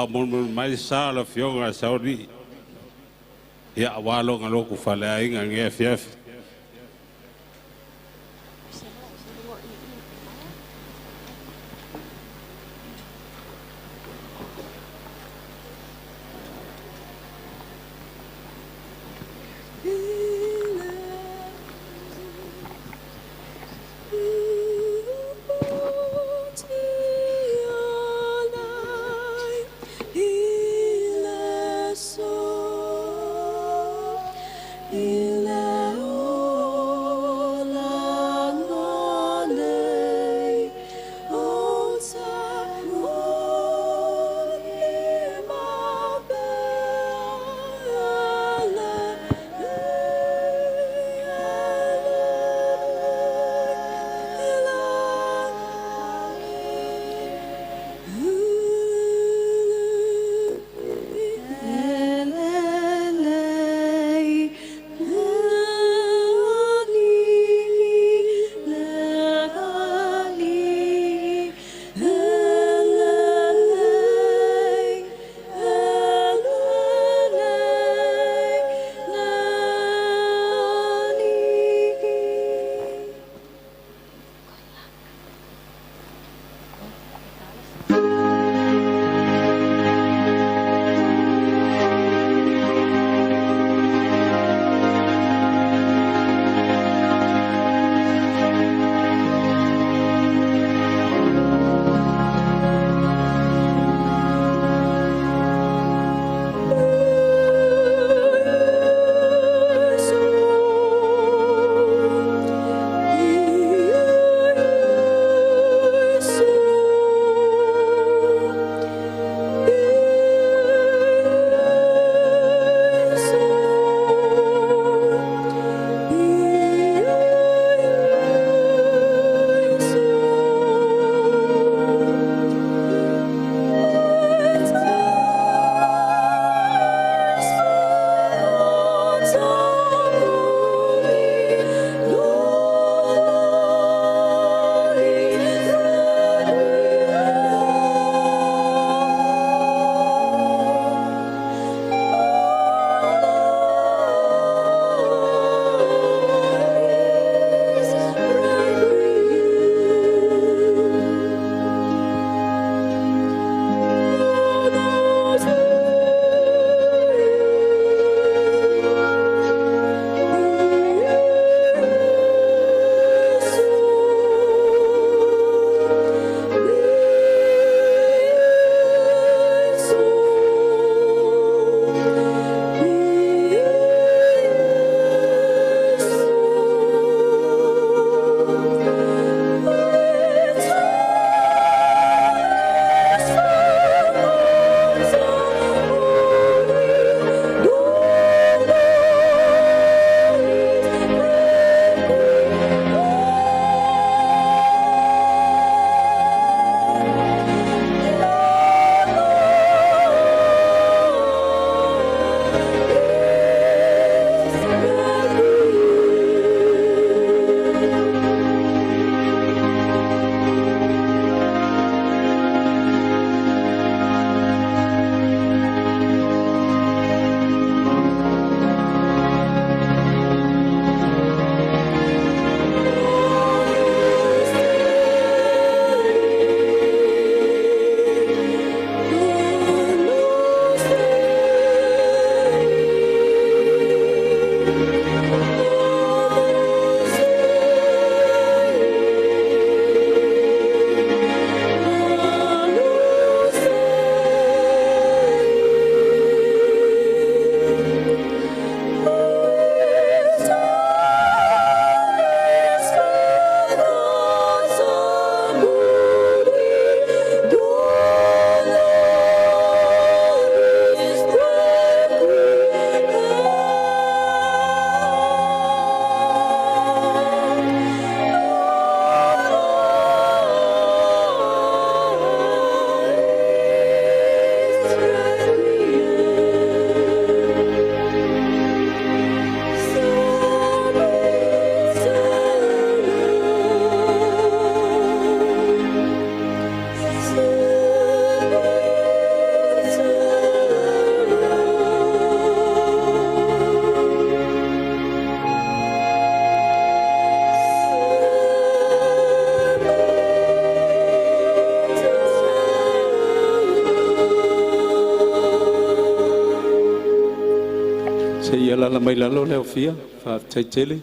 A o molimoli mai le sa o le Afioga i le Saoalii, ia aua lona lotu faaleaiga i lenei afiafi. Alaala mai lalo le aofia, faafetai tele.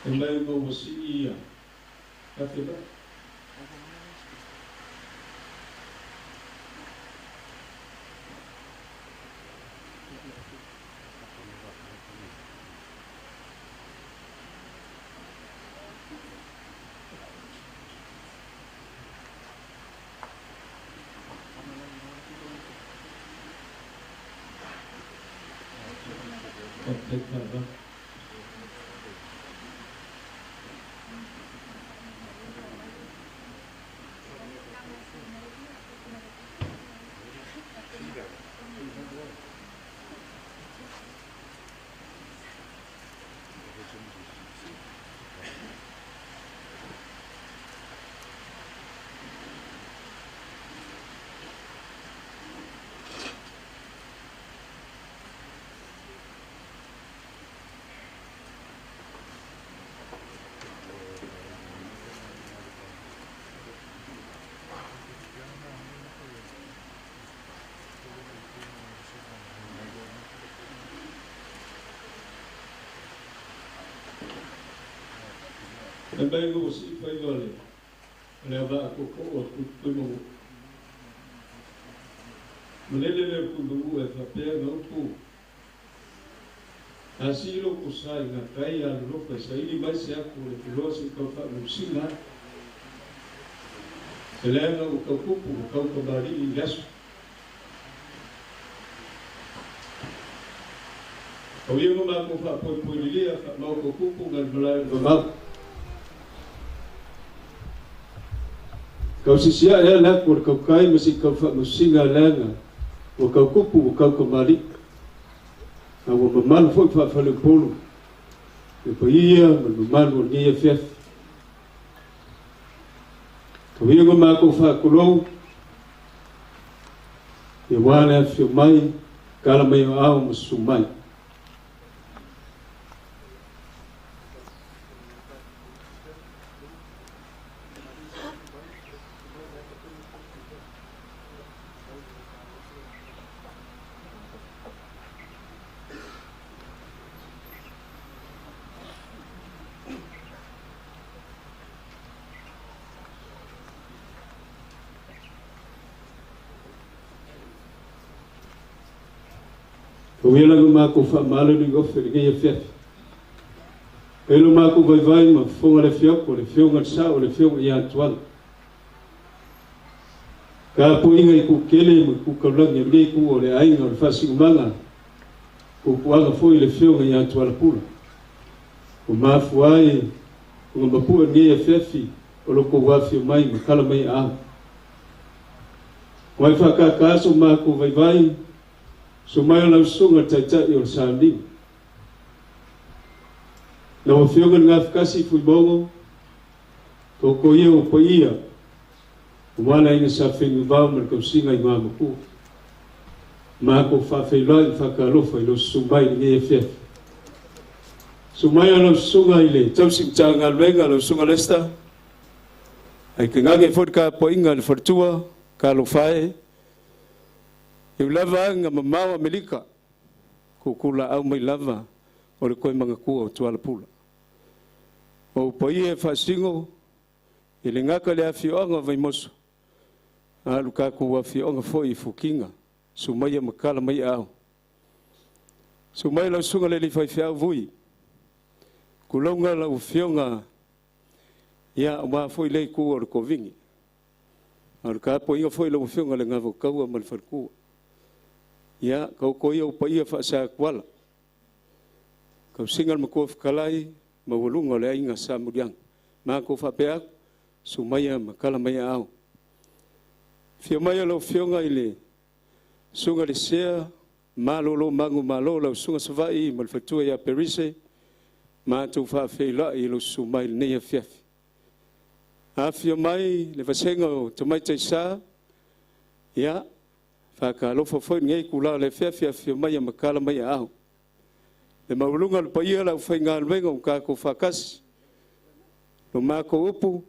E mai ma sii ia afe la. E mai go si fai vale. Le ava ko ko o ku ku mo. Malele le ku mo e fa pe no ku. Asilo ku sai na kai a lo fa sai ni mai se ku le lo si ko fa mo singa. Elena o ka ku ku ka ko bari i gas. O ia ma ko fa po po ni le fa ma ko ku ku ngal malai ma. Kau sisia e la ko kau kai ma si kau fa mo singa langa o kau kupu o kau kamari a o mamalu foi fa fa le polo e pa ia ma mamalu o ni e fef kau ia ma ko fa kolou e wala fi mai kala mai au mo sumai. O ia laga mākou faamalo ni ofe le ngai afiafi. Pelo mākou vaivai ma fofoga le fioko, le fioga le sao, le fioga ia atuala. Ka poiga i kukele ma kukaulagi o lenei ku o le aiga o le faasigumaga, kukuaga foi le fioga ia atuala pula. O mafua ai, o ngā mapua lenei afiafi, o loko wafio mai ma kala mai a. Wai whakakaso mākou vaivai, so mai o lausunga taitai o le sāliu. Lau Afioga i le Gafatasi Fuimaono, toko ia o paia, o le aiga Sa Fenunuivao ma le tausiga i Igoamatua. Matou faafeiloai ma faatalofa i lou susu mai i lenei afiafi. Susu mai o lau susuga i le tausi Matagaluega, lau susuga Lesta, ae tainane foi le tapuaiga a le faletua, talofa e, e ui lava ina mamao Amerika, tutulaau mai lava o le toe manatua o Tuala Pula. O ou paia e faasino, e le gata i le afioaga o Vaimoso, a o le tatou afioaga foi i Fukiga, susu maia ma tala mai aao. Susu mai lau susuga i le alii faifeau Vui, tulouna lau afioga, ia aua foi lea itu o le Kovini. A o le tapuaiga foi i lau afioga i le Gavetaua ma le faletua. Ia, taoto ia ou paia faa-Satuala, tausiga le Matua Fetalai, maualuga o le aiga Salemuliaga. Matou faapea atu, susu maia ma tala mai aao. Afio mai lau Afioga i le susuga i le Sea, malolo manumalo lau susuga Savaii ma le faletua ia Perise, matou faafeiloai i lou susu mai i lenei afiafi. Afifio mai le vasega o Tamaitai Sa, ia, faatalofa foi i lenei itula o le afiafi, afifio mai ma tala mai aao. Le maualuga o le paia o le aufaigaluega ua tatou faatasi, lo matou upu,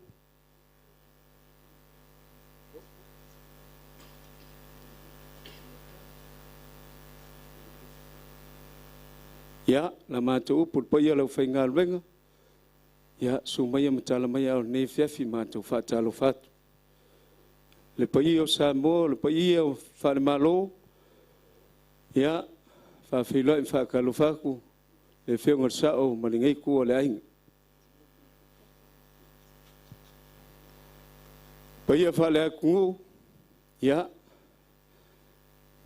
ia, la matou upu i le paia o le aufaigaluega, ia, susu maia ma tala mai aao i lenei afiafi, matou faatalofa atu. Le paia o Samoa, o le paia o Falemalo, ia, faafeiloai ma faatalofa atu le Afioga i le Sao ma lenei itu o le aiga. Paia faale-atunuu, ia,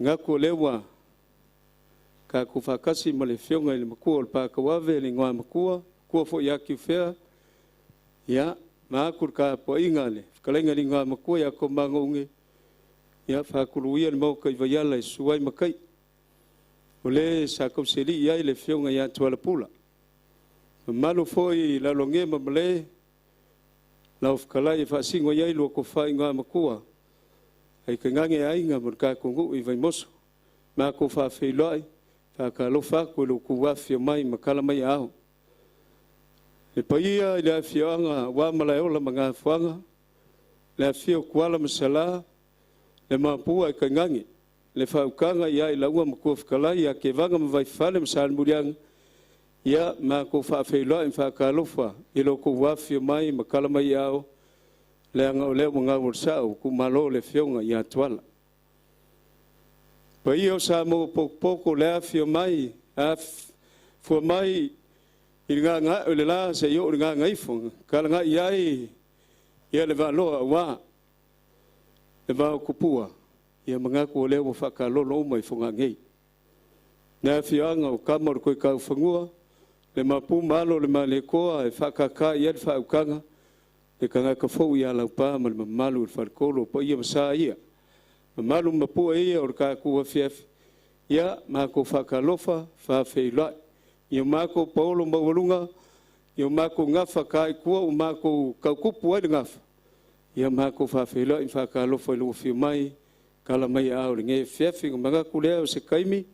manatu o lea ua tatou faatasi ma le Afioga i le Matua o le Pātauave, le Igoamatua, matua foi ia Tiufea, ia, vaeatu le tapuaiga a le fetalaiga i le Igoamatua ia Tomagoune, ia faatulou ia le Maota i Vaiala e susu ai matai, o le sa tausialii ai le Afioga ia Tuala Pula. Mamalu foi i Lalogie ma Malae, lau fetalai e faasino i ai lua tofa Igoamatua, ae tainane aiga ma le tatou nuu i Vaimoso. Matou faafeiloai, faatalofa atu i lo outou afifio mai ma tala mai aao. Le paia i le afioaga aua Malaeola ma Gafoaga, le afifio o Tuala ma Sala, le Maopu ae tainane le faautaga ia i laua Matua Fetalai ia Tevaga ma Vaifale ma Salemuliaga, ia matou faafeiloai ma faatalofa i lo outou afifio mai ma tala mai aao, leaga o lea ua gau o le sao, ua tuumalo le Afioga ia Tuala. Paia o Samoa ua potopoto le afifio mai, afua mai i le gagaae o le la seia oo i le gagaifo, talagai i ai ia le Vaaloa aua le Vaotupua, ia manatu o lea ua faatalolo uma i Fogaa nei. Le afioaga o Tama o le Toetaufanua, le Maopu ma Alo o le Malietoa e faatata i ai le faautaga, le tagata fou ia Laupa ma le mamalu i le Faletolu o paia ma sa ia, mamalu ma pue ia o le tatou afiafi, ia matou faatalofa, faafeiloai. Ia matou paolo maualuga, ia matou gafa taitua ua matou tautupu ai le gafa, ia matou faafeiloai ma faatalofa i lou afio mai, tala mai aao i lenei afiafi. Ona manatu lea o se taimi,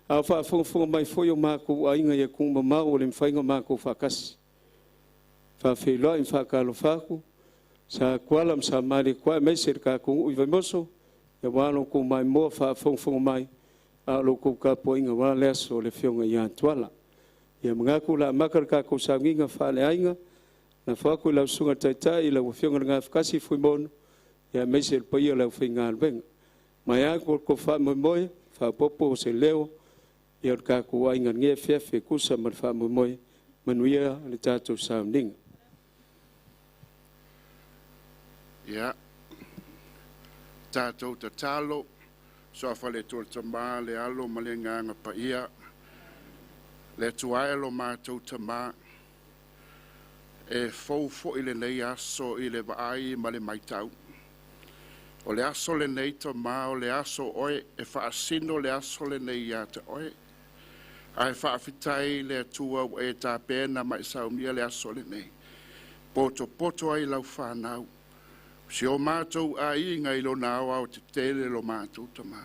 a o faafogafoga mai foi o matou aiga i atunuu mamao ua le mafai ona matou faatasi. Faafeiloai ma faatalofa atu, Sa Tuala ma Sa Malietoa aemaise le tatou nuu i Vaimoso, aua lo outou maimoa faafogafoga mai, a o lo outou tapuaiga aua le aso o le Afioga ia Tuala. Ia manatu o le a amata le tatou sauniga faaleaiga, lafo atu i lau Susuga i le Taitai, lau Afioga i le Gafatasi Fuimaono, aemaise le paia o le aufaigaluega. Mai atu le faamoemoe, faaopoopo se leo ia o le tatou aiga i lenei afiafi e tusa ma le faamoemoe. Manuia le tatou sauniga. Ia, tatou tatalo, suafa le Atua le Tama, le Alo ma le Agaga Paia, le Atua e lo matou Tamā, e fou foi lenei aso i le vaai ma le matau. O le aso lenei Tamā, o le aso Oe, e faasino le aso lenei ia te Oe. Ae faafetai i le Atua ua e tapena ma e saunia le aso lenei, potopoto ai lau fanau, si o matou aiga i lona aoaotetele lo matou Tamā.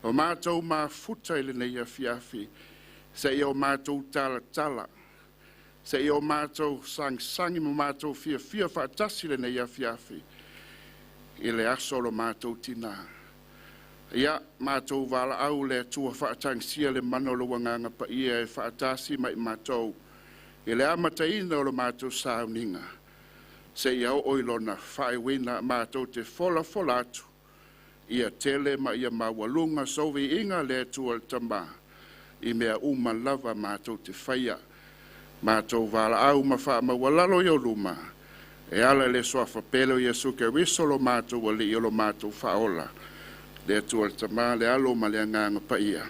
O matou mafuta i lenei afiafi, seia o matou talatala, seia o matou sagisagi ma matou fiafia faatasi i lenei afiafi i le aso o lo matou tinā. Ia matou valaau le Atua faatagisia le mana o lou Agaga Paia e faatasi ma i matou i le amataina o lo matou sauniga seia oo i lona faaiuina. Matou te folafola atu ia tele ma ia maualuga sou viiga le Atua le Tamā i mea uma lava matou te faia. Matou valaau ma faamaualalo i ou luma e ala i le suafa pele o Iesu Keriso lo matou Alii o lo matou Faaola, le Atua le Tamā, le Alo ma le Agaga Paia.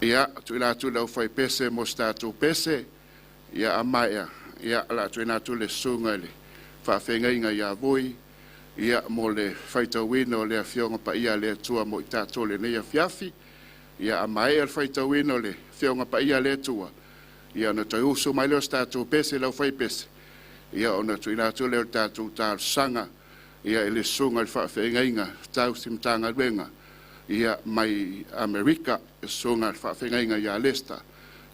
Ia, tuuina atu le aufaipese mo se tatou pese, ia a maea, ia, o le a tuuina atu le susuga i le faafeagaiga ia Vui, ia, mo le faitauina o le Afioga Paia a le Atua mo i tatou i lenei afiafi. Ia, a maea le faitauina o le Afioga Paia a le Atua, ia ona toe usu mai lea o se tatou pese i le aufaipese, ia ona tuuina atu lea o le tatou talosaga, ia, i le susuga i le faafeagaiga tausi Matagaluega, ia, mai Amerika, le susuga i le faafeagaiga ia Lesta,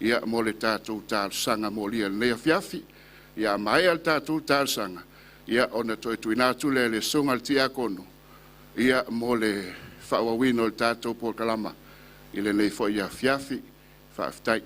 ia, mo le tatou talosaga molia i lenei afiafi. Ia, a maea le tatou talosaga, ia, ona toe tuuina atu lea i le susuga i le Tiakono, ia, mo le faaauauina o le tatou polokalama i lenei foi afiafi. Faafetai.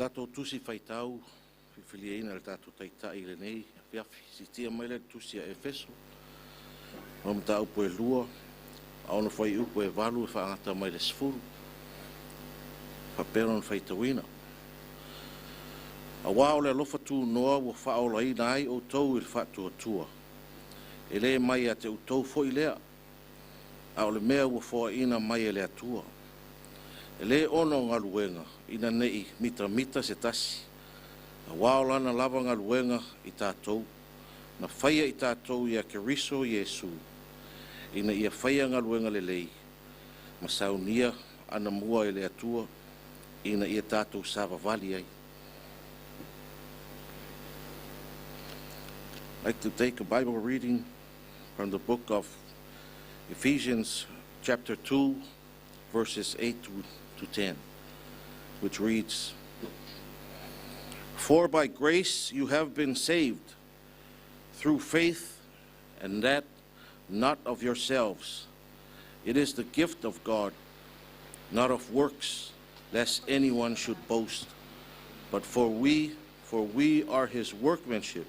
Tatou Tusi Faitau filifiliaina e le tatou Taitai i lenei afiafi. Siitia mai lea i le Tusi a Efeso, o mataupu e 2, a ono fuaiupu e 8 e faagata mai le 10. Faapea lona faitauina. Aua o le alofa tunoa ua faaolaina ai outou i le faatuatua. E le mai ia te outou foi lea. A o le mea ua foaina mai e le Atua. E lē ona o galuega ina nei mitamita se tasi, auā o lana lava galuega i tatou, na faia i tatou ia Keriso Iesu, ina ia faia galuega lelei, ma saunia anamua e le Atua, ina ia tatou savavali ai. I'd like to take a Bible reading from the book of Ephesians, chapter 2, verses 8 to 10, which reads, For by grace you have been saved through faith, and that not of yourselves. It is the gift of God, not of works, lest anyone should boast. But for we are his workmanship,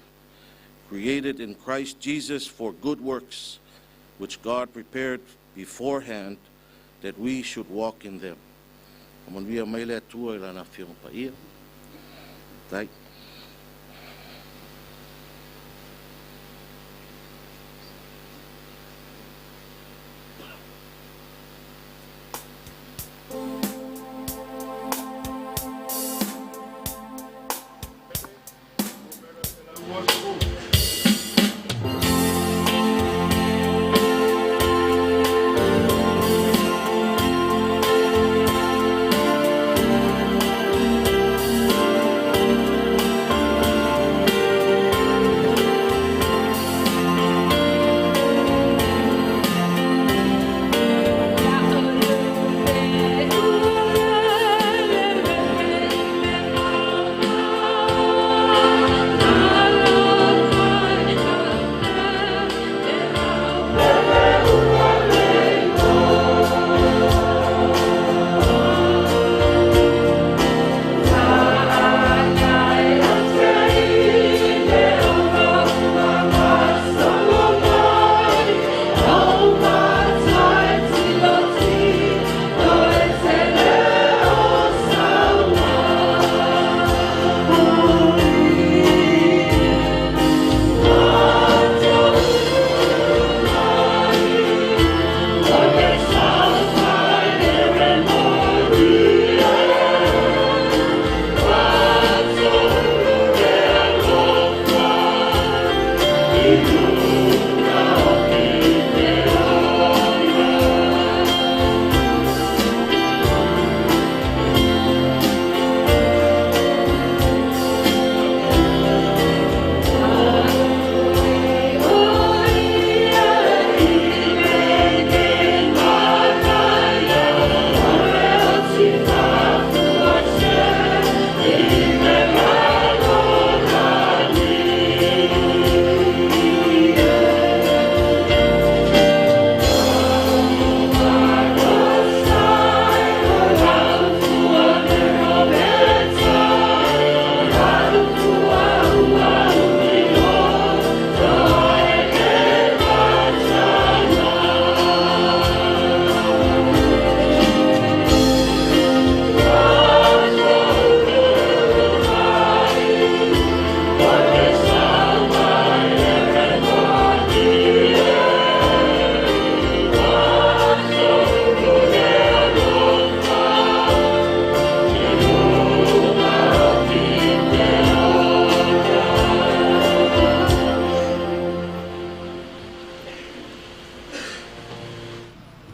created in Christ Jesus for good works, which God prepared beforehand that we should walk in them. Manuia mai le Atua i lana afioga paia. Tai.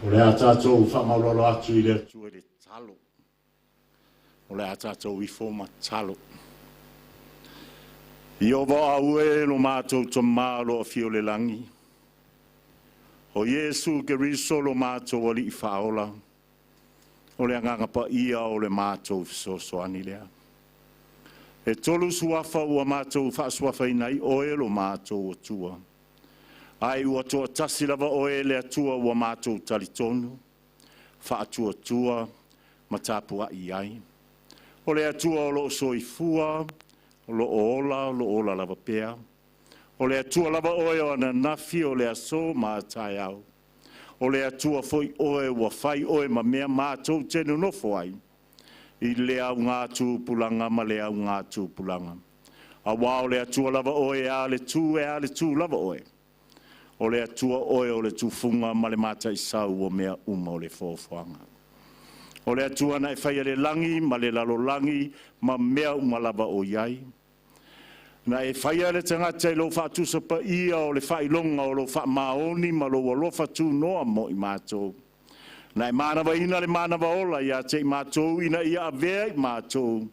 O le a tatou faamaualalo atu i le Atua i le tatalo. O le a tatou ifo ma tatalo. Ieova o aue lo matou Tamā o lo o afio i le lagi. O Iesu Keriso lo matou Alii Faaola. O le agaga paia o le matou fesoasoani lea. E tolu suafa ua matou faasuafaina ai oe lo matou Atua. Ae ua toatasi lava oe le Atua ua matou talitonu, faatuatua ma tapuai ai. O le Atua o lo o soifua, o lo o ola, o lo o ola lava pea. O le Atua lava oe o ananafi o le aso ma a taeao. O le Atua foi oe ua fai oe ma mea matou te nonofo ai. I le augā tupulaga ma le augā tupulaga. Auā o le Atua lava oe e a le tū e a le tū lava oe. O le Atua oe o le tufuga ma le mataisau o mea uma o le foafoaga. O le Atua na e faia le lagi ma le lalolagi ma mea uma lava o i ai. Na e faia le tagata i lou faatusapaia o le faailoga o lou faamaoni ma lou alofa tunoa mo i matou. Na e manavaina le manava ola ia te i matou ina ia avea i matou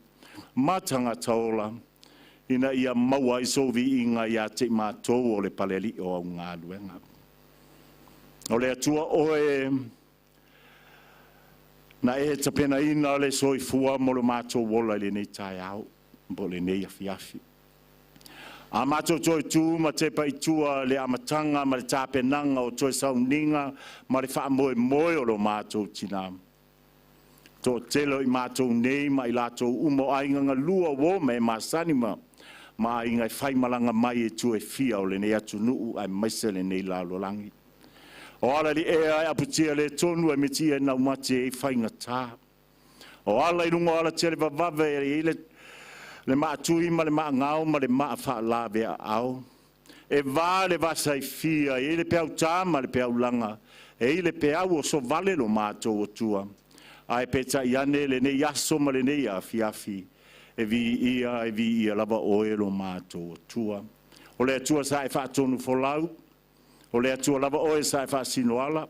ma tagata ola, ina ia maua ai sou viiga ia te i matou o le palealii o au galuega. O le Atua oe na e tapenaina le soifua mo le matou ola i lenei taeao po o lenei afiafi. A matou toe tu ma tepa i tua le amataga ma le tapenaga o toe sauniga ma le faamoemoe o lo matou tinā. Toatele o i matou nei ma i latou uma o aiga galua uo ma e masani ma aiga e faimalaga mai e itu e fia o lenei atunuu aemaise lenei lalolagi. O ala i ea e aputia le tonu e metia e naumati e faigata. O ala i lunga o ala tele vavave e i le maatui ma le maangao ma le maafaalave a ao. E vā le vasa i fia, e i le peautā ma le peaulaga, e i le peau o sovale lo matou Atua. Ae peitai ane lenei aso ma lenei afiafi, e viia lava oe lo matou Atua. O le Atua sa e faatonu folau, o le Atua lava oe sa e faasinoala,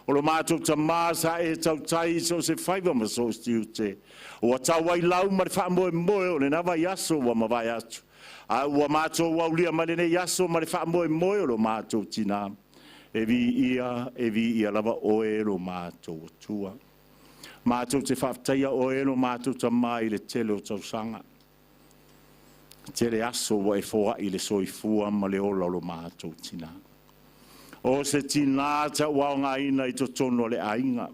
o lo matou tamā sa e tautai i so o se faiva ma so o se tiute, ua tau ai lau ma le faamoemoe o lena vaiaso ua mavae atu, a ua matou aulia mai lenei aso ma le faamoemoe o lo matou tinā, e viia lava oe lo matou Atua. Matou te faafetaia oe lo matou tamā i le tele o tausaga. Tele aso ua e foai le soifua ma le ola o lo matou tinā. O se tinā tauaogaina i totonu o le aiga.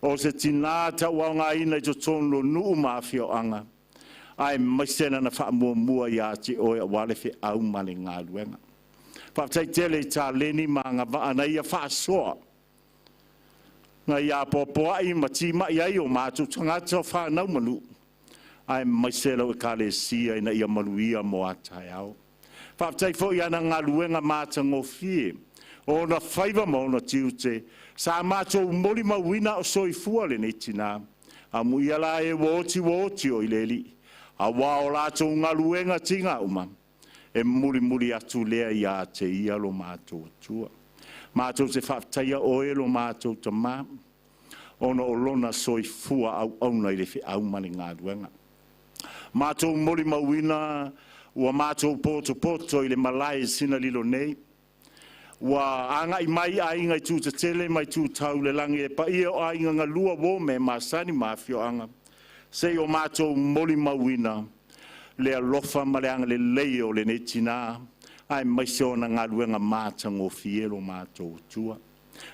O se tinā tauaogaina i totonu o nuu ma afioaga. Aemaise lana faamuamua ia te oe aua le feau ma le galuega. Faafetai tele i taleni ma agavaa na ia faasoa. Na ia apoapoai ma timai ai o matou tagata o whanau manu. Aemaise lau ekalesia ina ia manuia mo a taeao. Faafetai foi ana galuega matagofie, ona faiva ma ona tiute, sa matou molimauina o soifua lenei tinā. Amuia la e ua oti ua oti o i le alii, auā o latou galuega tiga uma, e mulimuli atu lea ia te ia lo matou Atua. Matou te faafetaia oe lo matou tamā, ona o lona soifua auauna i le feau ma le galuega. Matou molimauina ua matou potopoto i le malae sina lilo nei, ua agai mai aiga i tūtetele mai tūtau le lagi e paia o aiga galua uo me masani ma afioaga, se i o matou molimauina le alofa ma le agalelei o lenei tinā, aemaise ona galuega matagofie lo matou Atua.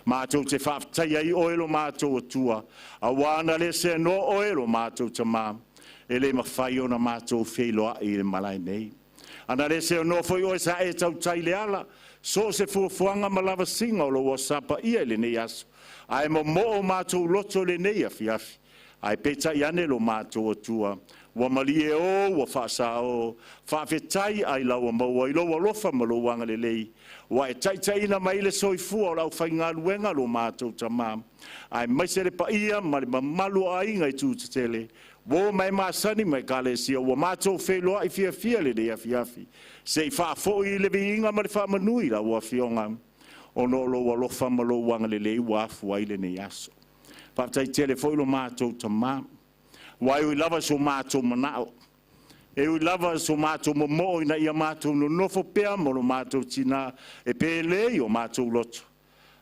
Matou te faafetaia ai oe lo matou Atua, auā na le seanoa oe lo matou tamā, e le mafai ona matou feiloai i le malae nei. Ana le seanoa foi oe sa e tautai le ala, so o se fuafuaga ma lavasiga o lou aso Sa paia i lenei aso, ae momoo matou loto i lenei afiafi. Ae peitai ane lo matou Atua, ua malie o ua faasao, faafetai ai lau maua i lou alofa ma lou agalelei, ua e taitaiina mai le soifua o le aufaigaluega lo matou tamā, aemaise le paia ma le mamalu o aiga i tūtetele, uo ma e masani ma ekalesia, ua matou feiloai fiafia lenei afiafi, se i faafoi le viiga ma le faamanui lau afioga, ona o lou alofa ma lou agalelei ua afu ai lenei aso. Faafetai tele foi lo matou tamā, ua e ui lava so matou manao, e ui lava so matou momoo ina ia matou nonofo pea mo lo matou tinā, e pelei o matou loto.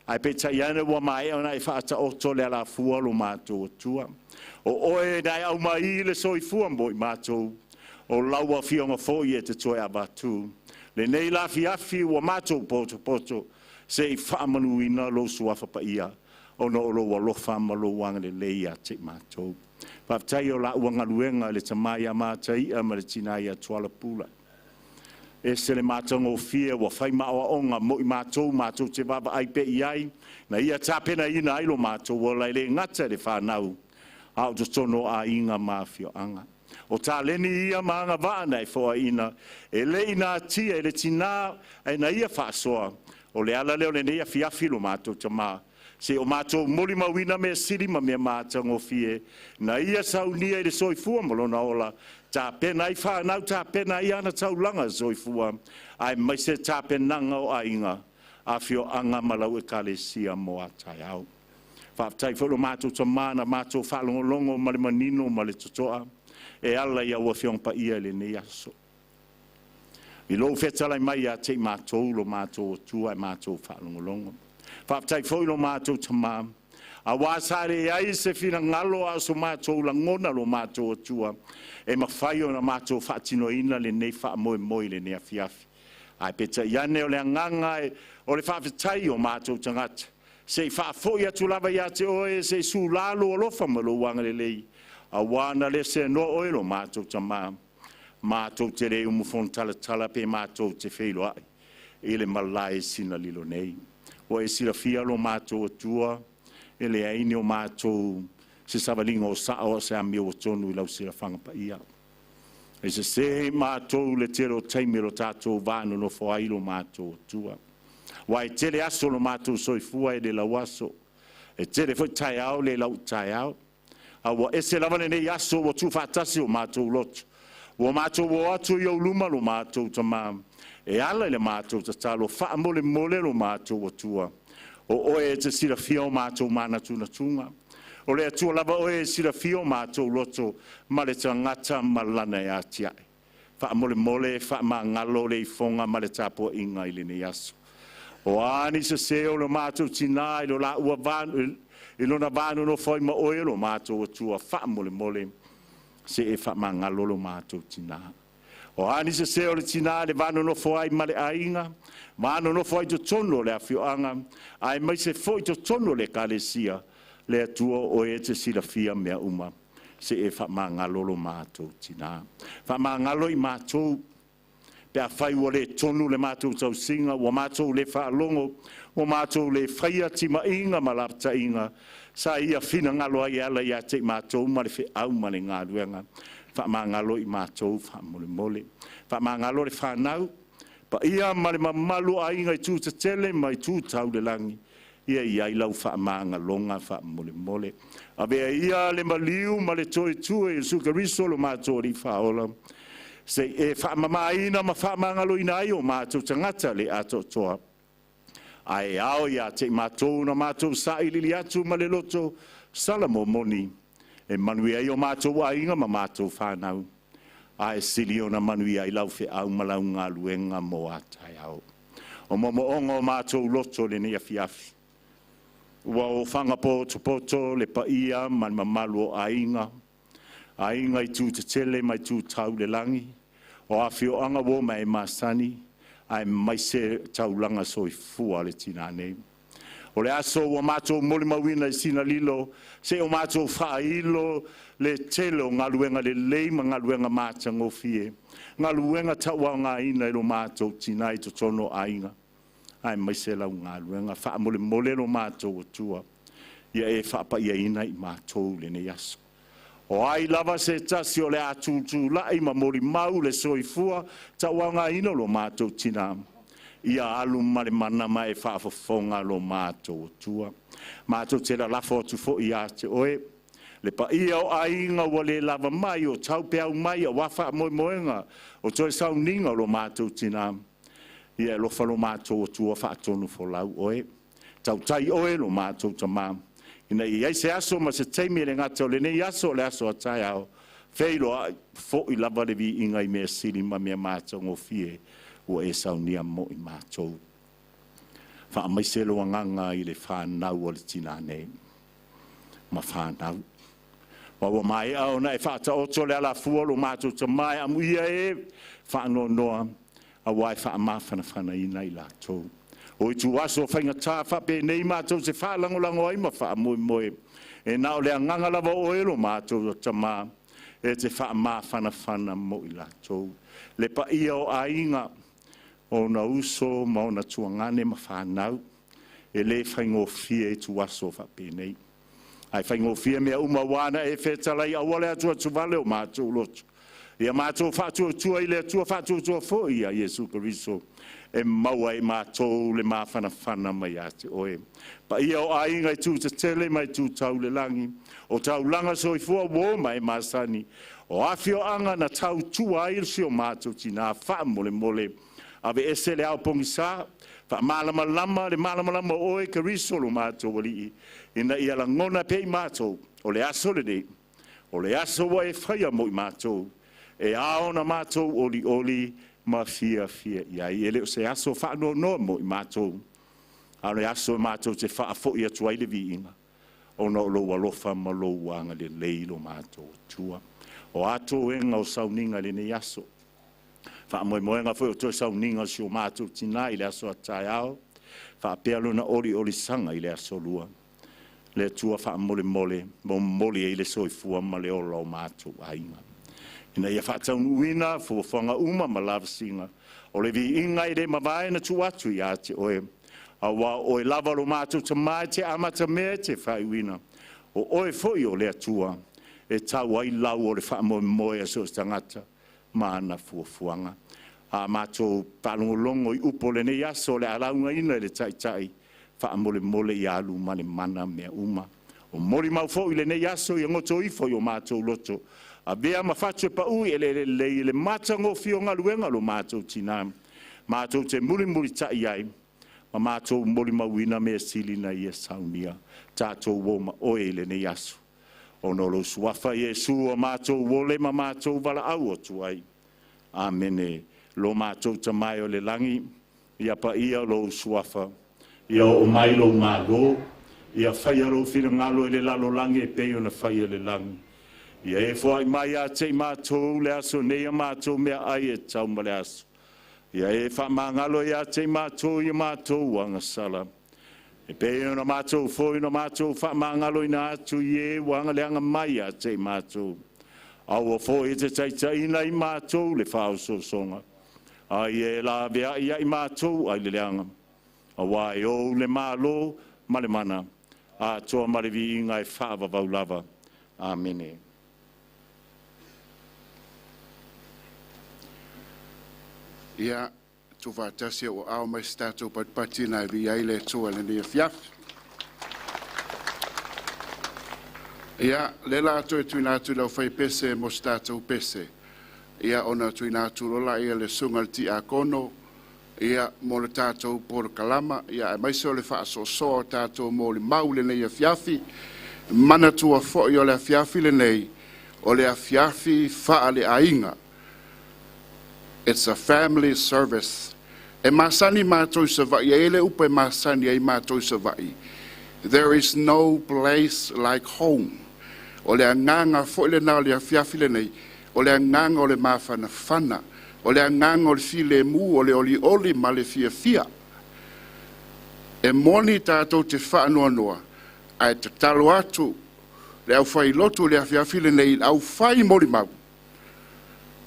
Ae peitai ane ua maea ona e faataoto le alafua lo matou Atua. O oe na e aumai le soifua mo i matou, o lau afioga foi e te toe avatu. Lenei lafiafi ua matou potopoto, se i faamanuina lou suafa paia, ona o lou alofa ma lou agalelei ia te i matou. Faafetai o laua galuega le tamā ia Mataia ma le tinā ia Tuala Pula. E se le matagofie ua fai maaoaoga mo i matou matou te vaavaai pea i ai, na ia tapenaina ai lo matou ola e le gata i le whanau, a o totonu o aiga ma afioaga. O taleni ia ma agavaa na e foaina, e le i natia e le tinā e na ia faasoa, O le ala lea o lenei afiafi lo matou Tamā, se o matou molimauina mea sili ma mea matagofie, na ia saunia i le soifua ma lona ola, tapena ai fanau, tapena ai ana taulaga soifua, aemaise tapenaga o aiga, afioaga ma lau ekalesia mo a taeao. Faafetai foi lo matou Tamā na matou faalogologo ma le manino ma le totoa e ala i au Afioga Paia i lenei aso. I lou fetalai mai ia te i matou lo matou Atua e matou faalogologo. Faafetai foi lo matou Tamā, auā sa leai se finagalo a o so matou lagona lo matou Atua e mafai ona matou faatinoina lenei faamoemoe i lenei afiafi. Ae peitai ane o le agaga o le faafetai o matou tagata, se i faafoi atu lava ia te oe, se i sulā lou alofa ma lou agalelei, auā na le seanoa oe lo matou Tamā, matou te le umufonotalatala pe matou te feiloai i le malae sina lilo nei. Ua e silafia lo matou Atua, e leai ni o matou se savaliga o sao o se amio ua tonu i lau silafaga paia. E sese matou le tele o taimi lo tatou va nonofo ai lo matou Atua. Ua e tele aso lo matou soifua e le lau aso. E tele foi taeao le lau taeao. A ua ese lava lenei aso ua tuufaatasi o matou loto. Ua matou o atu i ou luma lo matou Tamā, e ala i le matou tatalo, faamolemole lo matou Atua. O oe e te silafia o matou manatunatuga. O le Atua lava oe e silafia o matou loto ma le tagata ma lana e atiae. Faamolemole, faamagalo le ifoga ma le tapuaiga i lenei aso. O a ni sese o le matou tinā i lo laua i lona va nonofo ai ma oe lo matou Atua, faamolemole, se e faamagalo lo matou tinā. O a ni sese o le tinā le va nonofo ai ma le aiga, va nonofo ai totonu o le afioaga, aemaise foi totonu o le ekalesia, le Atua o oe e te silafia mea uma, se e faamagalo lo matou tinā. Faamagalo i matou, pe afai ua le tonu le matou tausiga, ua matou le faalogo, ua matou le faia timaiga ma lapataiga, sa ia finagalo ai e ala ia te i matou ma le feau ma le galuega. Faamagalo i matou faamolemole. Faamagalo le fanau, paia ma le mamalu o aiga i tu tetele ma i tu tau le lagi, ia i ai lau faamagaloga faamolemole. Avea ia le maliu ma le toe Iesu Keriso lo matou Alii Faaola, se i e faamamaina ma faamagaloina ai o matou tagata le atoatoa. Ae ao ia te i matou na matou sailiili atu ma le loto salamomoni, e manuia ai o matou aiga ma matou fanau, ae sili ona manuia ai lau feau ma lau galuega mo a taeao. O moomooga o matou loto lenei afiafi, ua ofaga potopoto le paia ma le mamalu o aiga, aiga i tu tetele ma i tu tau le lagi, o afioaga ua ma e masani, aemaise taulaga soifua le tinā nei. O le aso ua matou molimauina i sina lilo, se o matou faailo le tele o galuega lelei ma galuega matagofie, galuega tauaogaina i lo matou tinā i totonu o aiga, aemaise lau galuega. Faamolemole lo matou Atua, ia e faapaiaina i matou lenei aso. O ai lava se tasi o le a tutulai ma molimau le soifua tauaogaina o lo matou tinā, ia alu ma le mana ma e faafofoga lo matou Atua. Matou te lalafo atu foi ia te oe, le paia o aiga ua le lava mai o taupeau mai auā faamoemoega o toe sauniga o lo matou tinā, ia e alofa lo matou Atua faatonu folau oe. Tautai oe lo matou Tamā, ina ia i ai se aso ma se taimi e le gata o lenei aso o le aso a taeao, feiloai foi lava le viiga i mea sili ma mea matagofie ua e saunia mo i matou. Faamaise lou agaga i le fanau o le tinā nei ma fanau. Ma ua maea ona e faataoto le alafua lo matou Tamā e amuia e faanoanoa, auā e faamafanafanaina i latou. O ituaso o faigata faapenei matou te faalagolago ai ma faamoemoe, e na o le agaga lava o oe lo matou Tamā e te faamafanafana mo i latou. Le paia o aiga, ona uso ma ona tuagane ma fanau, e le faigofie ituaso faapenei. Ae faigofie mea uma ua na e fetalai aua le atuatuvale o matou loto. Ia matou faatuatua i le Atua, faatuatua foi ia Iesu Keriso, e maua e matou le mafanafana mai ia te oe. Paia o aiga i tu tetele ma i tu tau le lagi, o taulaga soifua uo ma e masani, o afioaga na tautua ai si o matou tina faamolemole, ave ese le ao pogisa, faamalamalama le malamalama o oe Keriso lo matou Alii, ina ia lagona pea i matou, o le aso lenei, o le aso ua e faia mo i matou, e ao ona matou olioli ma fiafia i ai. E le o se aso faanoanoa mo i matou, a o le aso e matou te faafoi atu ai le viiga, ona o lou alofa ma lou agalelei lo matou Atua. O a toega o sauniga i lenei aso, faamoemoega foi o toe sauniga o si o matou tina i le aso a taeao, faapea lona oliolisaga i le aso lua. Le Atua faamolemole, momoli ai le soifua ma le ola o matou aiga. Ina ia faataunuuina fuafuaga uma ma lavasiga, o le viiga e le mavae na tuu atu ia te oe, aua o oe lava lo matou Tama e te amatamea e te faaiuina, o oe foi o le Atua, e tau ai lau o le faamoemoe a so o se tagata ma ana fuafuaga. A matou faalogologo i upu o lenei aso o le a laugaina i le Taitai, faamolemole ia alu ma le mana mea uma. O molimau foi lenei aso ia goto ifo i o matou loto, avea ma fatu e pau i eleele lelei i le matagofie o galuega a lo matou tina, matou te mulimulitai ai, ma matou molimauina mea sili na ia saunia. Tatou o ma oe i lenei aso. Ona o lou suafa Iesu ua matou ole ma matou valaau atu ai. Amene. Lo matou Tama e o le lagi, ia paia lou suafa, ia oo mai lou malo, ia faia lou finagalo i le lalolagi e pei ona faia i le lagi. Ia e foai mai ia te i matou le aso nei a matou meaai e tatau ma le aso. Ia e faamagalo ia te i matou i matou agasala, e pei ona matou foi na matou faamagaloina atu i e ua agaleaga mai ia te i matou. Aua foi e te taitaiina i matou le faaosoosoga, a ia e laveai ia i matou ai le leaga, aua e ou le malo ma le mana, atoa ma le viiga e faavavau lava. Amene. Ia, tuufaatasi o ao mai se tatou patipati na e viia ai le Atua i lenei afiafi. Ia, le la toe tuina atu i le aufaipese mo se tatou pese. Ia, ona tuina atu loa ia le susuga i le Tiakono, ia, mo le tatou polokalama, ia, aemaise o le faasoasoa o tatou molimau i lenei afiafi. Manatua foi o le afiafi lenei, o le afiafi faaleaiga. It's a family service. E masani matou i Savaii, e i ai le upu e masani ai matou i Savaii. There is no place like home. O le agaga foi lena o le afiafi lenei, o le agaga o le mafanafana, o le agaga o le filemu, o le olioli ma le fiafia. E moni tatou te faanoanoa, ae tatalo atu le aufailotu i le afiafi lenei, le aufai molimau,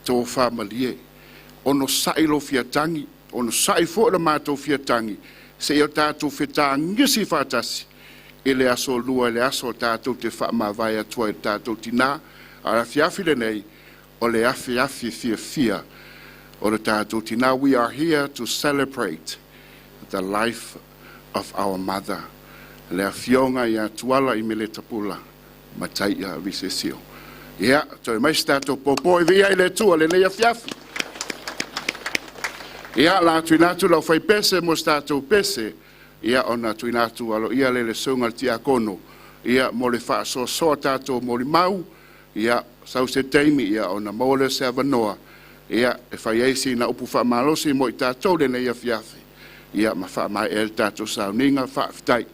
tofa malie, onosai lou fiatagi, onosai foi le matou fiatagi, seia o tatou fetagisi faatasi i le aso lua, i le aso o tatou te faamavae atu ai i le tatou tina. A o le afiafi lenei, o le afiafi fiafia o le tatou tina. We are here to celebrate the life of our mother, le afioga ia Tuala Imeleta Pula Mataia Visesio. Ia, toe mai se tatou popo e viia i le Atua lenei afiafi. Ia, la tuina atu lau faipese mo se tatou pese, ia ona tuina atu aloaia le le susuga i le Tiakono, ia mo le faasoasoa tatou molimau, ia sau se taimi, ia ona maua lea o se avanoa, ia e fai ai sina upu faamalosi mo i tatou lenei afiafi, ia ma faamaea le tatou sauniga. Faafetai.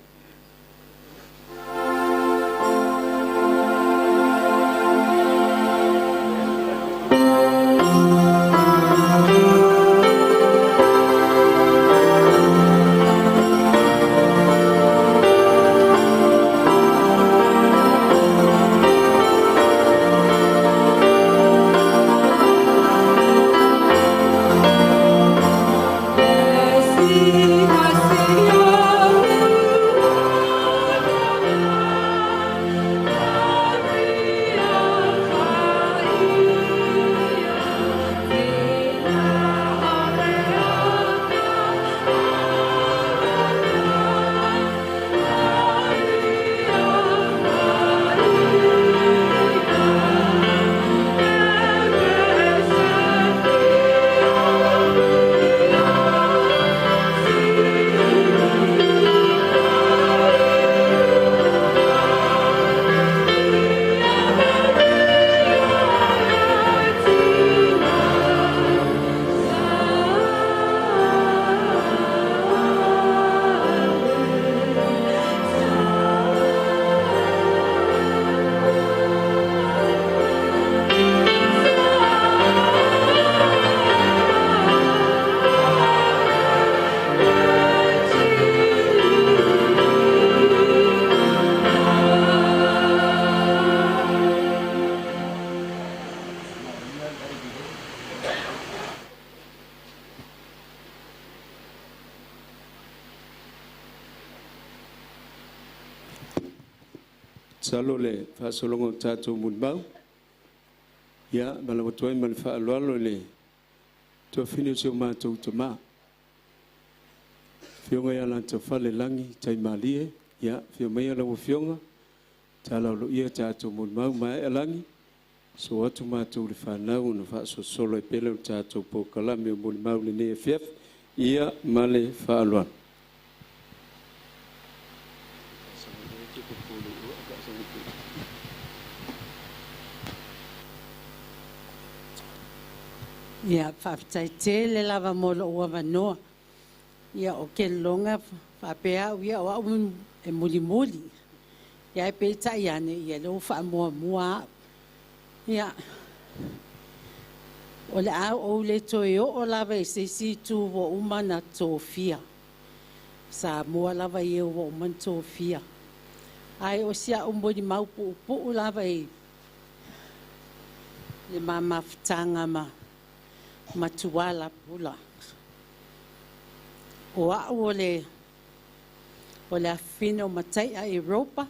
Sina Masalo le faasologa o tatou molimau. Ia, ma lau atu ai ma le faaaloalo i le tuafafine o si o matou tamā. Afioga ia Latafalelagi Taimalie, ia, afio maia lau afioga, tala aloaia tatou molimau maea lagi, so atu matou le fanau ona faasolosolo ai pea lea o le tatou polokalame o molimau i lenei afiafi. Ia ma le faaaloalo. Ia, faafetai tele lava mo lou avanoa. Ia, o ke lologa faapea au ia o au e mulimuli. Ia ae peitai ane, ia lea ua faamuamua au. Ia, o le a ou le toe oo lava i se isi itu ua uma ona tofia. Samoa lava ia ua uma ona tofia. Ae o si au molimau puupuu lava i le ma mafutaga ma Tuala Pula. O au o le afafine o Mataia Europa,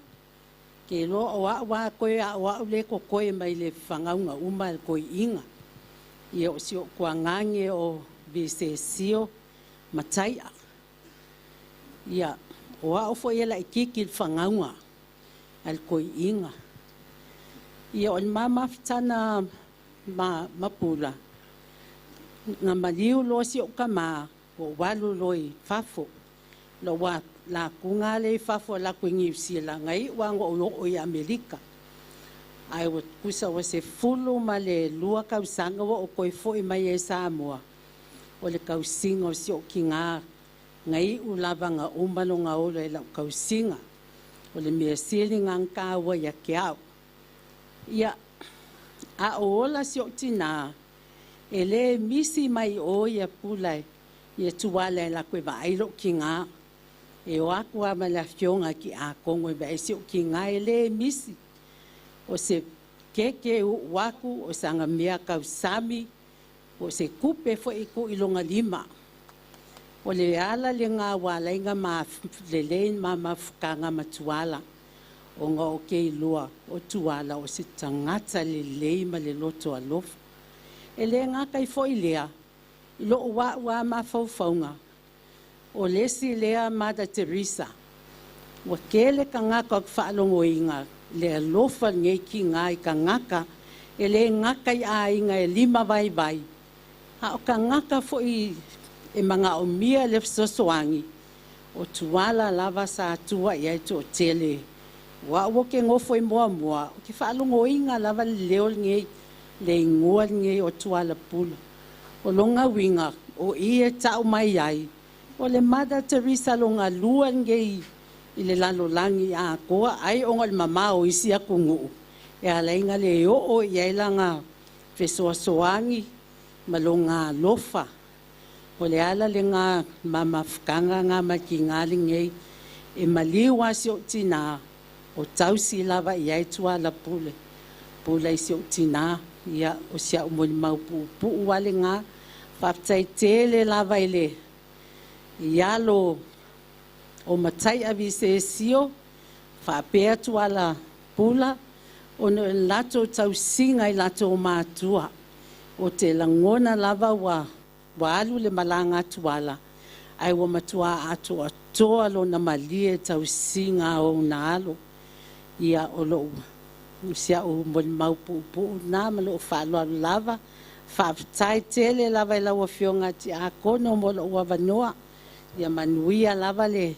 ke iloa o au a koe a o au le totoe mai le fagauga uma a le toiina. Ia o si o tuagage o Visesio Mataia. Ia, o au foi e laititi le fagauga a le toiina. Ia o le ma mafutana ma Pula, na maliu loa si ou tama, ou alu loa i fafo. Lou latuga lea i fafo alu atu i Niu Sila, na iu lava ina ou oo i Amerika. Ae ua tusa ua 12 tausaga ua ou toe foi mai ai i Samoa, o le tausiga o si ou tina, na iu lava ina uma lona ola i lau tausiga. O le mea sili lena ona taua ia te au. Ia, a o ola si ou tina, e le misi mai o ia Pula ia Tuala e alu atu e vaai lou tina. E o atu lava ma le afioga i le tiakono e vaai si ou tina, e le misi. O se keke e uu atu, o sana mea tausami, po o se tupe foi e tuu i lona lima. O le ala lena ua ala ai ona lelei le ma mafutaga ma Tuala, ona ou te iloa o Tuala o se tagata lelei ma le loto alofa. E le gata ai foi lea, i lou au lava mafaufauga, o le isi lea Mother Teresa, ua tele tagata ou te faalogoina le alofa o lenei tina i tagata, e le gata i aiga e lima vaivai, a o tagata foi e manaomia le fesoasoani, o Tuala lava sa tua i ai le toatele. O au ou te nofo i Moamoa, ou te faalogoina lava le leo lenei, le igoa lenei o Tuala Pula. O lona uiga, o i e tau mai ai, o le Mother Teresa lona lua lenei i le lalolagi atoa, ai ona o le mamao o isi atunuu, e ala ai ona le oo i ai lana fesoasoani ma lona alofa. O le ala lena ma mafutaga na ma le tina lenei. E maliu lava si ou tina, o tausi lava i ai Tuala Pule, Pula i si ou tina. Ia, o si au molimau puupuu lava lena. Faafetai tele lava i le i alo o Mataia Visesio faapea Tuala Pula, ona o le latou tausiga i latou matua. O te lagona lava ua alu le malaga a Tuala, ae ua matua atoatoa lona malie i le tausiga a ona alo. Ia, o si au molimau puupuu lena ma lou faaaloalo lava. Faafetai tele lava i lau Afioga i le Tiakono mo lou avanoa. Ia manuia lava le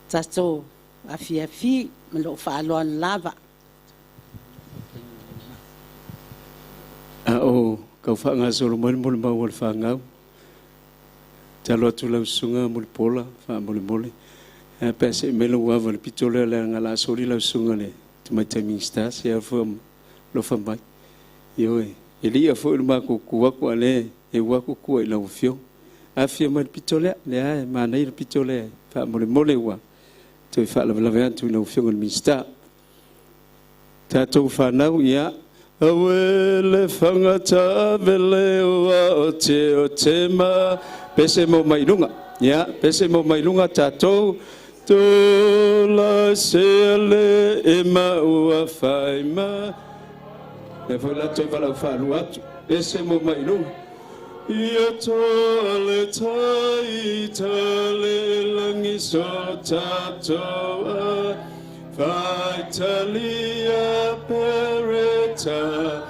tatou afiafi ma lou faaaloalo lava. A o tau faagasolo mai le molimau a le fanau, talo atu lau susuga Mulipola faamolemole pe a se'i mai lau ava i le pito lea leaga o le a soli lau susuga i le Tamaitai Minisita se alofa mai. Ioe, e li'a foi le matou tu atu a o lea e ua atu tua i lau afioga. Afifio mai i le pito lea, lea e manaia le pito lea faamolemole ua toe faalavelave atu i lau afioga i le Minisita. Tatou fanau, ia Aue le fagatavele ua o te o te ma pese mo mai lunga. Ia, pese mo mai lunga tatou. Tola se le e maua whai ma. E foi la toi wala whalu atu. E se mo mai lunga. Ia toa le tai tale langi so tatoa. Faitalia pereta.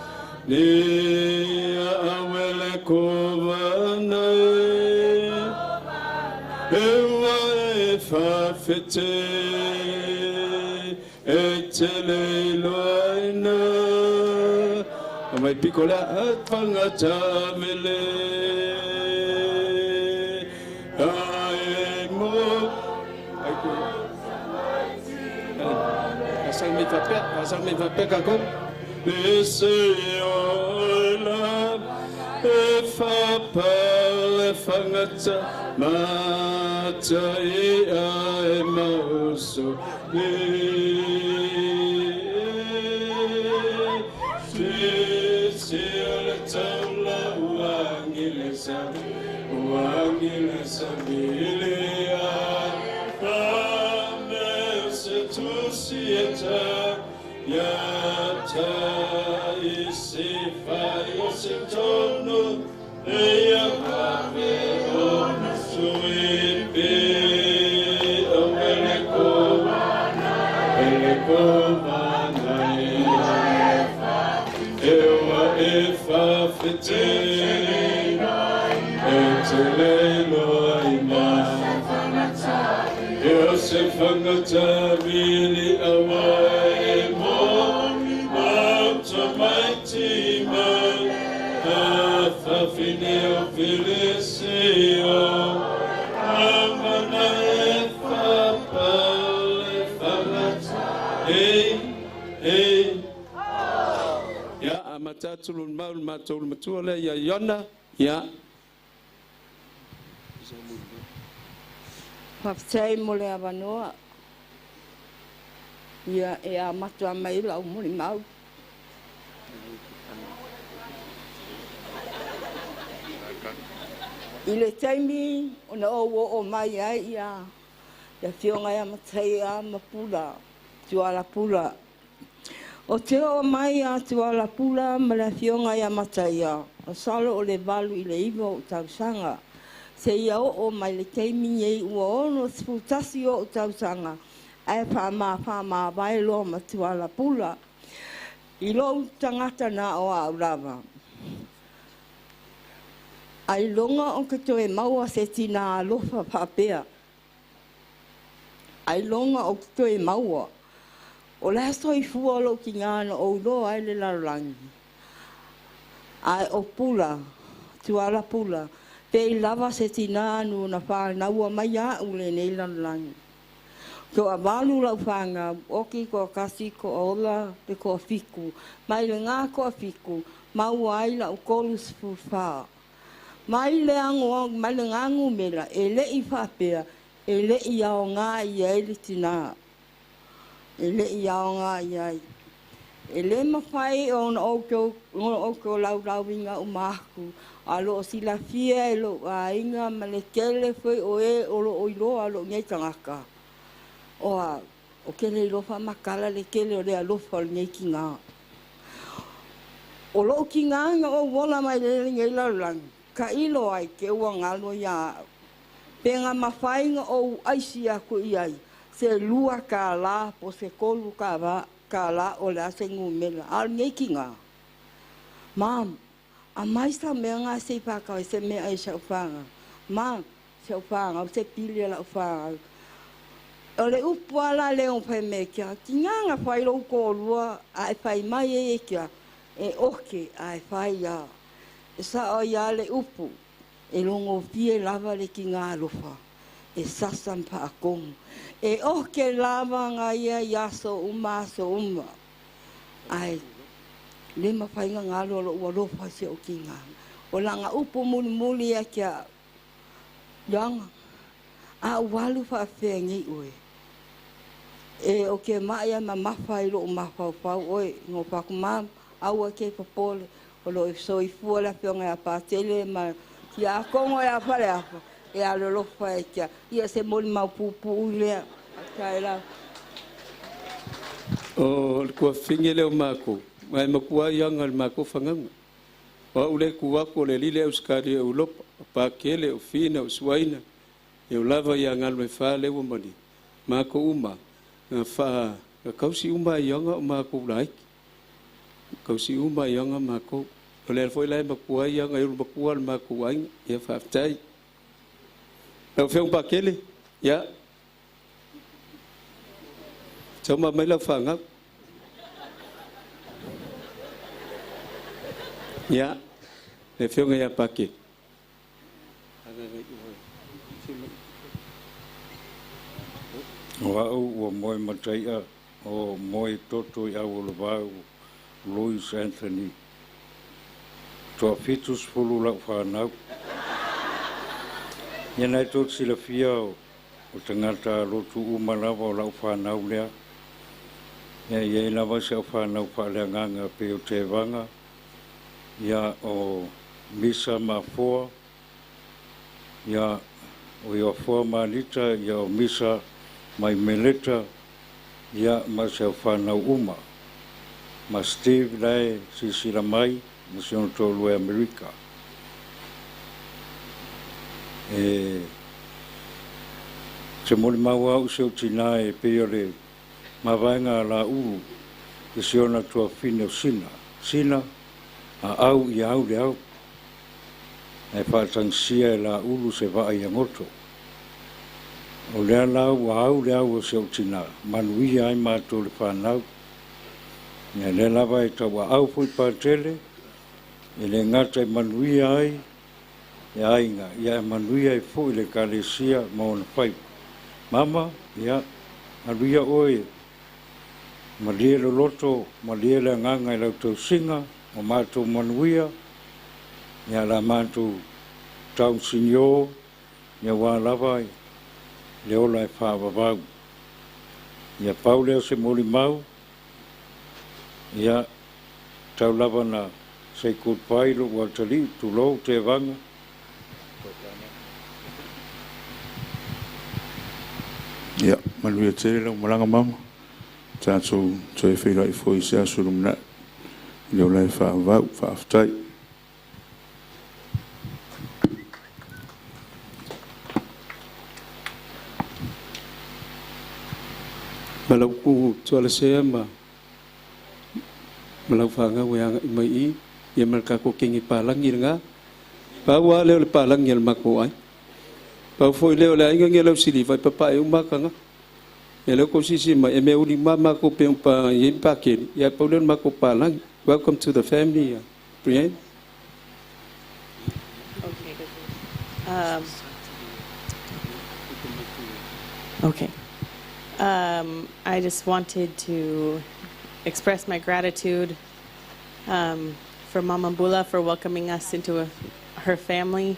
Nia awele kovana e. Ewa e whawhete. E te leiloaina. Mai piko lea atwangata mele. Ae mo. Ai ko. Asang mai whapea, asang mai whapea kako. Ese ola e whapale whangata mata i a e mauso. Ewa e whawhete, e te leilo ina. E se whangata mili awa e mo, mauta mai tima, a whawhine o Filiseo, amana e whapale whangata. Ei, ei. Ia, a matatulu mau le matou le matua lea ia Iona. Ia. Faafetai mo le avanoa. Ia e a matua mai lau molimau. I le taimi ona ou oo mai ai ia le afioga ia Mataia ma Pula, Tuala Pula. O te oo mai a Tuala Pula ma le afioga ia Mataia, masalo o le 8 i le 9 ou tausaga. Seia oo mai le taimi nei ua 61 ou tausaga, ae faamavae loa ma Tuala Pula. I lou tagata na o au lava. Ailoga o ke toe maua se tina alofa faapea. Ailoga o ke toe maua. O le soifua o lou tiga na ou iloa ai le lalolagi. Ae o Pula, Tuala Pula, pei lava se tina nu na whānaua mai au lenei lalolagi. Toavalu lau whāngau, oki ko kasi ko ola le ko fiku. Mai le ngā ko fiku, maua ai lau 34. Mai le ango, mai le ngangu mela, e le i whapea, e le i ao ngā i ai le tina. E le i ao ngā i ai. E le mawhai o na outou laulauinga o maku. A lo o silafia e lo a inga ma le kele foi o e o lo oiloa lo ngei tangaka. O a o kele ilofa makala le kele o le alofa o le ngei ki ngā. O lo ki ngā nga o wola mai le ngei lalulangi. Ka ilo ai ke ua ngalo ia au. Penga mawhainga o aisi aku i ai. Se lua ka la po se kolu ka va ka la o le ase ngumela. A ngei ki ngā. Mam, a mai sa mea ngā se whakau se mea ai sa uwhanga. Mam, se uwhanga, se pili la uwhanga. O le upu ala le o whai me kia. Ki ngā ngā whai rau kōrua a e whai mai e e kia. E oke a e whai ia. E sa o ia le upu. E longo fie lava le ki ngā alofa. E sasa mpa akongu. E oke lava ngā ia i aso uma aso uma. Ai, le mawhainga ngā loa ua lofa se o ki ngā. O la ngā upu muli muli e kia yanga. A walu whaafea ngei oe. E o ke mai a mawha i lo mawha pau oe. Ngō paku mam, aua ke papole. O lo e soifua la whionga a pātele ma ki a kongo e a whare apa. E a lolofa e kia. Ia se moli mau pupu lea. Faafetai lava. O le tuafafine lea o matou, ma e matua ai aga i le matou fagauga. O au lea e tu atu o le alii lea e ausetalia i Europa, o Pakele, o Fina, o Suaina, e oo lava ia Galumaefa lea ua malie, matou uma na faa na tausi uma ai aga o matou laiti. Tausi uma ai aga matou. O lea foi la e matua ai aga e ulumatua le matou aiga. Ia faafetai. Lau Afioga Pakele, ia. Sau ma mai lau fanau. Ia, le Afioga ia Pakele. O au ua moe matai'a o moe toto i au o le vau Louis Anthony. Toa 70 lau whanau. Ia nai tō silafia o tagata lotu uma lava o lau whanau lea. Ia ia lava se au whanau whaaleagaga pe o Tevaga, ia o Misa Mafoa, ia o Ioafoa Malita, ia o Misa mai Meleta, ia ma se au whanau uma. Ma Steve lae sisila mai, ma si ona toalua e Amerika. E te molimau au se o tina e pei o le mavaega a la ulu i si ona tuafafine o Sina. Sina, a au ia au le au. E faatagisia e la ulu se vaa ia goto. O lea la ua au le au o se o tina, manuia ai matou le whanau. Ia lea lava e tau au fui patele, e le gata e manuia ai, e aiga, ia e manuia ai foi le ekalesia ma ona faiva. Mama, ia, aluia oe, malie le loto, malie le agaga i lau tausiga, o matou manuia, ia la matou tau sinio, ia ua lava le ola e whaavavau. Ia pau lea o se molimau, ia tau lava na say goodbye lo ua tali tulou Tevaga. Ia, manuia tele lau malaga mama. Tatou toe feiloai foi i se aso lumanai. I le ola e faavavau, faafetai. Ma lau ku tualasea ma ma lau fanau e aga'i mai i ia ma le tatou kegi palagi lena. Pau lava lea o le palagi a le matou aiga. Pau foi lea o le aiga nei o le ausiliva e papae uma tagata. Ia lea ua silasila mai e mea uli uma matou pe pa i ai Pakele, ia pau lea o le matou palagi. Welcome to the family, Brianne. Okay. Okay. I just wanted to express my gratitude for Mama Bula for welcoming us into her family.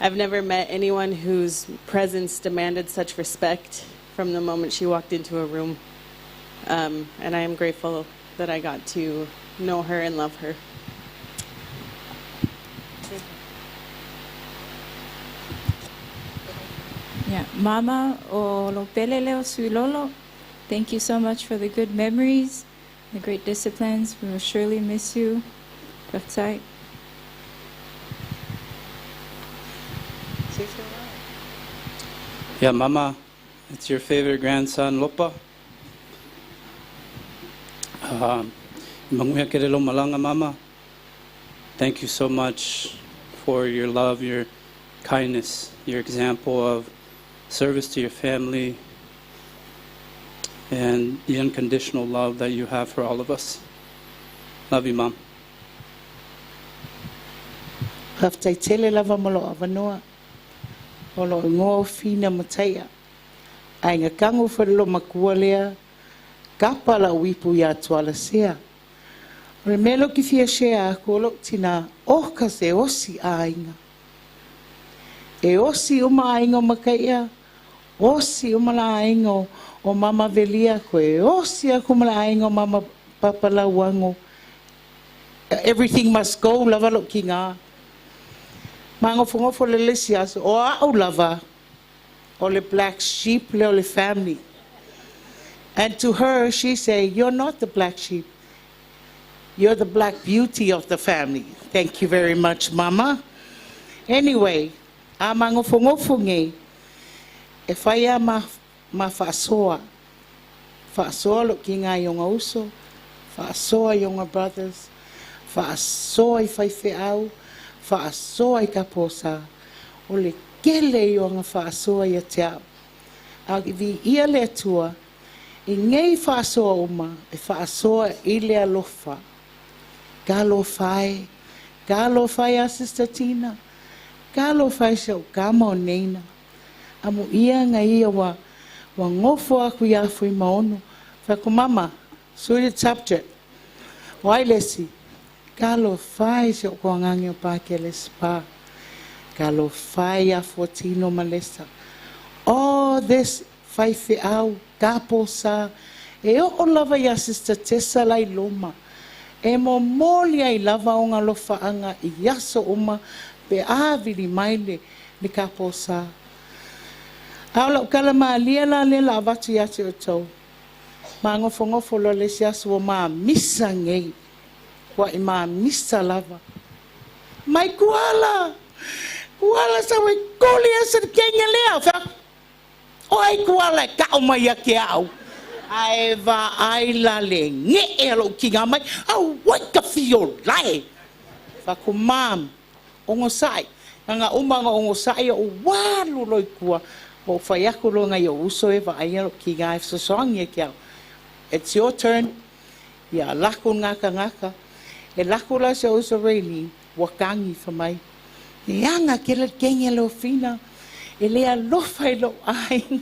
I've never met anyone whose presence demanded such respect from the moment she walked into a room. And I am grateful that I got to know her and love her. Yeah, Mama o lo pele leo suilolo. Thank you so much for the good memories, the great disciplines. We will surely miss you. Faafetai. Yeah, Mama, it's your favorite grandson, Lopa. Manuia tele lou malaga, Mama. Thank you so much for your love, your kindness, your example of service to your family, and the unconditional love that you have for all of us. Love you, Mom. Faafetai tele lava mo lou avanoa. O lou igoa o Fina Mataia. Aiga kago foi makua lea, kapa lau ipu ia Tualasea. O le mea lea ou te fia share aku o lou tina oka se osi aiga. E osi uma aiga o Makaia, osi uma la aiga o Mama Velia koe, osi aku ma la aiga o Mama Papa Lauango. Everything must go lava lou kiga. Magofogofo le le isi aso, o au lava, o le black sheep lea o le family. And to her, she say, "You're not the black sheep. You're the black beauty of the family." Thank you very much, Mama. Anyway, a magofogofo nei, e fai a ma, ma faasoa. Faasoa lo ki ngā ionga uso, faasoa ionga brothers, faasoa i whaiwheau, faasoa i kaposa, o le kele i onga faasoa ia te au. A vi ia le atua, i ngei faasoa uma, e faasoa i le alofa. Talofa e, talofa e a Sister Tina, talofa e si au kama o neina. Amo ia nga ia wa, wa ngofo aku ia fui maono. Whaku mama, sui the subject. Wai lesi, talofa e si au kuangangi o pākele spa. Talofa e a Fortino Malesa. All this whaiwhe au, kapo sa, e o lava ia Sister Tessa lai loma. E mo moli ai lava o ngā lofaanga i aso uma pe āwili mai le, le kapo sa. Au lau kala maalia la le la avatu ia te o tau. Ma ngofo lo le si aso o maa misa ngei. Kua i maa misa lava. Mai kuala! Kuala sa we koli asa te kenga lea. O ai kuala e kao mai a ke au. Ae va ai la le nge e alo ki ngā mai. Au wai ka fio lae. Whaku mam, ongo sai. Nga uma nga ongo sai o walu loi kua. O whai aku lo ngai o uso e va ai alo ki ngā e sosoangi e ke au. It's your turn. Ia lako ngaka ngaka. E lako la se uso reili. Wakangi whamai. E anga ke le kenge lo fina. E le alofa i lo ai.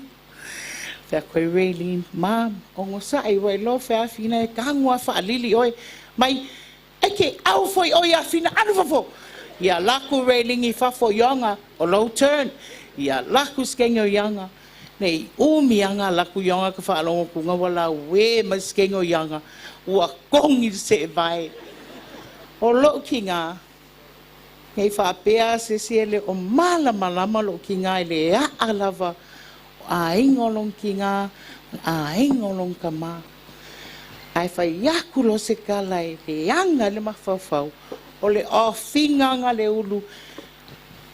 Whea koe Raylene, mam, ongo sa'i wai lo whea fina e kangua whaalili oi. Mai, e ke au foi oi a fina, anu fafo. Ia laku Raylene i fafo ionga, o low turn. Ia laku skengo ianga. Nei umi anga laku ionga ka whaalongo kunga wala we ma skengo ianga. Ua kongi se vai. O lo ki ngā, ngei whaapea se se le o mala malama lo ki ngā i le aa lava. A ingolong ki ngā, a ingolong ka mā. Ai whai aku lo se kala e le anga le mawhawhau, o le ofinga le ulu,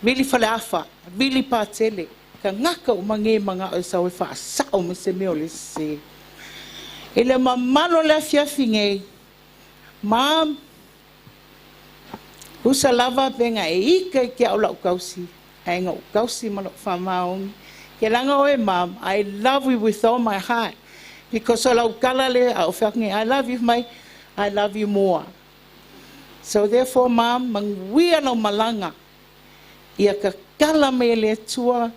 vili whale afa, vili pātele, ka ngaka o mange manga o sau e whaasao me se meo le se. E le mamalo le afiafi ngei, mam, usa lava penga e ika i kia o lau kausi, ai ngau kausi ma lau whamaongi. Ke langa oe, Mom, I love you with all my heart. Because o lau kala le, au whakangi, I love you, mai, I love you more. So therefore, Mom, mangwia lau malanga. Ia ka kala me le tua,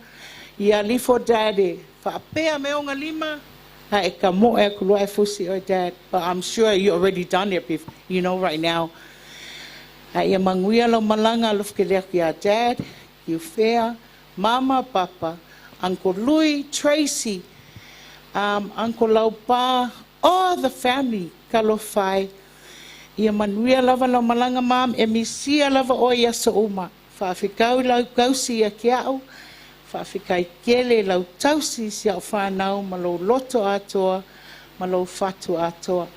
ia lifo daddy. Whaapea me onga lima, ha e ka moe aku lua e fusi oe, Dad. But I'm sure you already done it, before, you know, right now. Ha ia mangwia lau malanga, alof ke lea ia Dad, you fair, Mama, Papa, Uncle Louis, Tracy, Uncle Laupa, all the family, kalofai. Ia manuia lava lau malanga, Mam, e misia lava o ia so uma. Whaafikau lau kausi ia ke au, whaafikai kele lau tausi si au whanau, ma lau loto atoa, ma lau whatu atoa.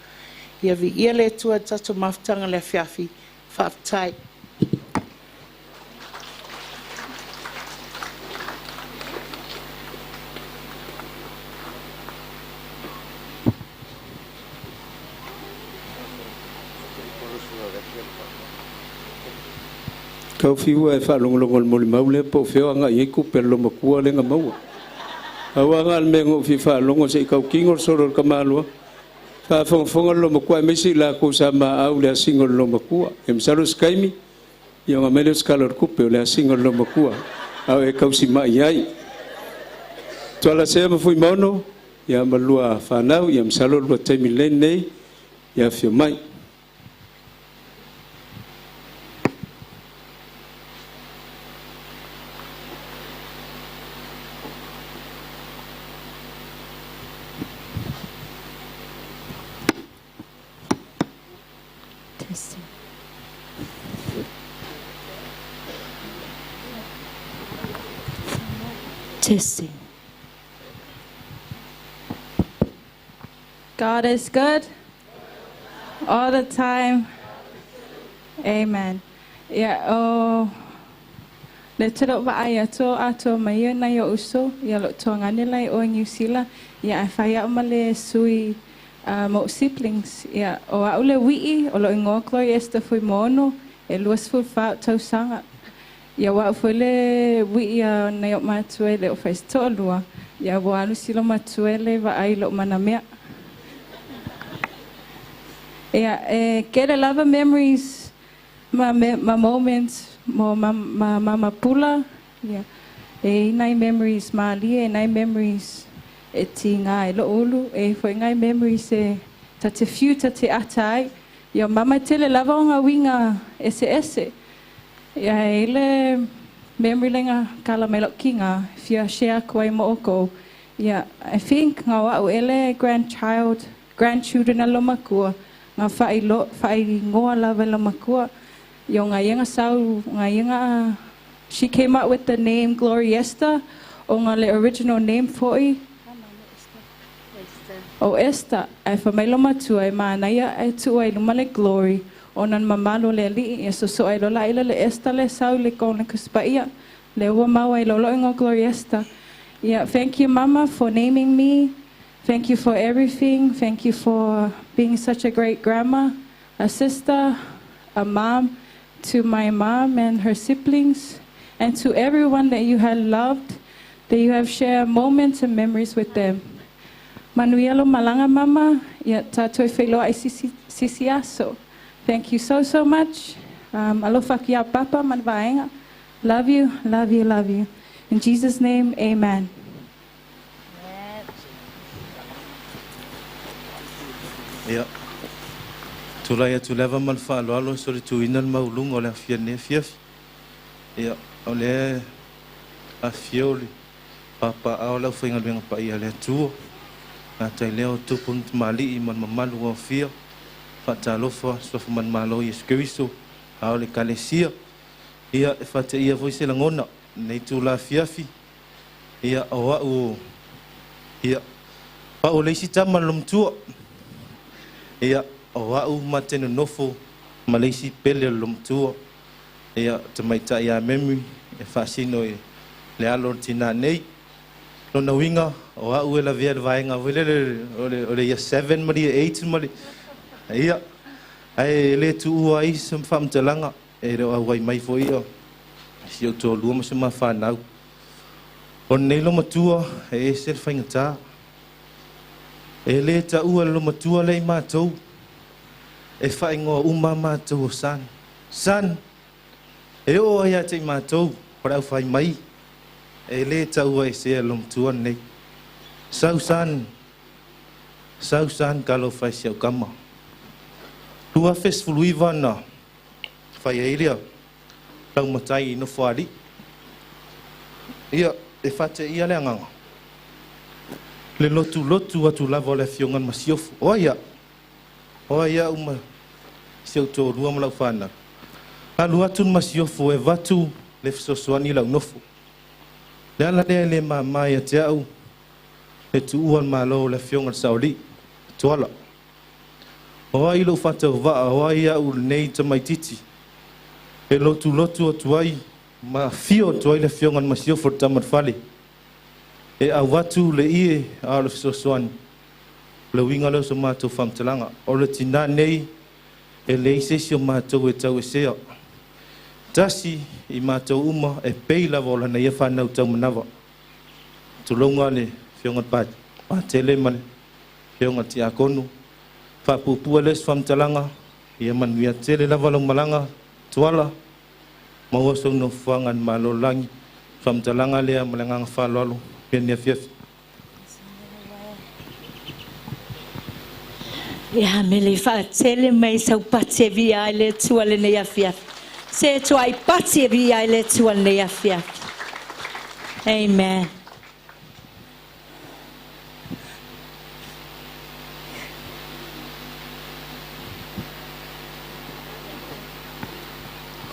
Ia vi ia le tua tato mafutanga le fiafi, whaafitai. Kau fiua e whaalongolongo le moli maule po whio anga i ku pelo makua lenga maua. Au anga al mengo fi whaalongo se i kau kingo soro le kamalua. Whaafongafonga lo makua e mesi la ko sa ma au le asingo lo makua. E msalo skaimi, i anga mele skalo kupe o le asingo lo makua. Au e kau si mai ai. Tuala sea mafui maono, ia malua whanau, ia msalo lua taimi lenei, ia whio mai. Testing. Testing. God is good all the time. Amen. Ia, o le tele o vaai atu o atoa mai ia nai o'u uso, ia o lo o toagane la i o i Niu Sila, ia ae fai a'u ma le sui a ma o'u siblings. Ia, o a'u le ui'i, o lo'u igoa Gloria Esther Fuimaono, e 24 o'u tausaga. Ia, o a'u foi le ui'i a nai o'u matua e le o fai se to'alua, ia ua alu si loomatua e le vaai i lo'u manamea. Ia, e tele lava memories ma, me, ma moments mo ma, ma mama Pula. Ia, e i ai nai memories malie, e nai memories e tigā ai lo'u ulu, e i ai foi nai memories e ta te fiu ta te ata ai. Ia, o mama e tele lava ona uiga eseese. Ia, e i ai le memory lea na kala mai lo'u kigā, e fia share aku ai ma ʻoukou. Ia, I think na o a'u ea le grandchild, grandchildren a loomatua, na faaigoa lava e loomatua. Ia o na ia na sau, na ia na, she came up with the name Glory Esther, ona le original name fo'i o Esther, ae fai mai loomatua e manaia ae tuu ai i luma le Glory, ona na mamalu o le Alii. Ia soso'o ai loa laʻi le Esther le sau i le kona Tusi Paia, lea ua mau ai loa lo'u igoa Glory Esther. Yeah, thank you, Mama, for naming me. Thank you for everything. Thank you for being such a great grandma, a sister, a mom to my mom and her siblings, and to everyone that you have loved, that you have shared moments and memories with them. Manuia lou malaga, Mama. Ia tatou feiloai se isi aso. Thank you so, so much. Alofa atu iā Papa ma le vaega. Love you, love you, love you. In Jesus' name, amen. Ia. Tulai atu lava ma le faaaloalo e solituina le maualuga o le afia i lenei afiafi. Ia, o lea e afifio le papaaao o le aufaigaluega paia a le Atua, gata i lea o tupu ma tamalii ma le mamalu ua aofia, faatalofa suafa manumalo o Iesu Keriso, a o le Ekalesia. Ia, e faateia foi se lagona i lenei itula afiafi, ia, o a'u, ia, o a'u o le isi tama a le loomatua. Ia, o a'u ma te nonofo ma le isi pele o le loomatua, ia, tamaitai ia Memory e faasino i le alo o le tinā nei. Lona uiga, o a'u e lavea i le vaega foi lele o le Year 7 ma le Year 8 ma le, ia, ae le tuua ai se faamatalaga, e le o auai mai foi ia si ou toalua ma si ma fanau. O lenei loomatua e ese le faigatā. E lē taua e le loomatua lea i matou, e faaigoa uma a matou o son. Son, e oo ai ia te i matou o le aufai mai, e lē taua esea e le loomatua lenei. Sau son, sau son talofa e si au tama. 2019 na fai ai lea laumatai i Nofoalii. Ia, e faateia le agaga, le lotulotu atu lava o le Afioga i le Masiofo. O ai a'u? O ai a'u ma si ou toalua ma lau fanau? Alu atu le Masiofo e avatu le fesoasoani i lau nofo. Le ala lea e le māmā ia te a'u le tuua o le Malo o le Afioga i le Saoalii, Tuala. O ai lou faatauvaa, o ai a'u lenei tamaitiiti e lotulotu atu ai ma afio atu ai le Afioga i le Masiofo le tama o le fale e avatu le ie a o le fesoasoani. O le uiga lea o so matou faamatalaga. O le tinā nei e leai se isi o matou e tauesea. Tasi i matou uma e pei lava o lana ia fanau taumanava. Tulouna le Afioga i le Patele ma le Afioga i le Tiakono. Faapuupuu lea se faamatalaga, ia manuia tele lava lau malaga, Tuala, maua sou nofoaga i le Malo o le lagi. Faamatalaga lea ma le agaga faaaloalo i lenei afiafi. Ia, me le faatele mai sau pati e viia ai le Atua lenei afiafi. Se tuai pati e viia ai le Atua lenei afiafi. Amen.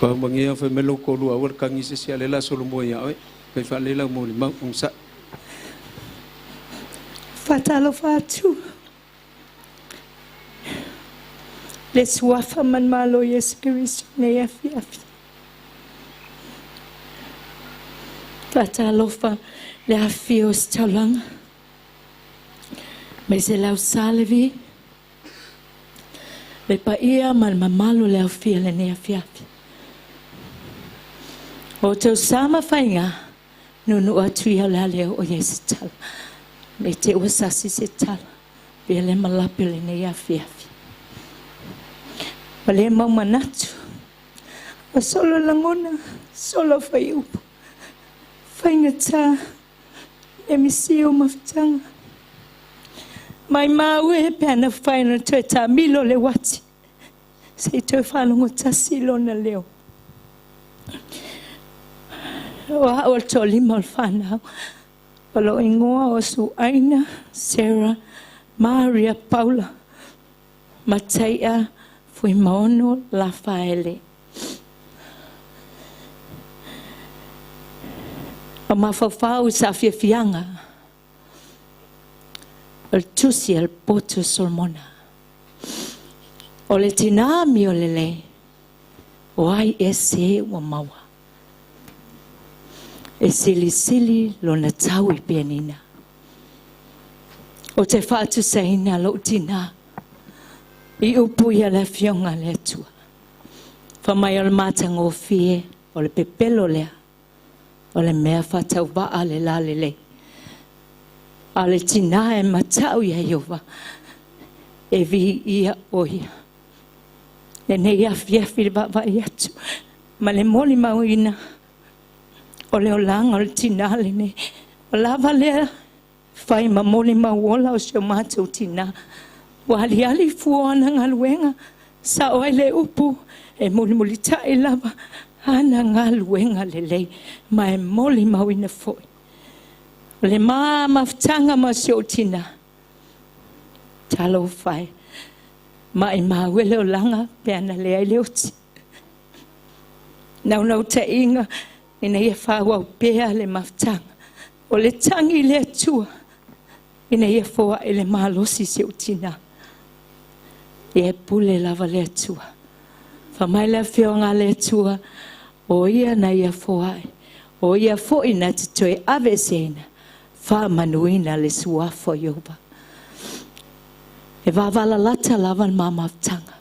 Faumagia fai mai lou toalua aua le tagi se isi a o lea o le a solomua ia oe. Fai faalelei lau molimau, onosai. Faatalofa atu. Le suafa ma le Malo o Iesu Keriso i lenei afiafi. Faatalofa i le afifio o ositaulaga, aemaise le au Salevi, le paia ma le mamalu o le aofia i lenei afiafi. O outou sa ma faiga, nuunuu atu ia o le a le oo i ai se tala. Ne i te i ua sasi se tala, avea lea ma lape o lenei afiafi. Ua le mau manatu, ua solo lagona, solo fuaiupu, faigata le misia o mafutaga. Maimau e pe a na mafai ona toe taamilo le uati se i toe faalogo tasi lona leo. O au o le toalima o le fanau, o lou igoa o Suaina Sarah Maria Paula Mataia Fuimaono Lafaele. O mafaufau i saafiafiaga o le tusi a le poto Solomona. O le tinā mio lelei, o ai ea se ua maua. E silisili lona tau i penina. Ou te faatusaina lou tinā i upu ia le Afioga a le Atua. Fai mai o le matagofie o le pepelo lea, o le mea faatauvaa le lalelei. A o le tinā e matau ia Ieova, e viia o ia. Lenei afiafi le vaavaai atu ma le molimauina o le olaga o le tinā lenei. Ua lava lea fai ma molimau ola o si o matou tinā. Ua aliali fua o ana galuega, sao ai le upu e mulimulitai lava ana galuega lelei ma e molimauina foi. O le ma mafutaga ma si ou tinā, talofa e, maimau e le olaga pe ana leai le oti. Naunautaiga ina ia faaauau pea le mafutaga. O le tagi i le Atua ina ia foai le malosi i si ou tinā. Ia e pule lava le Atua. Fai mai le Afioga a le Atua, o ia na ia foai, o ia foi na te toe aveeseina, faamanuina le suafa o Ieova. E vavalalata lava le ma mafutaga.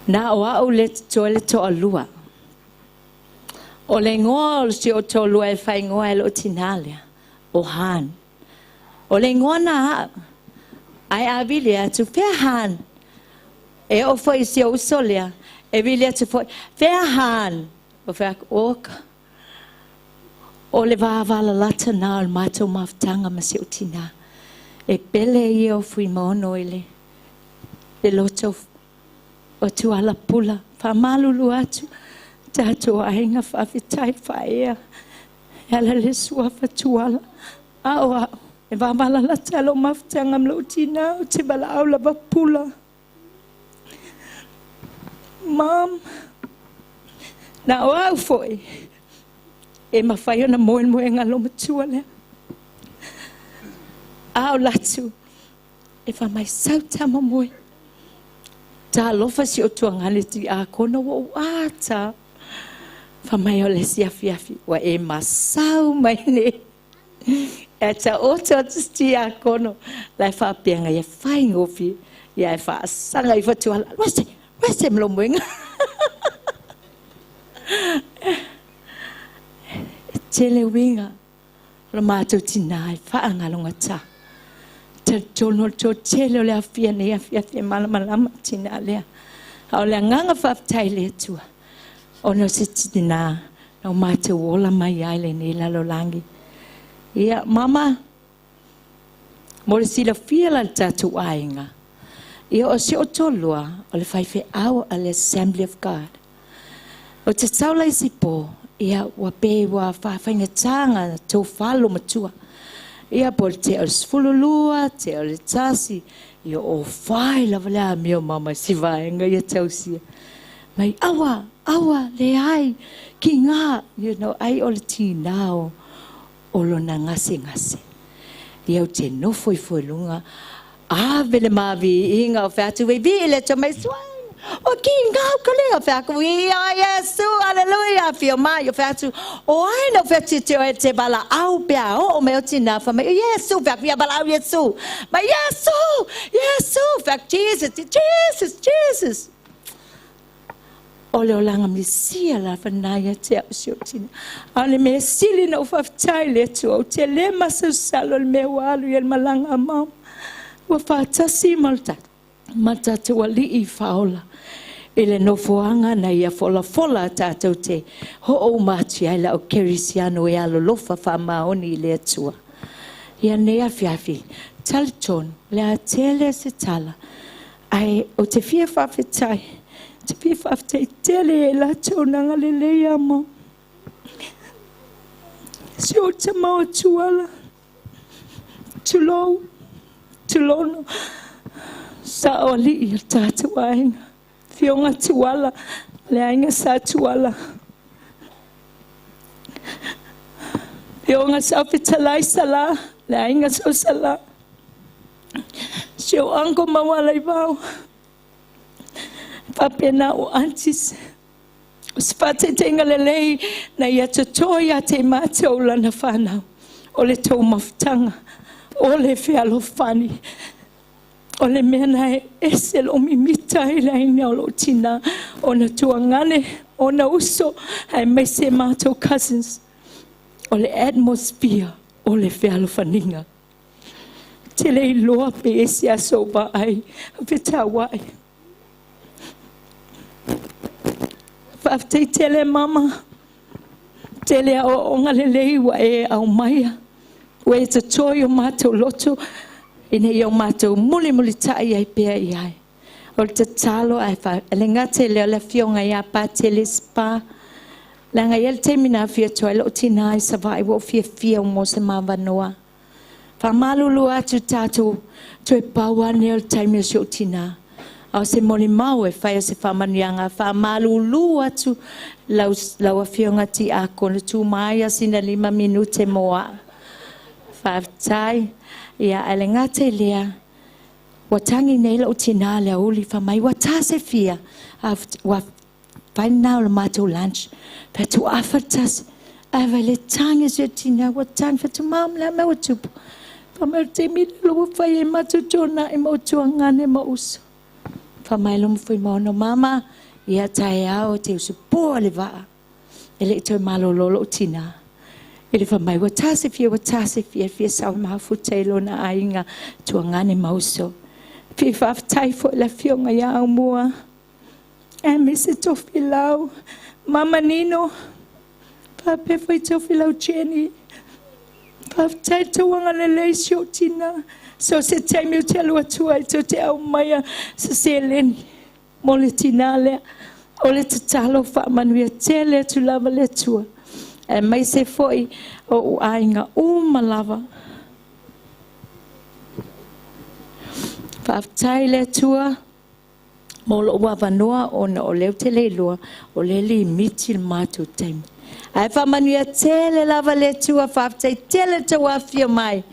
Na o au le totoe le toalua. O le igoa o si ou toalua e faaigoa e lou tinā lea, o Han. O le igoa na au, ae a vili atu, fea Han? E oo foi i si ou uso lea, e vili atu foi, fea Han? Ou fai atu, oka. O le vavalalata na o le matou mafutaga ma si ou tinā. E pele ia o Fuimaono i le le loto o Tuala Pula. Faamalulu atu tatou aiga faafetai faaea e ala i le suafa Tuala. A o au, e vavalalata lou mafutaga ma lou tinā, ou te valaau lava Pula. Mom, na o au foi e mafai ona moe le moega loomatua lea. A o latu, e fai mai sau tama moe. Talofa si o tuagale tiakono ua ou ata. Fai mai o le isi afiafi, ua e masau mai nei. E taoto atu si tiakono, la e faapea ia faigofie, ia e faasaga ifo Tuala. Wese, wese ma lou moega. E tele uiga o le matou tinā e faagalogata. Talitonu o le toatele o le aofia nei afiafi e malamalama i le tinā lea. A o le agaga faafetai i le Atua, ona o se tinā na o matou ola mai ai lenei lalolagi. Ia, mama, mo le silafia la le tatou aiga, ia o si ou toalua o le faifeau a le Assembly of God. Ou te sau la i Sipo, ia ua pei ua faafaigata ona tofa loomatua. Ia po o le tea o le 12, tea o le 1, ia o fai lava le amio mama i si vaega ia tausia. Mai aua, aua, leai, kiga, ai o le tinā o lona gasegase. Ia ou te nofo ifo i luga, ave le maviiga o featu veivi i le Atua mai suaina. O ki ngau ka le o feaku i a Iesu, aleluia, fio mai o featu. O ai no featu te o e te vala au pe a o o me o tina fa mai, Iesu, feaku ia vala au Iesu. Mai Iesu, Iesu, feaku Jesus, Jesus, Jesus. O le olaga Mesia lava lena ia te au si ou tina. A o le mea sili na ou faafetai i le Atua, ou te le masalosalo i le mea ua alu i ai le malaga a mama. Ua faatasi ma le ma le tatou Alii Faaola i le nofoaga na ia folafola tatou te ho'ouma atu ai le au kerisiano e alolofa faamaoni i le Atua. Ia nei afiafi, talitonu, le a tele se tala, ae o te fia faafetai, te fia faafetai tele e latou na agalelei ia ma. Si o tama o tuala, tulou, tulono, sa o alii o le tatou aiga. Fioga Tuala, le aiga sa Tuala. Fioga sa fetalai Sala, le aiga sa Sala. Si o uncle mauala i vao. Faapena o aunties. O se faataitaiga lelei na ia totoe ia te matou lana fanau. O le tou mafutaga, o le fealofani, o le mea na e ese lou mimita i le aiga o lou tina, ona tuagane, ona uso, aemaise matou cousins. O le atmosphere o le fealofaniga. Te le iloa pe ese aso o vaai, fetauai. Faafetai tele mama, tele aoaoga lelei ua e aumaia, ua e totoe o matou loto, ina ia o matou mulimulitai ai pea i ai. O le tatalo ae fa, le gata i lea o le afioga ia Patele Spa, leaga e i ai le taimi na afio atu ai lou tina i Savaii ua ou fiafia mo se mavanoa. Faamalulu atu tatou, toe pau lava lenei o le taimi o si ou tina. A o se molimau e fai o se faamanuiaga, faamalulu atu lau, lau afioga Tiakono, tu mai a sina 5 minute mo au. Faafetai. Ia, ae le gata i lea, ua tagi nei lou tina le aoauli, fai mai, ua ta se fia, a ua fai lena o le matou lunch. Fai atu, afa le tasi. Ae vai le tagi si o tina, ua tagi, fai atu, mom, le a mea ua tupu? Fai mai o le taimi lea ua fai ai matou tuanai ma ou tuagane ma uso. Fai mai lo Fuimaono, mama, ia taeao te usupoa le vaa. E le i toe malolo lou tina. I le fai mai, ua ta se fia, ua ta se fia, fia sao mafuta i lona aiga, tuagane ma uso. Fia faafetai foi le afioga ia Aumua. Aemaise Tofilau, Mama Nino, faapea foi Tofilau Jenny. Faafetai le tauaga lelei si ou tina. So se taimi ou te alu atu ai, tou te aumaia se seleni mo le tina lea. O le tatalo faamanuia tele atu lava le Atua. Aemaise foi o ou aiga uma lava. Faafetai le Atua mo lou avanoa ona o lea ou te le iloa o lea e limiti le matou taimi. Ae faamanuia tele lava le Atua, faafetai tele le tou afifio mai,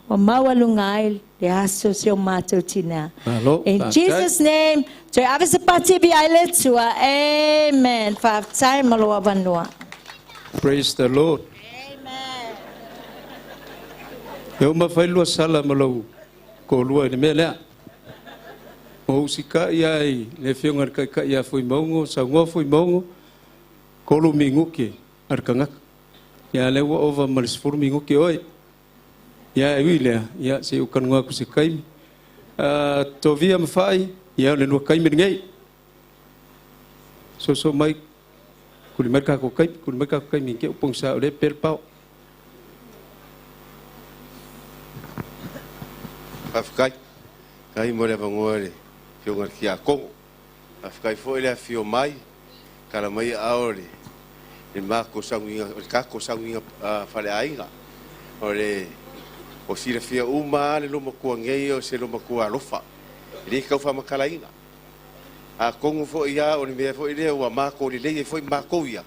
ua maualuga ai le aso o si o matou tina. Malo, In faafetai. Jesus name, toe ave se pati e viia ai le Atua. Amen. Faafetai mo lou avanoa. Praise the Lord. Amen. E uma fai lua sala ma lou toalua i le mea lea. Ma ou sika'i lava i le Afioga i le Taitai ia Fuimaono, saunoa Fuimaono, 3 minute a le tagata. Ia lea ua ova ma le 10 minute oe. Ia e ui i lea, ia se i ou talanoa atu se taimi. Tovia ma Fa'i, ia o le lua taimi lenei. Soso mai, tuli mai le tatou taimi, tuli mai le tatou taimi i te i ua pogisa o lea e pe le pao. Faafetai. Faafetai mo le avanoa i le Afioga i le Tiakono. Faafetai foi le afifio mai, tala mai aao o le matou sauniga, o le tatou sauniga faleaiga. O le ua silafia uma lava le loomatua nei o se loomatua alofa, e le tau faamatalaina. Atonu foi lava o le mea foi lea ua matou lelei ai foi matou ia,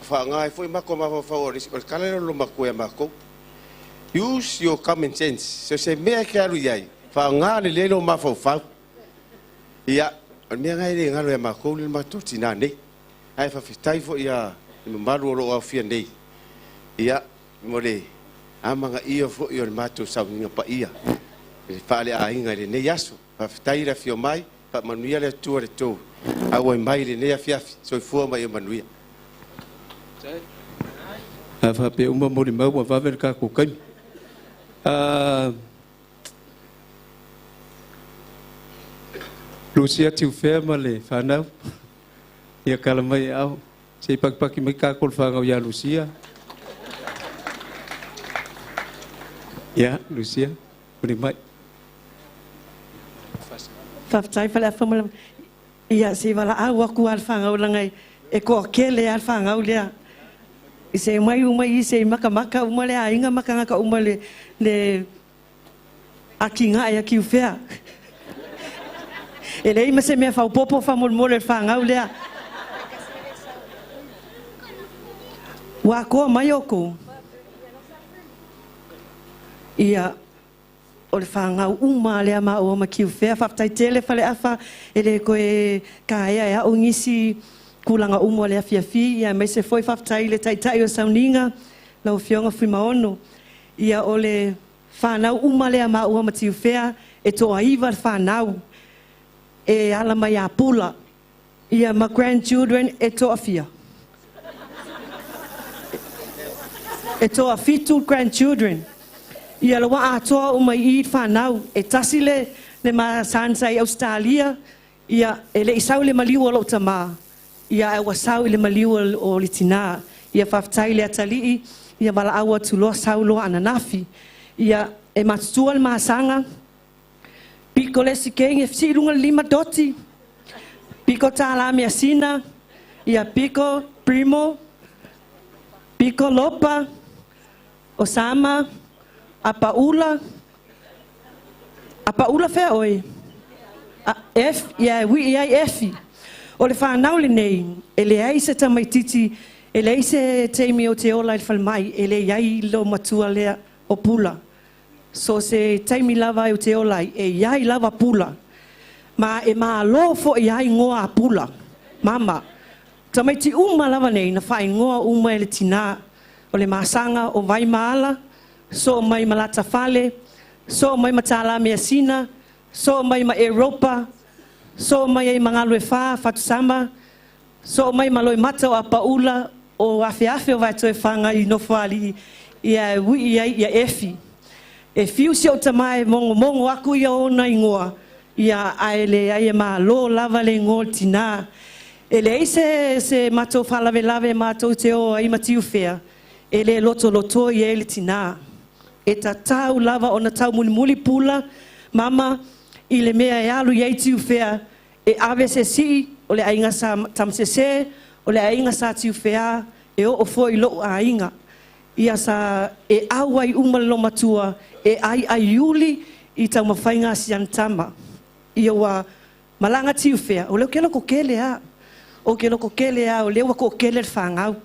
faaaoga ai foi matou mafaufau o le tala lea o le loomatua ia matou. Use your common sense. So se mea ke alu iai, whaonga le lelo mafaufau. Ia, o le mea ngai le ngalo ia makou le matou tinā nei. Ae faafetai foi ia le mamalu o loo aofia nei. Ia, mo le amagaia foi o le matou sauniga paia i le faaleaiga i lenei aso. Faafetai le afio mai, faamanuia le Atua i le tou auai mai i lenei afiafi. Soifua ma ia manuia. A faapea uma molimau ua vave le tatou taimi. Lusia Tiufea ma le fanau, ia tala mai e ao. Se i pakipaki mai tatou le fanau ia Lusia. Ia, Lusia, muli mai. Faafetai Faleafa ma ia se i valaau atu lava le fanau leaga e toatele lava le fanau lea. I se mai uma i se i matamata uma le aiga ma tagata uma le le atinae a Tiufea. E leai ma se mea faaopoopo faamolemole le fanau lea. Ua atoa mai outou. Ia o le fanau uma lea maua ma Tiufea. Faafetai tele Faleafa, e le toe taea e au nisi tulaga uma o le afiafi, ia aemaise foi faafetai i le taitai o le sauniga, lau Afioga Fuimaono. Ia o le fanau uma lea maua ma Tiufea, e toaiva le fanau e ala mai ia Pula, ia ma grandchildren e toafia. E toafitu grandchildren. Ia la ua atoa uma i i le fanau. E tasi le le ma son sa i Ausetalia, ia e le i sau i le maliu o lou tamā, ia ae ua sau i le maliu o le tinā. Ia faafetai i le atalii, ia valaau atu loa sau loa ananafi. Ia e matutua le masaga, piko le isi kegi e sii i luga i le 5 doti, piko tālā measina, ia piko Primo, piko Lopa, Osama, Apaula, Apaula fea oe? A, F, ia e wii ai Efi. O le fanau lenei, e leai se tamaititi, e leai se taimi o te ola i le falemai, e leai lo matua lea o Pula. So se taimi lava e o te ola ai, e iai lava Pula. Ma e malo foi ai igoa a Pula. Mama, tamaiti uma lava nei na faaigoa uma e le tinā. O le masaga o Vaimaala, soo mai ma Latafale, soo mai ma Tālā Measina, soo mai ma Europa, soo mai ai ma Galuefā, Fatusama, soo mai ma Loimata o Apaula, o Afeafe o Vaetoefaga i Nofoalii, ia e wii ai ia Efi. E fiu si ou tamā e mogomogo aku ia ona igoa, ia ae leai e malo lava le igoa o le tinā. E leai se se matou faalavelave matou te o ai ma Tiufea, e le lotolotoi ai le tinā. E tatau lava ona taumulimuli Pula, mama, i le mea e alu i ai Tiufea, e ave se sii o le aiga sa Tamasese, o le aiga sa Tiufea, e oo foi i lou aiga. Ia sa e au ai uma le lomatua e aiai uli i taumafaiga a si ana tama. Ia ua malaga Tiufea, o lea ou ke loko kele a. O ke loko kele a, o lea ua toatele le fanau.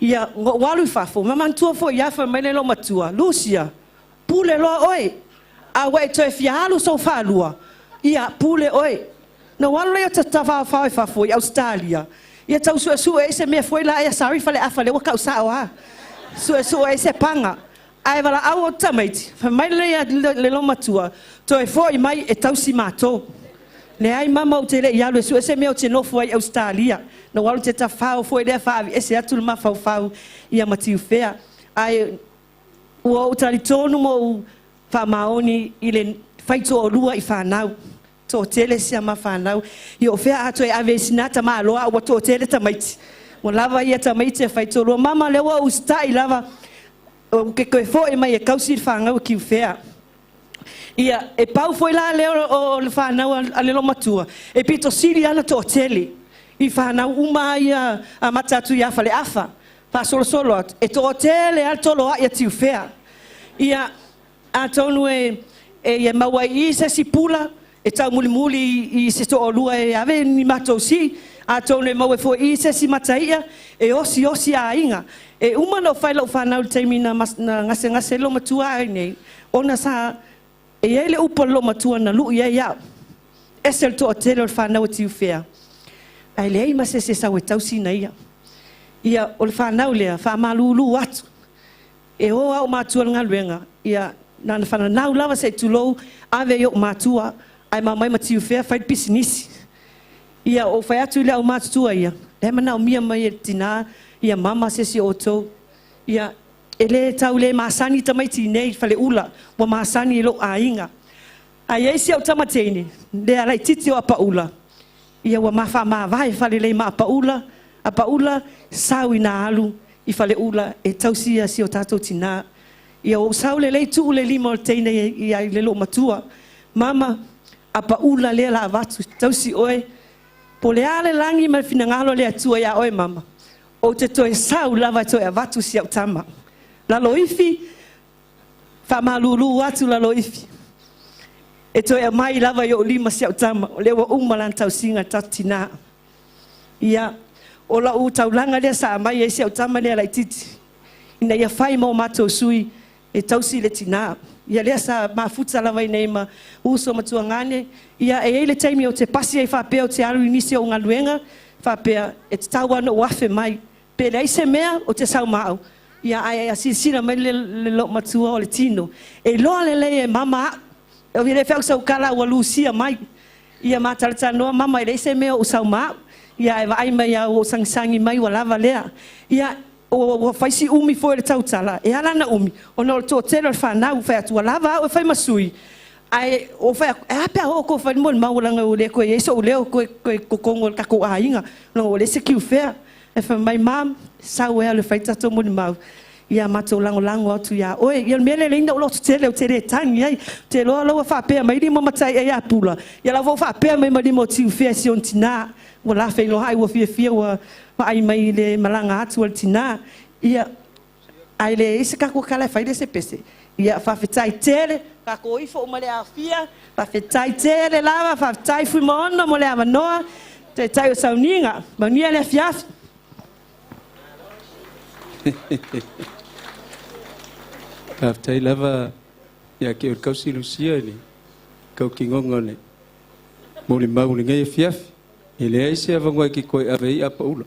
Ia, na ou alu i fafo, ma manatua foi ia fai mai le lomatua, Lusia, pule loa oe, a ua e toe fia alu sou faalua, ia, pule oe. Na ou alu lea ta tafaofao i fafo i Ausetalia, ia tau suesue ai se mea foi la ea sorry Faleafa lea ua tau sao a. Suesue ai se paga. Ae valaau ou tamaiti, fai mai lea le lomatua, toe foi mai e tausi matou. Leai mama ou te le i alu e sue se mea ou te nofo ai i Ausetalia. Na ou alu te tafao foi lea faaviese atu le mafaufau ia ma Tiufea. Ae ua ou talitonu ma ou faamaoni i le faitoalua i fanau. Toatele si ama fanau. Ia o fea a toe ave ai sina tamaloa a ua toatele tamaiti. Ua lava ia tamaiti e faitoalua. Mama lea ua ou usitai lava ou te toe foi mai e tausi le fanau a Tiufea. Ia, e pau foi la lea o le fanau a le loomatua, e pito sili lava ona toatele i fanau uma ia amata atu ia Faleafa, faasolosolo atu, e toatele lava le toloai a Tiufea. Ia, atonu e e maua ai i i se isi pula e taumulimuli i se toalua e ave ni matou sii, Atonu e maua ai foi i i se isi mataia e osiosi aiga. E uma ona ou fai i lau fanau i le taimi na na gasegase ai le loomatua a nei, ona sa e i ai le upu a le loomatua na lui ai au, ese le toatele o le fanau a Tiufea, ae leai ma se isi e sau e tausi na ia. Ia, o le fanau lea, faamalulu atu, e o lava ou matua i le galuega, ia, na ona fananau lava se i tulou, ave i ou matua, ae ma omai ma Tiufea fai le pisinisi. Ia, ou fai atu i le aumatutua ia, la e manaomia mai e le tina ia mama se isi o outou. Ia, e le tau le masani tamaiti i nei i Faleula, ua masani i lou aiga. Ae i ai si au tama teine, lea laitiiti o Apaula, ia ua ma faamavae faalelei ma Apaula, Apaula, sau ina alu i Faleula e tausi si o tatou tina. Ia ua ou sau lelei tuu le lima o le teine i le loomatua. Mama, Apaula lea la avatu, tausi oe. Po o le a le lagi ma le finagalo o le Atua iā oe mama, ou te toe sau lava e toe avatu si au tama. Laloifi, faamalulu atu Laloifi. E toe aumai lava i ou lima si au tama, o lea ua uma lana tausiga i le tatou tinā. Ia, o lau taulaga lea sa aumai ai si au tama lea laitiiti, ina ia fai mo matou sui e tausi le tinā. Ia lea sa mafuta lava i nei ma uso ma tuagane. Ia, e i ai le taimi ou te pasi ai faapea ou te alu i nisi o au galuega, faapea e tatau lava ona ou afe mai. Pe leai se mea, ou te sau ma au. Ia, ae a silasila mai le loomatua o le tino, e iloa lelei e mama au. E le feau sau tala ua lusia mai. Ia ma talatalanoa mama e leai se mea o ou sau ma au. Ia ae vaai mai lava ua ou sagisagi mai ua lava lea. Ia ua fai si umi foi o le tautala, e ala ona umi, ona o le toatele o le fanau. Fai atu ua lava au e fai ma sui, ae ou fai atu, e a pe a oo tou fai le molimau leaga ua le toe i ai sou leo toe i totonu o le tatou aiga, leaga ua leai se Tiufea. Ae fai mai, mom, sau e alu e fai le tatou molimau, ia matou lagolago atu ia oe. Ia o le mea lea e ala ai ona ou lototele ou te le tagi ai. Ou te iloa o la ua faapea mai lima o Mataia ia Pula, ia la ua faapea mai ma lima o Tiufea i si ona tina. Ua la feiloai ua fiafia ua vaai mai i le malaga atu a le tina. Ia, ae leai se tatou tala e fai le se pese. Ia, faafetai tele, tatou ifo uma i le aofia, faafetai tele lava, faafetai Fuimaono mo le avanoa, Taitai o Sauniga, manuia le afiafi. Faafetai lava ia te oe le tausi Lucia i le tautinoga o le molimau i lenei afiafi. E leai se avanoa e te toe ave ai apaula.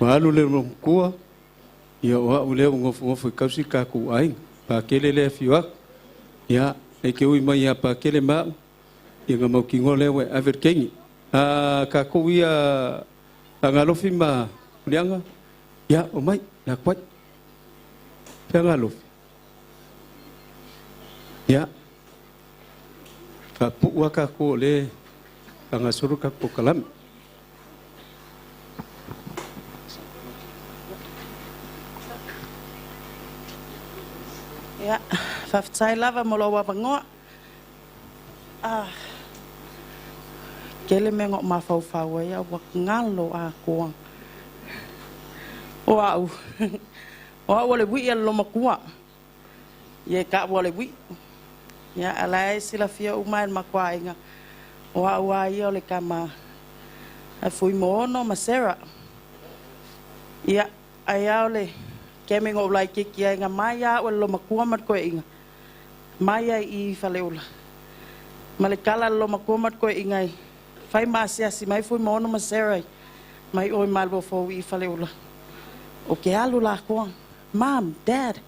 Ua alu le loomatua, ia o au lea ua nofonofo e tausi le tatou aiga. Pakele lea e afio atu. Ia, e te ui mai ia Pakele ma au, ia ona mautinoa lea ua e ave le teine. A tatou ia Agalofi ma Muliaga, ia, omai, la tuai. Fea Agalofi? Ia, faapuu lava tatou o lea e faagasolo le tatou polokalame. Ia, faafetai lava mo lou avanoa. Ah, tele mea na ou mafaufau ai, a ua galo atoa. O au, o au o le wii a le lomatua. Ia e taʻu o le wii. Ia, a la e silafia uma e le matou aiga, o au a ia o le tama a Fuimono ma Sarah. Ia, ai a o le taimi na ou laitiiti ai, na mai a au e le lomatua ma le toeaina. Mai ai i Faleula. Ma le tala a le lomatua ma le toeaina i fai ma asiasi mai Fuimono ma Sarah i mai o i Maluafou i Faleula. O ke alu lakoa, Mom, Dad.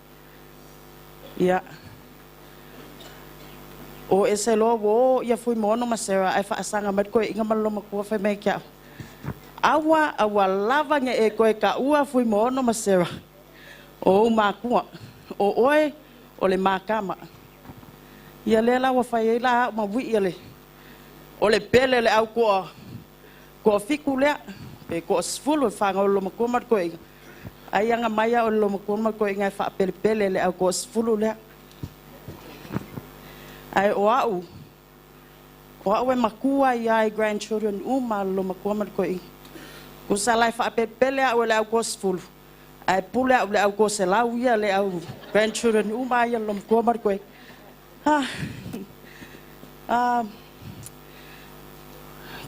Ia. O ese loa ua o ia Fuimono ma Sarah ae faasaga mai le toeaina ma le lomatua fai mai ia te au, Aua, aua lava ne e toe taua Fuimono ma Sarah. O ou makua. O oe o le makama. Ia lea la ua fai ai la au ma wii o le o le pele o le au toa toafitu lea pe toasefulu e fanau i le lomatua ma le toeaina. Ai aga mai au e le lomatua ma le toeaina e faapelepele le au toasefulu lea. Ae o au, o au e makua ai lava i grandchildren uma a le lomatua ma le toeaina. Tusa la e faapelepele au e le au toasefulu, ae pule au i le au toaselau ia le au grandchildren uma ia a le lomatua ma le toeaina. Ah, ah,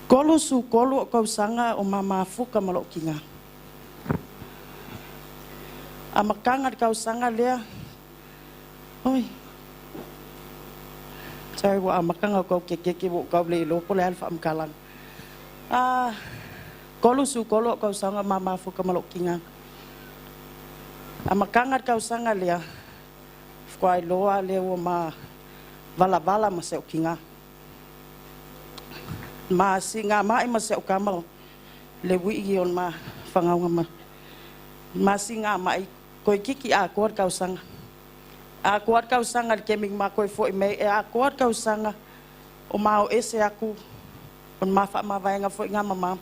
33 o'u tausaga o ma mafuta ma lo'u tinā. Amataga i le tausaga lea, oi, sorry, ua amataga o tau kekeke ua ou tau le iloa po o le a le faamatalaga. A, 33 o'u tausaga o ma mafuta ma lo'u tinā. Amataga i le tausaga lea, faatoa iloa lea ua ma valavala ma si a'u tinā. Ma sigamai ma si a'u tama le uii o le ma fagauga ma ma sigamai toeititi atoa le tausaga. Atoa le tausaga i le taimi na ma toe fo'i mai e atoa le tausaga o ma o ese atu o le ma faamavaega foi na ma ma.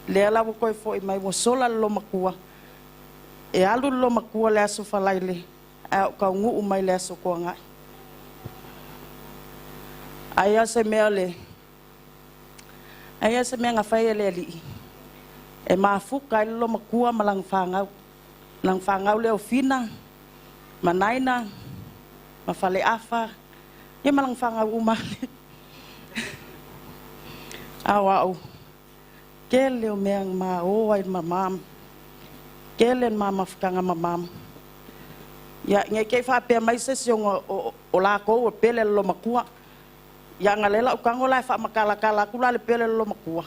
Lea la ua toe fo'i mai ua sola le loomatua. E alu le loomatua le aso Faraile ae o'u taunuu mai le aso Toaga'i. Ai se mea le ai se mea na fai e le Alii e mafuta ai le loomatua ma lana fanau. Lana fanau lea o Fina, Manaina, ma Faleafa, ia ma lana fanau uma. A o a'u, tele o mea na ma o ai ma mama. Tele le ma mafutaga ma mama. Ia, nei te i faapea mai se isi o, o lakou e pele le loomatua. Ia na le la'u tago la e faamatalatala atu la le pele le loomatua.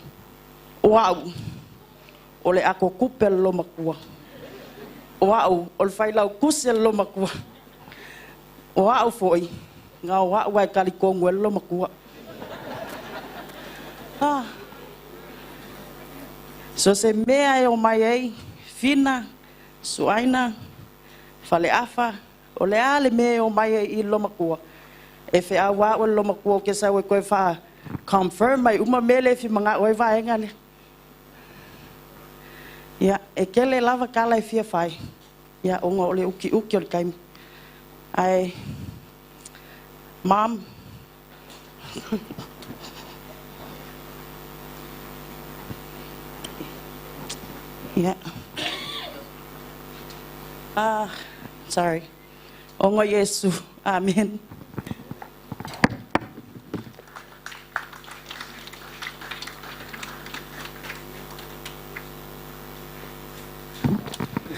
O a'u, o le ato tupe le loomatua. O a'u, o le failautusi le loomatua. O a'u foi, na o a'u ai talitonu e le loomatua. Ah. So se mea e o mai ai, Fina, Suaina, Faleafa, o le a le mea e o mai ai i le loomatua. E feau a'u e le loomatua o ke sau e toe faa confirm mai uma mea le fi manga'u ai vaega lea. Ia, e kele lava tala e fia fai. Ia, ona o le ukiuki o le taimi. Ae, Mom, yeah. Ah, sorry. Ongo Yesu. Amen.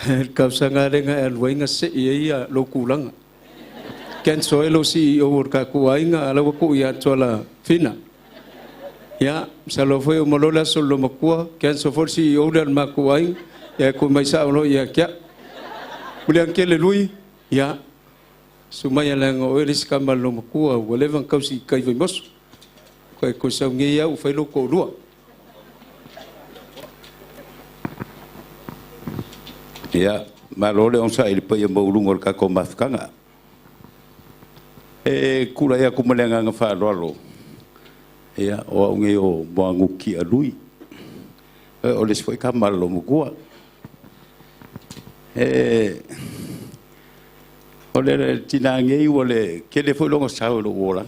Le tausaga lea e alu ai na se'i ai ia lou kulaga. Cancel ai lou CEO o le tatou aiga a la ua tuu ia Tuala Fina. Ia, masalo foi uma loa le aso o le loomatua, cancel foi le CEO lea o le matou aiga, ia e tuu mai sao loa ia te a'u. Muliaga tele Lui, ia, susu mai leaga o oe le isi tama a le loomatua ua leva ona tausi i tai Vaimoso. Toe sau nei au ua fai lou toalua. Ia, malo le onosai i le paia maualuga o le tatou mafutaga. E tulai atu ma le agaga faaaloalo, ia, o au nei o Moaguti Lui, o le isi foi tama a le loomatua. E o le tinā nei ua le tele foi lona sao i lou olaga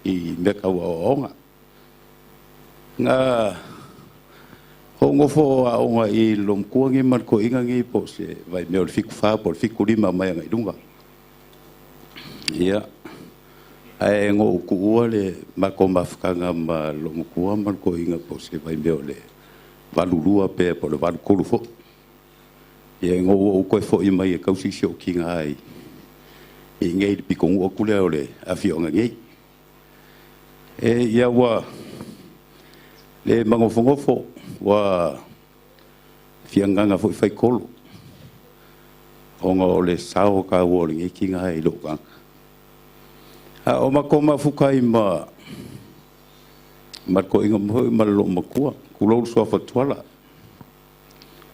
i mea tau aoaoga. Na ou nofo aoga i le loomatua nei ma le toeaina nei po o se vaimea o le 74 po o le 75 mai agai luga. Ia, ae na ou tuua le matou mafutaga ma le loomatua ma le toeaina po o se vaimea o le 82 pea po o le 83 foi. Ia, na ou toe fo'i mai e tausi si ou tinā i inei i le pitonuu atu lea o le afioaga nei. E ia ua le magofogofo'o ua fiagaga foi faitolo ona o le sao taua o lenei tinā i lou agaga. A o matou mafuta ai ma le toeaina foi ma le loomatua, tulou le suafa Tuala.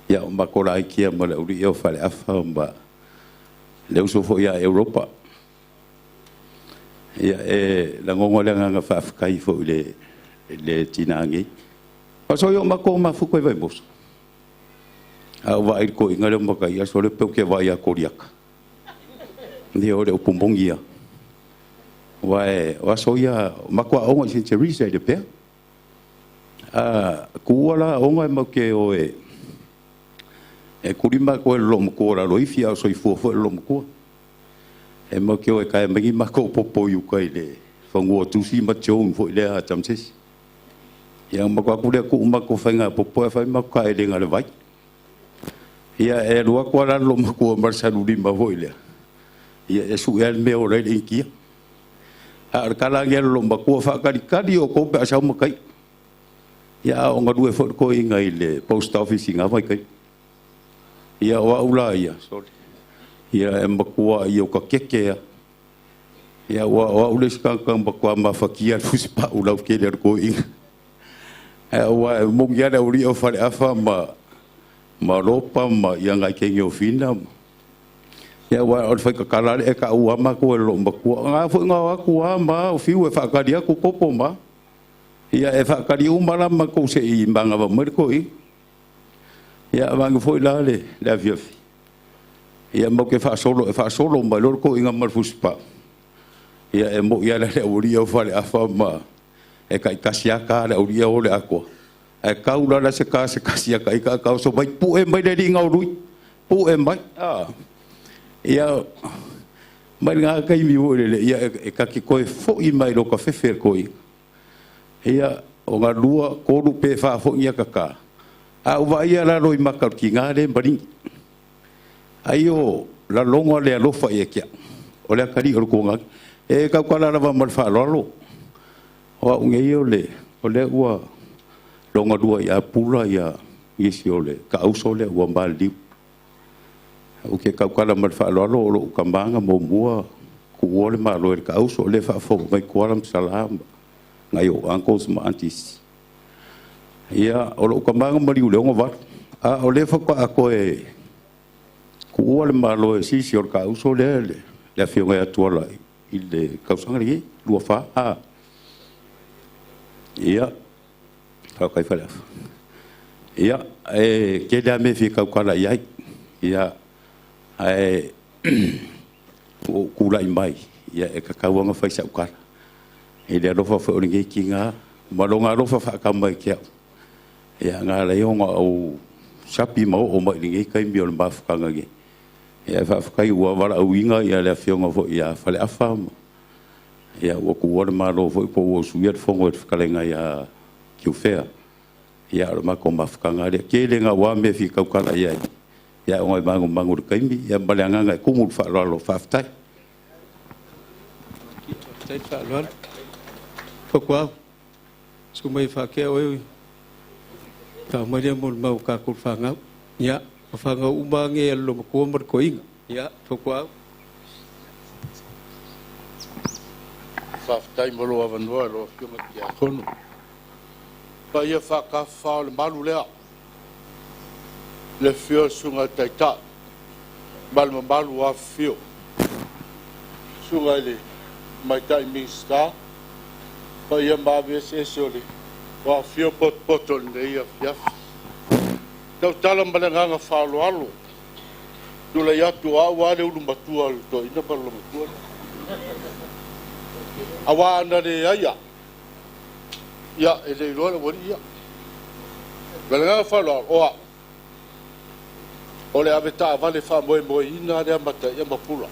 Ia, o matou laiti ia ma le aualii ia o Faleafa ma le uso foi ia Europa. Ia, e lagona le agaga faafetai foi i le tinā nei. Aso o matou mafuta i Vaimoso. A ou vaai i le toeaina lea o Mataia, sole pe ou te vaai ia Koliata. Ia, o le upu moni lava. Aua o aso ia, o matou aoga i St. Teresa i Lepea. A tuua la aoga e matou te o e tuli matou e le loomatua o Laloifi a o soifua foi le loomatua. E matou te o e tae mai ni matou popo i uka i le fanua o Tusi ma Joan foi lea a Tamasese. Ia ma ko aku lea ku'u makou faiga popo e fai makou ka'elega le vai. Ia e alu atu ala lo matua ma le salulima foi lea. Ia e su'e le mea o lai le inikia. A o le kala agi a lo matua fa'atalikali o kou pe a sau matai. Ia a o galue foi le toeaina i le post office i ngā vai. Ia o au la ia, sorry. Ia e matua ia o ka keke ia. Ia ua o au le isi tagata matua mafatia le fusipa'u lau tele o le toeaina. Ua e mogi ale au o faleafa ma lopa ma ia ngai kenge o fina. Ia ua o le faitatala le e ka ua matou e lo matua. Ngā foi ngā aku a ma o fiu e whaakari aku kopo ma. Ia e whaakari uma la matou se i manga wa mai le toeaina. Ia vanga foi la le le afiafi. Ia mau ke whaasolo e whaasolo mai lo le toeaina ma le fusipa'u. Ia e mo ia le au o faleafa ma e kai kasi aka le au o le akoa. E kau la la se ka se kasi aka i ka kau so mai pu e mai le linga o lui. Pu e mai. Ah. Ia mai ngā kai mi wo le ia e ka ki koe fo i mai lo ka fefe koi. Ia o ngā lua kolu pe wha fo ia kaka. A uwa ia la lo i makau ki ngā le maringi. Ai o la longo le alofa ia kia. O le akari o le kōngaki. E kau kala lava ma le whaaloalo. O au ngei o le, o le ua longa lua i a pula ia ngisi o le ka auso le ua mbaliu. O ke kau kala ma le whaaloalo o lo ukamanga mo mua ku ua le malo e le ka auso o le whaafo mai kuala msalama. Ngai o uncles ma aunties. Ia, o lo ukamanga mali ule ongo valu. A o le whaka ako e ku ua le malo e sisi o le ka auso le le le afionga e atua la i le kausanga le lua wha. A. Ia, whakai whaleafa. Ia, e ke lea me fi kaukala i ai. Ia, e o kula i mai. Ia, e kakauanga whai sa ukala. E le alofa whai o le ki ngā, malonga alofa whaaka mai ki au. Ia, ngā leionga au sapi mau o mai le kai mi o le mafukanga ge. Ia, whaafkai ua wala au inga ia le afionga fo ia whaleafa ma. Ia, ua ku ua le malo fo i po ua suia le fongo e te whakalenga ia kiufea. Ia, o le mako mafukanga lea. Ke le ngā wā me fi kaukala ia. Ia, o ngai mangu mangu le kaimi. Ia, male anganga e kumu le whaaloalo whaaftai. Tai whaaloalo. Whakuau. Su mai whakea oe. Ka maria mo le mau ka kul whangau. Ia, o whangau umange a lo makua mar koinga. Ia, whakuau. Whaftai mo lo awanoa lo whionga ki a kono. Pa ia whakawha o le malu lea. Le whio sunga taita. Malu malu a whio. Sunga i le maitai minista. Pa ia maawe ese ese o le wa whio pot poto le ia fiafi. Tau tala ma le nganga whaalo alo. Tula i atu au a le ulu matua le to ina pa lo matua. Awa ana le aia. Ia, e le iloa le wali ia. Ma le nganga whaalo alo, oa. O le ave ta vale wha moe moe ina le mata ia mapula.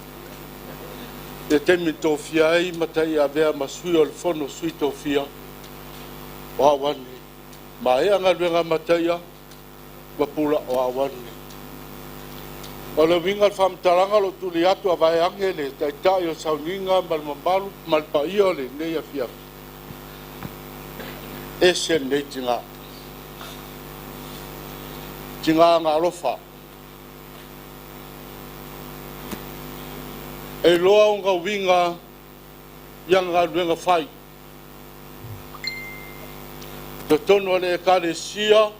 E temi tōfia ai mata ia avea ma sui o le fono sui tōfia. O awani. Ma e anga luenga mata ia mapula o awani. O le winga le whamtaranga lo tuli atu a vai ange le taitai o sauninga ma le mamalu ma le paia o le nei afiafi. E se nei tinga. Tinga ngā alofa. E loa o ngā winga ia ngā luenga whai. Te tonu ale e kare sia,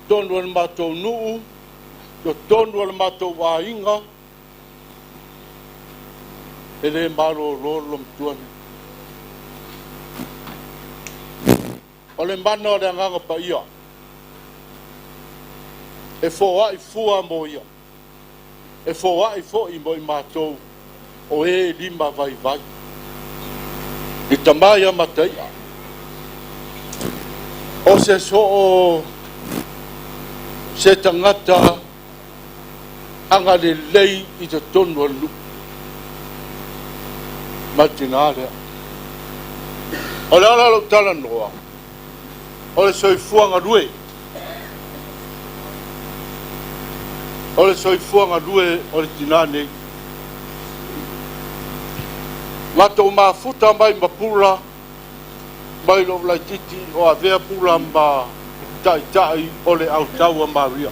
tonu ale mātou nuu, te tonu ale mātou wāinga, e le maro lolo mtuane. O le mana o le anganga pa ia. E fō ai fua mo ia. E fō ai fo i mo i mātou o e lima vai vai. I tamaia mataia. O se so o se tangata anga le lei i te tonu o lu. Ma tina lea. O le ala lo tala noa. O le soifua galue. O le soifua galue o le tinā nei. Matou mafuta mai ma Pula, mai lou laititi o avea Pula ma taitai o le autau a Maria.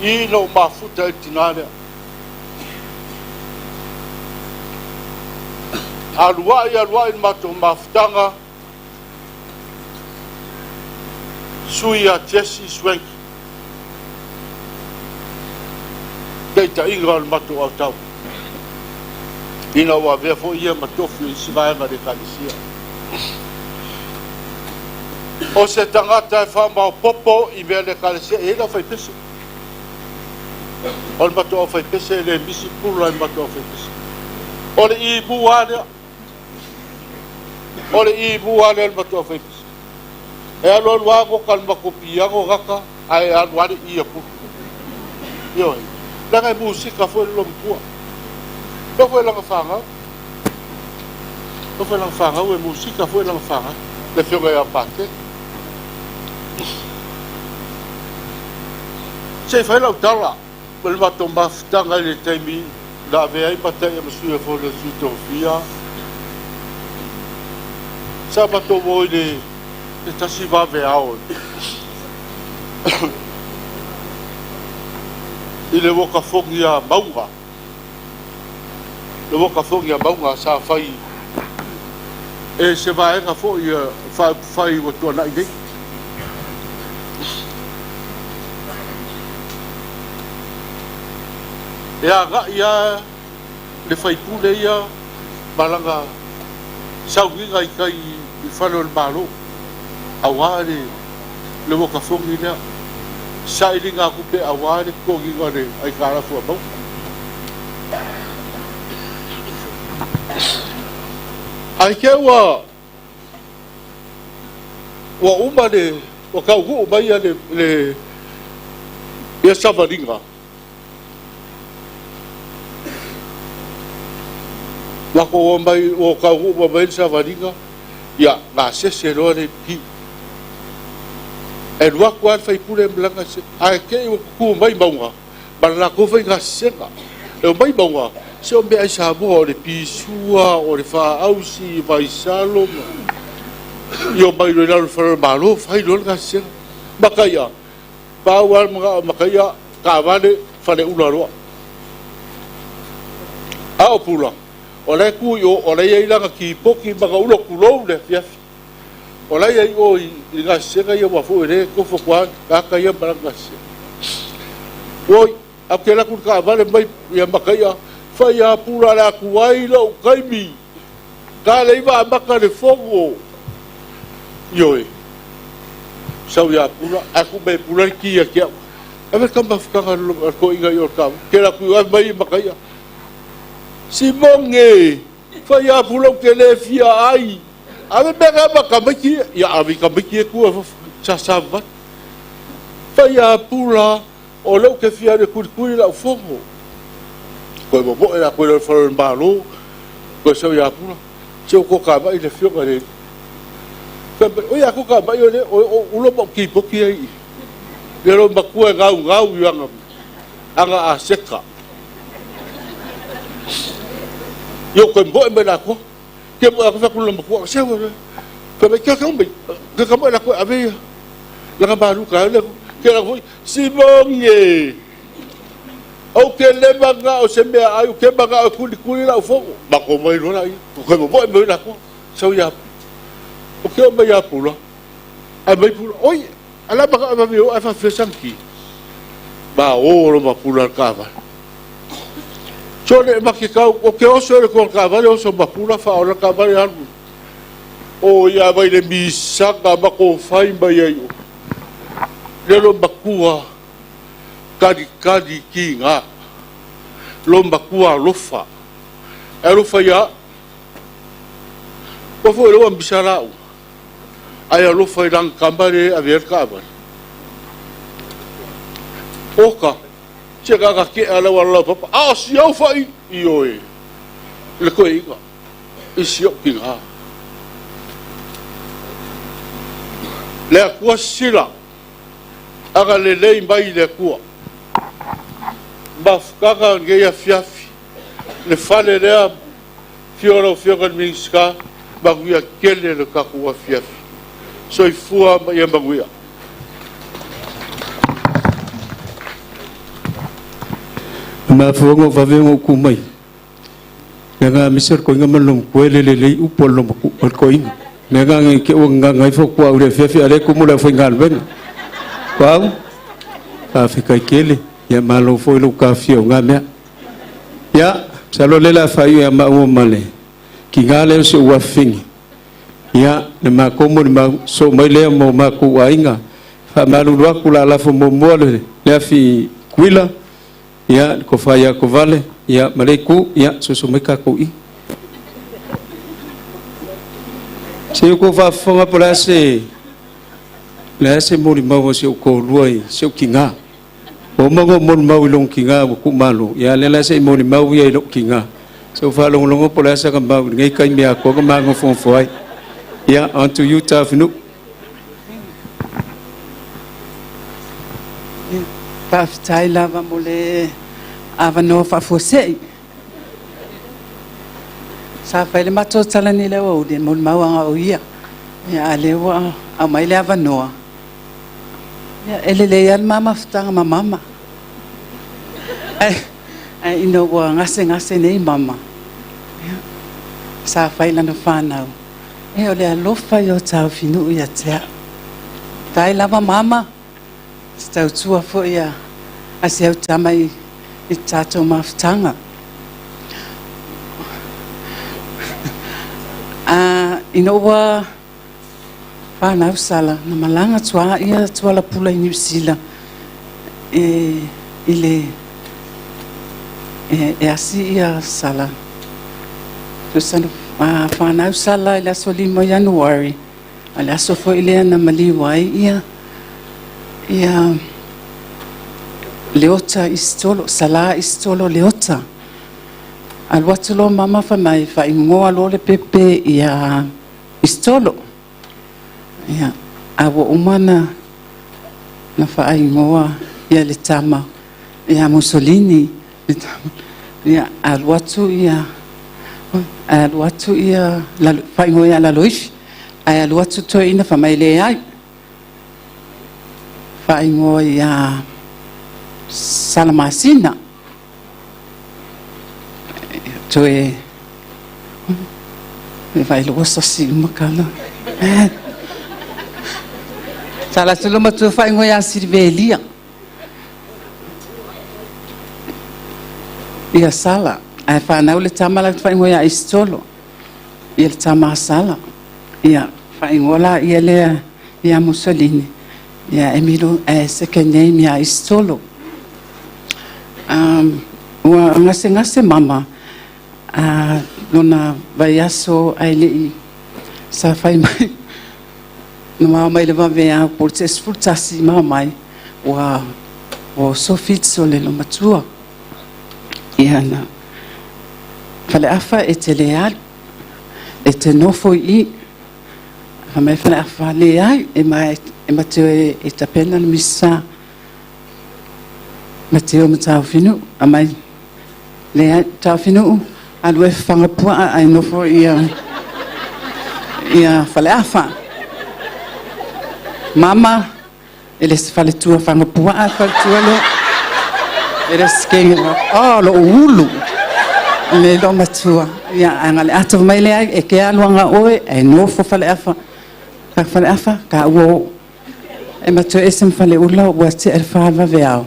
I na ou mafuta ai le tinā lea. Aluai, aluai le matou mafutaga, sui ia Jesse Swank, taitaiga o le matou autau, ina ua avea foi ia ma tofi o isi vaega o le Ekalesia. O se tagata e faamaopopo i mea a le Ekalesia, e i ai le aufaipese. O le matou aufaipese e le misi pula i le matou aufaipese. O le imu lava lea. O le imu lava lea o le matou aufaipese. E alualu lava goka i le matou piano gata, ae alu lava le i a pula. Ioe. Leaga e musika foi le loomatua. Nofo i lana fanau. Nofo i lana fanau e musika foi lana fanau. Le afioga ia Patele. Se i fai lau tala ma le matou mafutaga i le taimi na avea ai Mataia ma Sui o Fono a Sui Tofia. Sa matou o i le le tasi vaveao i le uakafogi a Mauga, le uakafogi a Mauga sa fai e se vaega foi faaupufai ua tuanai nei. E agai lava le faipule ia ma lana sauniga i tai i fale o le Malo, aua le uakafogi lea, sailiga tupe aua le totogiina o le aitalafu a Mauga. Ae te ua ua uma le ua taunuu mai le le ia savaliga matou omai ua taunuu mai le savaliga ia gasese loa le MP e alu atu lava le faipule ma lana ae te i ua tutu mai mauga ma le latou faigasesega. E omai mauga, se o meaai Samoa, o le pisua, o le faausi, vaisalo, ma... I omai loa i lalo o le fale o le Malo, fai loa le gasesega. Makaia, pau lava le manao o Makaia, taavale, faleula loa. A o Pula, o la e tu i o, o la e i ai lana tipoti ma ana ula tulou le afiafi. O la e i ai o i le gasesega ia aua foi o lea e tofu atu lava le tagata ia ma lana gasesega. Oi, a ou te alu atu i le taavale mai ia Mataia, fai a Pula le atu ai lou taimi, ta le iva amata le fono. Ioe, sau ia Pula, ae tuu mai e Pula le ki ia te au. Ave le tama futaga a le toeaina i o i le taavale. Te alu atu i o, ave mai Mataia. Simoge! Fai a Pula ou te le fia ai. Ave mea ka ma tamaiti ia. Ia ave i tamaiti ia tua sasavavai. Fai a Pula, o lea ou te fia alu e tuitui lau fono. Toe momoe la koe i le fale o le Malo, toe sau ia Pula, se o tokamai le afioga i le Fai mai, oi a tokamai o le, o ulo ma o kipoti ai i. Ia lo matua e gaugau i aga, aga aseka. Ia o toe moe mai la koa. Ke moe aku fai la matua, se o fai mai, ke kau mai, ke ka moe la koe ave ia. Langa malu ka le, ke la foi, Simogi e! Ou te le manao se mea ai, ou te manao e kulikuli lau fono. Matou mai loa laia, toe momoe mai la koa, sau ia, o ke o mai ia Pula, ae mai Pula, oi, ala manao e vave o, ae faafefea sanki. Ma o lo ma Pula le taavale. Sole ma ke kau, o ke oso e le koa taavale, oso ma Pula, whaola taavale alu. O ia vai le misaga ma ko whai mai ai o. Le lo makua kalikali ki ngā. Lo makua alofa. E alofa ia. Ua foi le ua misa lau. Ai alofa i langa kama le ave le taavale. Oka, se kaka ke ala wala lau papa. A o si au fai i oe. Le koe inga. I si au ki ngā. Le Atua sisila, agalelei mai le Atua. Mafutaga o lenei afiafi, le fale lea, afio lau Afioga i le Minisita, manuia tele le tatou afiafi. Soifua ma ia manuia. Mafuanga o vave o ku mai. Nga aemaise o le koiga ma le lomatua e le lelei upu a le lomatua o le toeaina. O le agaga i te i ua gagaga ifo tuaau i le afiafi a o lea e tumu le aufaigaluega. Tuaau, faafetai tele, ia malo foi lou taofia o na mea. Ia, masalo o lea o le a faaiu ia maua ma le tiga lea o si ou afafine. Ia, le matou molimau, sosoo mai lea ma o matou aiga. Faamalulu atu o le a lafo muamua le afi i Tutuila, ia, le tofa ia Kovale, ia, ma lea itu, ia, soso mai tatou i i. Se i outou faafofoga po o le a se, le a se molimau a si ou toalua i si ou tina. Ua uma ona ou molimau i lona tina ua tuumalo, ia a o lea la se i molimau ia i lou tina. Se i ou faalogologo po o le a sana mau i lenei taimi atoa na ma nofonofo ai. Ia, on to you Tafinuu. Faafetai lava mo le avanoa faafuasei. Sa fai le matou tala nei i le aoauli e molimau lava o ia, a o lea ua aumai le avanoa. E lelei lava le ma mafutaga ma mama, ae ina ua gasegase nei mama, sa fai i lana fanau, e o le alofa ia o Taofinuu ia te au. Faafetai lava mama, se tautua foi a si au tama i le tatou mafutaga. Ina ua fanau Sala, na malaga ia Tualapula i Niu Sila e, i le e, e asi ia Sala. Tusa na fanau Sala i le aso 5 o Ianuari, a le aso foi lea na maliu ai ia Leota Isitolo, Sala Isitolo Leota. Alu atu loa mama fai mai, faaigoa loa le pepe ia Isitolo. Ia, a ua uma na faaigoa ia le tama ia Mussolini. Ia, alu atu ia, alu atu ia, faaigoa ia Laloifi. Ae alu atu toeaina fai mai leai. Faaigoa ia Salamasina. Toe e vai loa sasi uma kala. Sa la tulu matua faaigoa ia Silivelia. Ia Sala. Ae fanau le tama la faaigoa ia Isitolo. Ia le tama a Sala. Ia faaigoa la ia lea ia Mussolini. Ia Emilo second name ia Isitolo. Ua gasegase mama lona vaiaso ae le i sa fai mai na mao mai le vaveao po o le 11 mao mai ua oso fits o le lomatua. Ia na Faleafa e te le alu, e te nofo i i. Fai mai Faleafa, leai, e ma te o e tapena le misa. Mateo ma Taofinuu, aumai, leai, Taofinuu, alu e fafaga puaa ae nofo ia Faleafa. Mama, e le se faletua faga puaa le faletua lea. E le se kenge, oh, lou ulu. Le lo matua. Ia, aga le ata mai leai, e ke alu anga oe, e nofo Faleafa. Ka Faleafa, ka ua o. E matua ese ma Faleula ua tea le whāwawe.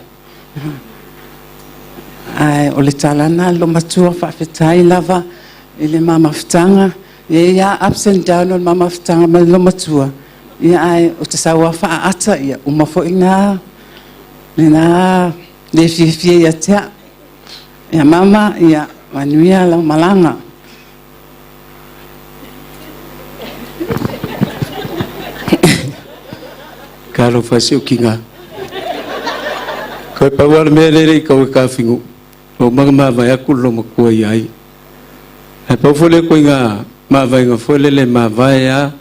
Ai, o le talana lo matua faafetai lava i le mamafutaga ia ia ups and down o le mamafutaga ma le lo matua ia ae o te saua faaata ia uma foi na lena le fiafia ia tea ia mama ia manuia lau malaga. Talofa i si ou tiga. Koe pau lava le mea lea e le i tau e Tafinuu, ua uma ona mavae atu le loomatua ia ia. Ae pau foi lea ituaiga mavaega foi lele e mavae lava.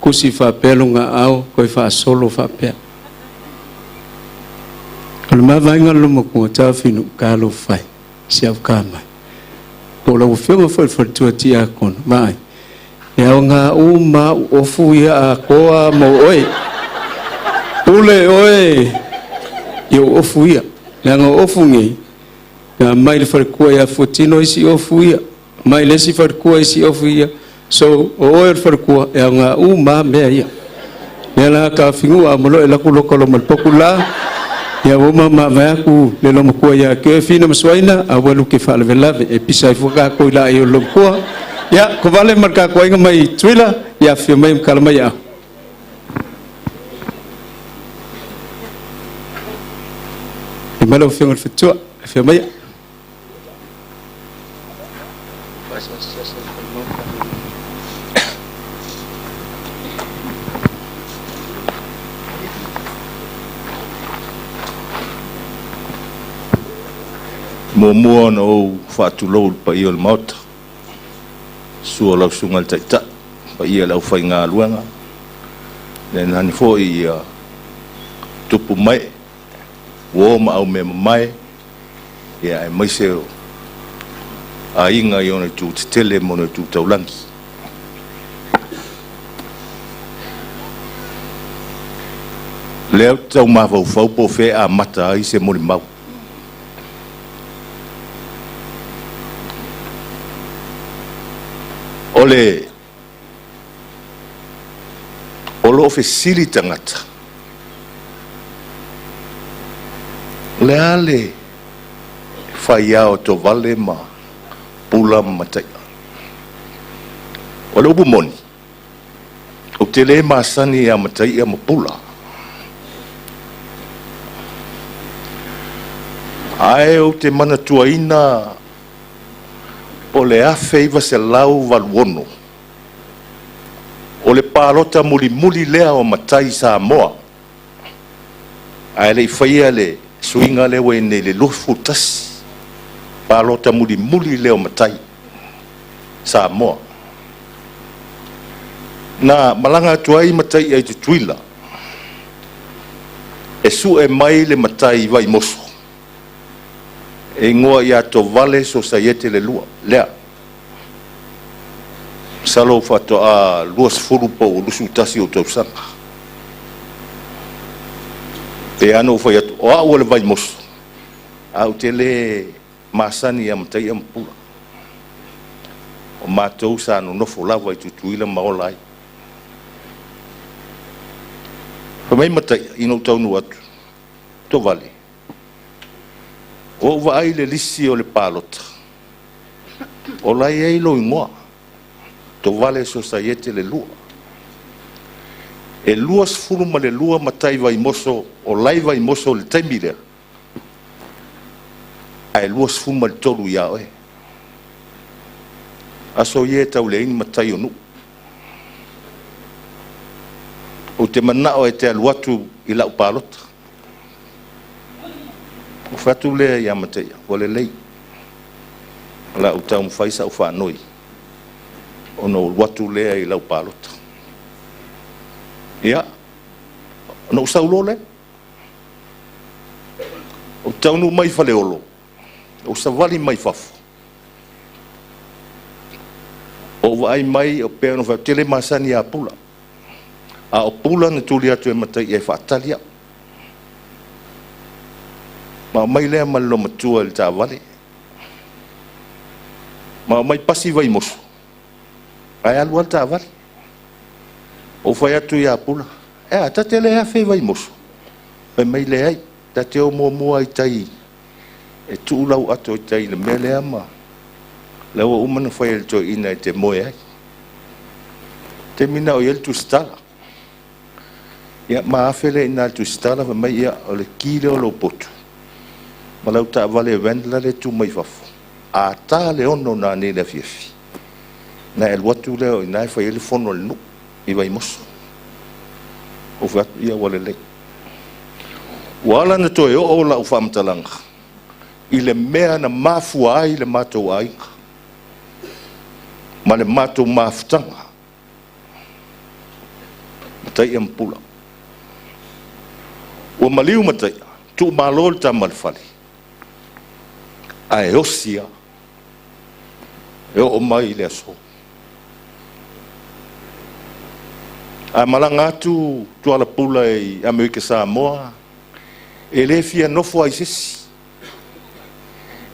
Kusi faapea loga aao toe faasolo faapea. O le mavaega le lomakua taofi talofa e si au kamai. Po o lau afioga foi i le faletua tiakono, vaai, e aoga uma au ofu ia atoa mo oe. Pule oe i ou ofu ia. Leaga o ofu nei, na aumai le falekua ia Fuatino isi ofu ia, mai le isi falekua isi ofu ia. So, o oe o le falekua, e aoga uma mea ia. Lea la taofinua a mo e laku loko lo malpoku la, ia ua ma vai aku le lomakua ia ke fina masuaina, a ua luke faalavelave e pisa ai fua kākou i la i o lomakua. Ia, ko vale ma le kākou aiga mai Tutuila, ia fia mai makala mai au. E mai lau afioga i le faletua, fia mai. Muamua ona ou faatulou i le paia o le Maota, susu o lau susuga i le Taitai, paia i le aufaigaluega, tainane foi ia tupu mae, uo ma aumeamamae, ia aemaise o aiga i ona itu tetele ma ona itu taulagi. Lea ou te tau mafaufau po o fea e amata ai se molimau. O le o lo o fesili tagata, o le a le faia o Tovale ma Pula ma Mataia? O le upu moni, ou te le masani ia Mataia ma Pula. Ae ou te manatuaina o le 1986, o le palota mulimuli lea o matai Samoa, ae le i faia le suiga lea ua i ai nei i le 21, palota mulimuli lea o matai Samoa. Na malaga atu ai Mataia i Tutuila e sue mai le matai Vaimoso e igoa ia Tovale Sosaiete le lua lea. Masalo faatoa 20 po o 21 ou tausaga. E ana ou fai atu, o au o le Vaimoso, ae ou te le masani ia Mataia ma Pula. O matou sa nonofo lava i Tutuila ma ola ai. Fai mai Mataia, ina ua taunuu atu, Tovale, ua ou vaai i le lisi o le palota, o la e i ai lou igoa, Tovale Sosaiete le lua. E 22 matai Vaimoso o la e i Vaimoso i le taimi lea, ae 23 ia oe. Aso ia e tau leai ni matai o nuu. Ou te manao e te alu atu i lau palota. Ou fai atu lea ia Mataia, ua lelei. O le a ou taumafai sau faanoi ona ou alu atu lea i lau palota. Ia, ona ou sau loa lea. Ou te taunuu mai i Faleolo, ou savali mai fafo. Ou vaai mai o pei ona ou fai atu, ou te le masani ia Pula. A o Pula na tuli atu e Mataia e faatali au. Ma aumai lea ma le loomatua i le taavale. Ma aumai pasi Vaimoso, ae alu lava le taavale. Ou fai atu ia Pula, e a, ta te le afe i Vaimoso? Fai mai, leai, ta te o muamua i tai e tuu lau ato i tai i le mea lea ma lea ua uma ona fai e le toeaina e te moe ai. Taimi na o i ai le tusitala. Ia, ma afe lea i ina i le tusitala, fai mai, ia, o le ki lea o lou potu, ma lau taavale van la e tu mai fafo, a ta le 6 nanei i le afiafi, na e alu atu lea o i ina e fai ai le fono a le nuu i Vaimoso. Ou fai atu, ia, ua lelei. Ua ala ona toe oo lau faamatalaga i le mea na mafua ai le matou aiga ma le matou mafutaga. Mataia ma Pula. Ua maliu Mataia, tuumalo le tama i le fale, ae osi lava, e oo mai i le aso. A malaga atu Tuala Pula i Amerika Samoa, e le fia nofo lava i se isi,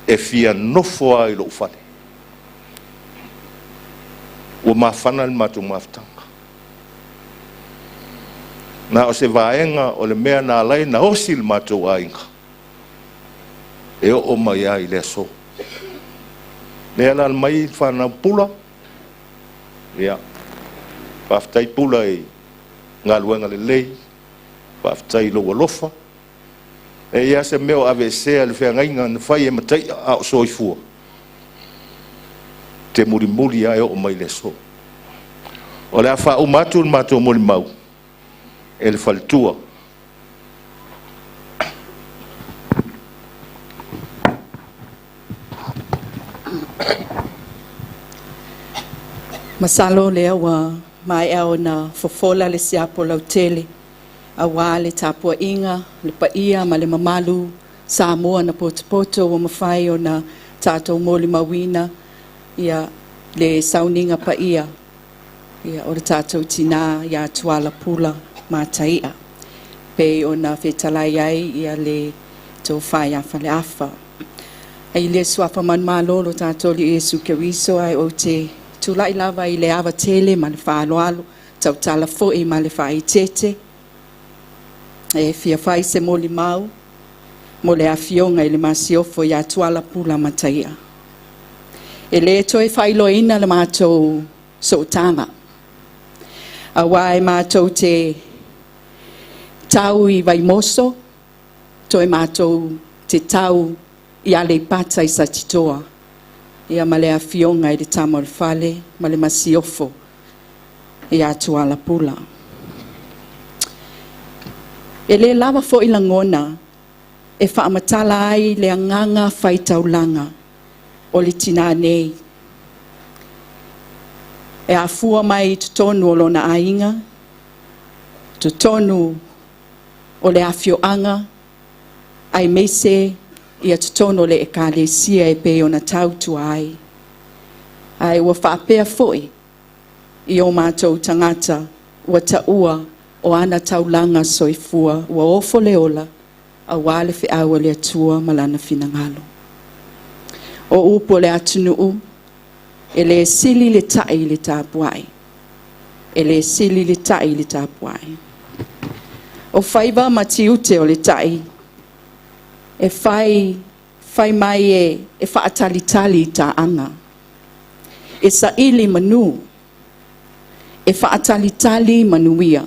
e fia nofo lava i lou fale. Ua mafana le matou mafutaga. Na o se vaega o le mea na ala ai ona osi le matou aiga, e oo mai lava i le aso. Lea e alaala mai le fanau Pula, ia, faafetai Pula i galuega lelei, faafetai i lou alofa. E i ai lava se mea o aveesea i le feagaiga na fai e Mataia a o soifua, ou te mulimuli lava e oo mai i le aso. O le a faauma atu le matou molimau e le faletua. Masalo o lea ua maea ona fofola le siapo lautele aua le tapuaiga, le paia ma le mamalu Samoa na potopoto ua mafai ona tatou molimauina ia le sauniga paia ia, o le tatou tina ia Tuala Pula Mataia, pei ona fetalai ai ia le tofa ia Faleafa. I le suafa manumalo o lo tatou Alii Iesu Keriso, ae ou te tulai lava i le ava tele ma le faaaloalo, tautala foi ma le faaeteete, e fia fai se molimau mo le afioga i le Masiofo ia Tuala Pula Mataia. E le toe faailoaina le matou sootaga, aua e matou te tau i Vaimoso, toe matou te tau i Aleipata i Satitoa, ia ma le afioga i le Tama o le Fale ma le Masiofo ia Tuala Pula. E le lava foi lagona e faamatala ai le agaga faitaulaga o le tina nei, e afua mai i totonu o lona aiga, totonu o le afioaga, aemaise ia totonu o le ekalesia e pei ona tautua ai. Ae ua faapea foi i o matou tagata ua taua o ana taulaga soifua ua ofo le ola aua le feau a le Atua ma lana finagalo. O upu o le atunuu, e le sili le tai i le tapuai. E le sili le tai i le tapuai. O faiva ma tiute o le tai, e fai, fai mai e faatalitali i taaga, e saili manu, e faatalitali manuia,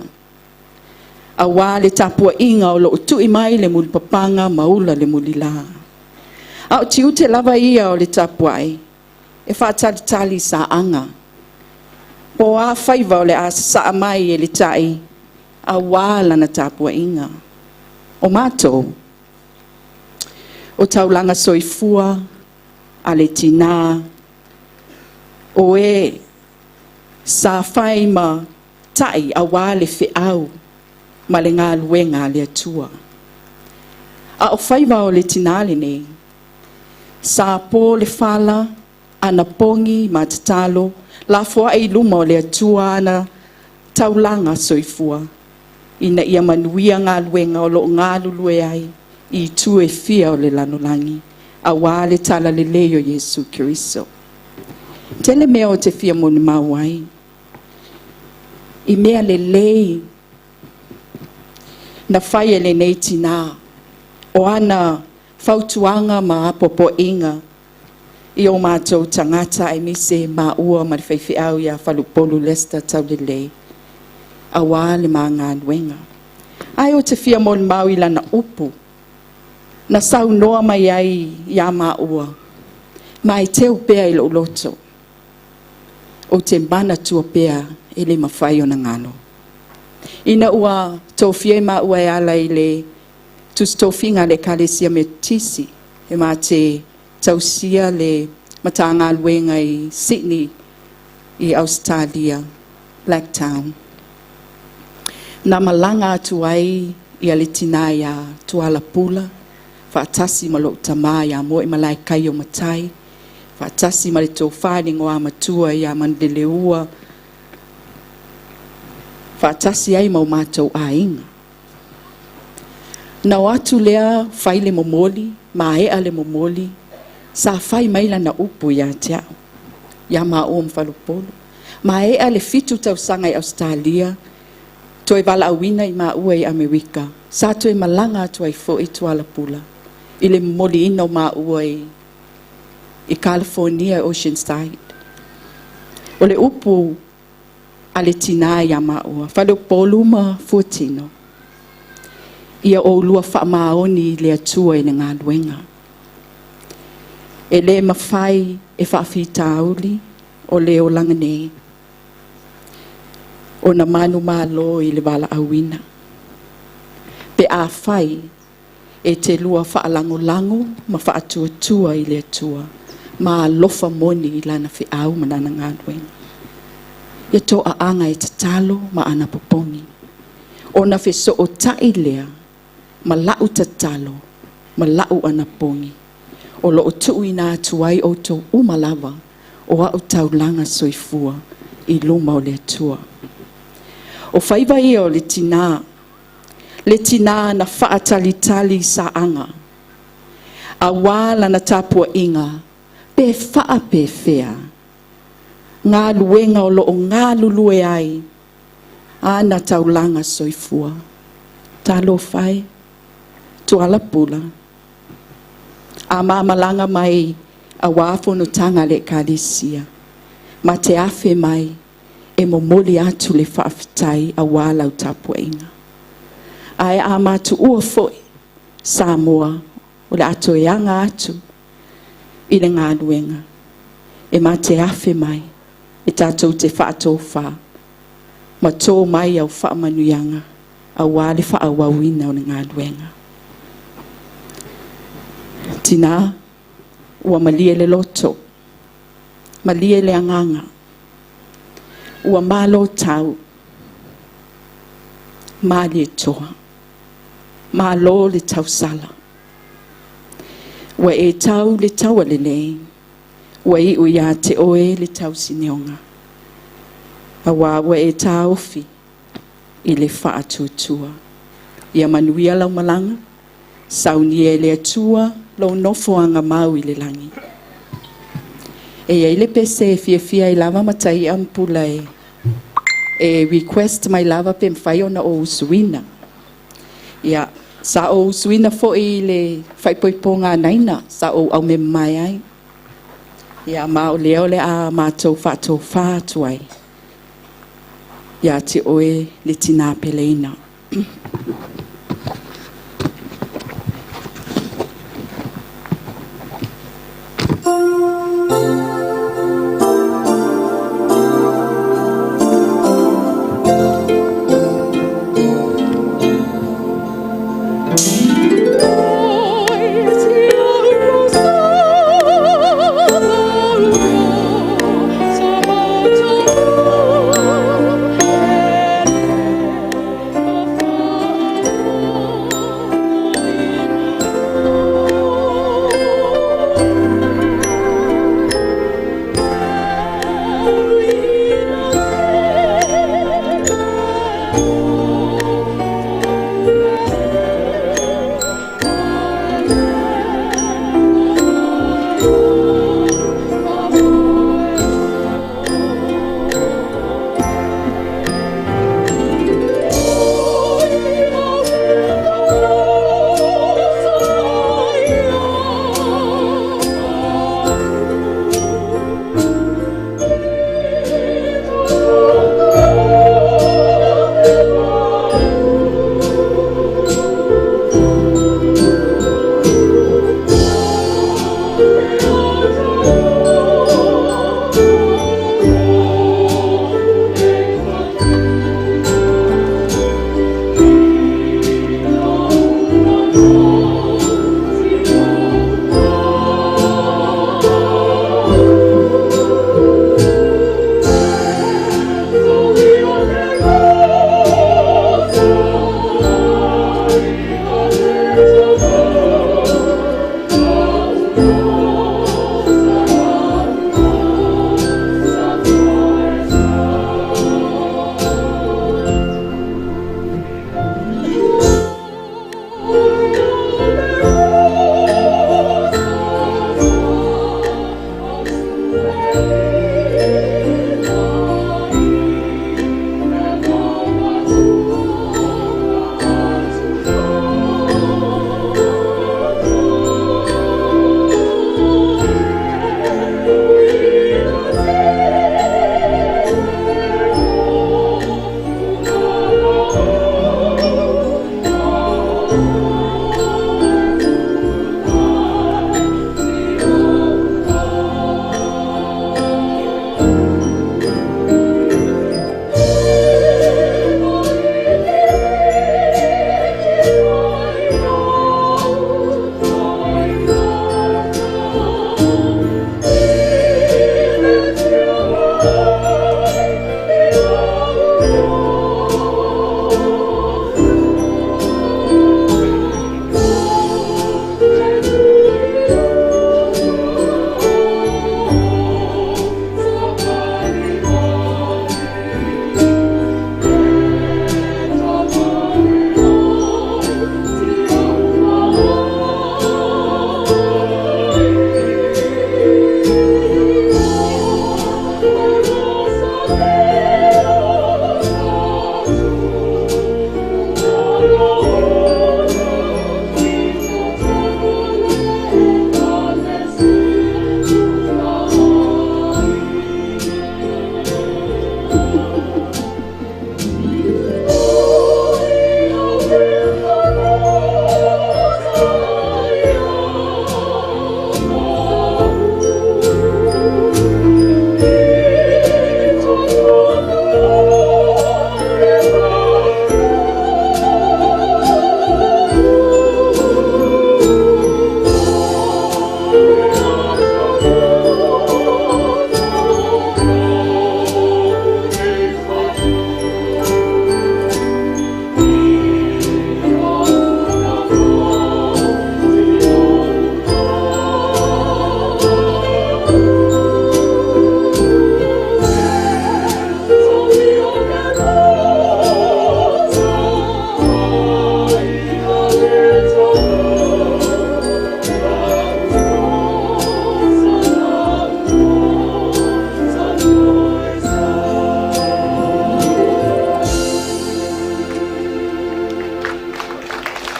aua le tapuaiga o lo o tui mai le mulipapaga ma ula le mulila. A o tiute lava ia o le tapuai, e faatalitali i saaga, po o a faiva o le a sasaa mai e le tai aua lana tapuaiga. O matou, o taulaga soifua a le tina o e sa fai ma tai aua le feau ma le galuega a le Atua. A o faiva o le tina lenei, sa po le fala, anapogi ma tatalo, lafoai i luma o le Atua ana taulaga soifua, ina ia manuia galuega o lo o galulue ai i itu e fia o le lalolagi, aua le talalelei o Iesu Keriso. Tele mea ou te fia molimau ai, i mea lelei na fai e lenei tina, o ana fautuaga ma apoapoaiga i o matou tagata aemaise maua ma le faifeau ia Faleupolu Lester Taulelei, aua le ma galuega. Ae ou te fia molimau i lana upu na saunoa mai ai ia maua, ma e teu pea i lou loto, ou te manatua pea e le mafai ona galo. Ina ua tofia i maua e ala i le tusi tofiga a le Ekalesia Metotisi e ma te tausia le Matagaluega i Sydney i Ausetalia, Blacktown. Na malaga atu ai ia le tinā iā Tuala Pula, faatasi ma lo'u tamā iā Mo'e Malaekai o Matai, faatasi ma le tofā i le igoamatua iā Manuleleua, faatasi ai ma o matou aiga. Na o atu lea fai le momoli, mae'a le momoli, sa fai mai lana upu ia te a'u, iā māua ma faleupolu. Mae'a le 7 tausaga i Ausetalia, toe valaauina i maua i Amerika, sa toe malaga atu ai fo'i Tuala Pula i le momoliina o maua i Kalifonia, Oceanside. O le upu a le tinā iā maua, faleupolu ma Fuatino, ia oulua faamaoni i le Atua i le galuega. E lē mafai e faafitauli o le olaga nei ona manumalo i le valaauina. Pe afai e te lua faalagolago ma faatuatua i le Atua, ma alofa moni i lana feau ma lana galuega. Ia toaaga e tatalo ma anapopogi, ona fesootai lea ma la'u tatalo ma la'u anapogi o loo tuuina atu ai outou uma lava o a'u taulaga soifua i luma o le Atua. O faiva ia o le tinā, le tinā na faatalitali i saaga, auā lana tapua'iga pe faapefea galuega o loo galulue ai ana taulaga soifua. Talofa e, Tuala Pula, a mamalaga mai auā fonotaga a le Ekalesia, ma te afe mai e momoli atu le faafetai auā lau tapuaiga. Ae a matuua foi Samoa o le a toe aga atu i le galuega, e ma te afe mai e tatou te faatofā ma tō mai au faamanuiaga auā le faaauauina o le galuega. Tinā, ua malie le loto, malie le agaga, ua malo tau, malie toa, malo le tausala. Ua e tau le taua lelei, ua iu ia te oe le tausineoga, auā ua e tāofi i le faatuatua. Ia manuia lau malaga, saunia e le Atua lou nofoaga mau i le lagi. E i ai le pese e fiafia ai lava Mataia ma Pula e request mai lava pe mafai ona ou usuina. Ia, sa ou usuina foi i le faaipoipoga a Naina, sa ou aumemae ai. Ia, ma o lea o le a matou faatofā atu ai ia te oe le tinā peleina.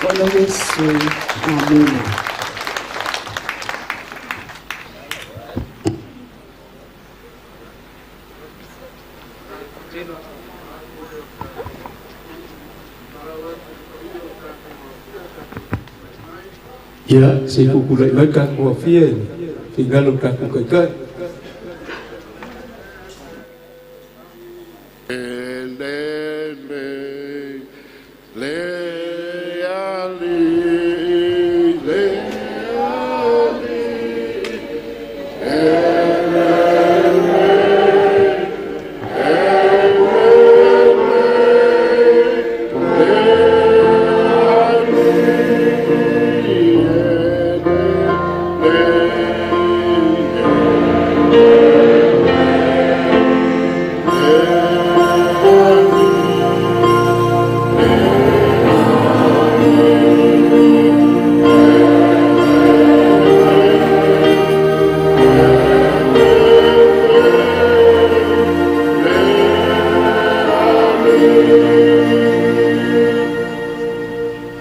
Ona o Iesu. Amene. Ia, se i kukula'i mai le tatou afia i le finagalo o le tatou Taitai. E le le le alii le alii e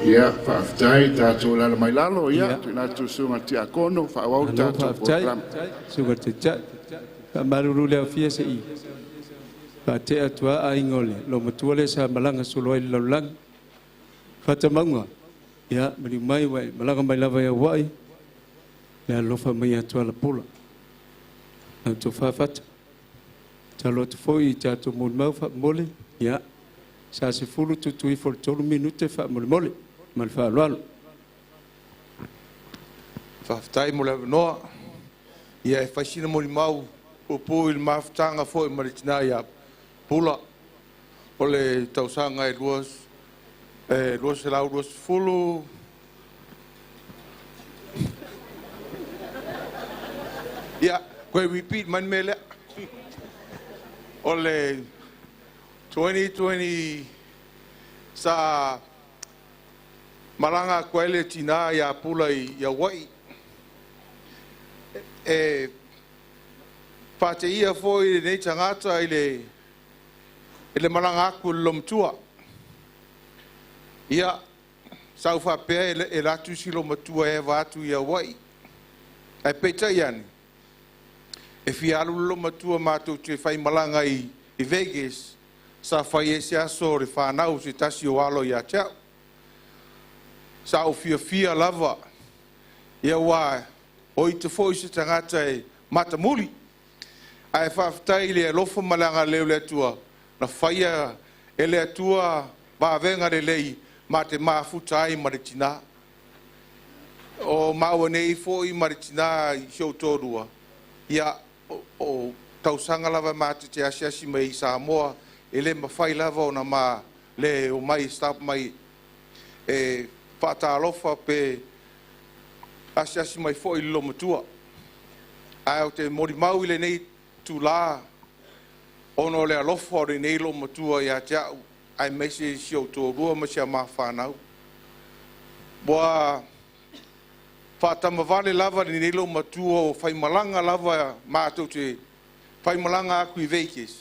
Ia, faafetai tatou alaala mai lalo, ia, tuuina atu i le susuga i le Tiakono e faaauau le Malo tatou faafetai, polokalame. susuga i le Taitai. Faamalulu i le aofia se i faatea atu lava aiga o le loomatua lea sa malaga solo ai i le lalolagi. Fata Mauga, ia, maliu mai ua e malaga mai lava i Hawaii, le alolofa mai ia Tuala Pula. Lau tofa Fata. Tatalo atu foi i tatou molimau faamomole, ia, sa 10 tutu ifo i le 3 minute faamolemole. Ma le faaaloalo. Faafetai mo le avanoa. Ia e fai sina molimau puupuu i le mafutaga foi ma le tina ia Pula o le tausaga e 220. Ia, toe repeat mai le mea lea. O le 2020 sa malaga atu ai le tina ia Pula i Hawaii. E faateia foi lenei tagata i le malaga atu i le loomatua. Ia, sa ou faapea e alu atu si loomatua e eva atu i Hawaii. Ae peitai ane, e fia alu le loomatua matou te faimalaga i Vegas, sa fai ai se aso o le fanau se tasi o alo ia te au. Sa ou fiafia lava, ia ua o ita foi se tagata e matamuli. Ae faafetai i le alofa ma le agalelei o le Atua, na faia e le Atua vavega lelei ma te mafuta ai ma le tina. O maua nei foi ma le tina i si ou toalua, ia o tausaga lava matou te asiasi mai i Samoa, e le mafai lava ona ma le omai stop mai e faatalofa pe asiasi mai foi i le loomatua. Ae ou te molimau i lenei itulā ona o le alofa o lenei loomatua ia te au, aemaise si ou toalua ma si a ma fanau. Ua faatamavale lava lenei loomatua o faimalaga lava matou te faimalaga atu i Vegas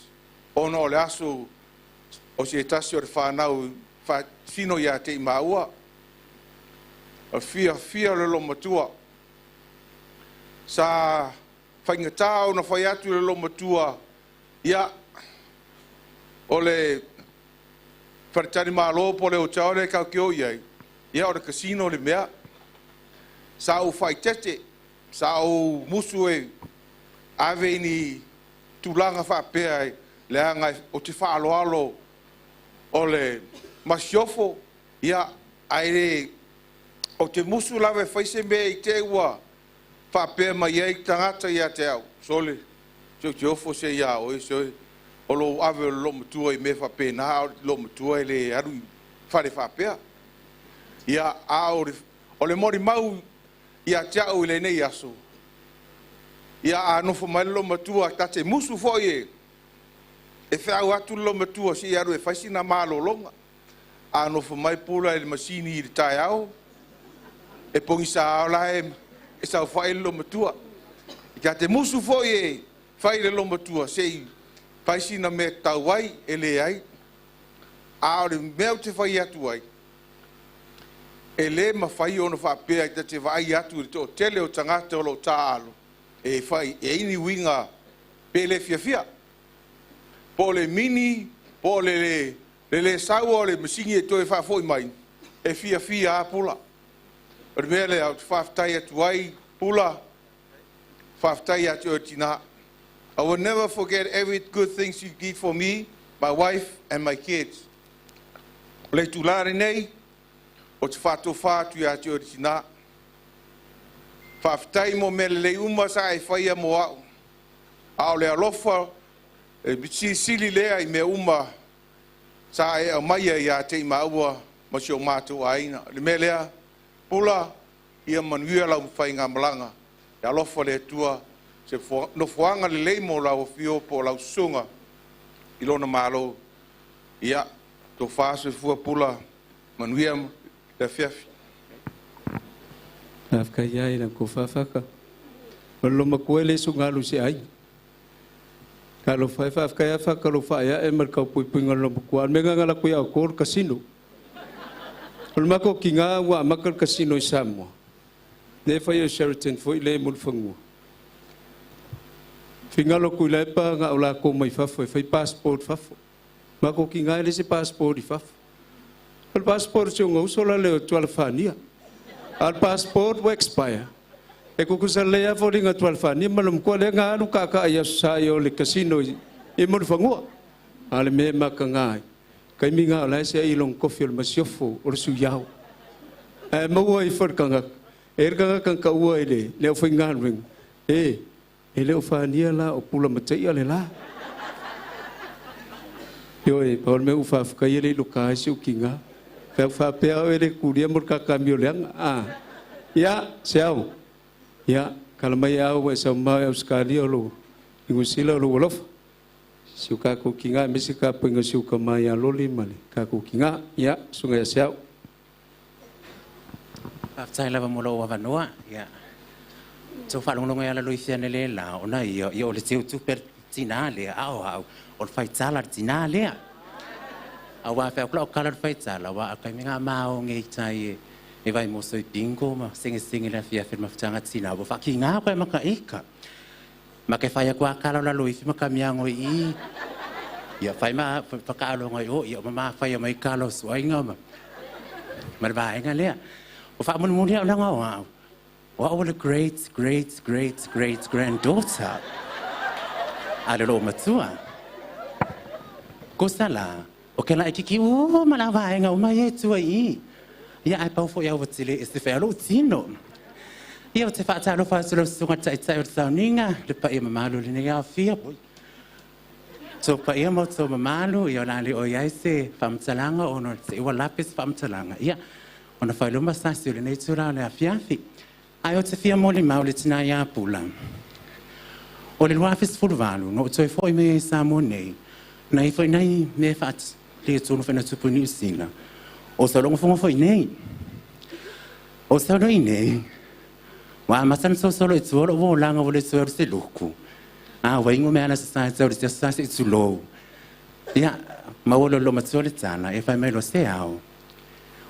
ona o le aso o se tasi o le fanau faatino ia te i maua. O le fiafia o le loomatua. Sa faigata ona fai atu i le loomatua, ia, o le faletalimalo po o le hotel lea tatou te o i ai, ia o le casino le mea. Sa ou faaeteete, sa ou musu e ave i ni tulaga faapea leaga ou te faaaloalo o le masiofo, ia, ae le ou te musu lava e fai se mea i te i ua faapea mai ai tagata ia te au, sole, se ou te ofo se ia oe, se o lou ave o le loomatua i mea faapena, a o le loomatua e le alu i fale faapea. Ia, a o le molimau ia te au i lenei aso, ia a nofo mai le loomatua, ta te musu foi e feau atu le loomatua se i alu e fai sina malologa. A nofo mai Pula i le masini i le taeao, e pogisa la e saofai le loomatua. Ta te musu foi e fai le loomatua se i fai sina mea tatau ai, e leai. A o le mea ou te fai atu ai, E lē mafai ona faapea i ta te vaai atu i le toʻatele o tagata o loo taaalo e fai e ai ni uiga pe le fiafia po o le mini po o le le lē saua o le masini e toe faafoʻi mai e fiafia a Pula. O le mea lea ou te faafetai atu ai Pula, faafetai ia te oe tinā. I will never forget every good things you did for me, my wife and my kids. O le itulā lenei o te faatofā atu iā te oe le tinā. Faafetai mo mea lelei uma sa e faia mo a'u. A o le alofa e silisili lea i mea uma sa e aumaia iā te i māua ma si o matou aiga. Le mea lea, Pula, ia manuia lau faigamalaga. E alofa le Atua se nofoaga lelei mo lau afio po o lau susuga i lona Malo. Ia, tofa soifua Pula, manuia le afiafi. Faafetai ai la ko faafaka. O le matua e le sugalu se ai. Ka lo fai faafetai a faka lo faia e ma le kaupuipuiga o le matua. Le mea la kui au ko le kasino. O le mako ki ngā ua amaka le kasino i Samoa. Le fai o Sheraton foi le mo le fagua. Fingalo kui lepa ngā o la ko mai fafo e fai passport fafo. Mako ki ngā e le se passport i fafo. O le passport se unga uso la le o tuala whania. A le passport ua expire. E kukusa le a fo linga tuala whania ma le mkua le ngā alu kaka i aso sa i o le kasino i mo le fagua. A le me maka ngā. Kai mi ngā o la se i long kofi o le masiofo o le suyau. E maua i wharkanga. E rkanga kan ka ua i le leo whai ngā ring. E, e leo whania la o pula matai ale la. Io e, paul me uwha whakai ele ilo ka ese u ki ngā. Pea uwha pea o ele kuria mo kaka mi o leanga. Ah. Ia, se au. Ia, kala mai au e sau mau e auskalia o lo ingusila o lo walofa. Si u kako ki ngā, me se ka pinga si u ka mai a loli male. Kako ki ngā, ia, sunga ia se au. Faafetai lava mo lou avanoa. Ia. Tau faalogologo ai ala loifiana le la ona ia ia o le teutupe a le tinā lea a o a'u o le faitala le tinā lea. Auā feau kula o kala le faitala auā a kaimiga maoge i tai e e vaimoso i bingo ma segesege le afiafi le mafutaga tinā ua faakigā koe ma ka eka. Ma ke fai aku a kala o laloifi ma kamiago i i. Ia fai ma whakaaloga i o ia o ma mafai mai kala o suaiga ma ma le vaega lea. O faamulimuli au laga o a'u. O a'u o le great, great, great, great granddaughter. A le loo matua. Ko sa la, o ke la e kiki u ma la vaega o mai e tua i. Ia ai pau fo ia ua tele e se whea lo tino. Ia o te whaatalo whaatalo sunga taitai o te sauninga, le pa ia mamalu le nei awhia. Tō pa ia mo tō mamalu, ia o la le o iai se whamtalanga o no te iwa lapis whamtalanga. Ia, ona whailuma sasi o le nei tūra o le afiafi. Ai o te fia moli mau le tina ia pula. O le luafis fuluvalu, no toi foi me sa mo nei. Nei foi nei me whaat le tōnu whena tupu ni usila. O sa longo fongo foi nei. O sa lo i nei. Wa masan so solo i tuoro wo langa wo le tuoro se luku. A wa ingo me ana sa sa tau se sa se tulo. Ia ma wo lo lo matua le tala e fai mai lo se ao.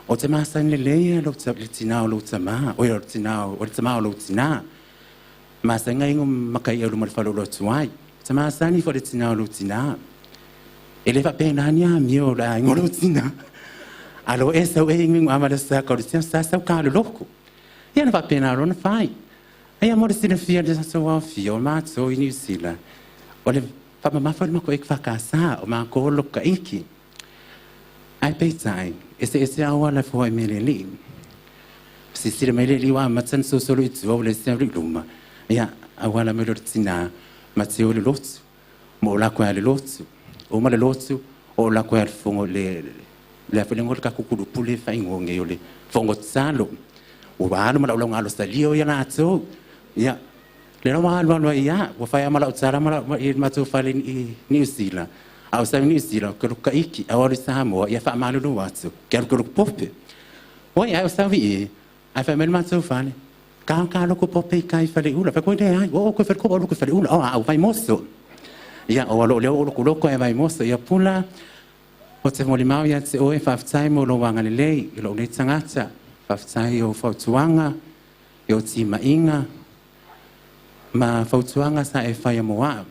O te masan le leia lo te le tina o lo tama, o lo tina o le tama o lo tina. Masan ngai ingo makai e lo mal falo lo tuai. Te masan i fo le tina o lo tina. E le fa pena ni a mi o la ingo lo tina. Alo e sau e ingo ama le sa ka le sa sa ka lo loko. Ia na fa pena ro na fai. Ai a mo le sina fia le sa wa fia o ma to i New Zealand. O le fa ma fa ma ko e fa ka sa o ma ko lo ka iki. Ai peitai, e se e se awa la fo e mele li. Si si le mele li wa matan so so lo i tua o le se ri luma. Ia awa la mele tina ma te o le lotu. Mo la ko le lotu. O ma le lotu o la ko le fongo le le afele ngol ka kukulu pule fa ingonge o le fongo tsalo. O wa alo ma la ngalo sa lio ia na atu. Ia le ra wa alo ia wa fa ma la tsara ma la i ma tu fa le i New Zealand. Au sa New Zealand ko ka iki au ri Samoa ia fa malu lu atu. Ke ko pope. Oi au sa vi ai fa mel ma tu fa le. Ka ka lo ko pope kai fa le ula fa ko le ai o ko fa ko lo ko fa le ula o au vai moso. Ia o lo le o lo ko e vai moso ia pula. O te moli mau ia te oe whaftai mo lo wanga lelei i lo nei tangata. Faafetai i ou fautuaga, i ou timaiga, ma fautuaga sa e faia mo a'u.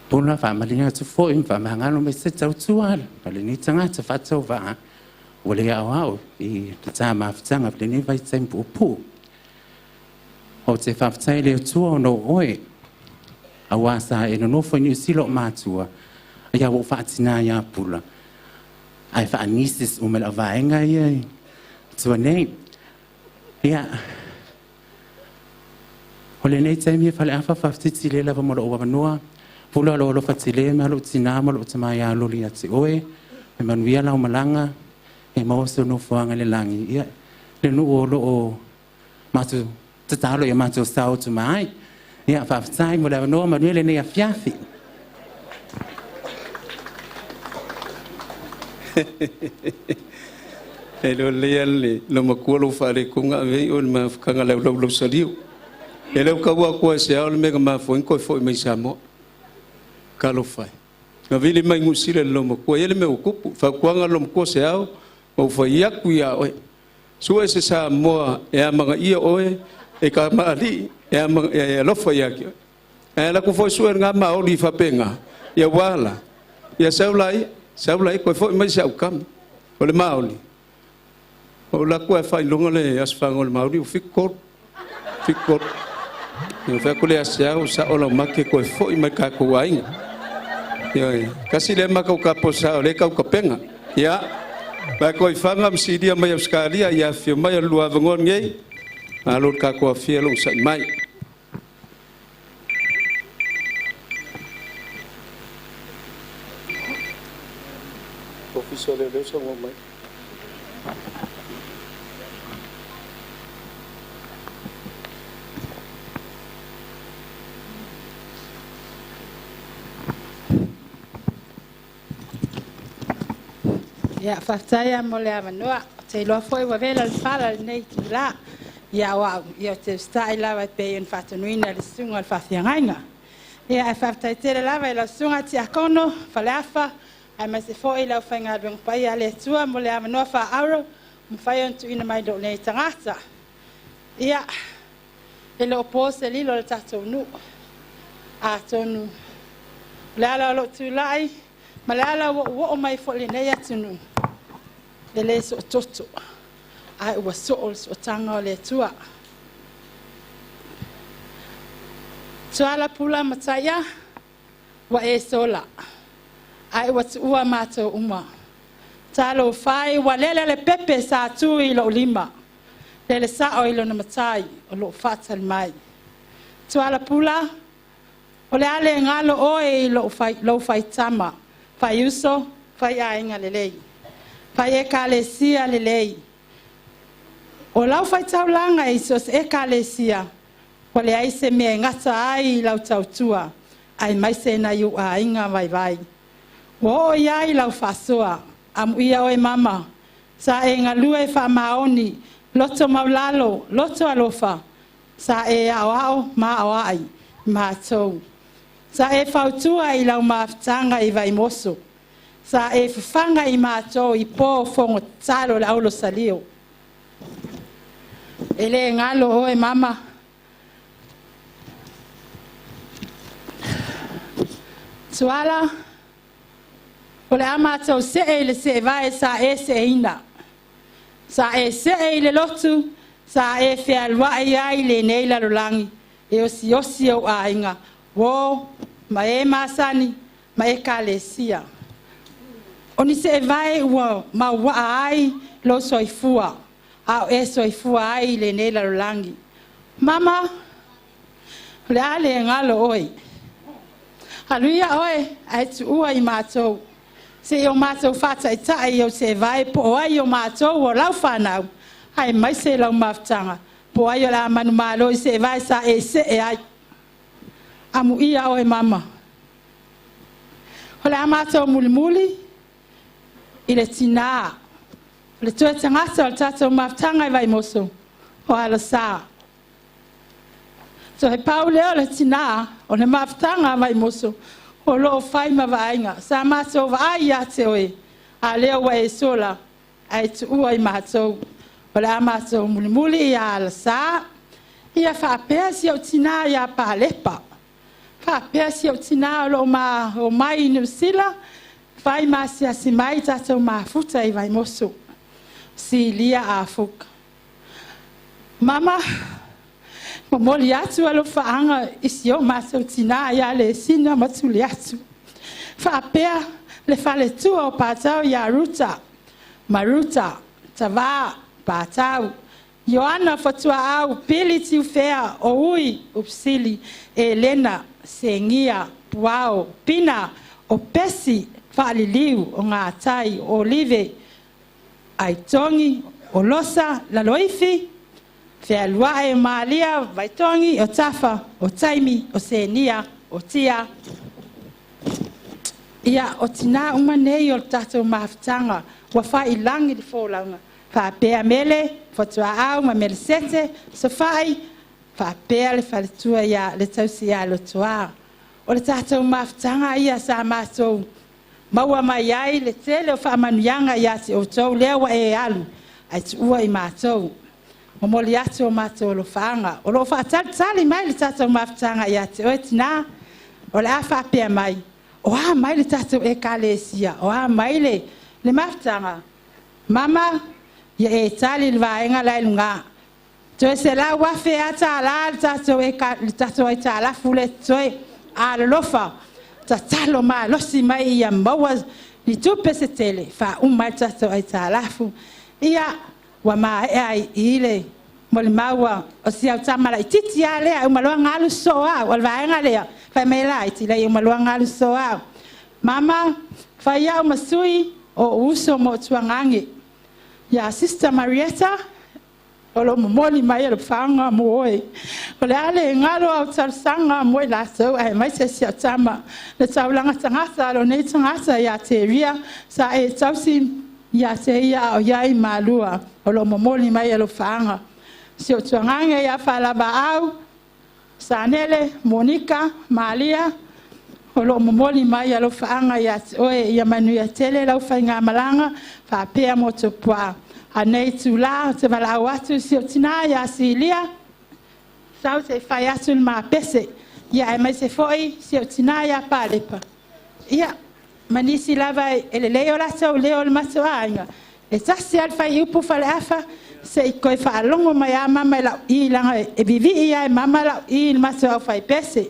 Pula faamalie atu foi ma faamagalo mai se tautua a lenei tagata faatauvaa ua le aoao i le tā mafutaga i lenei vaitaimi puupuu. Ou te faafetai i le Atua ona o oe, auā sa e nonofo i Niu Sila o matua, ia ua ou faatinā ia Pula, ae faa-nieces uma i le auvaega ia i tua nei. Ia, o lenei taimi e Faleafa faafetai tele lava mo lou avanoa. Pula o lou alofa tele ma lou tinā ma lou tamā ia loli ia te oe. E manuia lau malaga, e maua se nofoaga i le lagi. Ia, le nuu o loo matou tatalo ia matou sao atu ma ai. Ia, faafetai mo le avanoa, manuia lenei afiafi. E le o lea le lo makua lo whaare kunga avei o le mafukanga lau lau lau saliu. E leu kaua kua se ao le mega mafuin koe foi mai Samoa. Kalo whai. Nga vili mai ngusile le lo makua. Ele me ukupu. Whakuanga lo makua se ao. Mau whai aku ia oe. Sua se Samoa e amanga ia oe. E ka maali e amanga e alofa ia ki oe. E la ku foi sua ngā maoli whapenga. Ia wala. Ia saulai. Saulai koe foi mai se au kama. O le maoli. O la kua e whai lunga le asfanga o le maoli. O fikor. Fikor. Ia whai ko le aseau sa o lau make koe foi mai ka kou ainga. Ia kasi le maka o ka posa o le kau kapenga. Ia mai koe whanga msidia mai Australia ia whio mai a lua vangon ngei. Malo ka koa whia long sai mai. Ofisa le leo sa mai. Ia, faafetai lava mo le avanoa. Ou te iloa foi ua vela le fala i lenei itulā. Ia, o au, ia ou te usitai lava e pei ona faatonuina e le susuga o le faafeagaiga. Ia, ae faafetai tele lava i lau susuga Tiakono Faleafa, aemaise foi le aufaigaluega paia a le Atua mo le avanoa faaauro ua mafai ona tuuina mai i lou nei tagata. Ia, e le o po se lilo i le tatou nuu. Atonu o le ala o lou tulai ma le ala ua ou oo mai foi i lenei atunuu, e le soototo, ae ua soo le sootaga o le Atua. Tuala Pula Mataia, ua e sola, ae ua tuua matou uma. Talofa e, ua lele le pepe sa tu i lou lima, lele sao i lona matai o loo faatali mai. Tuala Pula, o le a le galo oe i lou faitama, faiuso, faiaiga lelei, fai ekalesia lelei. O lau faitaulaga i so o se ekalesia, ua leai se mea e gata ai i lau tautua, aemaise nai ou aiga vaivai. Ua oo i ai lau faasoa, amuia oe mama, sa e galue faamaoni, loto maulalo, loto alofa, sa e aoao ma aoai matou. Sa e fautua i lau mafutaga i Vaimoso. Sa e fafaga i matou i po fogo tatalo le aulosalio. E le galo oe mama. Tuala, o le a matou see i le seevae sa e seeina. Sa e see i le lotu, sa e fealuai ai lenei lalolagi, e osiosi ou aiga, uō ma e masani ma ekalesia. O ni seevae ua mauaa ai lou soifua, a o e soifua ai i lenei lalolagi. Mama, o le a le galo oe. Aluia oe ae tuua i matou. Se i o matou faataitai i ou seevae po o ai o matou o lau fanau, aemaise lau mafutaga, po o ai o le a manumalo i seevae sa e see ai. Amuia oe mama. O le a matou mulimuli i le tinā, o le toe tagata o le tatou mafutaga i Vaimoso, o Alasa. So he pau lea o le tinā, o le mafutaga a Vaimoso, o loo fai ma vaaiga. Sa matou vaai ia te oe, a lea ua e sola, Ae tuua i matou. O le a matou mulimuli ia Alasā. Ia faapea si ou tinā iā Palepa. Faapea si ou tinā o lo o ma omai i Niu Sila, fai ma asiasi mai i tatou mafuta i Vaimoso. Silia Afuka. Mama, momoli atu alofaaga i si o matou tinā ia Lesina ma Tuliatu. Faapea le faletua o Patau ia Ruta, ma Ruta, Tavā, Patau, Ioana Fotuaau, Pili Tiufea, o Ui, Upsili, Elena, Segia, Puao, Pina, o Pesi, Faaliliu, o Gatai, o Olive, Aitogi, o Losa, Laloifi, Fealuae, Malia, Vaitogi, o Tafa, o Taimi, o Senia, o Tia. Ia, o tinā uma nei o le tatou mafutaga ua faailagi le folauga faapea Mele, Fotuaau ma Melesete, Sofai, faapea le faletua ia le tausi ia Lotoā. O le tatou mafutaga ia sa matou maua mai ai le tele o faamanuiaga ia te outou lea ua e alu ae tuua i matou. Momoli atu o matou alofaaga. O lo o faatalitali mai le tatou mafutaga ia te oe tinā. O le a faapea mai, o a mai le tatou ekalesia, o a mai le, le mafutaga. Mama, ia e tali le vaega la i luga. Toe $100,000 a tālā le tatou, eka, le tatou aitalafu le toe alolofa. Tatalo malosi mai ia maua ni tupe se tele, faauma ai le tatou aitalafu. Ia, ua maea ai i le molimau o si au tama laitiiti lava lea, e uma loa galu sosoo au. O le vaega lea, fai mai laiti, lai uma loa galu sosoo au. Mama, fai au ma sui o uso mo tuagage. Ia Sister Marietta, o lo momoli mai e le whanga mo oe. O le ale ngalo au talosaga mo i latou aemaise si au tama. Le taulaga tagata lo nei tagata ia te ria sa e tausi ia te ia a o iai malua. O lo momoli mai e lo whaanga. Si o tuagage ia whalava au, Sanele, Monika, Malia, o lo momoli mai alofaaga ia te oe ia manuia tele lau faigamalaga faapea mo topuaa. Anei tulā o te valaau atu si o tinā iā Silia, sau se fai atu le mapese, ia aemaise foʻi si o tinā iā Palepa. Ia, ma nisi lava e lelei o latou leo o le matou aiga. E tasi lava le faiupu faleafa, se i koe faalogo mai a mama i lau i laga e vivii ai mama lau i le matou au faipese.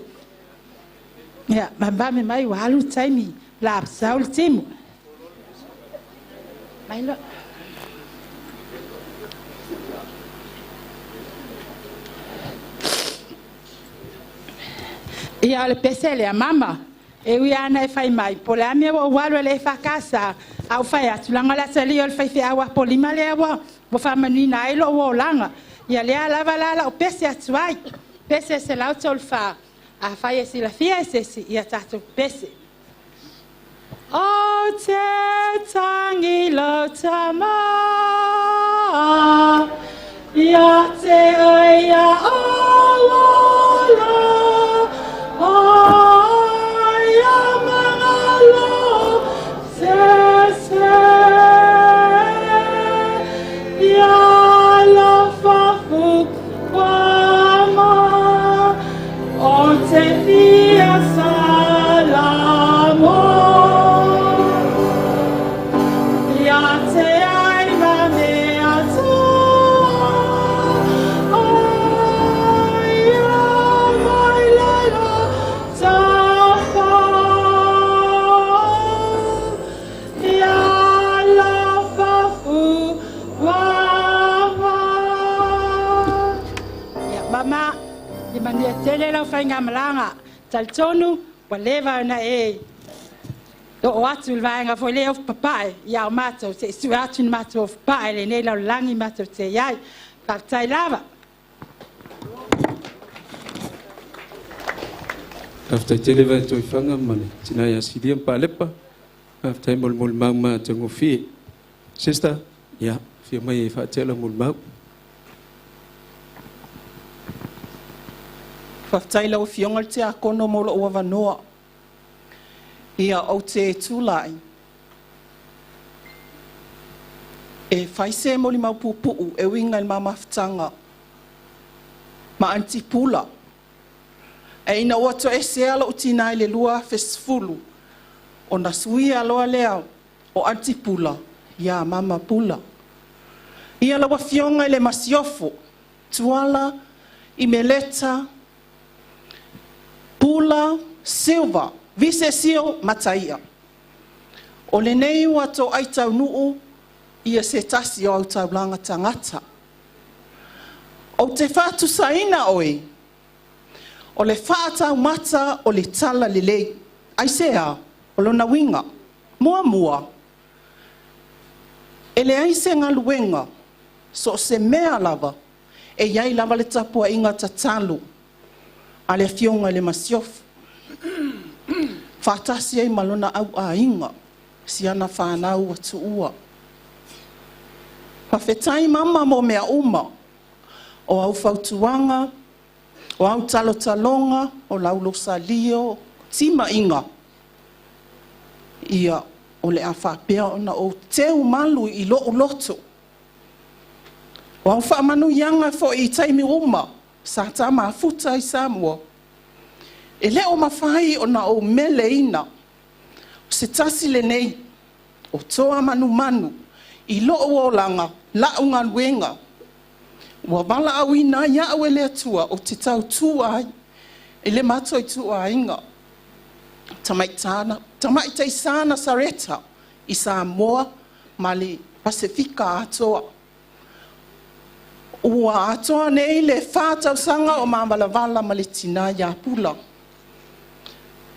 Ia, mamame mai ua alu le taimi la sau le timu. Mai loa. Ia, o le pese lea, mama. E ui ana e fai mai, po o le a mea ua ou alu e le EFKS, a ou fai atu, laga o le atalii o le faifeau Apolima lea ua faamanuina ai lou olaga. Ia lea lava la lau pese atu ai. Pese 134. Afai e silafia e se isi, ia tatou pese. O te tangi lou tama, ia te oe ia ola, ia mangalo se se, ia lofa fukuama, o te fia salamo. Ia te ai ma me atoa, ia mai lela tafa. Ia lofa fukuama. Ia, mama, ia manuia tele lau faigamalaga. Talitonu, ua leva ona e oo atu i le vaega foi lea ofu papae ia o matou, se i sue atu ni matou ofu papae lenei lalolagi matou te i ai. Faafetai lava. Faafetai tele Vaetoifaga ma le tinā ia Silia ma Palepa. Faafetai mo le molimau matagofie. Sister, ia, afio mai e faatea lau molimau. Faafetai lau Afioga i le Tiakono mo lou avanoa. Ia, ou te tulai. E fai se molimau puupuu e uiga i le ma mafutaga ma Aunty Pula. Ae ina ua toesea lou tinā i le 2010, ona suia loa lea o Aunty Pula ia Mama Pula. Ia lau Afioga i le Masiofo, Tuala Imeleta Pula Silva Visesio Mataia. O lenei ua toai taunuu ia se tasi o au taulaga tagata. Ou te faatusaina oe, o le faataumata o le tala lelei. Aisea? O lona uiga, muamua, e leai se galuega, so o se mea lava, e i ai lava le tapuaiga tatalo a le Afioga i le Masiofo, faatasi ai ma lona auaiga, si ana fanau ua tuua. Faafetai mama mo mea uma, o au fautuaga, o au talotaloga, o lau losalio, timaiga, ia o le a faapea ona ou teu malu i lou loto. O au faamanuiaga foi i taimi uma sa ta mafuta i Samoa, e le o mafai ona ou meleina. O se tasi lenei o toa manumanu i lou olaga, la'u galuega, ua valaauina ai au e le Atua ou te tautua ai i le matou ituaiga, Tamaitai Sa Nasareta i Samoa ma le Pasefika atoa. Ua atoa nei le 4 tausaga o mavalavala ma le tinā ia Pula.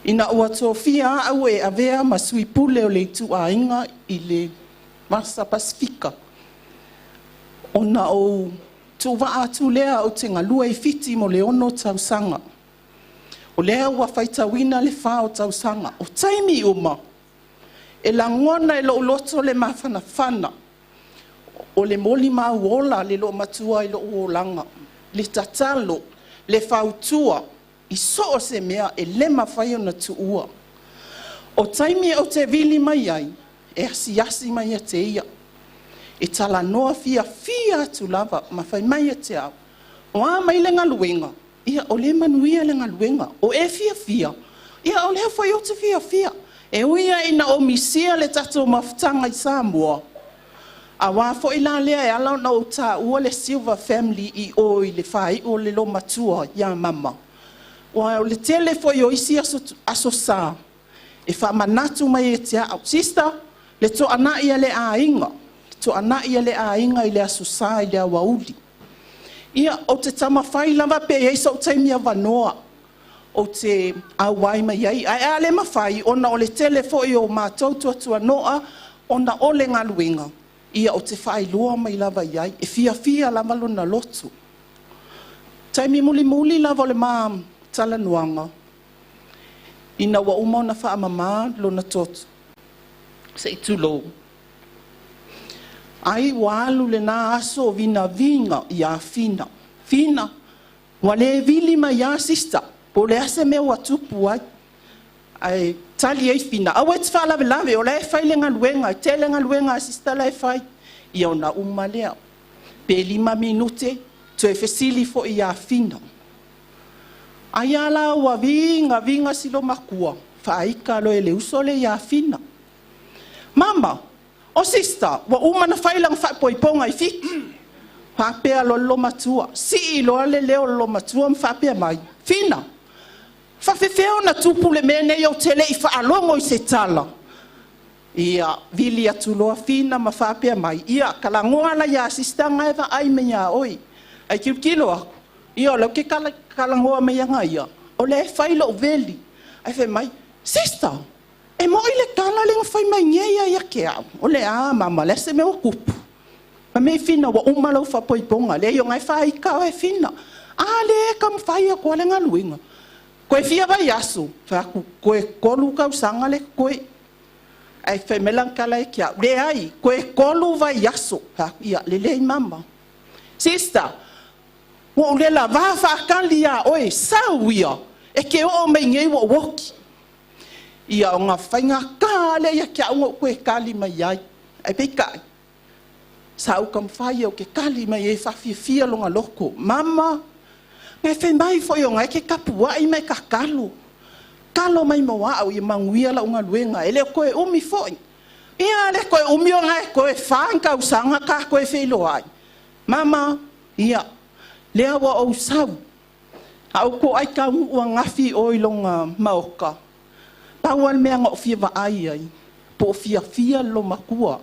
Ina ua tofia au e avea ma sui pule o le ituaiga i le Vasa Pasefika, ona ou tuuvaa atu lea ou te galue i Fiti mo le 6 tausaga. O lea ua faitauina le 4 o tausaga. O taimi uma, e lagona e lou loto le mafanafana o le molimau ola le loomatua i lou olaga, le tatalo, le fautua, i so o se mea e le mafai ona tuua. O taimi ou te vili mai ai, e asiasi mai ia te ia, e talanoa fiafia atu lava ma fai mai ia te au, o a mai le galuega, ia o lea e manuia le galuega, o e fiafia, ia o lea foi ou te fiafia. E ui lava ina ou misia le tatou mafutaga i Samoa, auā foi la lea e ala ona ou taua le Silver Family i o i le faaiu o le loomatua ia mama, aua o le tele foi o isi aso sa e faamanatu mai ia te au, sister, le toanai a le aiga, le toanai a le aiga i le aso Sa i le aoauli. Ia, ou te taumafai lava pe i ai sou taimi avanoa ou te auai mai ai, ae a le mafai ona o le tele foi o matou tuatuano'a ona o le galuega, ia ou te faailoa mai lava i ai, e fiafia lava lona loto. Taimi mulimuli lava o le ma talanoaga, ina ua uma ona faamamā lona toto, se i tulou, ai ua alu lena aso o vigaviga ia Fina. Fina, ua le vili mai lava sister, po o le a se mea ua tupu ai. Ae tali ai Fina, aua e te faalavelave, o la e fai le galuega, e tele galuega a sister la e fai. Ia ona uma lea. Pe 5 minute, toe fesili foi ia Fina. Ai a la ua vigaviga si loomatua, faaika loa e le uso lea ia Fina. Mama, o sister, ua uma na fai lana faapoipoga i Fiti. Faapea loa le loomatua, sii loa le leo o le loomatua ma faapea mai, Fina, faafefea ona tupu le mea nei ou te le i faalogo i se tala. Ia, vili atu loa Fina ma faapea mai, ia, kalagoa la ia sister nga e vaai mai ia oi. Ai tilotilo aku, ia o lea ou te kalagoa mai aga ia, o lea e fai lou veli. Ai fai mai, sister, e moi le tala le na fai mai nei ia ia te au. O le a, mama, le a se mea ua tupu. Fai mai Fina, ua uma lau faapoipoga, leai o na e faaika oe Fina. A le ka mafai atu le galuega. Koe fia vaiaso, fai atu, koe 3 tausaga le koe. Ai fai mai lana tala e ke au, leai, koe 3 vaiaso. Fai atu, ia, lelei mama. Sister, ua ou le lavā faakali iā oe, sau ia, e ke oo mai nei ua ou oki. Ia o na faigātā lea ia te au na ou toe kali mai ai. Ae peitai, Sa ou taumafai ou te tali mai ai e faafiafia lona loto. Mama, na e fai mai foi o na e te tapuai ma e tatalo. Talo mai mo au ia manuia lau galuega, e le o toe umi foi. Ia le toe umi o na e toe 4 ni tausaga ta toe feiloai. Mama, ia, lea ua ou sau. A ou toai taunuu ananafi i o i lona maota, pau lava le mea na ou fia vaai ai, po o fiafia le loomatua.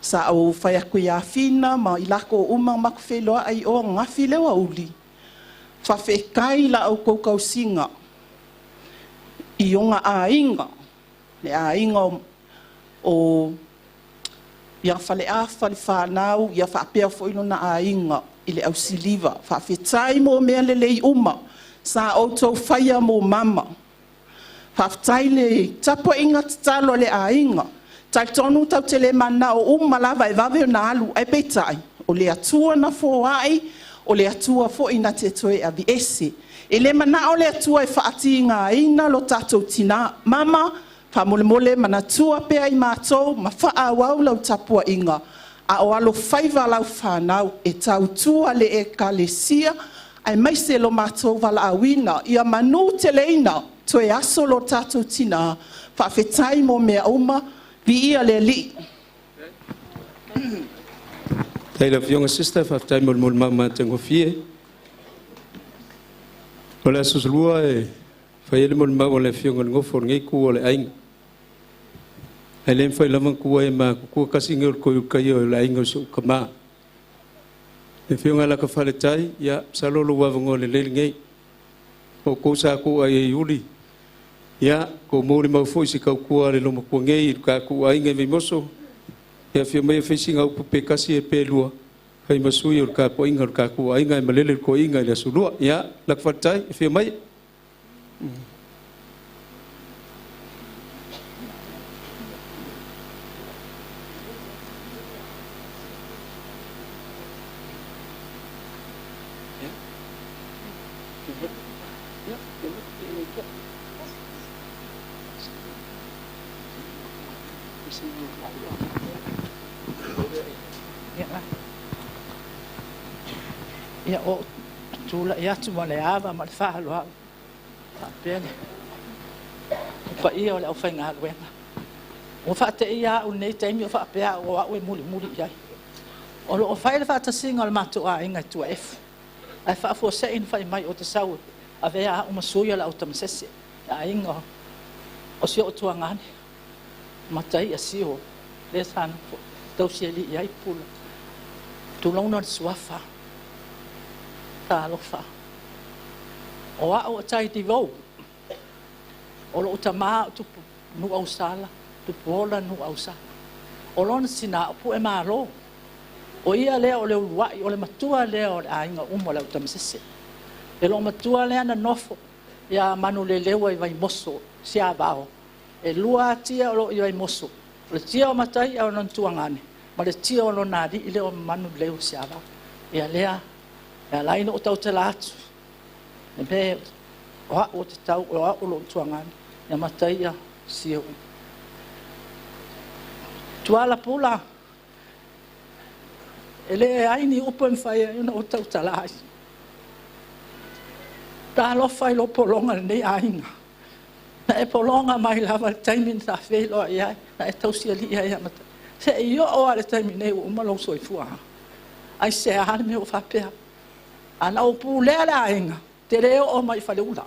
Sa ou fai atu ia Fina ma i latou uma na matou feiloai i o ananafi i le aoauli, faafetai i la outou tausiga i ona aiga, le aiga o ia Faleafa, le fanau, ia faapea foi lona aiga i le ausiliva. Faafetai mo mea lelei uma sa outou faia mo mama. Faafetai i le tapuaiga tatalo a le aiga. E talitonu tatou te le mananao uma lava e vave ona alu, ae peitai, o le Atua na foai, o le Atua foi na te toe aveese. E le manao le Atua e faatigaina lo tatou tina. Mama, faamolemole manatua pea i matou ma faaauau lau tapuaiga a o alofaiva lau fanau e tautua le Ekalesia aemaise lo matou valaauina. Ia manuteleina, toe aso lo tatou tina. Faafetai mo mea uma. Viia le Alii. Faafetai i lau Afioga sister, faafetai mo le molimau matagofie. O le Aso Lua e fai ai le molimau a le Afioga i le nofo a lenei itu o le aiga. Ae le mafai lava ona tuua e matutua, tasi lenei o le toe ulutaia o le aiga o si ou tama. Le Afioga ia Laka Faletai, ia, masalo o lou avanoa lelei lenei. O outou sa tuu ai e Iuli, ia, tou molimau foi i se tautua a le loomatua nei i le tatou aiga i Vaimoso. Ia afio mai e fai sina upu pe tasi ia pe lua, fai ma sui o le tapuaiga o le tatou aiga e malele le toeaina i le Aso Lua. Ia, Laka Faletai, afio mai. Ia, ua ou tulai atu ma le ava ma le faaaloalo faapea le paia o le aufaigaluega. Ua faateia au i lenei taimi o faapea au o au e mulimuli i ai. O lo o fai le faatasiga a le matou aiga i Tuaefu, ae faafuasei ona fai mai ou te sau e avea au ma sui o le autamasese, le aiga o si ou tuagane, Mataia Sio, lea sa nofo tausialii ai Pula. Tulouna le suafa, talofa. O au o Tai Devoe, o lou tama o Tupu Nuuausala, Tupuola Nuuausala. O lona sina o Pue Malo. O ia lea o le uluai, o le matua lea o le aiga uma o le autamasese. E loo matua lea na nofo ia Manuleleua i Vaimoso, Siavao. E 2 tia o loo i Vaimoso, o le tia o Mataia o lona tuagane, ma le tia o lona alii lea o Manuleleua Siavao. Ia lea, e ala ai ona ou tautala atu, le mea o au o te tau, o au o lou tuagane, ia Mataia Sio. Tuala Pula, e le ai ni upu e mafai ai ona ou tautala ai. Talofa i lou pologa i lenei aiga. Na e pologa mai lava i le taimi na ta feiloai ai, na e tausialii ai ia Mataia. Se i oo lava i le taimi nei ua uma lou soifua. Ai se a le mea ua faapea. A na ou pulea le aiga, te le oo mai i Faleula.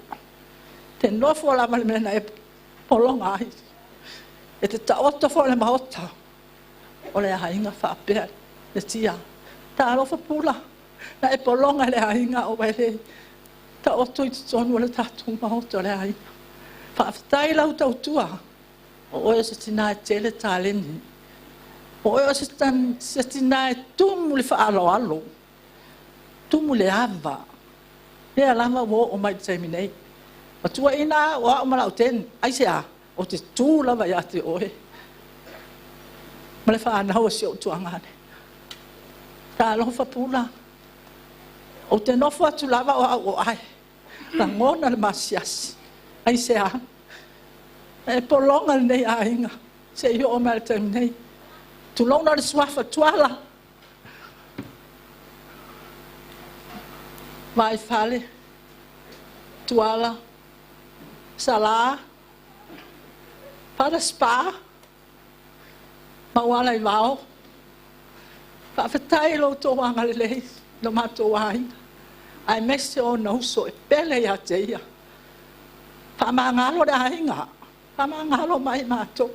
Te nofo lava le mea na e pologa ai. E te taoto foi le maota o le aiga faapea le tia. Talofa Pula, na e pologa i le aiga o e le taoto i totonu o le tatou maota o le aiga. Faafetai lau tautua. O oe o se tina e tele taleni. O oe o se tina e tumu le faaaloalo, tumu le ava. Lea lava ua oo mai i le taimi nei. Matuaina au o au ma lau teni. Ai se a, o te tū lava ia te oe. Ma le whanau o si ou tuangane. Talofa Pula. O te nofo atu lava o au o ai. Rangona le masiasi. Ai se a. E pologa lenei aiga. Se i oo mai le taimi nei. Tulouna le suafa tuala. Vaifale, Tuala, Salā, Fale Spa, ma uala i vao. Faafetai i lo outou agalelei lo matou aiga, aemaise ona uso e pele ia te ia. Faamagalo le aiga, faamagalo mai matou.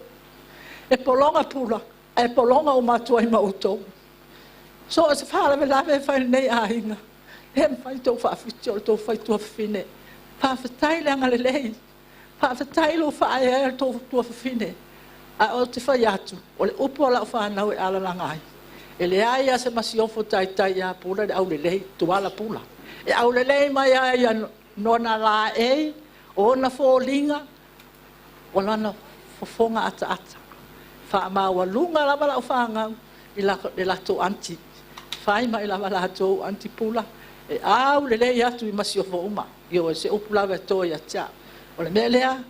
E pologa Pula, ae pologa uma atu ai ma outou. So o se faalavelave e fai lenei aiga, e mafai tou faafiti o le tou faituafafine. Faafetai le agalelei, faafetai lou faaeaea i le tou tuafafine. Ae ou te fai atu, o le upu a lau fanau e alalaga ai, e leai lava se masiofo taitai ia Pula le aulelei, Tuala Pula. E aulelei mai lava ia nona laei, o ona foliga, o lana fofoga ataata. Faamaualuga lava lau fanau i le latou aunty. Fai mai lava latou, aunty Pula, e aulelei atu i masiofo uma. Ioe, se upu lava e to ia te au. O le mea lea,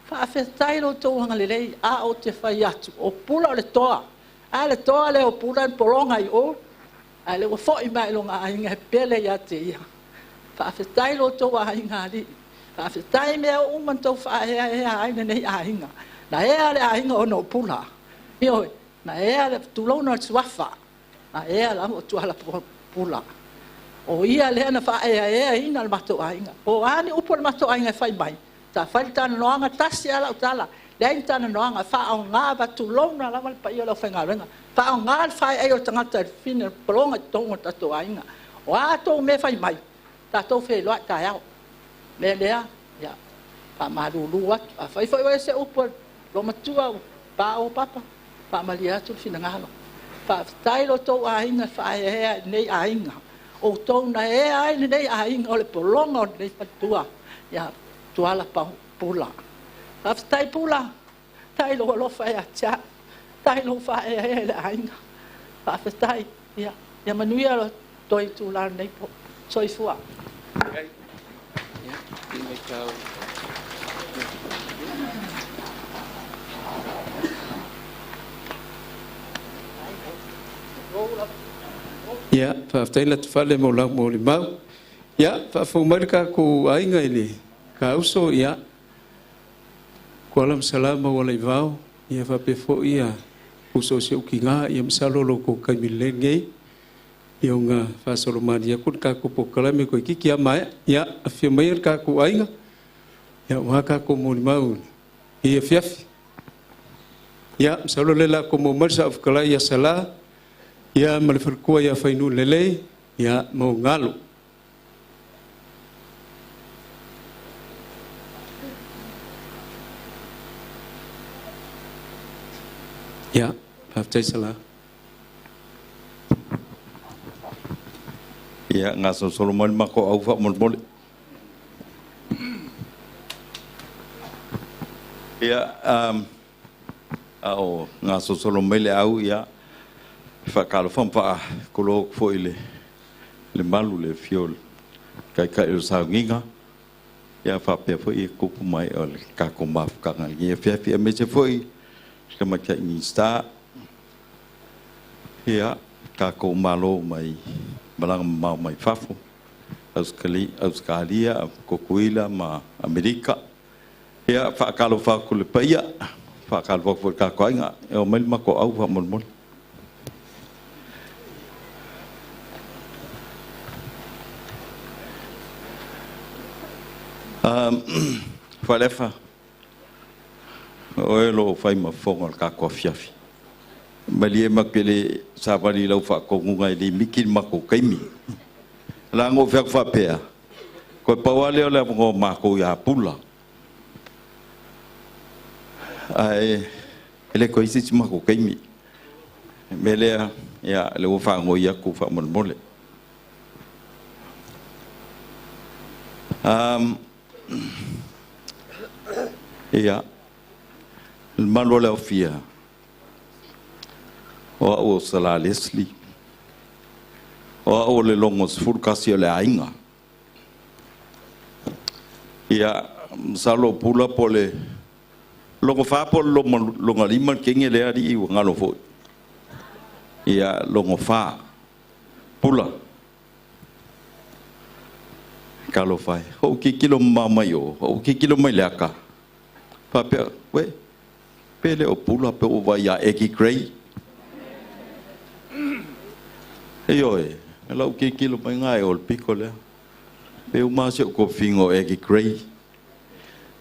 faafetai lo outou agalelei, a ou te fai atu, o Pula o le toa. A le toa lea o Pula na pologa i o, ae o lea ua foi mai i lona aiga e pele ia te ia. Faafetai lo outou aiga alii, faafetai mea uma na outou faaeaea ai lenei aiga. Na ea le aiga ona o Pula. Ioe, na ea le tulouna o le suafa, na ea lava o Tuala Pula. O ia lea na faaeaeaina le matou aiga. Po o a ni upu a le matou aiga e fai mai, sa fai le talanoaga, tasi lava lau tala, leai ni talanoaga, faaaoga, tulouna lava le paia o le aufaigaluega, faaaoga le faiai o le tagata e le fafine o le pologa i totonu o le tatou aiga. O a outou mea e fai mai, tatou feiloai taeao. O le mea lea, ia, faamalulu atu. Afai foi o i ai se upu a le loomatua ua paopapa, faamalie atu le finagalo. Faafetai lo outou aiga e faaeaea i lenei aiga. O outou na ea ai lenei aiga o le pologa o lenei faletua ia Tuala Pula. Faafetai Pula, faafetai i lou alofa ia te au, faafetai i lou faaeaea i le aiga. Faafetai, ia manuia le toe itula o lenei po. Soifua. Ia, faafetai Latafale mo lau molimau. Ia, faafou mai le tatou aiga i le kauso, ia, Kuala ma Salama ua Laivao, ia faapea foi ia uso o si ou tina, ia masalo lo tou taimi lelei lenei, ia ona faasolomalie atu le tatou polokalame toeitiiti lava maea. Ia, afio maia le tatou aiga, ia aua tatou molimau i afiafi. Ia, masalo o lea o le a tomo mai le Saofetalai ia Sala, ia ma le faletua ia Fainulelei, ia ma ona alo. Ia, faafetai Sala. Ia, gasolosolo mai le matou au faamolemole. Ia, a o gasolosolo mai le au, ia, e faatalofa ma faatulou atu foi i le malu i le afio o le Taitai o le Sauniga, ia faapea foi tupu ma ee o le tatou mafutaga i lenei afiafi, aemaise foi le Tamaitai Minisita, ia, tatou malo mai malaga mamao mai fafo, Ausetalia, Tutuila ma Amerika. Ia, faatalofa atu i le paia, faatalofa atu foi i le tatou aiga. E oo mai le matou au faamolemole. Falefa, o oe o lo o fai ma fofoga o le tatou afiafi. Malie matou te le savali i lau faatonuga e limiti le matou taimi. O le a na ou fai atu faapea, toe pau lava lea o le avanoa o matou ia Pula. Ae le toe i ai se isi matou taimi. O le mea lea, ia, o lea ua faanoi atu faamolemole. Ia, le mamalu o le aofia, o au o Sala Leslie, o au o le logo 11 o le aiga. Ia, masalo o Pula po o le logo 4 po o le logo 5 le teine lea alii ua galo foi. Ia, logo 4. Pula. Talofa e, ou tilotilo mamao mai o, ou tilotilo mai le aka. Faapea, we, pe le o Pula pe ua vaai ia Aggie Gray. Ioe, lau tilotilo mai ngā e o le piko lea. Pe uma se o kofinga o Aggie Gray.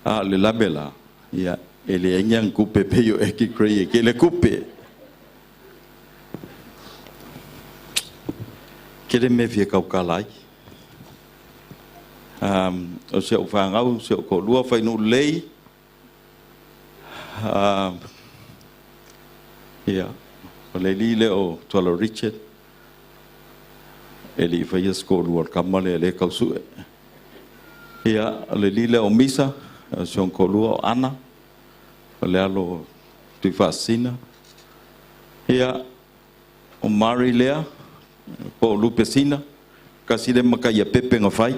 A le labe la, ia, e le engi kupe pe o Aggie Gray e ke le kupe. Ke le me fia kaukalai. O se o whangau, se o ko lua whai nu lei. Ia, o le li le o Tuala Richard. E li whai sko lua kamale le kausue. Ia, o le li le o Misa, o se o ko lua o Ana. O le alo tui whaasina. Ia, o Mari lea, po o Lupesina, kasi le makai a pepe ngā whai.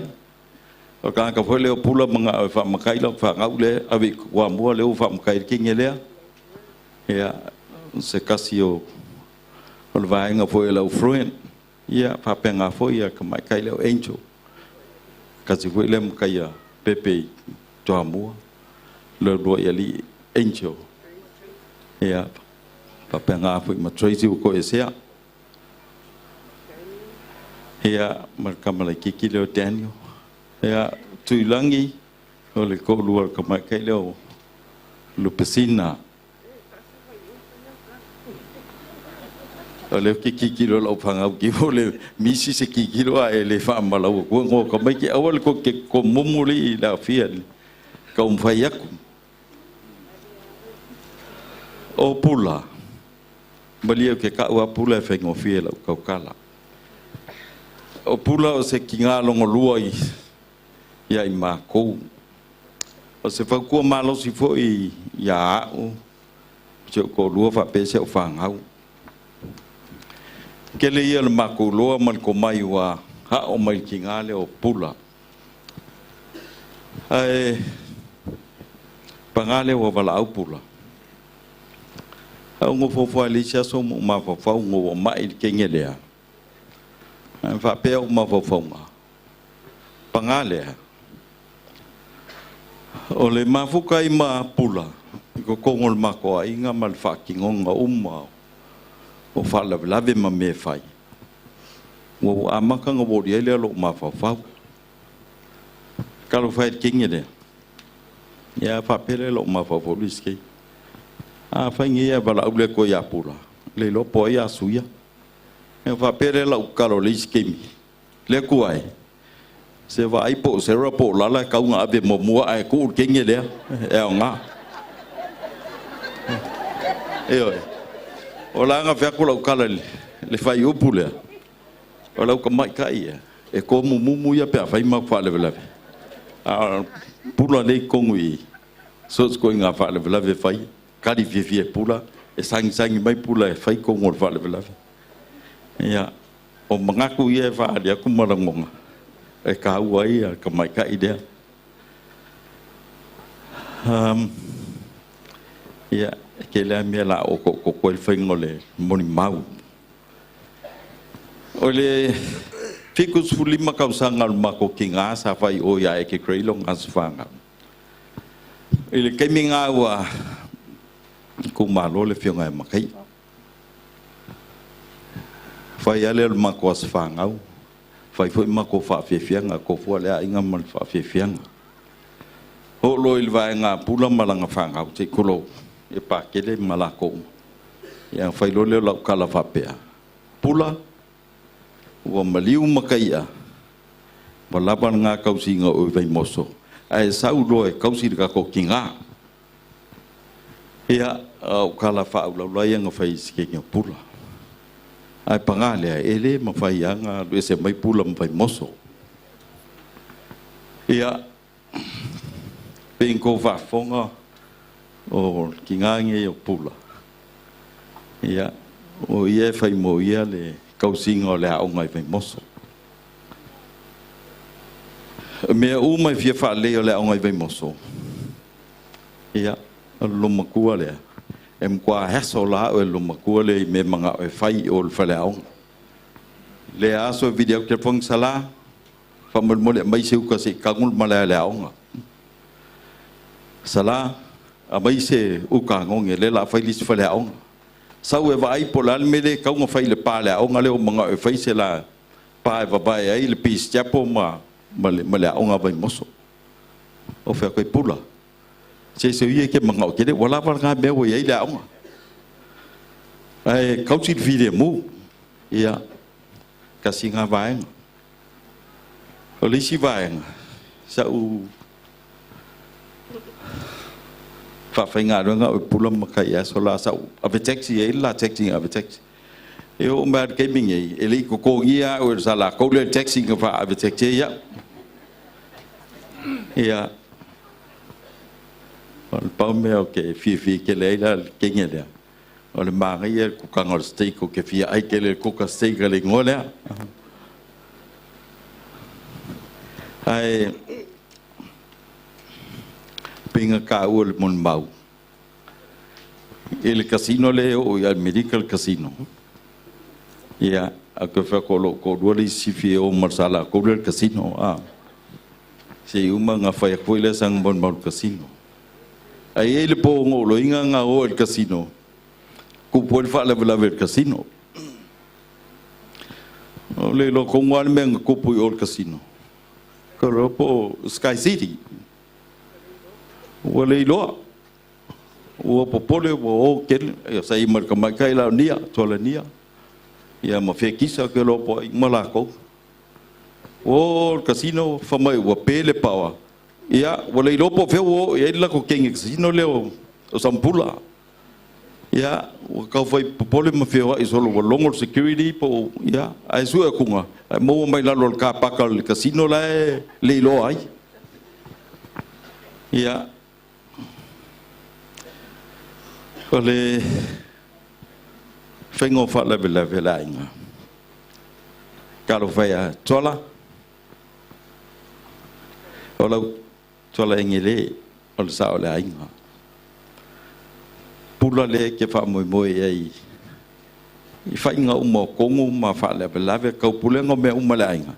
O ka ka foi le o pula manga o wha makai la wha ngau le awi wa mua le o wha makai kinge lea. Ia, se kasi o le vaenga foi le fruent. Ia, wha penga foi ia ka mai kai le o angel. Kasi foi le makai a pepe i toa mua. Le lua ia li angel. Ia, wha penga foi ma Tracy o ko e sea. Ia, ma kamala kiki le o Daniel. Ia, tuilangi, o le ko lua ka mai kai le o Lupesina. O le ki kikilo lau whangau ki o le misi se kikilo a e le whaamalau kua ngō ka mai ki awa le ko ke ko mumuli i la fia ka umwhai aku. O pula, malia ke ka ua pula e whaingo fia lau kaukala. O pula o se ki ngā longo lua i ia i mākou. O se whaukua malosi fo i ia au, se o ko lua whapese se o whangau. Kele ia le mākou loa ma le ko mai ua hao mai ki ngā le o pula. Ae, pangā le ua wala au pula. Au ngō fōfua le isi aso mo mawhawhau ngō wa mai le kenge lea. Ai whapea o mawhawhau ngā. Pangā lea. O le mafuka i ma pula, i ko kongo le makoa inga ma le whakingonga uma o whaalawelawe ma me whai. Ua ua amaka ngā wori ai lea lo mawhawhau. Kalo whai kingi lea. Ia whapele lo mawhawhau liski. A whai ngi ia wala ule ko ia pula. Le lopo ai a suia. Ia whapele la ukalo liski mi. Le kuai. Se vai po se ra po la la kau ngā ave mo mua ai ku kingi lea. E o ngā. E oi. O la ngā whiako lau kala le whai upu lea. O lau ka mai ka ia. E ko mumu ia pea whai mau whalewelawe. A pula nei kongu i. So ko ngā whalewelawe whai. Kari whiwhi e pula. E sangi sangi mai pula e whai kongu o le whalewelawe. Ia. O mangaku ia e whaali aku marangonga. E ka ua ia ka mai ka idea. Ia, ke lea mea la o ko ko koe whaingo le moni mau. O le fikus fulima kausanga o mako ki ngā sa whai o ia e ke kreilo ngā sawhanga. I le keimi ngā ua ku malo le whionga e makai. Whai ale o le mako a sawhangau. Whai fo i mako whaawhiawhianga, ko fua lea inga ma le whaawhiawhianga. Ho lo i le vaenga pula malanga whangau, te kolo e pākele ma lako uma. Ia whai lo leo lau kala whapea. Pula, ua maliu makaia, wa lapa ngā kausinga o i moso. Ae sau loa e kausi le kako ki ngā. Ia, au kala whaulaulai anga whai sike pula. Ai pangā lea, e le mawhai anga, lue se mai pula mawhai moso. Ia, penko whawhonga o ki ngā nge o pula. Ia, o ia e whai mo ia le kausinga o le aonga i whai moso. Mea uma i fia whaalei o le aonga i whai moso. Ia, o le lomakua lea. E mkua heso la o le lomakua le i me manga o e whai o le whale aonga. Le aso e video ke whang sala, Faamolemole aumai se uka se i tago le malae a le aoga. Sala, aumai se uka agoge lea o le a fai le isi faleaoga. Sau e vaai po o le a le mea lea e tatau ona fai i le pa a le aoga lea ua manao e fai se la pa e vavae ai le Peace Chapel ma le aoga a Vaimoso. Ou fai atu ai, Pula, se soia e te manao tele, ua lava lena mea ua i ai le aoga. Ae tausi le filemu. Ia, tasi lena vaega. O le isi vaega, sa ou faafaigaluega au e Pula ma matai i aso la, sa ou ave taxi, e i ai le la taxi na ave taxi. E oo mai lava i le taimi lenei, e le i totogia au e le sa latou lea taxi na ave taxi ai au. Ia, o le pau mea ou te fiafia tele ai la i le teine lea, o le manaia o le kukaga o le steak, ou te fia ai tele i le kuka steak a le igoa lea. Ae pei na taua e le molimau, i le casino lea e oo i Amerika le casino, ia, ae ou te fai atu o lou toalua le isi e fia o ma le sa latou lea i le casino. A. Se i uma ona fai atu foi lea o sana molimau i le casino. Ae i ai le po na ou iloaina na o ai i le casino, tupu ai le faalavelave i le casino. O le iloa tonu lava le mea na tupu i o i le casino, ou te iloa po o Sky City. Ua le iloa. Ua popole ua o tele. Ia, sa i ai ma le tamaitai la o Nia, Tualania, ia ma Fekisa, ou te iloa po o ai uma latou. Ua o i le casino, fai mai ua pe le paoa. Ia, ua le iloa po o fea ua oo i ai le latou kegi casino lea o Samapula. Ia, ua tau fai popole ma feoai solo ua logo le security po o, ia, ae sue atuga, ae maua mai lalo o le car park o le casino la e le iloa ai. Ia, o le faiga o faalavelave a le aiga, talofa e ia Tuala, o lau Tuala Egele o le sao o le aiga. Pula lea e te faamoemoe i ai i faiga uma o togo ma faalavelave, taupulega o mea uma a le aiga,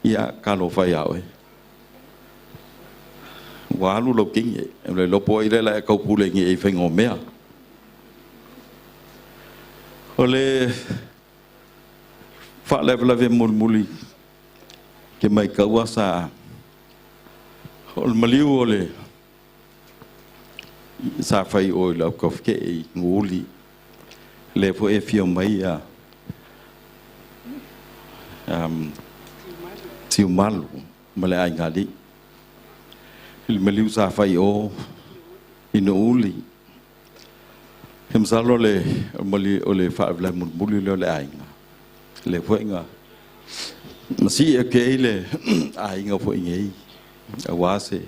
ia talofa ia oe. Ua alu lau teine, e le iloa po o ai lea o le a e taupule nei i faiga o mea. O le faalavelave mulimuli ke maitaua sa o le maliu o le sa fai o i le aukafke'e i Nuuuli, lea foi e afio mai a Tiumalu ma le aiga alii. I le maliu sa fai o i Nuuuli, e masalo le o le faalavelave mulimuli lea o le aiga, lea foi na masii atu ai le aiga foi nei, aua se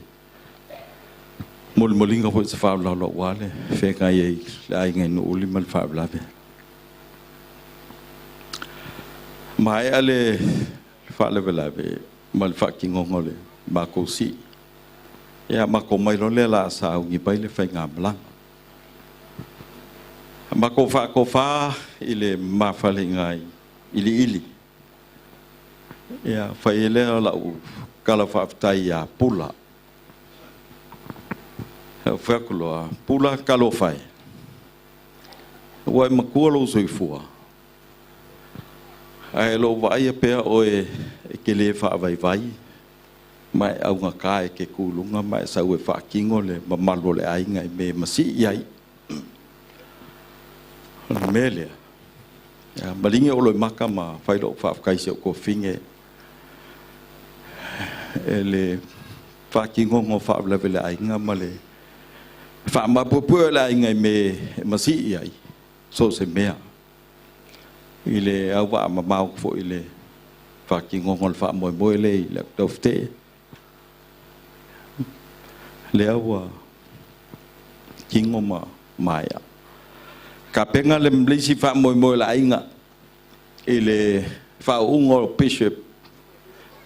molimoliga foi o se faaaloalo aua le feagai ai le aiga i Nuuuli ma le faalavelave. Maea le faalavelave ma le faatinoga o le matou sii. Ia matou mai loa lea la sauni mai le faigamalaga. Matou faatofa i le mafale i Iliili. Ia fai ai lea o lau tala faafetai ia Pula. Ou fai atu loa, Pula talofa e, ua e matua lou soifua, ae o lou vaaia pea oe e te le faavaivai, ma e augata e te tu i luga ma e sau e faatino le mamalu o le aiga i mea e masii ai. O le mea lea, ia, maligi ou loimata ma fai lou faafetai i si ou tuafafine e le faatinoga o faalavelave i le aiga ma le faamapuepue o le aiga i mea e masii ai, so o se mea. I le auvaamamao foi i le faatinoga o le faamoemoe lea i le Taufetee, lea ua tino ma maea. Tapena le isi faamoemoe o le aiga i le faauuga o Bishop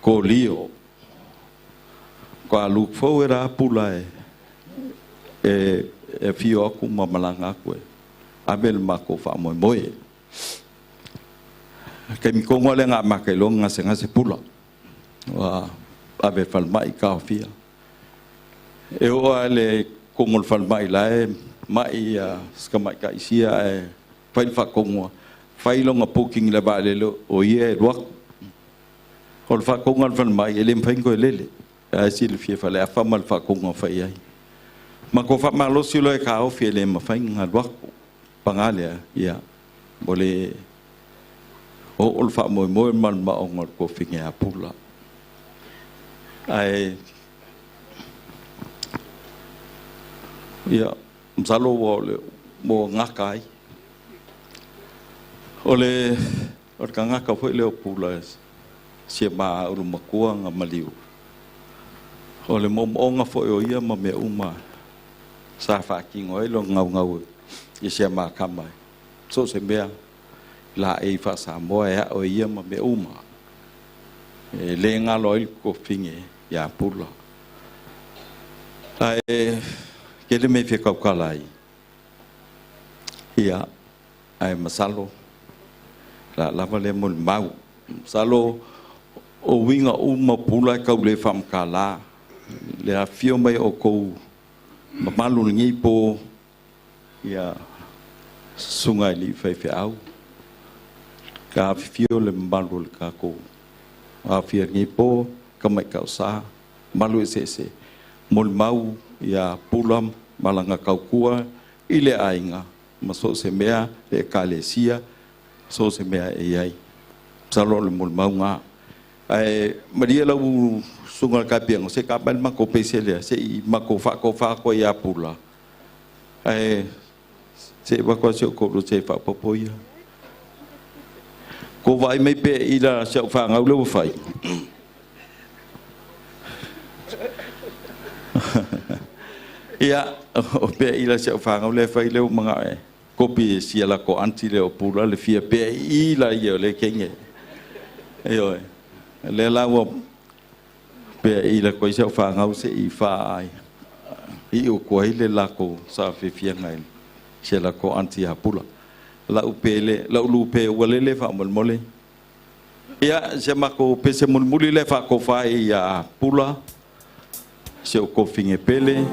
Kolio. Ko luke fou e rā pula e afio atu ma malaga atu e ave le matou faamoemoe. Taimi tonu lava lea na amata ai loa ona gasegase Pula. Ua ave i le falemai taofia. E oo lava i le kogo o le falemai la e mai si tamaitai sia ae fai le faatonuga, fai lona booking i le vaalele o ia e alu atu. O le faatonuga a le falemai e le mafai ona toe lele. Ae silafia faleafa ma le faatonuga na fai ai. Matou faamalosi loa e taofi e le mafai ona alu atu. Paga lea, ia, ua le oo le faamoemoe ma le maoga o le tofiga ia Pula. Ae, ia, masalo ua ua gata ai. O le o le tagata foi lea o Pula si ma ulumatua na maliu. O le moomooga foi o ia ma mea uma sa faatino ai lona gaugau i si a ma tama. So se mea laei faa-Samoa e ao e ia ma mea uma. E le galo ai le tofiga ia Pula. Ae tele mea e fia tautala ai. Ia, ae masalo la lava lea mo le mau. Masalo o uiga uma Pula e tau le faamatala. Le afifio mai o outou mamalu i lenei po, ia susuga i alii faifeau, ka afifio le mamalu o le tatou aofia i lenei po, tamaitai o sa, mamalu eseese, molimau ia Pula ma lana tautua i le aiga ma so o se mea, le ekalesia, so o se mea e i ai. Masalo o le molimau lena. Ae malie lau susuga i le Tapiana, se i tapa le matou pese lea, se i matou faatofa atu ai ia Pula, ae se i avatu lava si ou toalua se i faaopoopo ia. Tou vaai mai pea i la si au fanau lea ua fai. Ia, o pea i la si au fanau lea e fai lea ua manao e kopi e sia latou aunty lea o Pula le fia pea i la ia o le kenge. Ioe. Lea la ua pea i la koe si au fanau se i faa i o atu ai le latou saafiafiaga i si a latou aunty ia Pula. Lau pele, lau lupe ua lele faamolemole. Ia, si a matou pese mulimuli lea e faatofa ai ia Pula, si ou tofiga pele,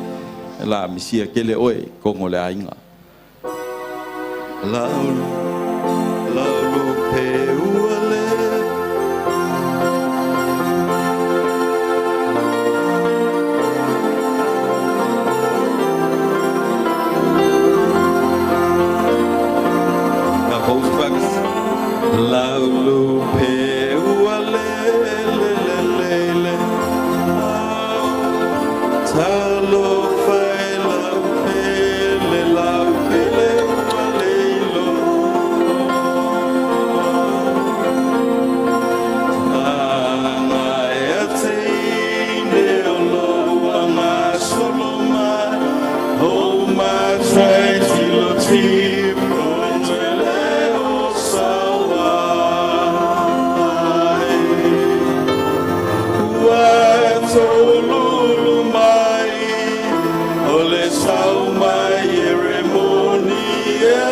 la misia tele oe i totonu o le aiga. Lau, lau lupe ua le Tatou uso faatasi. Lau lupe ua le le le le le Talofa e lau pele, lau pele ua leiloa. Taga e teine o lou agasolo mai, o matai tilo tilo le o saua ai. Ua tolulu mai, o le sau mai e remoni e.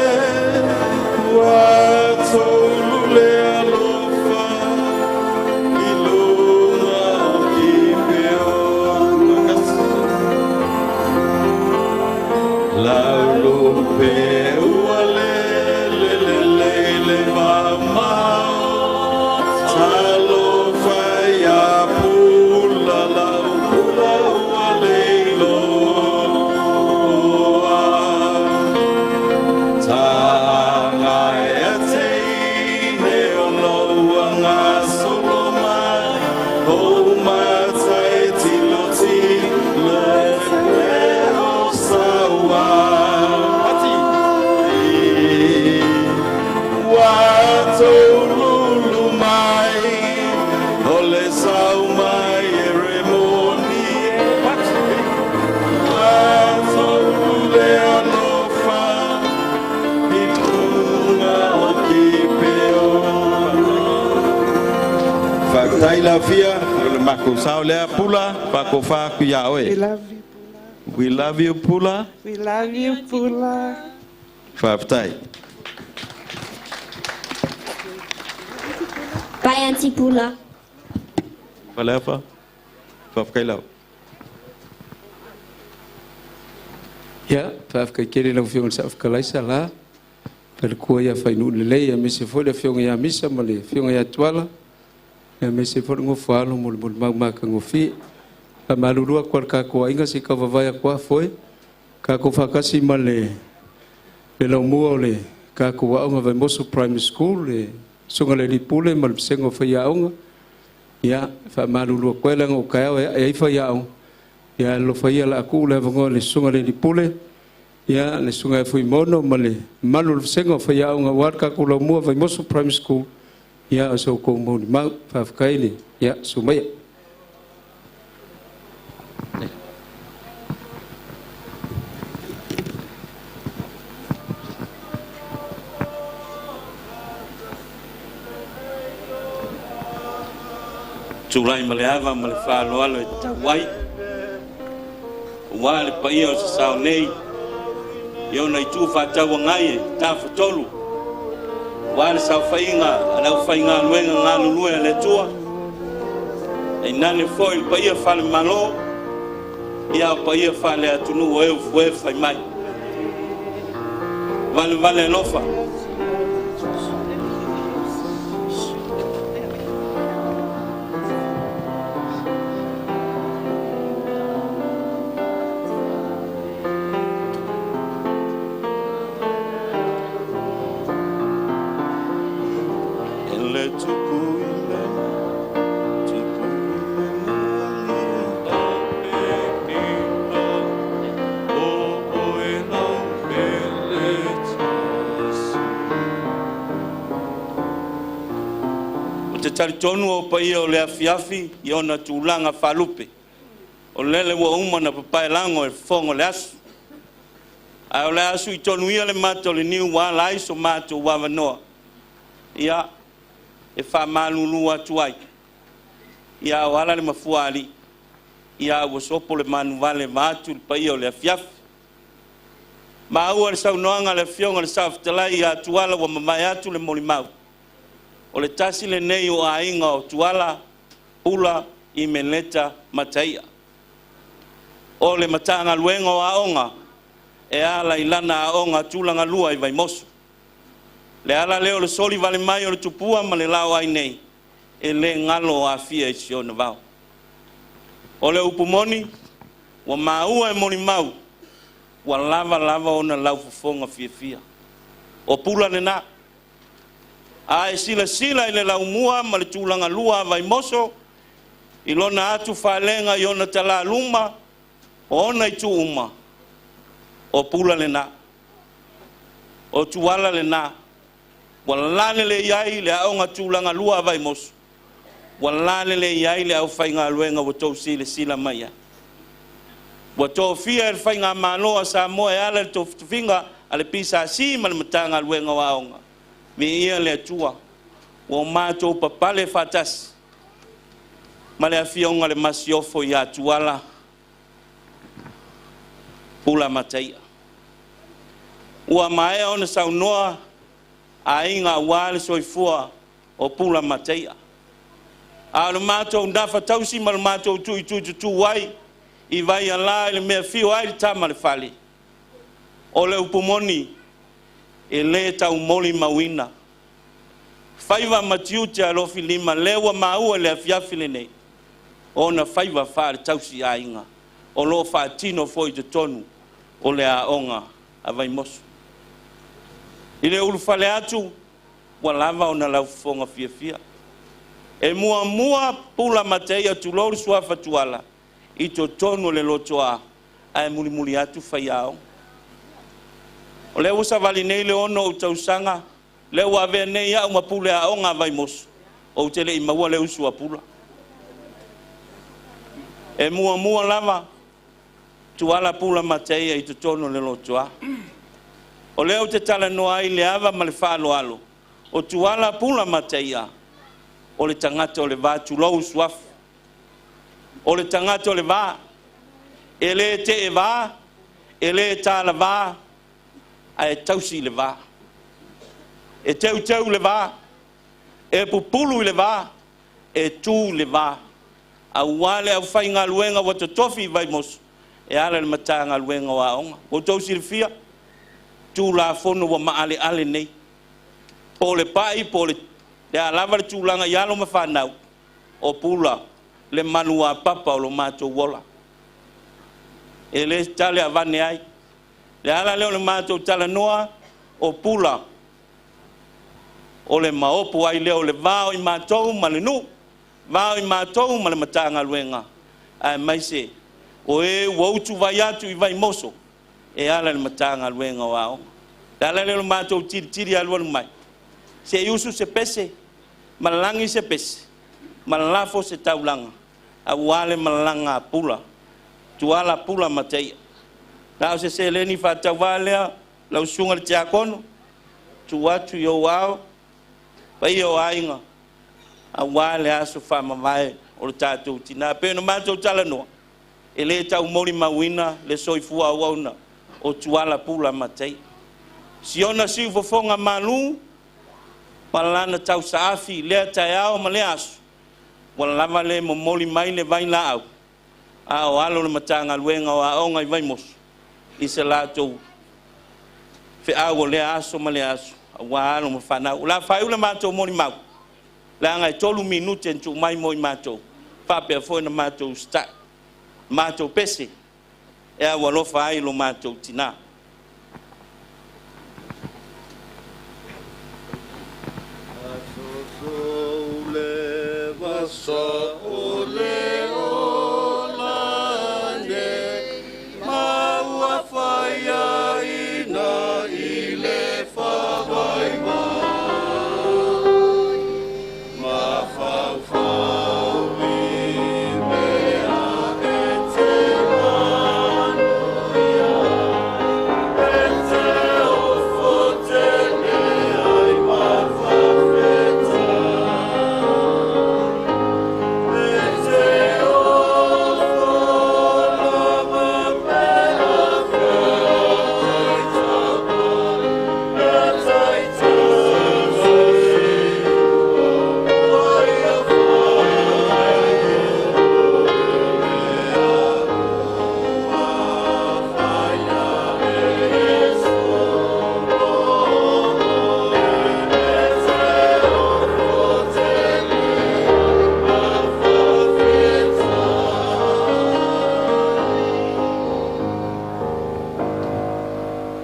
Ua tolu le alofa i luga o Kipeo. Lau lupe ua le le le le le mamao. Talofa ia Pula, lau Pula ua leiloa. Taga e teine o lou agasolo mai, o matai tilo tilo le o saua. Ati! Ua tolulu mai, o le sau mai e remoni e. Ua tolu le alofa i luga o Kipeo. Faafetai laufia, o le matou sao lea Pula, faatofa atu ia oe. We love you. We love you, Pula. We love you, Pula. Faafetai. Bye, Auntie Pula. Faleafa. Faafetai lava. Ia, faafetai tele i lau Afioga i le Saofetalai Sala, faletua ia Fainuu lelei, aemaise foi le Afioga ia Misa ma le Afioga ia Tuala, aemaise foi le nofo a alo mo le molimau matagofie. Faamalulu atu lava i le tatou aiga, se i tau atu lava foe. Tatou faatasi ma le laumua o le tatou aoga Vaimoso Primary School, le susuga i le alii pule ma le vasega o faiaoga. Ia, faamalulu atu ai leaga o taeao e ae ai faiaoga. Ia alofa ia o le a tuu le avanoa i le susuga i le alii pule, ia le susuga ia Fuimaono ma le mamalu o le vasega o faiaoga aua le tatou laumua Vaimoso Primary School, ia o so outou molimau. Faafetai le ia sumaia. Tulai ma le ava ma le faaaloalo e tatau ai, aua le paia o Sasao nei i ona itu faatauagai e tafatolu, aua le saofaiga a le aufaigaluega galulue a le Atua, tainane foi le paia faale-Malo, ia o paia faale-atunuu o e ufue fai mai. Valevale alofa. Le tupu i le tupu i le lagi o oe lau pele tasi. Ou te talitonu o paia o le afiafi i ona tulaga faalupe, o lele ua uma ona papaelago e fofoga o le aso. Ae o le a sui tonu ia le mata o le niu ua ala ai so matou avanoa, ia, e faamalulu atu ai, ia o ala le mafuaalii, ia ua sopo le manuvale vaeatu le paia o le afiafi. Maua le saunoaga a le Afioga i le Saofetalai ia Tuala ua mavae atu le molimau, o le tasi lenei o aiga o Tuala, Pula, Imeleta ma Taia. O le Matagaluega o Aoga e ala i lana aoga tulagalua i Vaimoso. Le ala lea o le soli vale mai o le tupua ma le laoai nei, e le galo Afia i si ona vao. O le upu moni, ua maua e molimau, ua lava lava ona laufofoga fiafia. O Pula lena. A e silasila i le laumua ma le tulagalua a Vaimoso, i lona atufaalega i ona talaluma, o ona itu uma, o Pula lena. O Tuala lena. Ua lalelei ai le aoga tulagalua a Vaimoso, ua lalelei ai le aufaigaluega ua tou silasila mai ai. Ua tofia e le Faigamalo a Samoa e ala i le tofitofiga a le PSC ma le Matagaluega o Aoga, viia le Atua, ua matou papale faatasi ma le Afioga i le Masiofo ia Tuala Pula Mataia. Ua maea ona saunoa aiga aua le soifua o Pula Mataia. A o le matou nafa tausi ma le matou tuituitutu ai i Vaialā i le mea e afio ai le Tama a le Fale, o le upu moni, e le taumolimauina. Faiva ma tiute alofilima lea ua maua i le afiafi lenei, ona faiva faale-tausiaiga o lo o faatino foi i totonu o le aoga a Vaimoso. I le ulufale atu, ua lava ona laufofoga fiafia. E muamua Pula Mataia, tulou le suafa Tuala, i totonu o le lotoa, ae mulimuli atu faiaoga. O lea ua savali nei le 6 ou tausaga, lea ua avea nei au ma pule aoga a Vaimoso, ou te le i maua le usu a Pula. E muamua lava Tuala Pula Mataia i totonu o le lotoa. O lea ou te talanoa ai i le ava ma le faaaloalo, o Tuala Pula Mataia, o le tagata o le va, tulou suafa. O le tagata o le va, e le teeva, e le talava, ae tausi i le va. E teuteu le va, e pupulu i le va, e tu i le va. Auā le aufaigaluega ua totofi i Vaimoso e ala i le Matagaluega o Aoga. Ua outou silafia, Tulafono ua maaleale nei, po o le pai po o le a lava le tulaga i alo ma fanau, o Pula le maluapapa o lo matou ola. E le tale avane ai. Le ala lea o le matou talanoa, o Pula o le maopu ai lea o le va o i matou ma le nuu, va o i matou ma le Matagaluega, aemaise o e ua utuvai atu i Vaimoso e ala i le Matagaluega o Aoga. Le ala lea o le matou tilitili alualu mai, se i usu se pese, malagi se pese, ma lafo se taulaga, auā le malaga a Pula, Tuala Pula Mataia. Na o se seleni faatauvā lea, lau susuga i le Tiakono, tuu atu i ou ao, paia o aiga, auā le aso faamavae o le tatou tinā. E pei ona matou talanoa, e le taumolimauina le soifua auauna o Tuala Pula Mataia. Siona siufofoga malū ma lana tausaafi i lea taeao ma lea aso, ua lava le momoli mai le vailaau, a o alo le Matagaluega o Aoga i Vaimoso i se latou feau o lea aso ma lea aso, auā alo ma fanau. O le a faaiu le matou molimau, leaga e 3 minute na tuu mai mo i matou, faapea foi ona matou usitai, matou pese e aualofa ai lo matou tinā.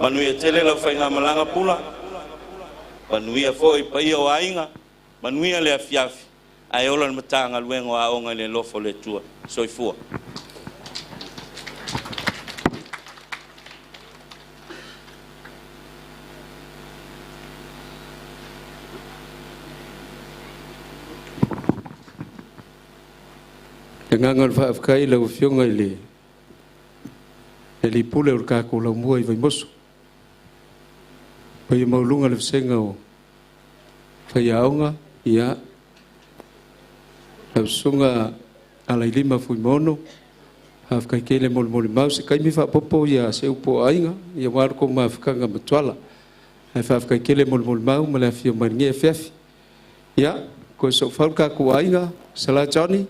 Manuia tele lau faigamalaga Pula, manuia foi paia o aiga, manuia le afiafi, ae ola le Matagaluega o Aoga i le alofa o le Atua. Soifua. Le agaga o le faafetai i lau Afioga i le Alii Pule o le tatou Laumua i Vaimoso. Paia maualuga le vasega o faiaoga, ia, lau Susuga Alailima Fuimaono, faafetai tele mo le molimau. Se taimi faaopoopo ia se upu o aiga, ia aua lo tou mafutaga ma Tuala. Ae faafetai tele mo le molimau ma le afio mai i lenei afiafi. Ia, toe soofau le tatou aiga, Sala Johnny,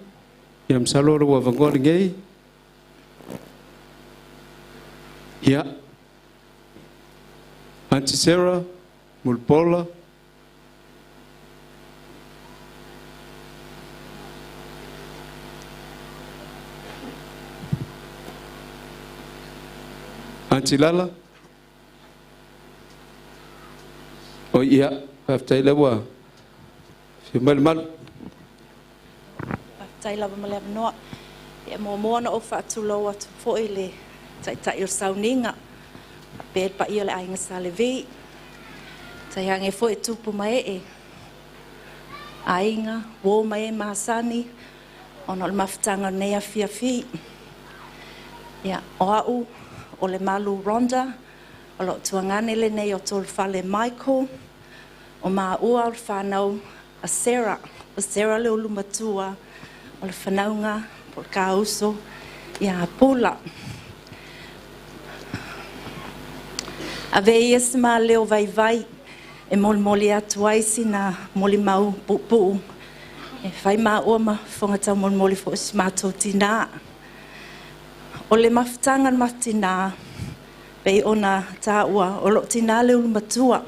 ia masalo o lou avanoa lenei. Ia, Aunty Sarah, Mulipola, Aunty Lala. O ia, faafetai lea ua afio mai le malu. Faafetai lava mo le avanoa. E muamua ona ou faatulou atu foi i le Taitai o le Sauniga, faapea le paia o le Aiga Sa Levi. Tainane foi tupu ma ee, aiga, uo ma e masani, ona o le mafutaga o lenei afiafi. Ia, o au, o le Malu Rhonda, o loo tuagane lenei o Tolofale Michael, o maua o le whanau a Sarah, o Sarah le ulu matua, o le whanaunga, po o le kauso, ia Pula. Ave ia se maleo vaivai e molimoli atu ai sina molimau puupuu E fai maua ma fofoga taumolimoli foi o si matou tinā. O le mafutaga o le matou tinā, pei ona taua, o lou tinā le ulumatua.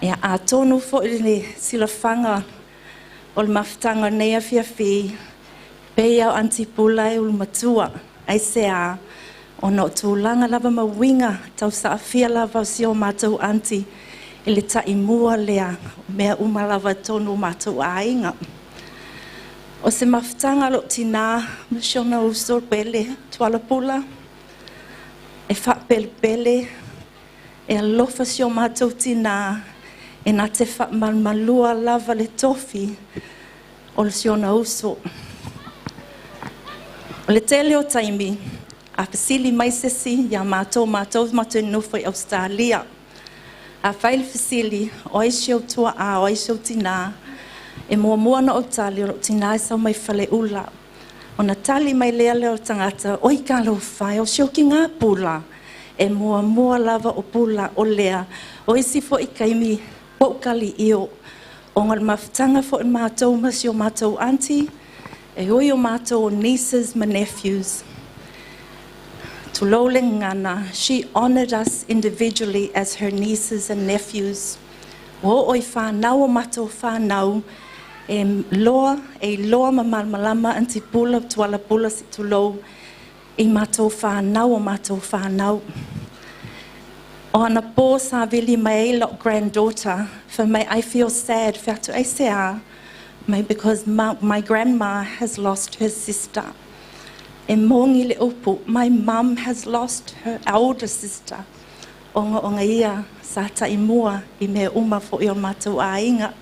Ia, atonu foi le silafaga o le mafutaga o lenei afiafi, pei lava o Aunty Pula e ulumatua. Aisea? Ona o tulaga lava ma uiga tausaafia lava o si o matou aunty i le taimua lea, o mea uma lava i totonu o matou aiga. O se mafutaga a lou tinā ma si ona uso pele, Tuala Pula, e faapelepele, e alofa si o matou tinā, e na te faamalumalua lava le tofi o si ona uso. O le tele o taimi, a fesili mai se isi ia matou, matou matou nonofo i Ausetalia. A fai le fesili, o ai si ou tuaa, o ai si ou tinā, e muamua ona ou tali, o lou tinā e sau mai Faleula. Ona tali mai lea o le tagata, oi talofa e, o si ou tinā Pula. E muamua lava o Pula o lea. O isi foi taimi, ua ou tali io. Ona o le mafutaga foi o matou ma si o matou aunty, e ui o matou o nieces ma nephews. Tulou le gagana, she honoured us individually as her nieces and nephews. Ua oo i fanau o matou fanau, e loa, e iloa ma malamalama Aunty Pula, Tuala Pula se i tulou, i matou fanau o matou fanau. O anapo sa vili mai ai la'u granddaughter, fai mai, I feel sad. Fai atu, aisea? Mai, because my grandma has lost her sister. E moni le upu, my mum has lost her elder sister. Ona ia sa taimua i mea uma foi o matou aiga.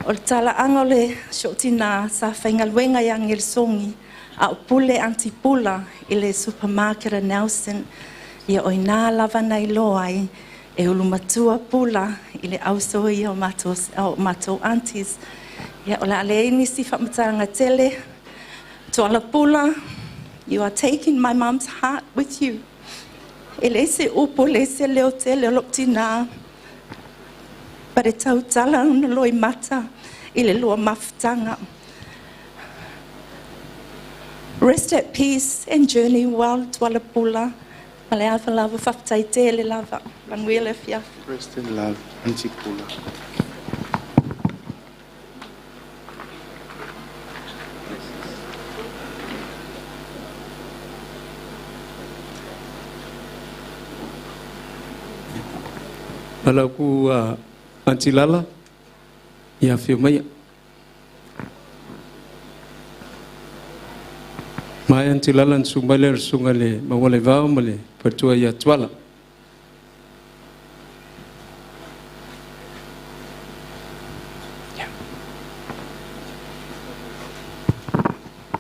O le talaaga o le si ou tinā sa faigaluega ia Gelesogi, a o pule Aunty Pula i le supermarket a Nelson. Ia o ina lava na iloa ai e ulumatua Pula i le auso ia o matou, o matou aunties. Ia o le a leai nisi faamatalaga tele. Tuala Pula, you are taking my mum's heart with you. E leai se upu, e leai se leo tele o lou tinā, but e tautala ona loimata i le lua mafutaga. Rest at peace and journey well, Tuala Pula. Ma le ava lava, faafetai tele lava. Manuia le afiafi. Rest in love, Aunty Pula. Ala ku Aunty Lala, ia afio maia. Mai Aunty Lala na susu mai lea o le susuga i le Maualaivao ma le faletua ia Tuala.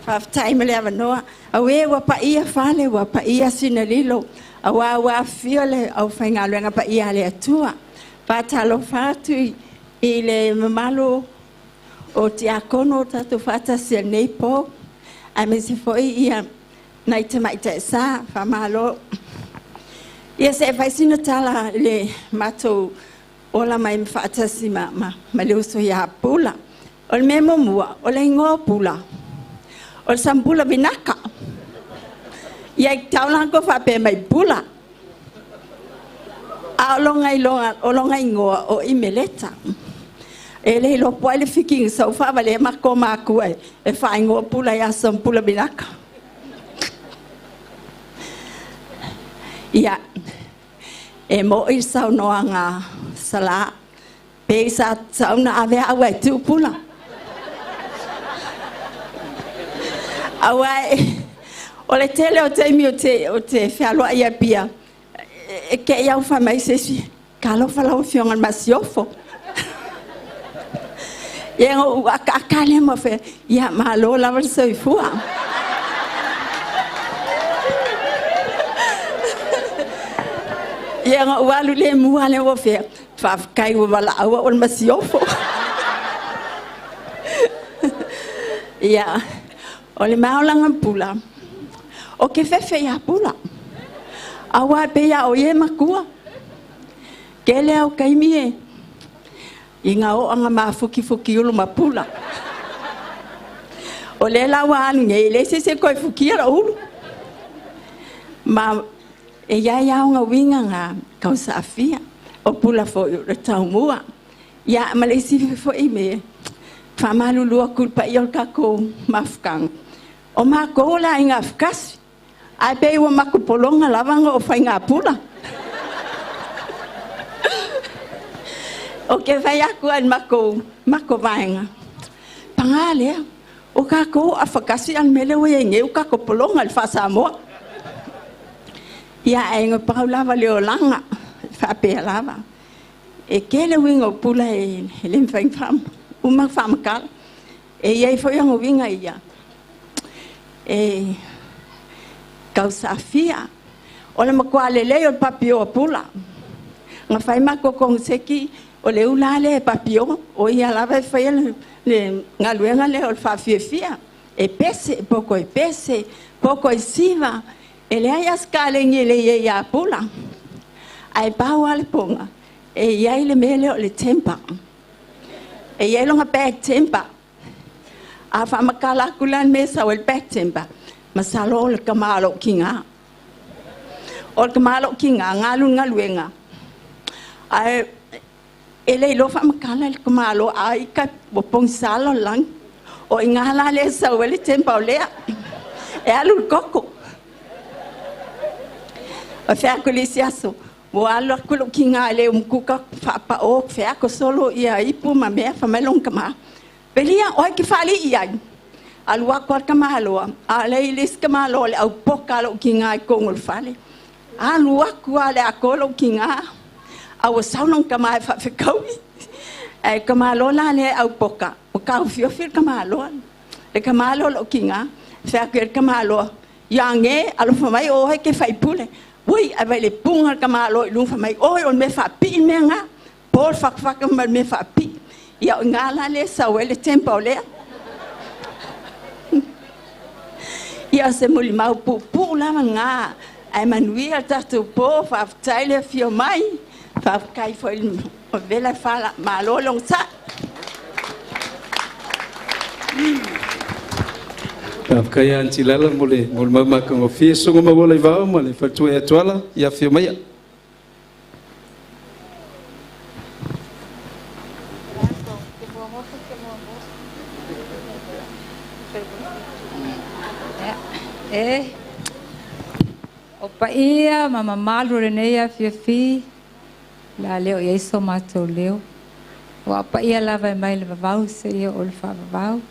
Faafetai mo le avanoa. Auē ua paia fale, ua paia Sinalilo, auā ua afifio le aufaigaluega paia a le Atua. Faatalofa atu i le mamalu o tiakono o tatou faatasi i lenei po, aemaise foi ia nai tamaitai sa, faamalo. Ia se'e fai sina tala i le matou ola mai ma faatasi ma, ma, ma le uso iā Pula. O le mea muamua, o le igoa o Pula, o le Sambula Vinaka. Ia i tau lakou faapea mai Pula. A o loga iloa, o loga igoa o Imeleta. E le iloa po o ai le fiki sa ou faavalea makou makua e faaigoa Pula ia Sambula Vinaka. Ia, e mo'i le saunoaga Salā, pei sa sau na ave au ai tuu Pula. Auā o le tele o taimi ou te, ou te fealuai i Apia, e te i au fai mai se isi, talofa lau Afioga i le Masiofo. Ia na ou akaaka lea ma fai, ia malo lava le soifua. Ia na ou alu le mua lea ua fea, faafetai ua valaau au o le Masiofo. Ia, o le maolaga pula, o ke fefe iā Pula. Auā e pei a o ia e matua. Tele lava o taimi e i ga oo aga mafukifuki ulu ma Pula. O le la ua alu nei, le se se koe fukia la ulu. Ma e ia ia nga winga nga kau saafia. O pula fo i le taumua. Ia ma le isi foi me. Whamalulua kulpa i o kako mafukanga. O mākou la i ngā whakasi. Ai pe ua makupolonga lavanga o whai ngā pula. O ke whai aku ai mako, mako vaenga. Pangā lea, o kako a whakasi al mele o e o kako polonga le whasamoa. Ia e ngā pau lava le o langa, whapea lava. E kele winga o pula e le mwhaing wham, uma whamakala. E ia i foi anga winga ia. E kau safia. O le makua lele o le papio a pula. Ngā whai mako kong seki o le ula le papio. O ia lava e whai le ngaluenga le o le whaafiafia. E pese, poko e pese, poko e siva. E le ai askale ngi le ia ia pula. Ai pau ale ponga. E ia i le mele o le tempa. E ia i longa bag tempa. A whamakala aku lan mesa o le bag tempa. Masalo o le kamalo ki ngā. O le kamalo ki ngā, ngā ngaluenga. Ai, e le ilo whamakala le kamalo a i ka wapong salo lang. O i ngā la le sau e le tempa o lea. E alu le koko. O whea ko le siaso. O alu aku lo ki ngā le umkuka whapa o whea ko solo ia ipu ma mea whamelong kama. Pelia, oi ki whali i ai. Alu aku al kamaloa. A le i les kamaloa le au poka lo ki ngā i kongo le whale. Alu aku a le akolo ki ngā. Au saunong kama e whawhekaui. E kamaloa la le au poka. O kau fiofir kamaloa. Le kamaloa lo ki ngā. Whea koe le kamaloa. Ia nge, alo whamai o he ke whaipule. Ui, a vai le punga le kamaloa i lunga whamai. Oi, o me whapi mea ngā. Pol whakwhaka ma me whapi. Ia o ngā la le sau e le tempa o lea. Ia se muli mau pupu lava ngā. Ai manuia tātou pō, whaaftai le fio mai. Whaafkai fo i o vela whala malo long sa. Whaafkai anti lala mo le maumaka ngō fie songo mawola i vao ma le whatua e atuala ia fio maia. E, o paia ma mamalu le nei afiafi, la leo i eiso mātou leo. O a paia lava e mai le vavau se ia o le whaavavau.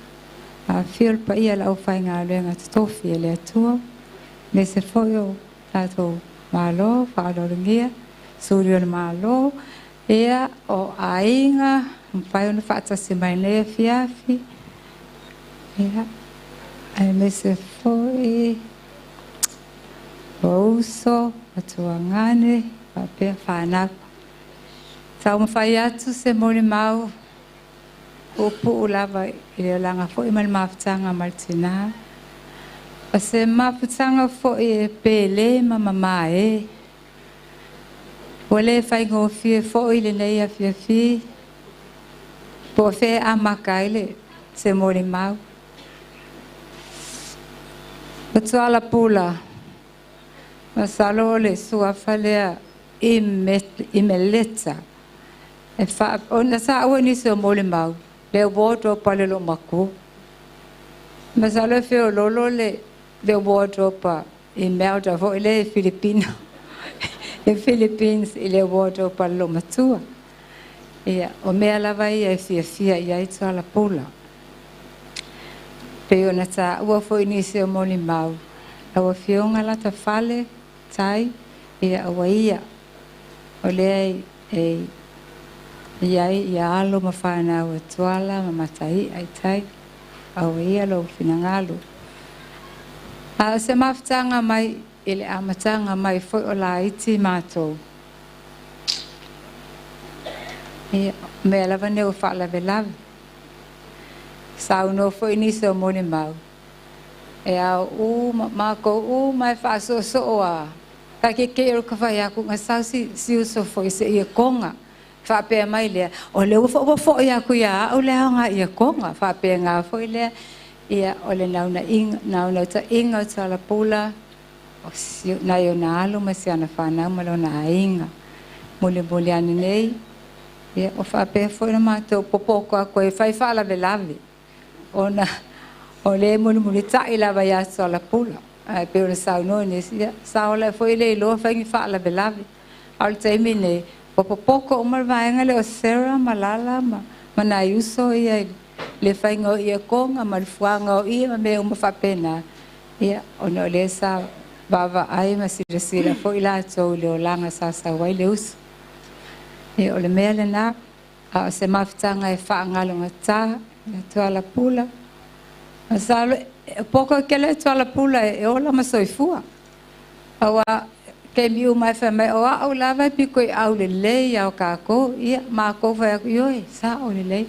A fio le paia la au whainga aluenga totofi e le atua. Me se foi o tātou malo, whaalorangia, suri o le malo. Ea o ainga, mpai ona whaatasi mai nei afiafi. Ea. Ai me se foi o uso, atuangane, wapea whanau. Tau mawhai atu se mori mau, o puu lava i le olanga foi ma le mafutanga ma le tina. O se mafutanga foi e pele ma mama e. O le whai ngōfie foi le nei a fiafi. Po whea a maka i le se mori mau. O tuala pula, masalo le suafalea i meleta. E wha, o na sa aua nisi o mole mau, le wardrobe a le lo maku. Masalo whio lolo le wardrobe i Melda fo i le Filipino. Le Philippines i le wardrobe a le lo matua. Ia, o mea lava ia e fia fia ia i tuala pula. Pe ona tā ua fo nisi o mole mau. Aua fionga lata fale, tai, ia aua ia. O lea e ia ia alo ma whanau e tuala, ma matai ai tai, au ia lo whinangalo. A se mafutanga mai, i le amatanga mai foi o la iti mātou. Ia, mea lava neo whaalave lave. Sau no foi nisi o moni mau. E au u, mākou u, mai whaaso so a. Ka ke ke ero ka whai aku, ngā sau si uso foi se ia konga. Whaapea mai lea, o le ua fo ia ku ia, o lea ngā ia konga. Whaapea ngā foi lea, Ia o le naunautaiga naunautaiga o Tuala o si nai ona alo ma si ana fanau ma lona aiga. Mulimuli ane nei, ia o faapea foi na matou popoko atu ai e fai faalavelave ona o lea e mulimulitai lava ia Tuala Ae pei ona saunoa nisi, ia sa ola foi le iloa fai ni faalavelave. A o le taimi nei, ua popoko uma le vaega lea o Sarah ma Lala ma nai uso ia i le faiga o ia koga ma le fuaga o ia ma mea uma faapena. Ia, ona o lea sa vaavaai ma silasila foi latou i le olaga sa sau ai le uso. Ia, o le mea lena, a o se mafutaga e faagalogata ia Tuala Pula. Masalo, e poko kele Tuala Pula e ola ma soifua. Aua ke miu mai fai mai o au lava e piko i au lelei au kākou, ia mākou fai aku, ioe, sa o lelei.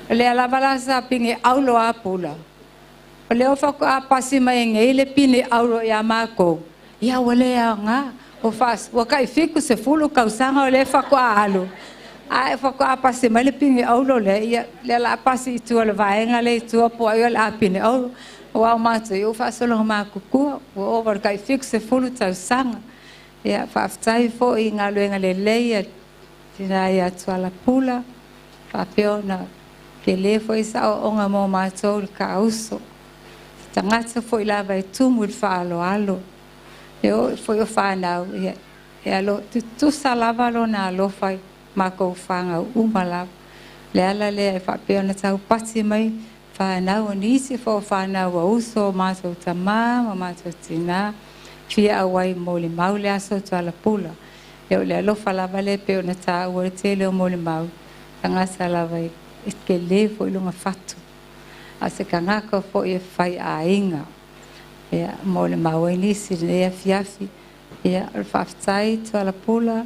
O lea lava la sa pine aulo a pula. O lea o whako a pasi mai ngei le pine aulo ia mākou. Ia ua le a ngā. O fas, ua kai fiku se fulu kausanga o le whako a alu. A e whako a pasi mai le pine aulo le, ia le la pasi i tua le vaenga le i tua po ai o le a pine aulo. O au mātou, i o whaasologa mā kukua, ua ova le kai fiku se fulu tausanga. Ia, whaaftai fo i ngā luenga le lei a tina ia Tuala Pula, whaapeo na ke le fo i sa o onga mō mātou le ka uso. Tangata fo i lava e tumu i whaalo alo. E o fo i o whanau, ia, e alo, tutusa lava lo nā alofa i mākou whangau uma lava. Le ala lea e whaapeo na tau pati mai, whanau o nisi fo whanau o uso o mātou tamā, ma mātou tina, fia awai mō le mau le aso Tuala Pula. E o le alofa lava le pe o na tā ua le tele o mō le mau, tangata lava i ke le fo i lunga fatu. A se kangaka fo i e whai a inga. Ia, mō le mau ai nisi le ea fiafi. Ia, o le whaaftai Tuala Pula.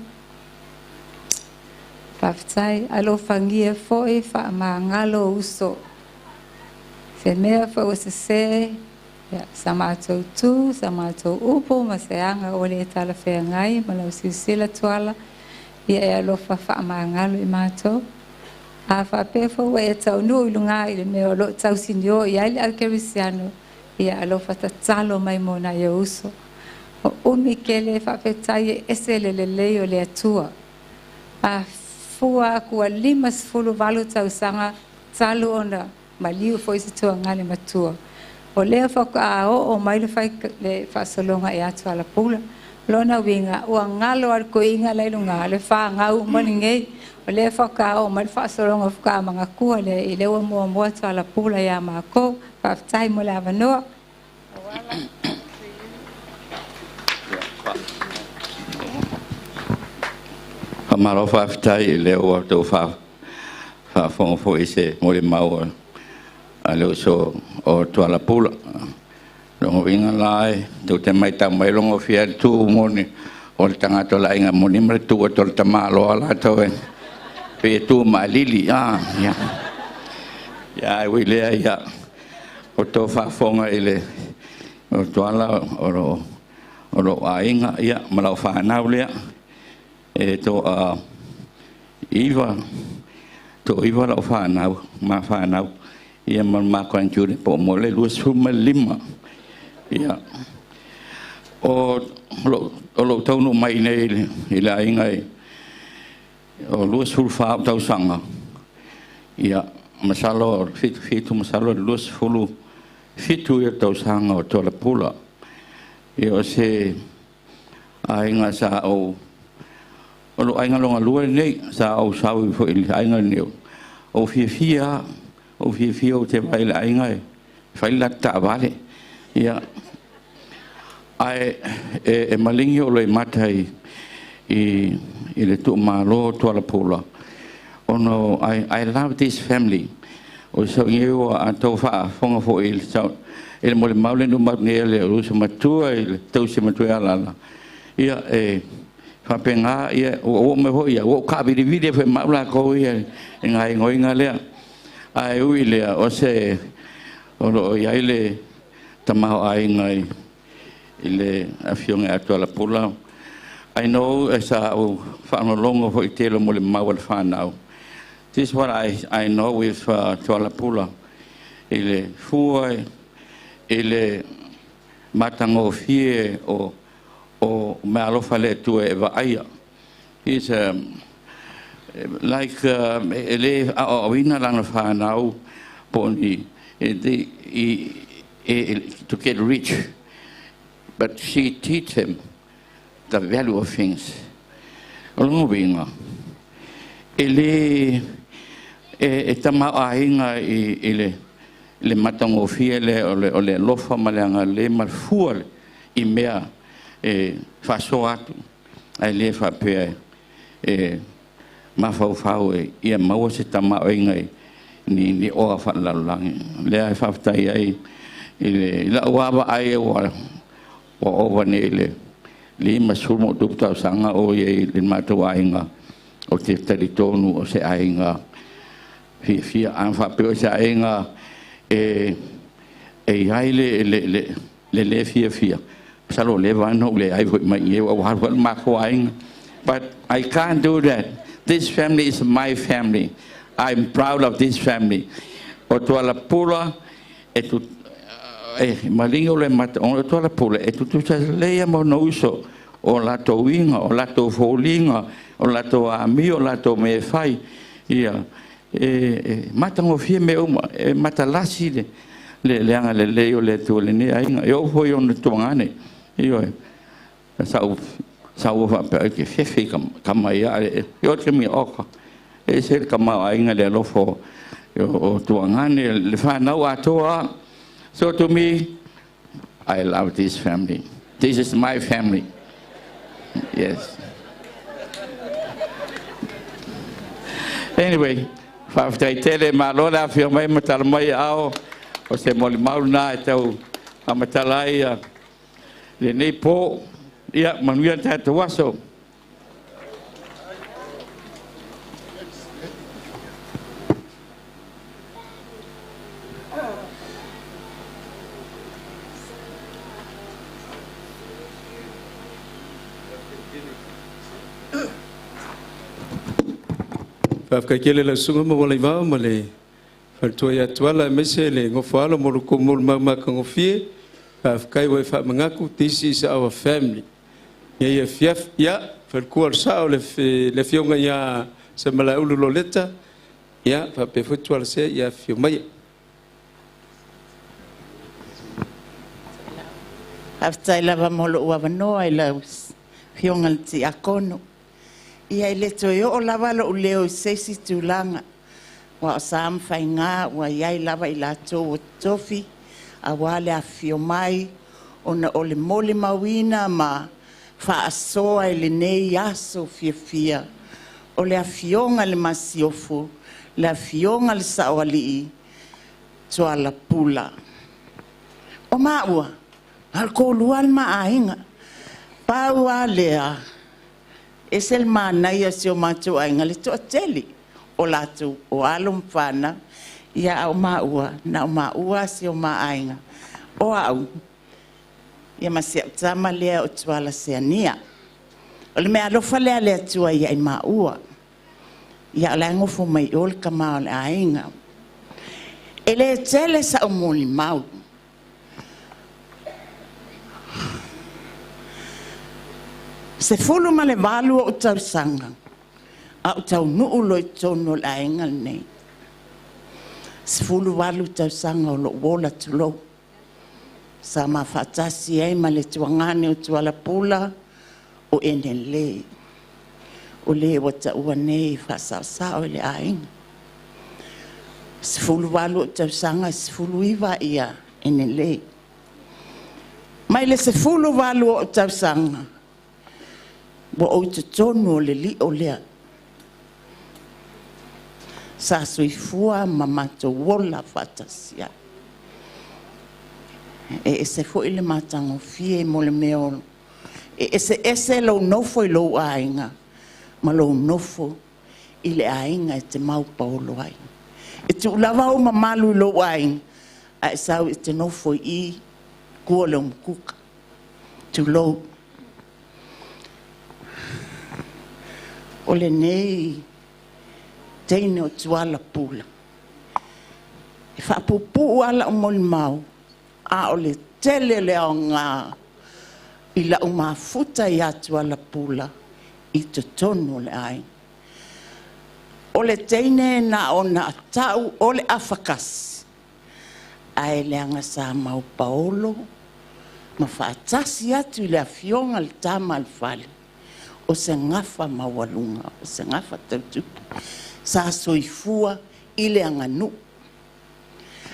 Whaaftai, alofangia fo i wha maangalo uso. Se mea fo o se se, ia, sa mātou tū, sa mātou upo, ma se anga o le tala whea ngai, ma lau sisila tuala, ia e alofa wha maangalo i mātou. A whaapea fo ua e tau nuu i lunga i le mea o lo tau sinio i ai le au kerisiano, ia alofa tatalo mai mō nai o uso. O umi kele whaafetai e ese le lelei o le atua. A fua aku a 58 tausanga talu ona maliu foi se tua ngale matua. O lea whaka a o o mai le whai le whasolonga e atu ala pula. Lona winga, ua ngalo al ko inga lai lunga, le wha ngau mani ngei. O lea whaka a o mai le whasolonga whaka a mangakua le i lewa mua mua atu ala pula ia mākou. Whaaftai mo le awanoa. Whamaro whaaftai i leo wa tau whaafongo fo i se mo le mau a leo so o Tuala Pula. Longo winga lai, tau te mai tau mai longo fia tū moni o le tangata la inga moni ma le tū o tō le tamaloa la tau e pe tū ma lili, ia. Ia, e ui lea ia o tō whaafonga i le o Tuala o ro ainga, ia, ma lau whanau lea. E tō iwa, tō iwa lau whanau, ma whanau, ia ma ma grandchildren po mo le 25. Ia. O lo taunu mai nei i le ainga i o 24 tausanga. Ia, masalo fitu masalo 27 ia tausanga o Tuala Pula. Ia o se ainga sa o lo ainga longa lua nei sa o sau i fo i le ainga nei. O fiafia o te vai le ainga e whai la taavale. Ia, ai e malingi o le mata i le tuumalo Tuala Pula. Ono, I love this family. O so ngi o a tau whaafonga fo i le mo le maule nu mau nei le uso matua i le tausi matua alala. Ia, e whapenga, ia, o me ho ia, o ka viri viri whae maula ko ia, e ngai ngoinga lea. Ai ui lea, o se, o lo iai le tamaho ainga i le afionga a Tuala Pula. I know e sa o whaanolongo fo i telo mo le mau le whanau. This is what I know with Tuala Pula. i le fua i le matagofie o meaalofa a le Atua e vaaia. He's like e lē aoaoina lana fanau po o ni to get rich, but she teach them the value of things. O lona uiga, e lē e tamaoaiga i le matagofie lea o le alofa ma le agalelei ma le fua i mea e faasoa atu, ae lē faapea e mafaufau e ia maua se tamaoaiga i ni oa faalelalolagi. Lea e faafetai ai i le la'u vaavaai ua ova nei le 50+ tausaga o iai le matou aiga. O te talitonu o se aiga fiafia. A faapea o se aiga e iai le lē fiafia, masalo o leva ona ou leai foi mai i ua alu le matou aiga. But I can't do that. This family is my family. I'm proud of this family. O Tuala Pula e tu e malinga o le mata o Tuala Pula e tutusa lelei ma ona uso o latou uiga, o latou foliga, o latou amio, o latou mea e fai ia e matagofie mea uma, e matalasi le agalelei o le Atua i lenei aiga. E oo foi ona tuagane ioe sa ua faapea ke fefe i kama ia e o te mi oka e se le kama aiga le alofa o tuagane le whanau atoa. So to me, I love this family. This is my family. Yes. Anyway, faafetai tele, malo le afio mai ma tala mai ao o se molimau lena e tau faamatala ai lenei po. Ia manuia le tatou aso. Faafetai lau susuga ma Walaivao ma le faletua ia Tuala aemaise le gofoalo mo le kou molimau matagofie. Faafetai ua e faamanatu, this is our family. Ia ia fiafi ia falekua le sao le afioga ia Samalaeulu Loleta ia faapea foi Tuala Sea ia afio maia. Faafetai lava mo lou avanoa i lau Afioga le Tiakono. Ia e le toe oo lava lou leo i se isi tulaga, ua o sa ma faiga ua i ai lava i latou o totofi auā le afifio mai ona o le molimauina ma faasoa i lenei aso fiafia o le Afioga i le Masiofo, le Afioga i le Saoalii Tuala Pula. O maua, na o le toalua le ma aiga. Pau lava lea, ese le manaia o si o matou aiga, le toatele o latou o alo ma fanau. Ia a o maua, na o maua si o ma aiga. O au, ia ma si au tama lea o Tuala Seania. O le mea alofa lea le Atua ia i maua. Ia o la e gofo mai o le tama o le aiga. E le tele sa'u molimau. 18 o'u tausaga, a ou taunuu loa i totonu o le aiga lenei. 18 tausaga o lo'u ola tulou. Sa ma faatasi ai ma le tuagane o Tuala Pula o Enele. O le ua taua nei faasaosao i le aiga. 18 o'u tausaga, 19 ia Enele. Mai le 18 o'u tausaga, ua ou i totonu o le lio lea. Sa soifua ma matou ola faatasi ai. E ese foi le matagofie mo le mea o e eseese lou nofo i lou aiga ma lou nofo i le aiga e te maupaolo ai. E tuu lava ou mamalu i lou aiga, ae sau e te nofo i i tua o le umukuka. Tulou. O lenei teine o Tuala Pula. E faapuupuu lava lau molimau, a o le tele o le aoga i lau mafuta ia Tuala Pula i totonu o le aiga. O le teine na ona tau o le afakasi, ae leaga sa maupaolo ma faatasi atu i le afioga i le Tama a le Fale, o se gafa maualuga, o se gafa tau tupu. Sa soifua i le aganuu.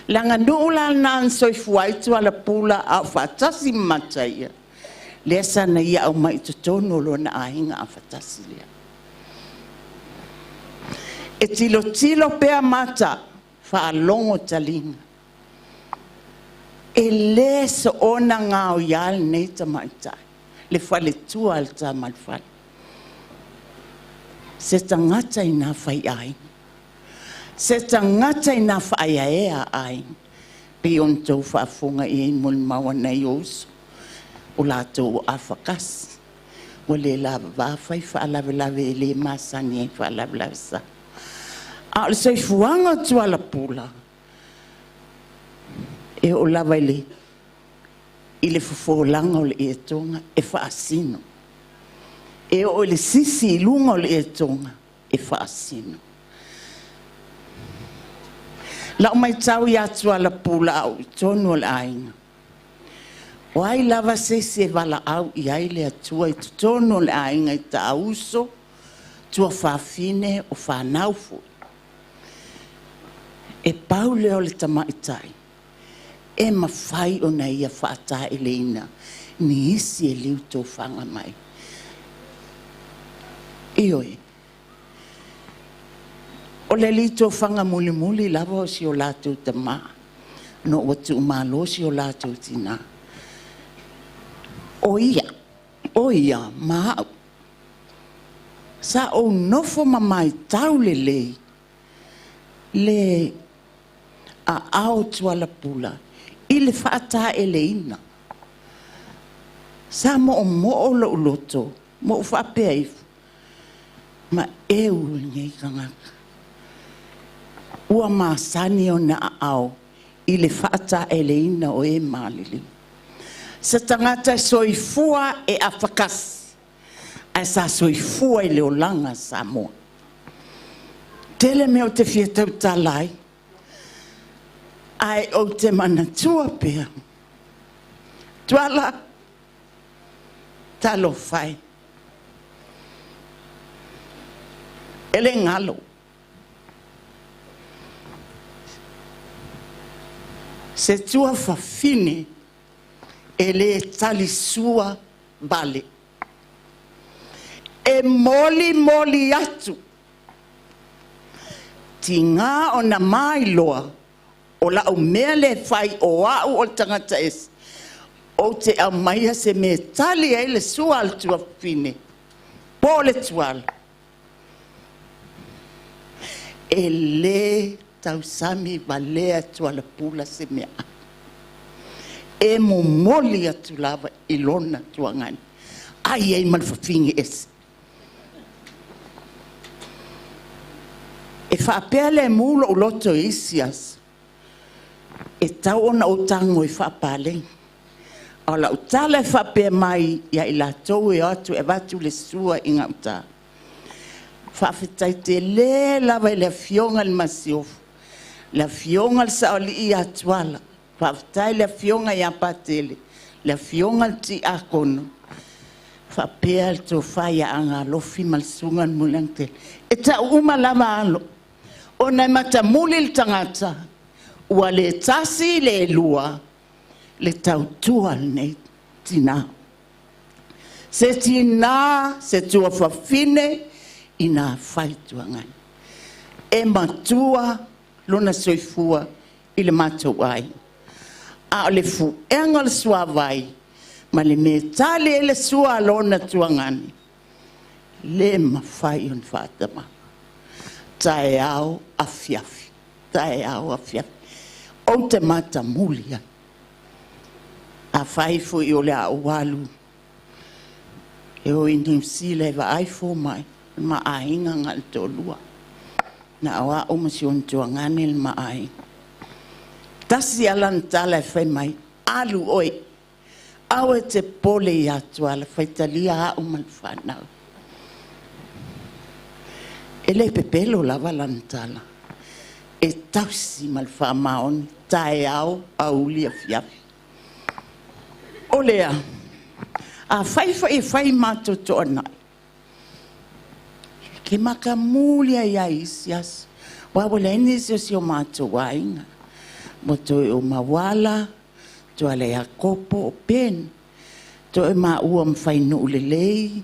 Le aganuu la lena na soifua ai Tuala Pula a o faatasi ma Mataia, lea sa na ia aumai i totonu o lona aiga afatasi lea. E tilotilo pea mata, faalogo taliga. E le soona gaoia lenei tamaitai, le faletua a le tama a le fale. Se tagata i na faiaiga, se tagata i na faaeaea a aiga, pei ona outou faafofoga i ai i molimau a nai ou uso, o latou o afakasi, ua le lavava fai faalavelave e le masani ai i faalavelave sa. A o le soifuaga o Tuala Pula, e oo lava i le fofolaga o le ietoga e faasino. E oo i le sisi i luga o le ietoga e faasino. Lau matau ia Tuala Pula a o i totonu o le aiga, o ai lava se isi e valaau i ai le Atua i totonu o le aiga i taauso, tuafafine o fanau foi, e pau lea o le tamaitai e mafai ona ia faataeleina nisi e liutofaga mai. Ioe, o le liutofaga mulimuli lava o si o latou tamā, ina ua tuumalo si o latou tinā. O ia ma au, sa ou nofo ma matau lelei le aao o Tuala Pula i le faataeleina. Sa moomoo lou loto ma ou faapea ifo, maeu lenei tagata. Ua masani ona aao i le faataeleina o e maliliu. Se tagata soifua e afakasi, ae sa soifua i le olaga Samoa. Tele mea ou te fia tautala ai, ae ou te manatua pea. Tuala, talofa e, e le galo. Se tuafafine e le talisua vale, e moli moli atu, tiga ona mailoa o lau mea le fai o au o le tagata ese, ou te aumaia se mea e tali ai le sua a le tuafafine po o le tuala. E le tausami valea Tuala Pula se mea. E momoli atu lava i lona tuagani. Ai ai ma le fafine ese. E faapea le mu lou loto i isi aso, e tau ona ou tago i faapaleni. O lau tala e faapea mai ia i latou e o atu e avatu le sua i gauta. Faafetai tele lava i le afioga i le Masiofo, le afioga i le Saoalii ia Tuala, faafetai i le afioga ia Patele, le afioga i le Tiakono, faapea le tofa ia Agalofi ma le susuga i le Muliagatele. E tau uma lava alo, ona e matamuli le tagata, ua le tasi le lua, le tautua lenei tina. Se tina, se tuafafine, ina fai tuagani. E matua lona soifua i le matou aiga. A o le fuega o le suavai ma le mea e tali ai le sua a lona tuagani, le mafai ona faatamala. Taeao afiafi, taeao afiafi. Ou te matamuli ai. Afai foi o le a ou alu e o i Niu Sila e vaai fomai, le ma aiga na o le toalua. Na o au ma si ona tuagane le ma aiga. Tasi a lana tala e fai mai, alu oe, aua e te popole ia Tuala, faitalia au ma le fanau. E le pepelo lava lana tala, e tausi ma le faamaoni, taeao, aoauli, afiafi. O lea, afai foi e fai matou toanai, ke makamuli ai ia i isi aso. Aua ua leai nisi o si o matou aiga. Ua toe o Mauala, Tuala Iakopo, o Ben. Toe maua ma Fainuu lelei,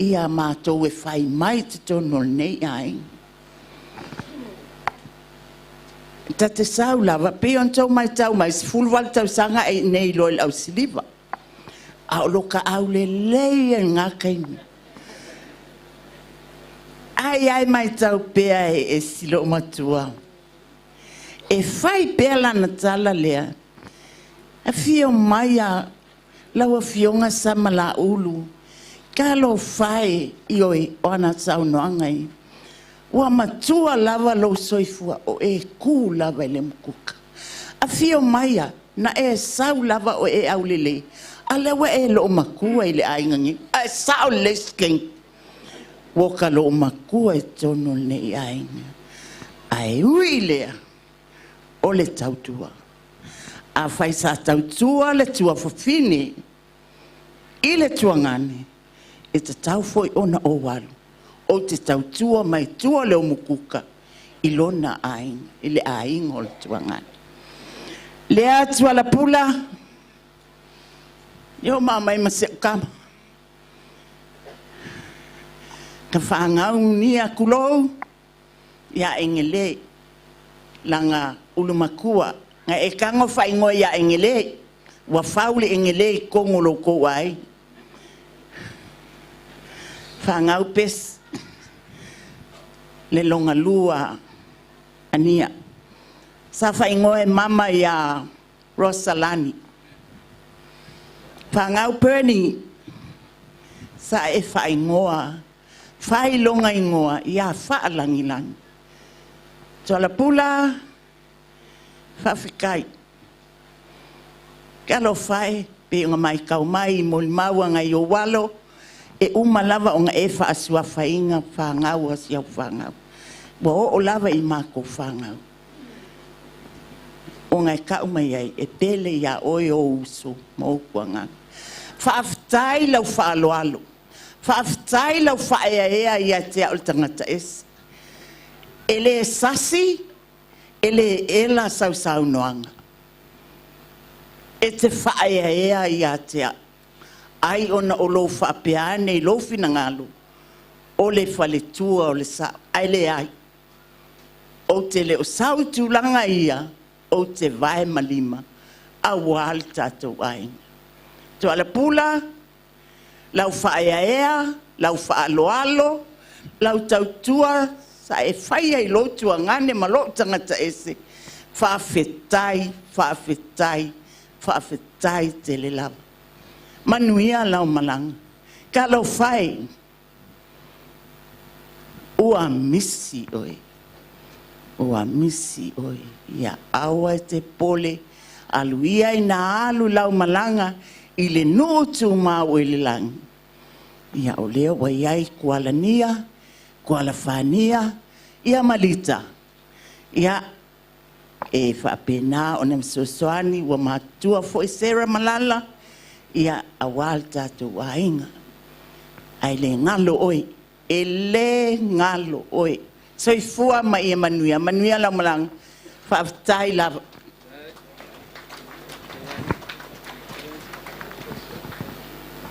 ia matou e fai mai i totonu o lenei aiga. Ta te sau lava, pei ona outou matau mai, 18 tausaga e i inei loa i le ausiliva. A o loka aulelei ai i lena taimi. Ai lava e matau pea e si loomatua, e fai pea lana tala lea, afio mai a lau Afioga Samalaulu, talofa e, ioe, o ana saunoaga ia. Ua matua lava lou soifua o e tu lava i le mukuka. Afio maia, na e sau lava o e aulelei, a o lea ua e loomatua i le aiga nei. Ae sao lelei Skink, ua ta loomatua i totonu o lenei aiga. Ae ui i lea, o le tautua. Afai sa tautua le tuafafine i le tuagane, e tatau foi ona ou alu, ou te tautua mai tua o le umukuka i lona aiga, i le aiga o le tuagane. Lea Tualapula, ia o maumai ma si au tama. Ka whangau ni a kulou, ia engele, langa ulumakua, nga e kango whaingoa ia engele, ua faule engele i kongo lo kou ai. Whangau pes, le longa lua ania. Sa whaingoa e mama ia Rosalani. Whangau perni, sa e whaingoa, whai longa ingoa, ia whaalangilangi. Tualapula, whawhikai. Ke alofa e, pe o mai kau mai, mo le maua ngai o walo, e uma lava o nga e whaasuawhainga, whangau a si au whangau. Ua oo lava i mākou whangau. O ngai kau mai ai, e pele ia oe o uso, ma o kuanga. Whaaftai lau whaaloalo. Whaaftai lau whaeaea ia te au le tangata ese. E le sasi, e le ela sausau noanga. E te whaeaea ia te au. Ai ona o lou whaapeane i lou finagalo, o le faletua o le sao, ai le ai. O te le o sau i tulaga ia, o te vae ma lima, auā le tatou aiga. Tualapula, lau whaeaea, lau whaaloalo, lau tautua, sa e whaia i lou tuagane ma lou tangata ese, whaafetai, whaafetai, whaafetai te le lava. Manuia lau malanga. Ka lau whai, ua misi oe. Ua misi oe. Ia aua e te pole, alu ia ina alu lau malanga, i le nuu tumau i le lagi. Ia o lea ua iai Kualania, Kualafania, ia Malita. Ia e faapena ona fesoasoani ua matutua foi Sarah Malala, ia auā le tatou aiga. Ae le galo oe, e lē galo oe. Soifua ma ia manuia, manuia lau malaga, faafetai lava.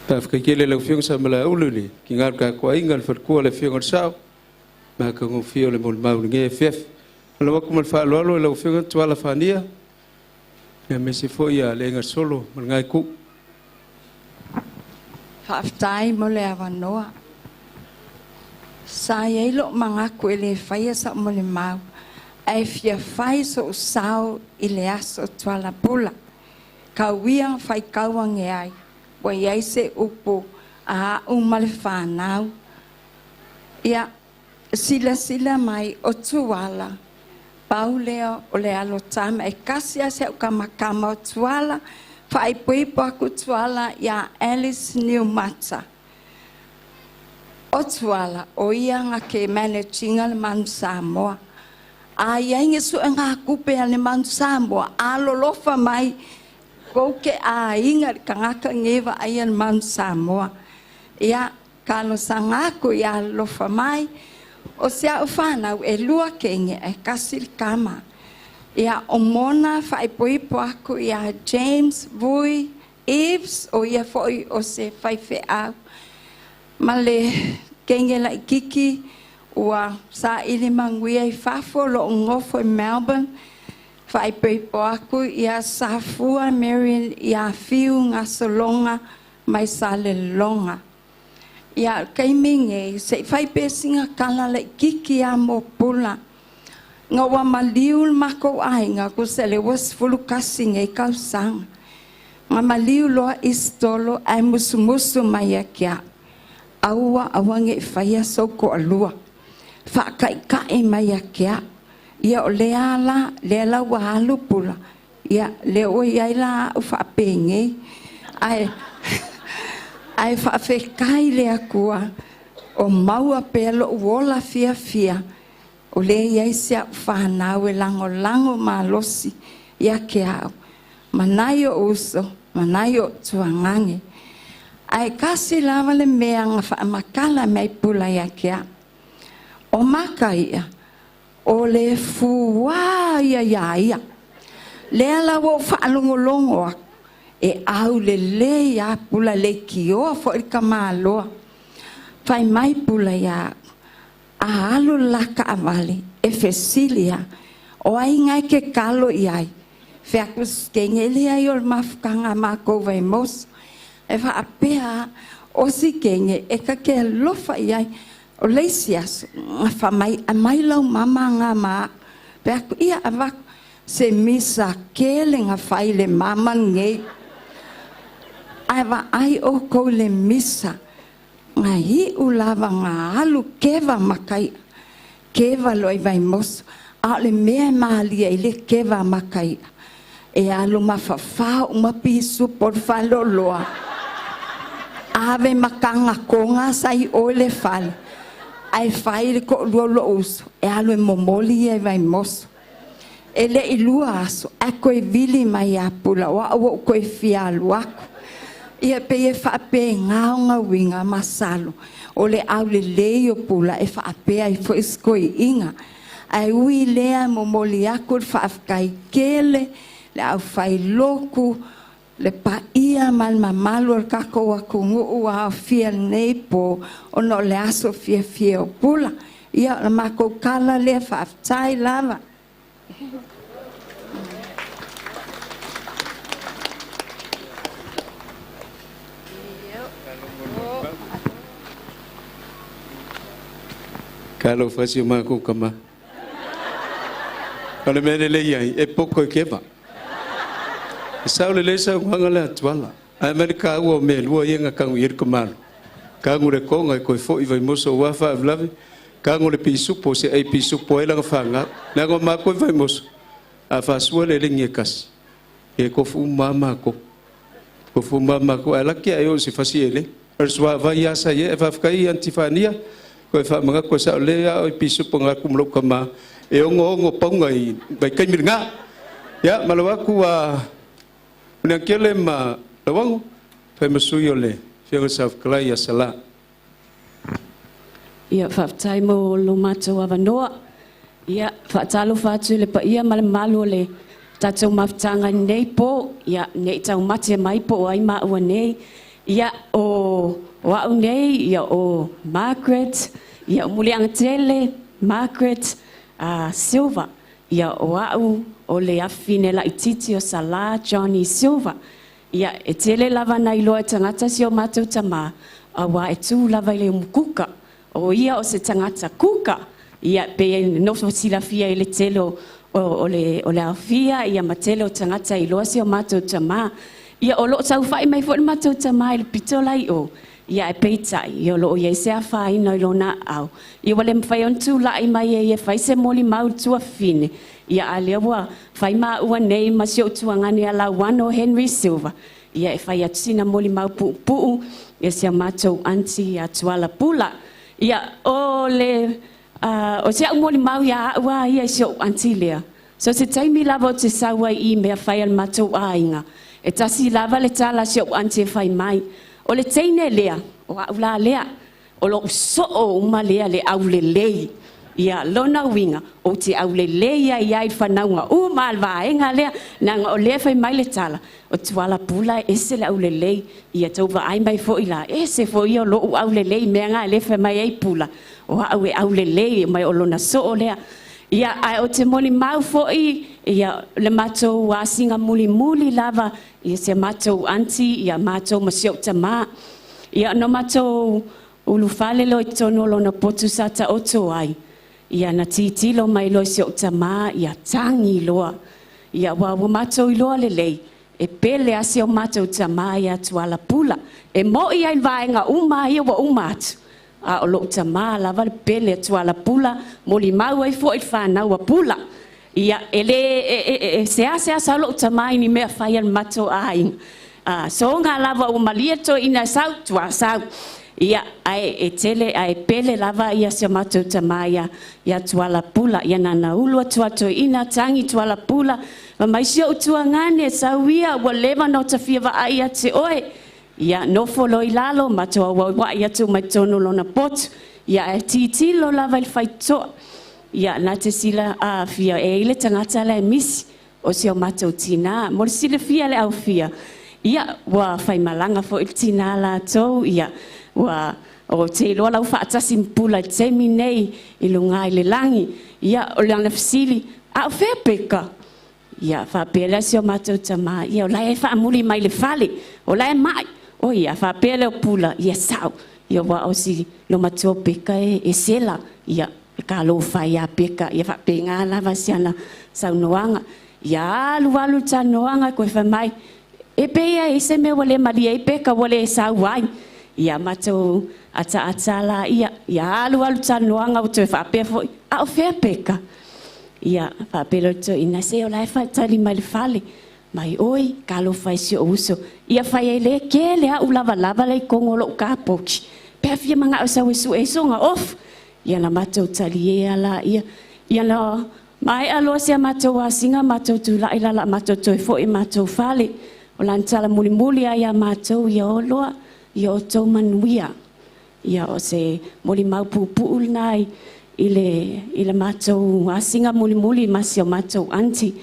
Faafetai tele lau Afioga Samalaeulu i le kiga o le tatou aiga, le faletua le Afioga i le Sao, matagofie o le molimau i lenei afiafi. Lau atu ma le faaaloalo i lau Afioga Tuala Fania, aemaise foi ia le Aiga Solo ma le Itu. Faafetai mo le avanoa. Sa iai loo manatu e le faia sa'u molimau, ae fia fai so'u sao i le aso Tualapula. Kauia faitau age ai, ua iai se upu a a'u ma le fanau. Ia silasila mai o Tuala Pau lea o le alo tama e kasi a se au kamakama o Tuala, faaipoipo aku Tuala iā Alice Niumata. O Tuala, o ia ga ke manage ina le Manu Samoa. A iai ge suegākupe a le Manu Samoa, alolofa mai kou ke aiga i le tagata nei vaaia le Manu Samoa. Ia talosaga aku ia alolofa mai. O se a'u fanau e lua kege ae kasi le kama. Ia o mona faaipoipo aku iā James Vui Eves, o ia foʻi o se faifeʻau ma le kege laʻikiki ua saʻili manuia i fafo loʻu nofo i Melbourne. Faaipoipo aku iā Safua Marion iā Fiu Gasologa mai Saleloga. Ia kaimi nei seʻi fai pesiga kala laʻikiki a mo Pula. Ga ua maliu le makou aiga ku se le ua 11 nei kausaga. Ga maliu loa Isitolo ae musumusu mai ia ke aʻu. Aua aua neʻi faia sou toalua. Faakaʻikaʻi mai ia ke aʻu. Ia o lea la, lea la ua alu Pula. Ia lea ua iai la aʻu faapenei. Ae ae faafetai le Atua o maua pea loʻu ola fiafia o lea iai se aʻu fanau e lagolago malosi ia ke aʻu. Ma nai oʻu uso, ma nai oʻu tuagage. Ae kasi lava le mea ga faamakala mai Pula ia ke aʻu. O maka ia, o le fuā ia iā ia. Lea la ua ou faalogologo aku, e aulelei a Pula leikioa foʻi le kamāloa. Fai mai Pula iā aʻu, a alu le la kaʻawale e fesili a, o ai gae ke kalo i ai. Fea ku kege lea i o le mafutaga a makou Vaimoso. E faapea o si kege e ka ke alofa i ai. O le isi aso, ga faamai, aumai lau mama ga ma aʻu. Fai atu, ia avatu. Se misa kele ga fai i le mama lenei. Ae vaai ʻoukou i le misa, ga iʻu lava ga alu keva ma ka iʻa. Keva loa i Vaimoso, a o le mea e malie ai le keva ma ka iʻa, e alu mafafao uma pisupo o le faleoloa. Ave ma kagakoga sa i o i le fale, ae fai le toʻalua o loʻu uso, e alu e momoli ia i Vaimoso. E leʻi lua aso, ae toe vili mai iā Pula, o aʻu ua ou toe fia alu aku. Ia pei e faapegā ona uiga masalo, o le aulelei o Pula e faapea ai foʻi se toeʻiga. Ae ui lea e momoli aku le faafetai tele, le aufailotu, le paia ma le mamalu o le tatou atunuu ua aofia lenei pō ona o le aso fiafia o Pula. Ia, o le matou tala lea, faafetai lava. Talofa si o makou kama. O le mea lelei ai, e poko i keva. E sao lelei saunoaga le Atuala. Ae mai le kāua o mea e lua ia na kagu i ai le kamalo. Kagu le koga e koe foʻi Vaimoso aua faavelave, kagu le pisupo se ai pisupo ai lana fanau. Leaga o makou i Vaimoso, a faasua le elegi e kasi, e kofu uma lava makou. Kofu uma lava makou, ae laki ae oo i se fasi elegi. O le suavai lava sa i ai, ae faafetai i Antifania, koe faamanatu e sao lelei lava oe pisupo na aku ma lou tama e ogoogo pauga i vaitaimi lena. Ia, ma lou atu a Muliagatele ma Lauago, fai ma sui o le Afioga i le Saofetalai ia Salā. Ia, faafetai mo lo matou avanoa. Ia, faatalofa atu i le paia ma le mamalu o le tatou mafutaga i lenei po, ia, ne i taumate mai po o ai maua nei. Ia, o, o au nei, ia, o Margaret, ia, o Muliagatele, Margaret Silva. Ia, o au o le afafine laitiiti o Salā Johnny Silva. Ia, e tele lava na iloa e tagata si o matou tamā, auā e tū lava i le umukuka. O ia o se tagata kuka. Ia, pei e nofo silafia i le tele o, o, o le, o le aofia, ia ma tele o tagata e iloa si o matou tamā. Ia, o lo o saofai mai foi le matou tamā i le pito la i o. Ia, ae peitai, ia o lo o i ai se afaina i lona aao. Ia ua le mafai ona tulai mai e ia e fai se molimau i le tuafafine. Ia a lea ua fai maua nei ma si ou tuagane ia Lauano Henry Silva. Ia e fai atu sina molimau puupuu ia si a matou aunty ia Tuala Pula. Ia o le o si au molimau ia au lava ia i si ou aunty lea. So se taimi lava ou te sau ai i mea fai a le matou aiga, e tasi lava le tala a si ou aunty e fai mai, o le teine lea, o au la lea, o lou soo uma lea le aulelei. Ia, lona uiga, ou te aulelei ai lava i fanauga uma a le vaega lea, leaga o lea e fai mai le tala, o Tuala Pula e ese le aulelei. Ia tou vaai mai foi la, ese foi ia o lou aulelei i mea na lea e fai mai ai Pula, o au e aulelei, mai o lona soo lea. Ia, ae ou te molimau foi, ia, le matou asiga mulimuli lava, ia si a matou aunty, ia matou ma si ou tamā. Ia, na matou ulufale loa i totonu o lona potu sa taoto ai, ia, na tilotilo mai loa i si ou tamā, ia tagi loa. Ia, aua ua matou iloa lelei, e pele lava si o matou tamā ia Tuala Pula. E moni lava i vaega uma ia ua uma atu, a o lou tamā lava le pele a Tuala Pula, molimau ai foi le fanau a Pula. Ia, e le e seasea sau lou tamā i ni mea fai a le matou aiga. Soga lava ua malie toeaina e sau, tua sau. Ia, ae e tele, ae pele lava ia si o matou tamā ia Tuala Pula. Ia na ona ulu atu lava toeaina, tagi Tuala Pula, fai mai si ou tuagane, sau ia, ua leva ona ota fia vaai ia te oe. Ia, nofo loa i lalo, matou auauai atu mai totonu o lona potu. Ia, ae tilotilo lava i le faitotoa. Ia, na te silafia e i ai le tagata la e misi, o si o matou tinā. Mo le silafia e le aufia, ia, ua faimalaga foi le tinā latou, ia, ua ou te iloa la ua faatasi ma Pula i le taimi nei i luga i le lagi. Ia, o lana fesili, a o fea Peka? Ia, faapea lea si o matou tamā, ia, o la e faamuli mai i le fale, o la e mai. O ia, faapea lea o Pula, ia sao, ia aua o si lo matua o Peka e sela, ia, e talofa ai ia Peka, ia faapena lava si ana saunoaga. Ia alu alu le talanoaga, toe fai mai, e pei e i ai se mea ua le malie ai Peka ua le sau ai. Ia matou ataata laia, ia alu alu le talanoaga ua toe faapea foi, a o fea Peka? Ia faapea loa le toeaina, se o la e faatali mai le fale. Mai oi, talofa e si ou uso. Ia fai ai le kele au lavalava la i totonu o lou kapoki. Pe a fia manao e sau e sue ai sona ofu. Ia na matou taliē laia. Ia na maea loa si a matou asiga, matou tulai la o le a matou toe foi i matou fale. O lana tala mulimuli lava ia matou, ia o loa, ia outou manuia. Ia o se molimau puupuu lena i le matou asiga mulimuli ma si o matou aunty.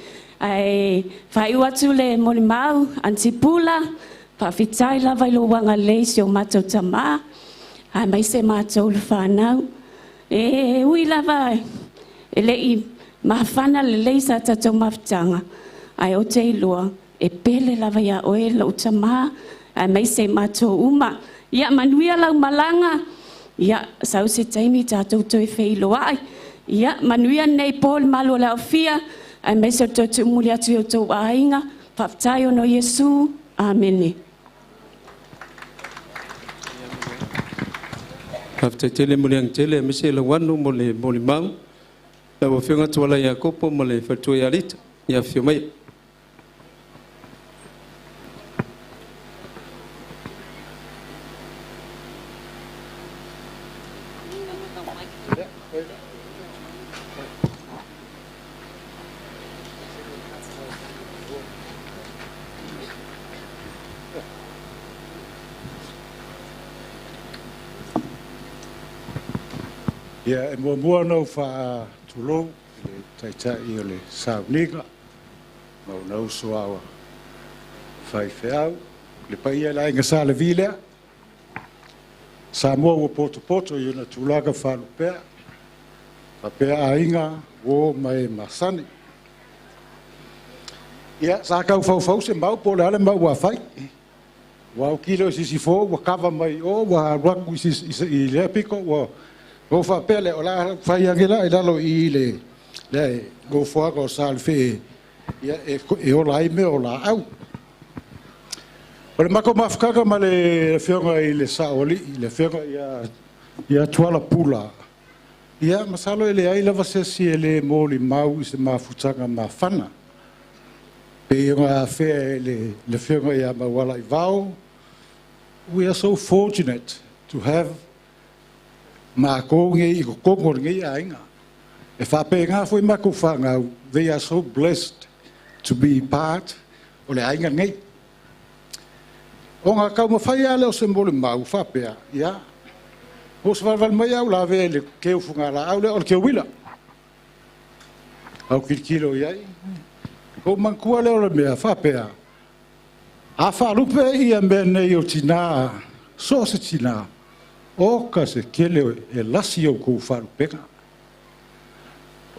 Ae faaiu atu le molimau, Aunty Pula, faafetai lava i lou agalelei i si o matou tamā, aemaise matou le fanau. E ui lava e le i mafana lelei sa tatou mafutaga, ae ou te iloa e pele lava ia oe lou tamā, aemaise matou uma. Ia manuia lau malaga, ia sau se taimi tatou toe feiloai. Ia manuia lenei po le malu o le aofia, aemaise o le toe tuumuli atu i outou aiga. Faafetai ona o Iesu. Amene. Faafetai tele mo le agitele aemaise Lauano mo le molimau. Lau Afioga Tuala Iakopo ma le faletua ia Lita, ia afifio maia. Ia, e muamua ona ou faatulou i le Taitai o le sauniga ma ona uso a faifeau, le paia i le Aiga Sa Levi lea, Samoa ua potopoto i ona tulaga faalupea, faapea aiga, uo ma e masani. Ia, sa tau faufau se mau po o le a le mau ua fai. Ua autilo i sisifo ua kava mai o, ua alu atu i lea pito, ua ou faapea lea, o le a fai ane la i lalo i le lea nofoaga o Salefe ia, e ola ai mea o laau. O le matou mafutaga ma le afioga i le Saoalii, le afioga ia Tuala Pula, Ia, masalo e leai lava se isi e le molimau i se mafutaga mafana. Pei ona afea e le afioga ia Mauala Ivao, we are so fortunate to have makou nei i totonu o lenei aiga. E faapena foi matou fanau, they are so blessed to be part o le aiga lenei. Ona taumafai lava lea o se molimau faapea, ia, ua savalivali mai au lavea i le keu fugalaau lea o le keuila. Au tilotilo i ai. Ou manatua lea o le mea faapea, a faalupe ia mea nei o tinā, so o se tinā, oka se tele e lasi i outou faalupega.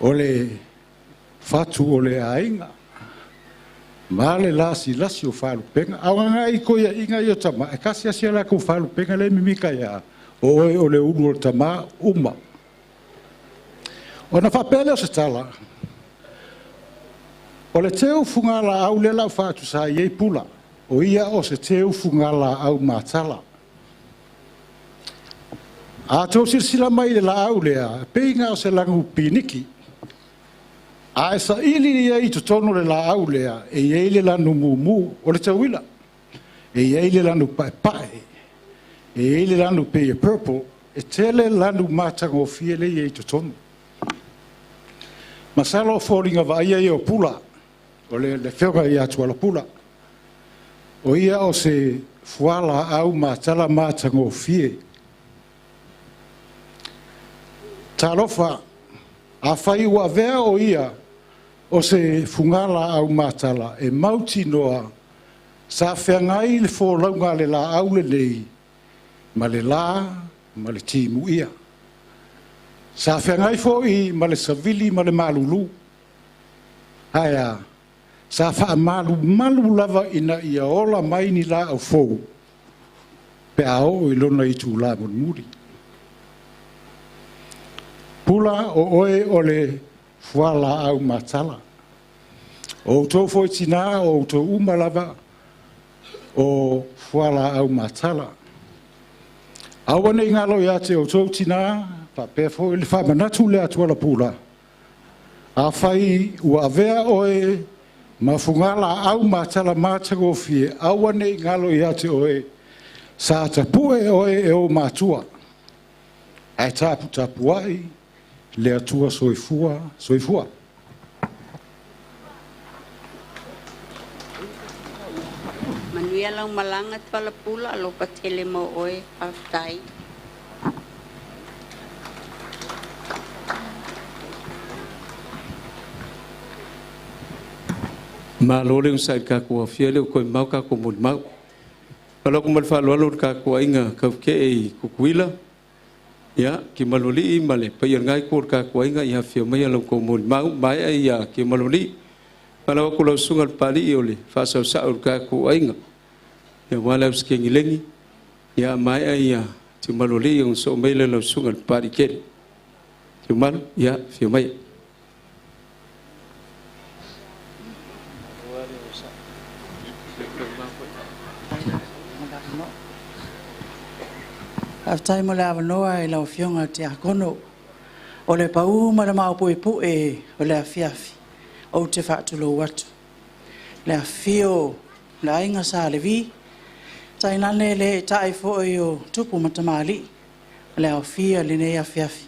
O le fatu o le aiga, ma le lasilasi o faalupega. A o agai i toeaiina ia o tama, e tasi lava si a latou faalupega lea e mimita ia, o oe o le ulu o le tama uma. Ona faapea lea o se tala, o le teu fugalaau lea lau faatusa i ai pula, o ia o se teu fugalaau matala. A tou silasila mai i le laau lea, pei na o se lanu piniki. A e saili ia i totonu o le laau lea, e i ai le lanu mumu o le tauila. E i ai le lanu paepae. E i ai le lanu pei e purple. E tele lanu matagofie le i ai i totonu. Masalo o foliga vaaia ia o pula, o le afioga ia Tuala Pula. O ia o se fualaau matala matagofie. Talofa, afai ua avea o ia o se fugalaau matala e mautinoa sa feagai le folauga a le laau lenei ma le la ma le timuia. Sa feagai foi ma le savili ma le malulu. Ae a, sa faamalumalu lava ina ia ola mai ni laau fou pe a oo i lona itulā mulimuli. Pula o oe o le fualaau matala. O outou foi tinā, o outou uma lava o fualaau matala. Aua nei galo ia te outou tinā, faapea foi le faamanatu lea a Tuala Pula. Afai ua avea oe ma fugalaau matala matagofie, aua nei galo ia te oe, sa tapue oe e o matua. Ae taputapuai le Atua soifua, soifua. Manuia lau malaga Tuala Pula, alofa tele mo oe, faafetai. Malo le onosai i le tatou afia lea ua toe mamao tatou molimau. Alo atu ma le faaaloalo i le tatou aiga Taukee i Tutuila, ia, Timalualii ma le paia o lena itu o le tatou aiga, ia afifio maia la outou molimau, maea ia Timalualii. Faatalofa atu i lau susuga i le Papalii o le faasaosao o le tatou aiga, ia aua le Ausekegilegi, ia maea ia Timalualii ona sosoo mai lea o lau susuga i le Papaliitele. Tiumalu, ia afio maia. Faafetai mo le avanoa i lau Afioga i le Tiakono. O le paū ma le maopuepue o le afiafi, ou te faatulou atu. Le afifio o le aiga Sa Levi, tainane le eetai foi o tupu ma tamalii o le aofia i lenei afiafi.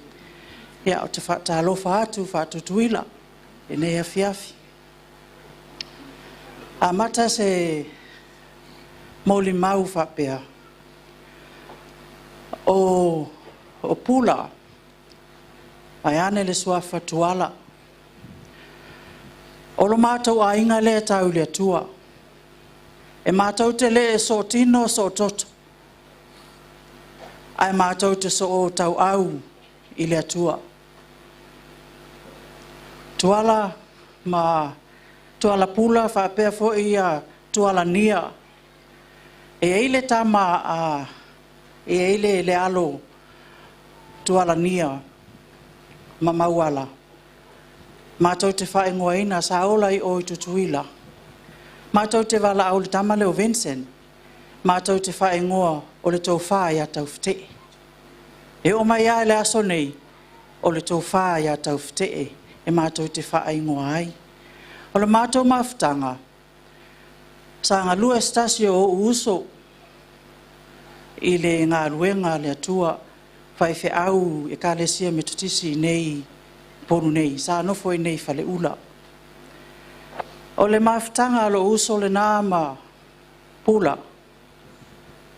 Ia, ou te faatalofa atu faatutuila i lenei afiafi. Amata se molimau faapea, o Pula, vaeane le suafa Tuala. O lo matou aiga lea tau i le Atua. E matou te le sootino soototo, ae matou te sootauau i le Atua. Tuala ma Tuala Pula faapea foi ia Tuala Nia. E i ai le tama a, e i ai le alo Tuala Nia ma Mauala. Matou te faaigoaina sa ola i o i Tutuila. Matou te valaau i le tama lea o Vincent. Matou te faaigoa o le tofa ia Taufetee. E oo mai lava i le aso nei, o le tofā iā Taufete'e e matou te faaigoa ai. O le matou mafutaga, sa galue se tasi o o'u uso i le galuega a le Atua faifeau Ekalesia Metotisi i Upolu nei, sa nofo i inei i Faleula. O le mafutaga a lo'u uso lenā ma Pula,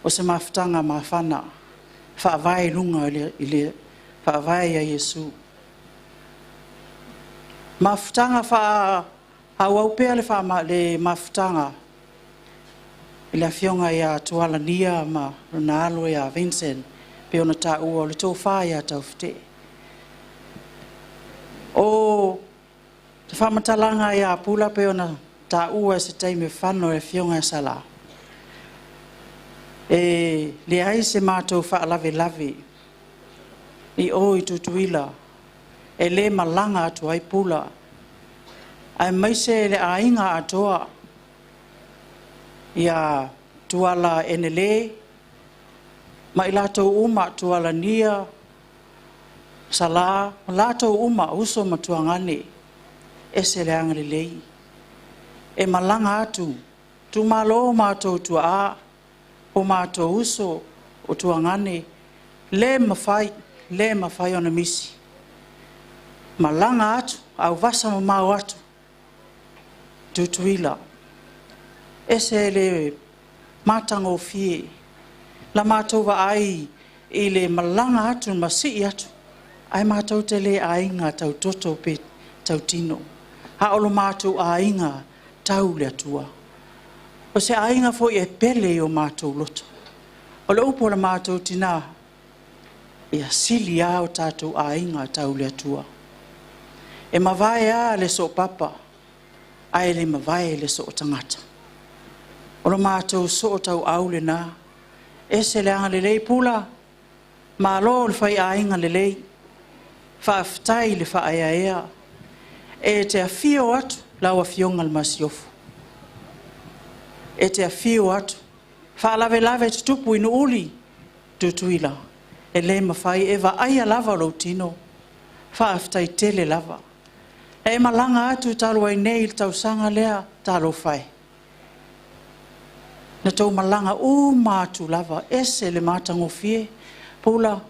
o se mafutaga mafana, faavae i luga i le faavae ia Iesu. Mafutaga faaauau pea le mafutaga i le afioga ia Tualania ma lona alo ia Vincent, pei ona taua o le tofa ia Taufete'e. O te faamatalaga ia Pula pei ona taua i se taimi o fano e le afioga ia Sala, e leai se matou faalavelave i o i Tutuila e lē malaga atu ai Pula, aemaise le aiga atoa ia Tuala Enele ma i latou uma, Tualania, Sala ma latou uma, uso ma tuagane. Ese le agalelei e malaga atu, tumalo matou tuaa o matou uso o tuagane, le mafai, le mafai ona misi. Malaga atu, auvasa mamao atu Tutuila. Ese le matagofie la matou vaai i le malaga atu ma sii atu, ae matou te le aiga tautoto pe tautino, a o lo matou aiga tau le Atua. O se aiga foi e pele i o matou loto. O le upu a le matou tinā, ia sili lava o tatou aiga tau le Atua. E mavae a le soopapa, ae le mavae le soo tagata. O lo matou soo tauau lenā. Ese le agalelei Pula, malo le faiaiga lelei, faafetai le faaeaea. E te afio atu lau Afioga i le Masiofo. E te afio atu, faalavelave tutupu i Nuuuli, Tutuila, e le mafai e vaaia lava lou tino. Faafetai tele lava. E malaga atu talu ai nei i le tausaga lea, talofa e. Na tou malaga uma atu lava, ese le matagofie. Pula,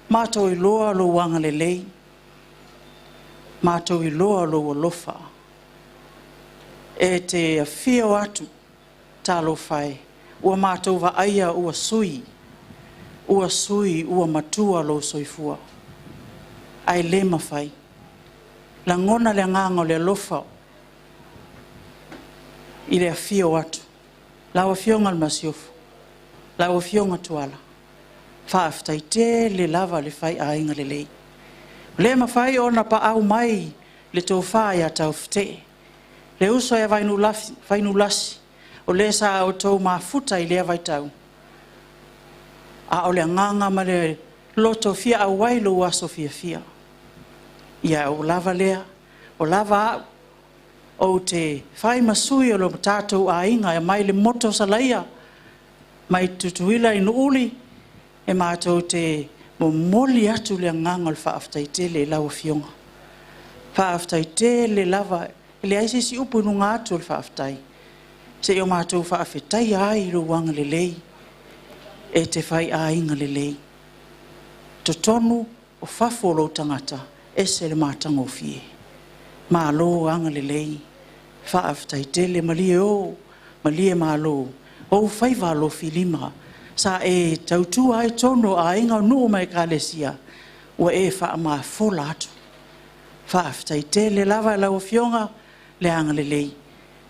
matou iloa lou agalelei, matou iloa lou alofa. E te afio atu, talofa e, ua matou vaaia ua sui, ua sui, ua matua lou soifua. Ae le mafai. Lagona le agaga o le alofa i le afio atu. Lau Afioga i le Masiofo, lau Afioga Tuala, faafetai tele lava le faiaiga lelei. Le mafai ona paau mai le tofa ia Taufete'e, le uso ia Vainulasi, o le sa outou mafuta i lea vaitau. A o le agaga ma le loto fia auai lou aso fiafia. Ia o lava lea, o lava au, ou te fai ma sui o lo tatou aiga e mai le moto Salaia, mai Tutuila i Nuuuli, e matou te momoli atu le agaga o le faafetai tele i lau Afioga. Faafetai tele lava, e leai se isi upu i luga atu o le faafetai. Se i o matou faafetaia ai lou agalelei, e te fai aiga lelei. Totonu o fafo o lou tagata, ese le matagofie. Malo agalelei, faafetai tele, malie o, malie malo, ou faiva alofilima, sa e tautua ai tonu o aiga o nuu ma ekalesia, ua e faamafola atu. Faafetai tele lava lau Afioga le agalelei.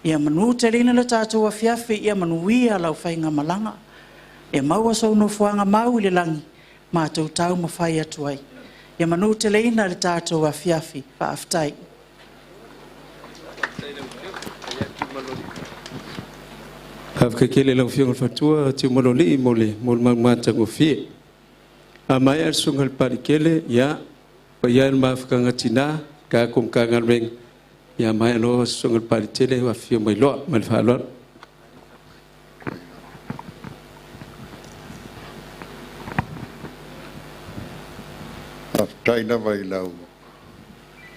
Ia manuteleina le tatou afiafi, ia manuia lau faigamalaga. Ia maua sou nofoaga mau i le lagi, matou taumafai atu ai. Ia manuteleina le tatou afiafi. Faafetai. Faafetai tele i lau Afioga i le Faletua Tiumalualii mo le molimau matagofie. A maea le susuga i le Palikele, ia, paia e le mafutaga tina, tatou Matagaluega, ia maea loa le susuga i le Palikele afifio mai loa. Ma le faaaloalo. Faafetai lava i lau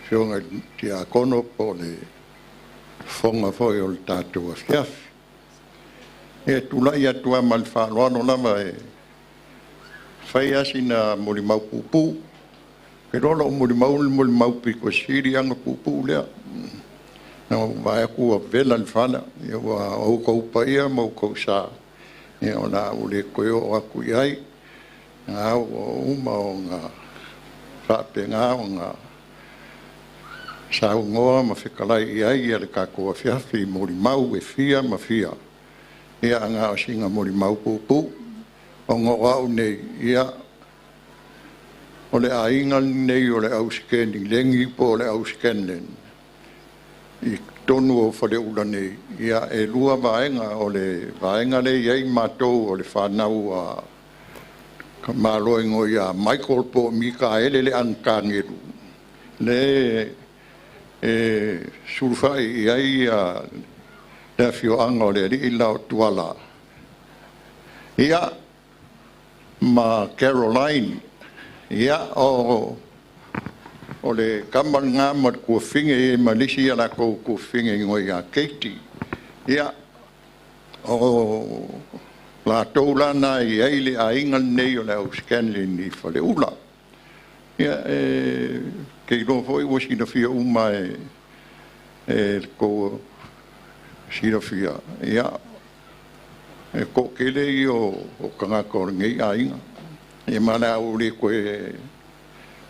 Afioga i le Tiakono po o le fofoga foi o le tatou afiafi. E tulai atu lava ma le faaaloalo lava e fai lava sina molimau puupuu. Ou te iloa o lau molimau o le molimau pito sili lava ona puupuu lea. Na ou vaai atu ua vela le fala, ua outou paia ma outou sa, o le a ou le toe oo atu i ai. O lena ua uma ona faapena ona saunoa ma fetalai i ai le tatou afiafi i molimau e fia ma fia, ae na o sina molimau puupuu. Ona o au nei, o le aiga lenei o le au Skenilegi po o le au Scanlan i totonu o Faleula nei, e lua vaega. O le vaega lea e i ai matou o le fanau a Malo igoa ia Michael po o Mikaele le Anitanelu, lea e sulufai i ai le afioaga o le alii le la o Tuala, ma Caroline. O le tama lena ma le tuafafine ma le isi a latou tuafafine e igoa ia Katie. O latou la na e i ai le aiga lenei o le au Scanlan i Faleula. E te iloa foi ua silafia uma e le tou silafia, e toatele ia o tagata o lenei aiga. Ma o le a ou le toe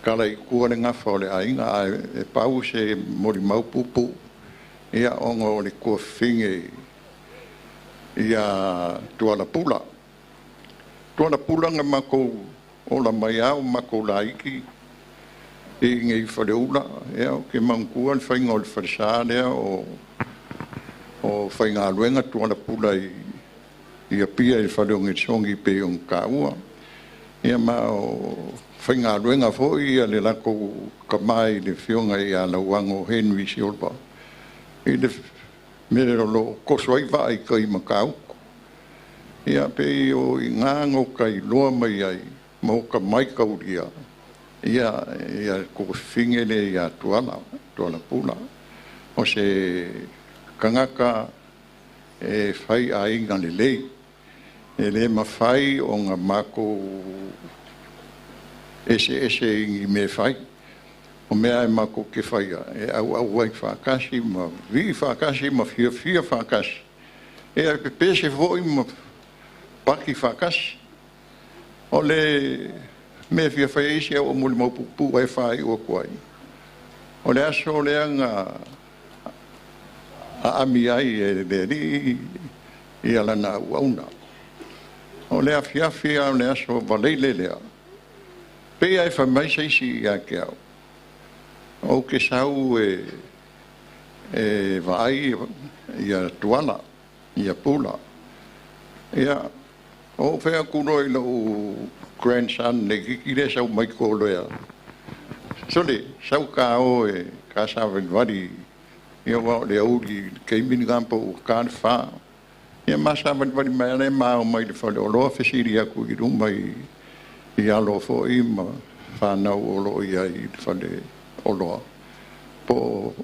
tala i tua le gafa o le aiga, ae pau se molimau puupuu, ona o le tuafafine ia Tuala Pula. Tuala Pula na matou ola mai lava o matou laiti i inei i Faleula. Ou te manatua le faiga o le falesa lea o faigaluega Tuala Pula i Apia i le fale o Nelisoni pei ona taua. Ma o faigaluega foi le latou tama i le afioga ia Lauano Henry Silva i le mea o lo o toso ai vaa i tai i Matautu. Pei o i ina na ota iloa mai ai ma ota mataulia le tuafafine lea ia Tuala, Tuala Pula. O se tagata e faiaiga lelei, e le mafai ona matou eseese i ni mea e fai. O mea e matou te faia, e auau ai faatasi ma vii faatasi ma fiafia faatasi, e pepese foi ma paki faatasi. O le mea fia fai ai si au molimau puupuu e faaiu atu ai, o le aso lea na aami ai e le alii ia lana auauna. O le afiafi o le aso Faraile lea, pei e fai mai se isi ia te au, ou te sau e vaai ia Tuala, ia Pula. Ou fai atu loa i lou grandson le itiiti lea e sau mai Koloea, sole, sau ta o e ta savalivali, aua o le aoauli i le taimi lena po ua ta le 4. Ma savalivali mai lea ma ao mai le faleoloa fesili atu i luma i alo foi ma fanau o lo o i ai i le faleoloa po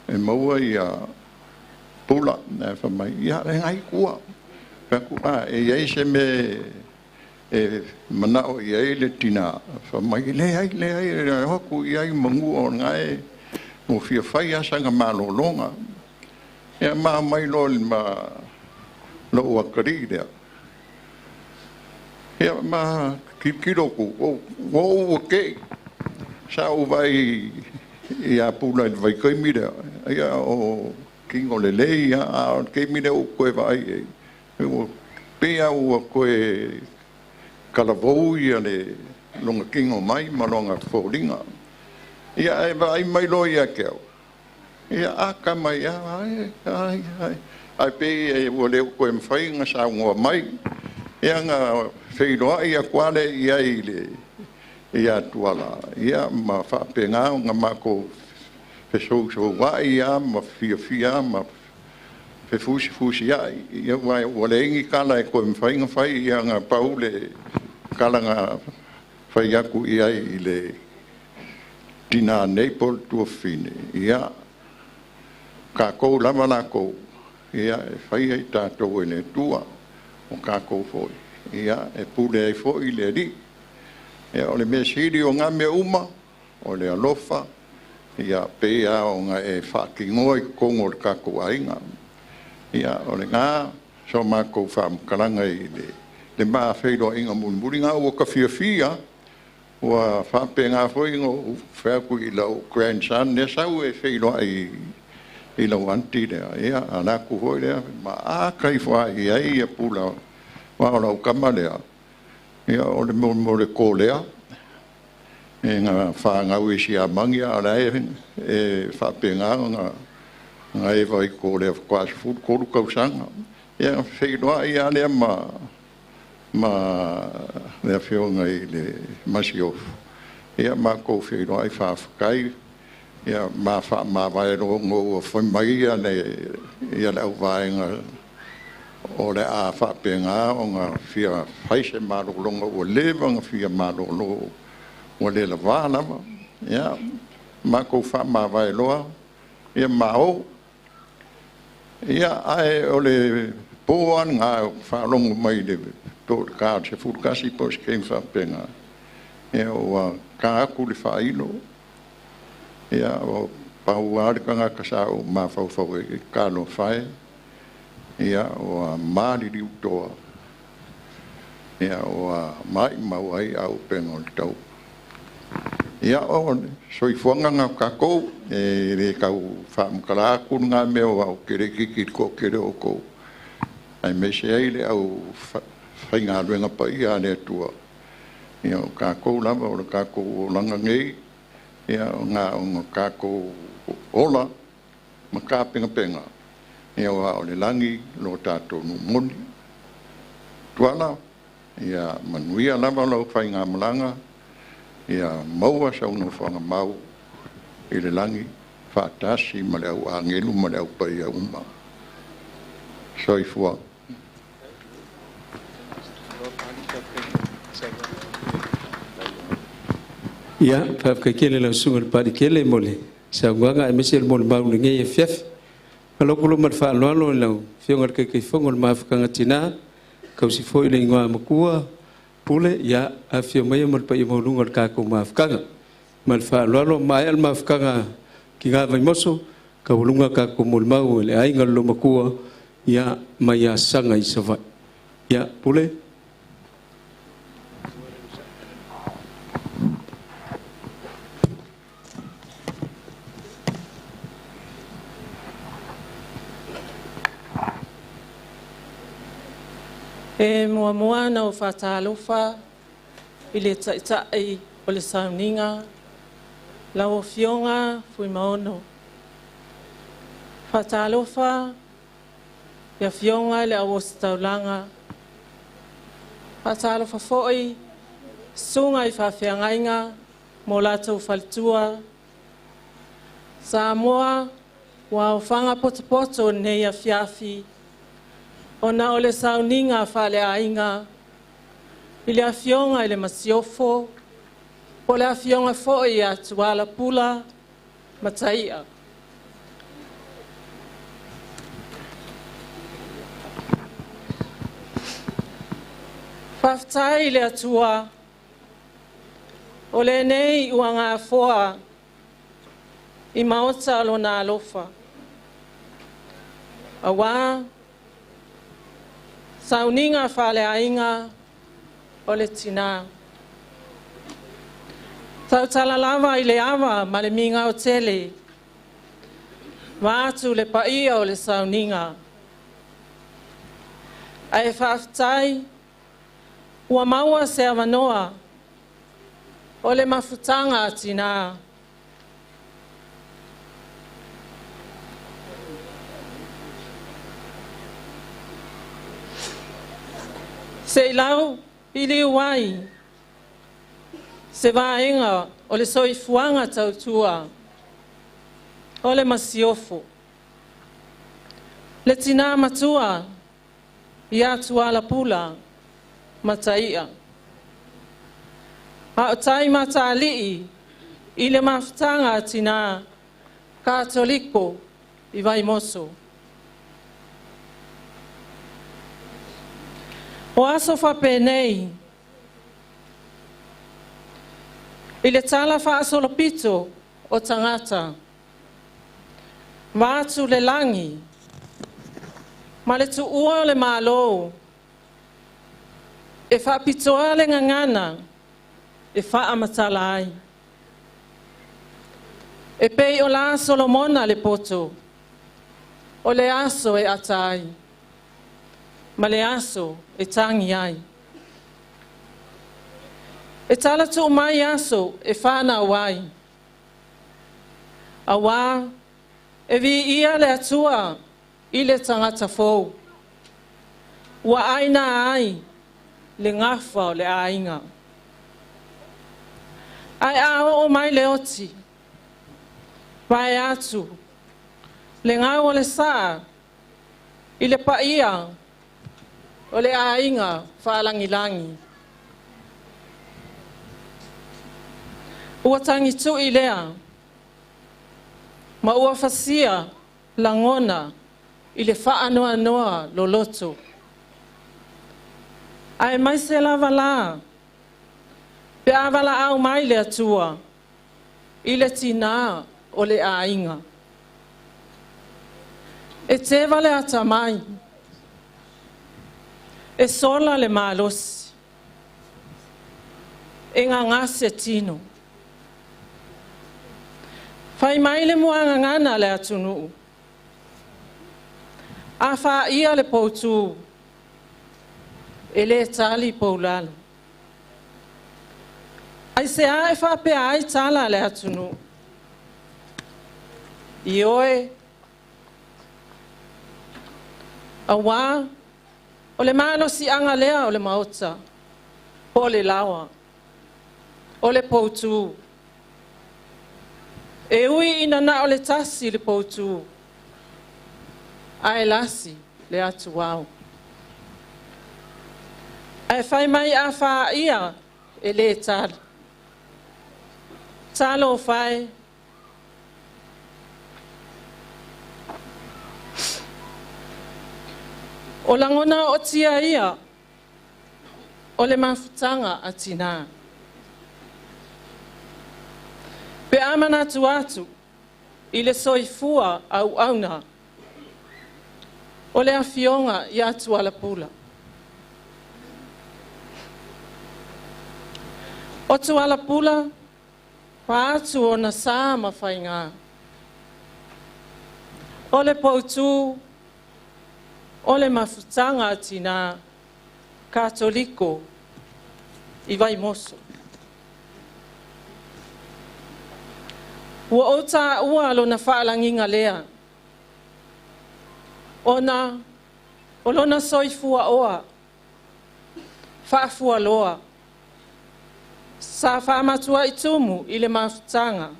e maua ia Pula. Ae fai mai, ia le nai tua. Fai atu, e i ai se mea e manao i ai le tina. Fai mai, leai, leai, o atu i ai manu o lena e mo fia fai asaga malologa. Ma mai loa ma lou atalii lea. Ma tilotilo atu, ua ou ua tei. Sa ou vaai ia Pula i le vaitaimi lea, o tino lelei, a o le taimi lea ou toe vaai ai, pei lava ua toe talavou ia le lona tino mai ma lona foliga. Ae vaai mai loa ia te au, ata mai ai, ai, ai. Ae pei ua le toe mafai ona saunoa mai. Na feiloai atu lava lea i ai ia Tuala, ma faapena ona matou fesousouai lava ma fiafia ma fefusifusiai. Aua ua leai ni tala e toe mafai ona fai, na pau le tala na fai atu i ai i le tinā nei po o le tuafafine, ia, kākou lava lakou, ia, e faia i tatou e le Atua, o kākou foi, ia, e pule ai foi le Alii. Ia, o le mea sili o ngā mea uma, o le alofa, ia, pei lava ona e faatinoa i totonu o le tatou aiga. Ia, o lena so matou faamatalaga i le ma feiloaiga mulimuli. Na ua ta fiafia, ua faapena foi ona ou fai atu i lau grandson, ia sau e feiloai i lau aunty lea, ia ala atu foi lea, ma ata ifo lava i ai ia Pula, aua o lau tama lea, ia o le mo le kolea, e na fanau i Siamani, a o la e faapena ona eva i kolea faatoa 13 tausaga. Ia feiloai lava lea ma le afioga i le Masiofo, ia matou feiloai faafetai, ia ma faamavae loa ona ua fai mai ia le auvaega o le a faapena ona fia fai se malologa ua leva ona fia malolo, ua le lava lava. Ia matou faamavae loa, ia ma o. Ia, ae o le po lava lena ou te faalogo mai i le po o le ta o le 11 po o se taimi faapena, ia ua ta atu le faailo, ia ua pau lava le tagata sa ou mafaufau ai, talofa e, ia ua maliliu toa, ia ua maumau ai auupega o le taua. Ia, o le soifuaga lena o tatou, e le tau faamatala atu lena mea aua ou te le itiiti i le toatele o outou, aemaise ai le aufaigaluega paia a le Atua. Ia, o tatou lava, o le tatou olaga nei, ia, na ona tatou ola ma tapenapena, ia, aua o le lagi lo tatou nuu moni. Tuala, ia manuia lava lau faigamalaga, ia maua sau nofoaga mau i le lagi faatasi ma le au agelu ma le au paia uma. Soifua. Ia, faafetai tele lau susuga i le Palikele mo le saunoaga aemaise le molimau i lenei afiafi. Ma lou ma le faaaloalo i lau Afioga i le Taitaifono o le Mafutaga Tina, tausi foi i le igoa matua Pule, ia afifio maia ma le paia maualuga o le tatou mafutaga. Ma le faaaloalo, maea le mafutaga Tina Vaimoso, taualuga tatou molimau e le aiga o le Loomatua, ia mai Asaga i Savaii. Ia, Pule. E muamua ona ou faatalofa i le Taitai o le Sauniga, lau Afioga Fuimaono. Faatalofa i Afioga i le Au Ositaulaga, faatalofa foi susuga i faafeagaiga ma o latou faletua. Samoa ua aofaga potopoto i lenei afiafi ona o le sauniga faaleaiga i le Afioga i le Masiofo, po o le Afioga foi ia Tuala Pula Mataia. Faafetai i le Atua, o lenei ua gafoa i maota o lona alofa, aua sauniga faaleaiga o le tina. Tautala lava i le ava ma le migao tele, vaeatu le paia o le sauniga. Ae faafetai ua maua se avanoa o le mafutaga a tina. Se i lau iliu ai se vaega o le soifuaga tautua o le masiofo. Le tina matua ia Tuala Pula Mataia. A o tai matalii I le mafutaga a tinā Katoliko i Vaimoso. O aso faapenei i le tala faasolopito o tagata vaatu le lagi ma le tuua o le Malo e faapitoa le gagana e faamatala ai. E pei o la Solomona le poto, o le aso e ata ai, ma le aso e tagi ai. E tala tuu mai aso e whanau ai. Auā e viia le Atua i le tagata fou. Ua aina ai le gafa o le aiga. Ae a oo mai le oti, vae atu, le gau o le saa i le paia o le aiga faalagilagi. Ua tagitu'i lea, ma ua fasia lagona i le faanoanoa loloto. Ae mai se lava la, pe a valaau mai le Atua i le tinā o le aiga. E teva le atamai, e sola le malosi, e gagase tino. Fai mai le muagagana le atunuu. A faaia le poutū, e lē tali poulalo. Aisea e faapea ai tala a le atunuu? Ioe, auā o le malosiaga lea o le maota, po o le laoa, o le poutū. E ui ina na o le tasi le poutū, ae lasi le atuao. Ae fai mai a faaia e lē tali. Talofa e. O lagona ootia ia o le mafutaga a tinā. Pe a manatu atu i le soifua auauna o le afioga ia Tualapula. O Tualapula, vaatu ona sa ma faigā. O le poutū, o le mafutaga a tinā Katoliko i Vaimoso. Ua ou taua lona faalagiga lea, ona o lona soifua oa, faafualoa, sa faamatuai tumu i le mafutaga.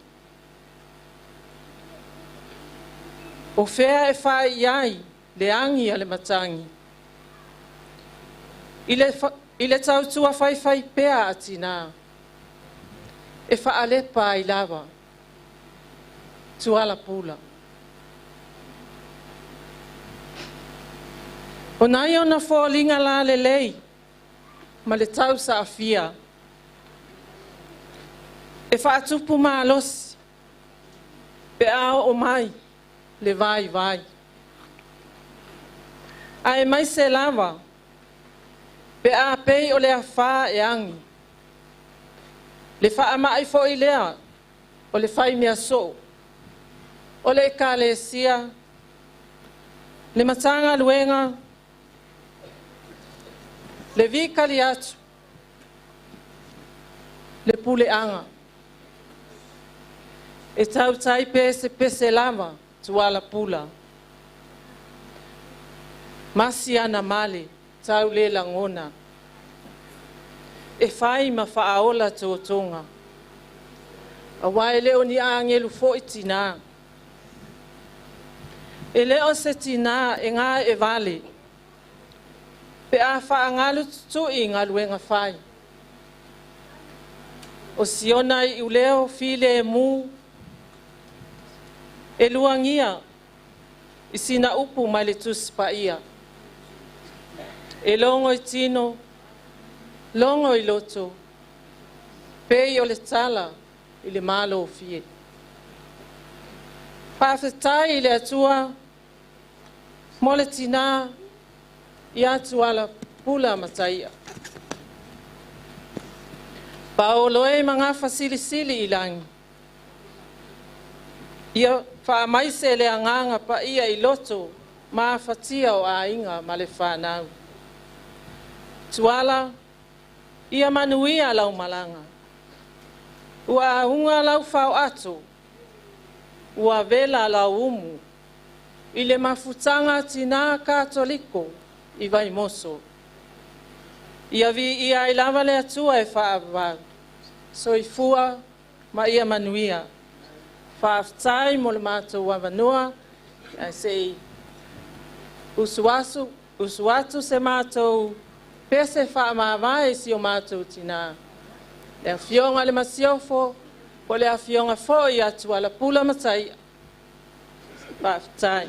O fea e fai ai le agi a le matagi, i le tautua faifai pea a tinā, e faalepa ai lava, Tualapula. O nai ona foliga lalelei ma le tausaafia, e faatupu malosi pe a oo mai le vaivai. Ae mai se lava pe a pei o le afā e agi, le faama'i fo'i lea o le faimea soo, o le ekalesia, le Matagaluega, le vikali atu, le puleaga. E tautai pesepese lava Tualapula. Masi ana male tau le lagona. E fai ma faaola totoga. Auā e le o ni agelu fo'i tinā. E le o se tinā e gā e vale. Pe a faagalu tutu'i galuega fai. O siona iuleo filemu e luagia i sina upu mai le Tusi Paia. E logo i tino, logo i loto, pei o le tala i le malofie. Faafetai i le Atua mo le tinā ia Tuala Pula Mataia. Paolo e magafa silisili i lagi. Ia faamaise le agaga paia i loto ma afatia o aiga ma le fanau. Tuala, ia manuia lau malaga. Ua auga lau faoato, ua vela lau umu, i le mafutaga tinā Katoliko i Vaimoso. Ia viia ai lava le Atua e faavavau. Soifua ma ia manuia. Faafetai mo le matou avanoa, ae se i usu usu atu se matou pese faamavae i si o matou tinā. Le afioga i le Masiofo, po o le afioga foi ia Tualapula Mataia. Faafetai.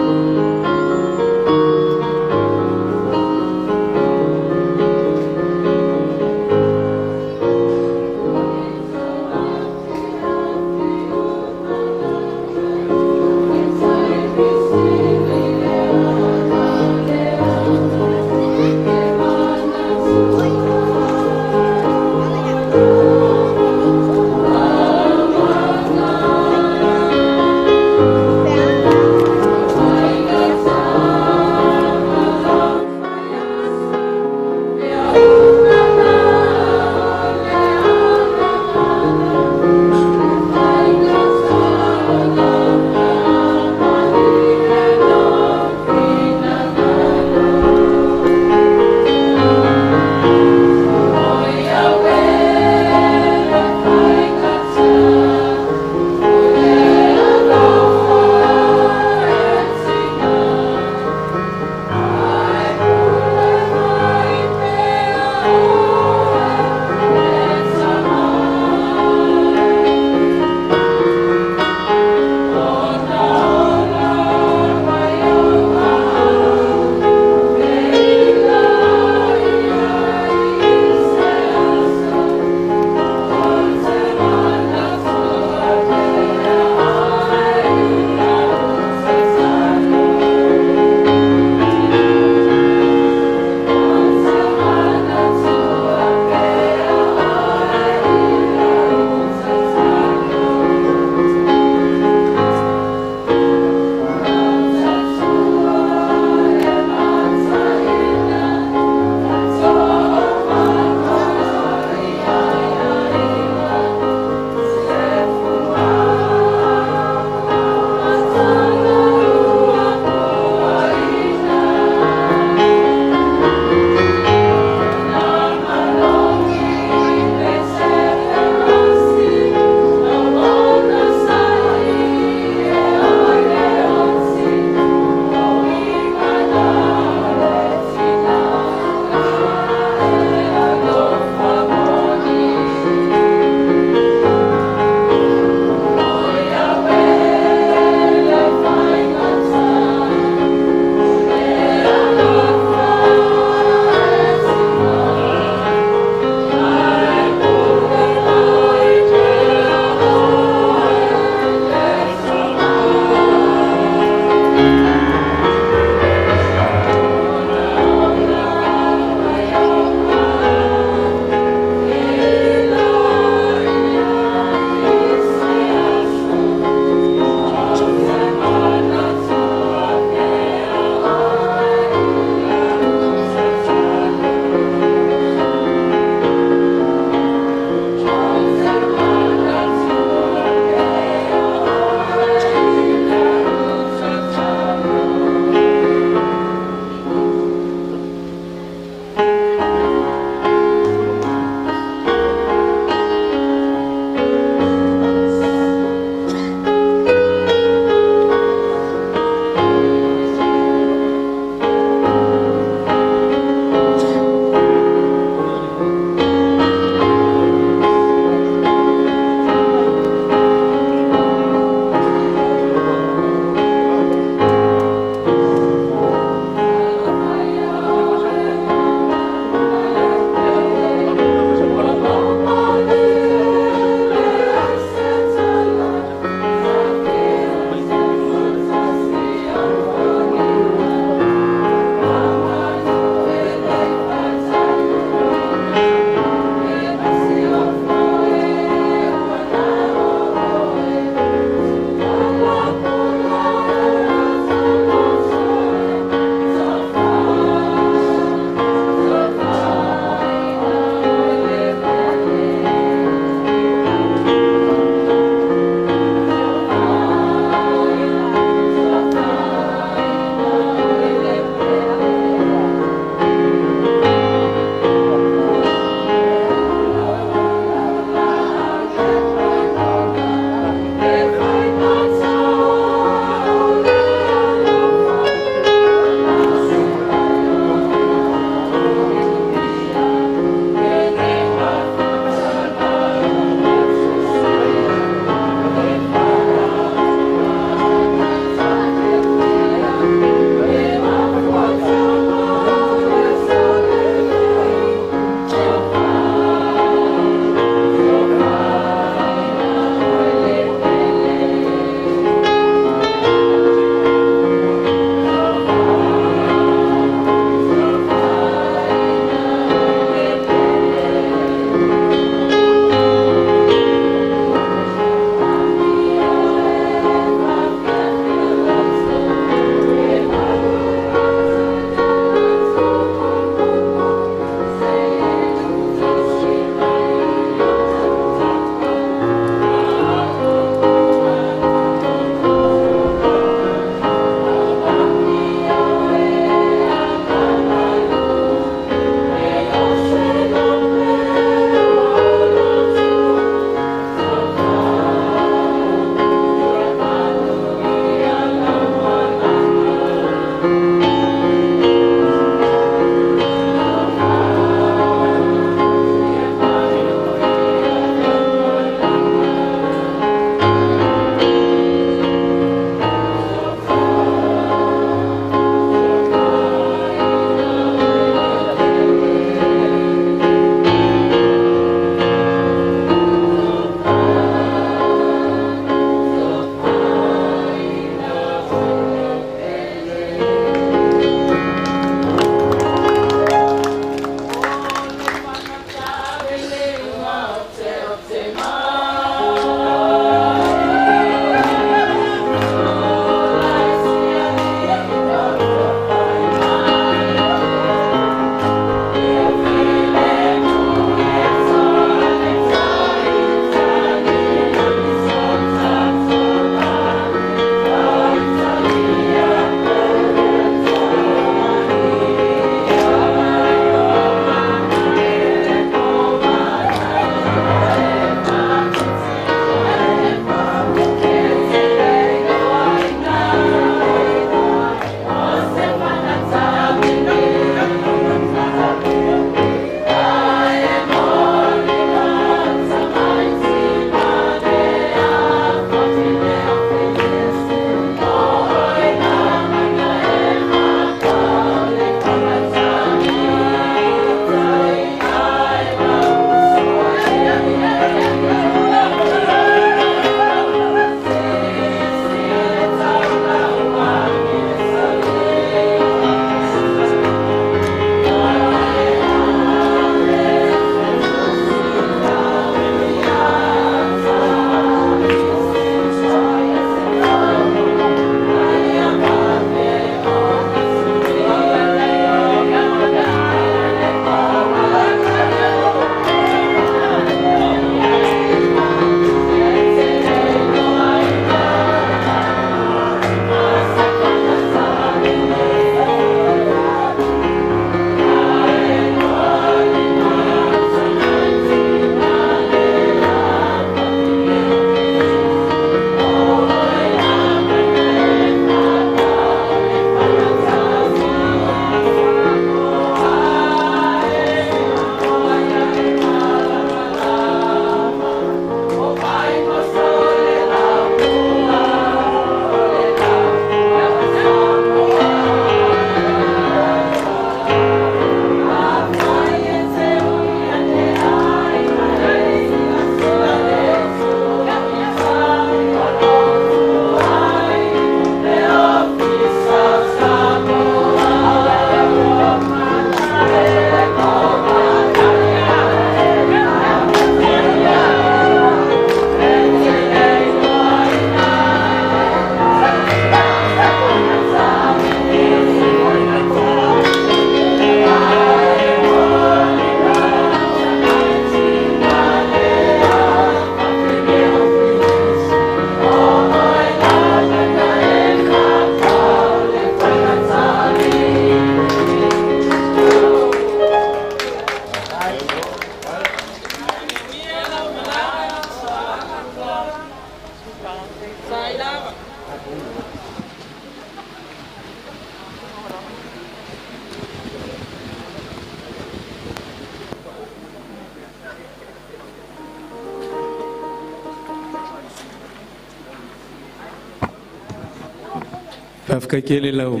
Faafetai tele lau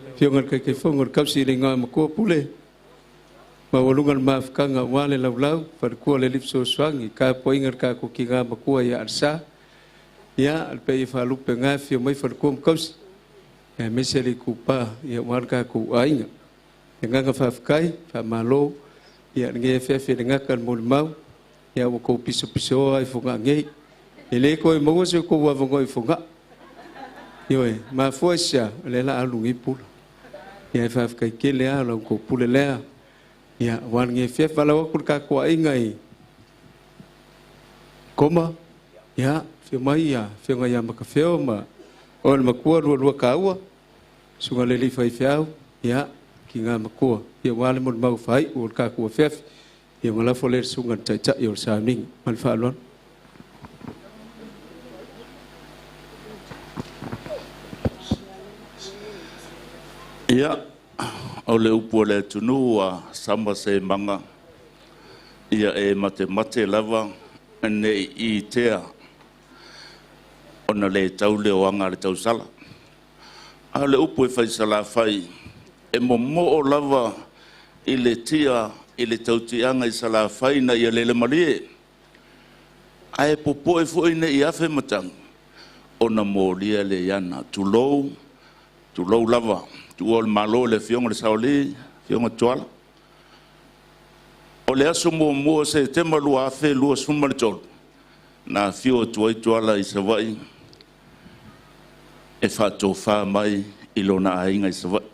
Afioga i le Taitaifono o le Tausi i le Igoa Matua Pule, maualuga le mafutaga aua le laulau, faletua le alii fesoasoani, tapuaiga a le tatou tina matua ia Alesa, ia le paia faalupe na afio mai faletua ma tausi, aemaise le itupa aua le tatou aiga. Le agaga faafetai, faamalo, ia lenei afiafi e le gata le molimau, ia ua tou pisopisoa i Fogaa nei. E le toe maua se tou avanoa i Fogaa. Ioe, mafua i se a? O lea o le a alu nei Pula. Ia e faafetai tele lava la outou pule lea. Ia, aua lenei afiafi. Valaau atu i le tatou aiga i Koma, ia, afio mai ia Afioga ia Makafeo ma oe le matua lualua taua, susuga i le alii faifeau, ia, tina matua, ia aua le molimau faaiu o le tatou afiafi. Ia ona lafo lea i le susuga i le Taitai o le sauniga. Ma le faaaloalo. Ia, o le upu a le atunuu ua sama se maga, ia e matemate lava ne i itea ona le tau lea o aga a le tausala. A o le upu e fai Salafai, e momoo lava i le tia i le tautiaga i Salafai ina ia lele malie, ae popoe foi ne i afe matagi ona molia le iana. Tulou, tulou lava, tuua o le Malo i le Afioga i le Saoli, Afioga Tuala. O le aso 1 o Setema 2023, na afio atu ai Tuala i Savaii e faatofa mai i lona aiga i Savaii.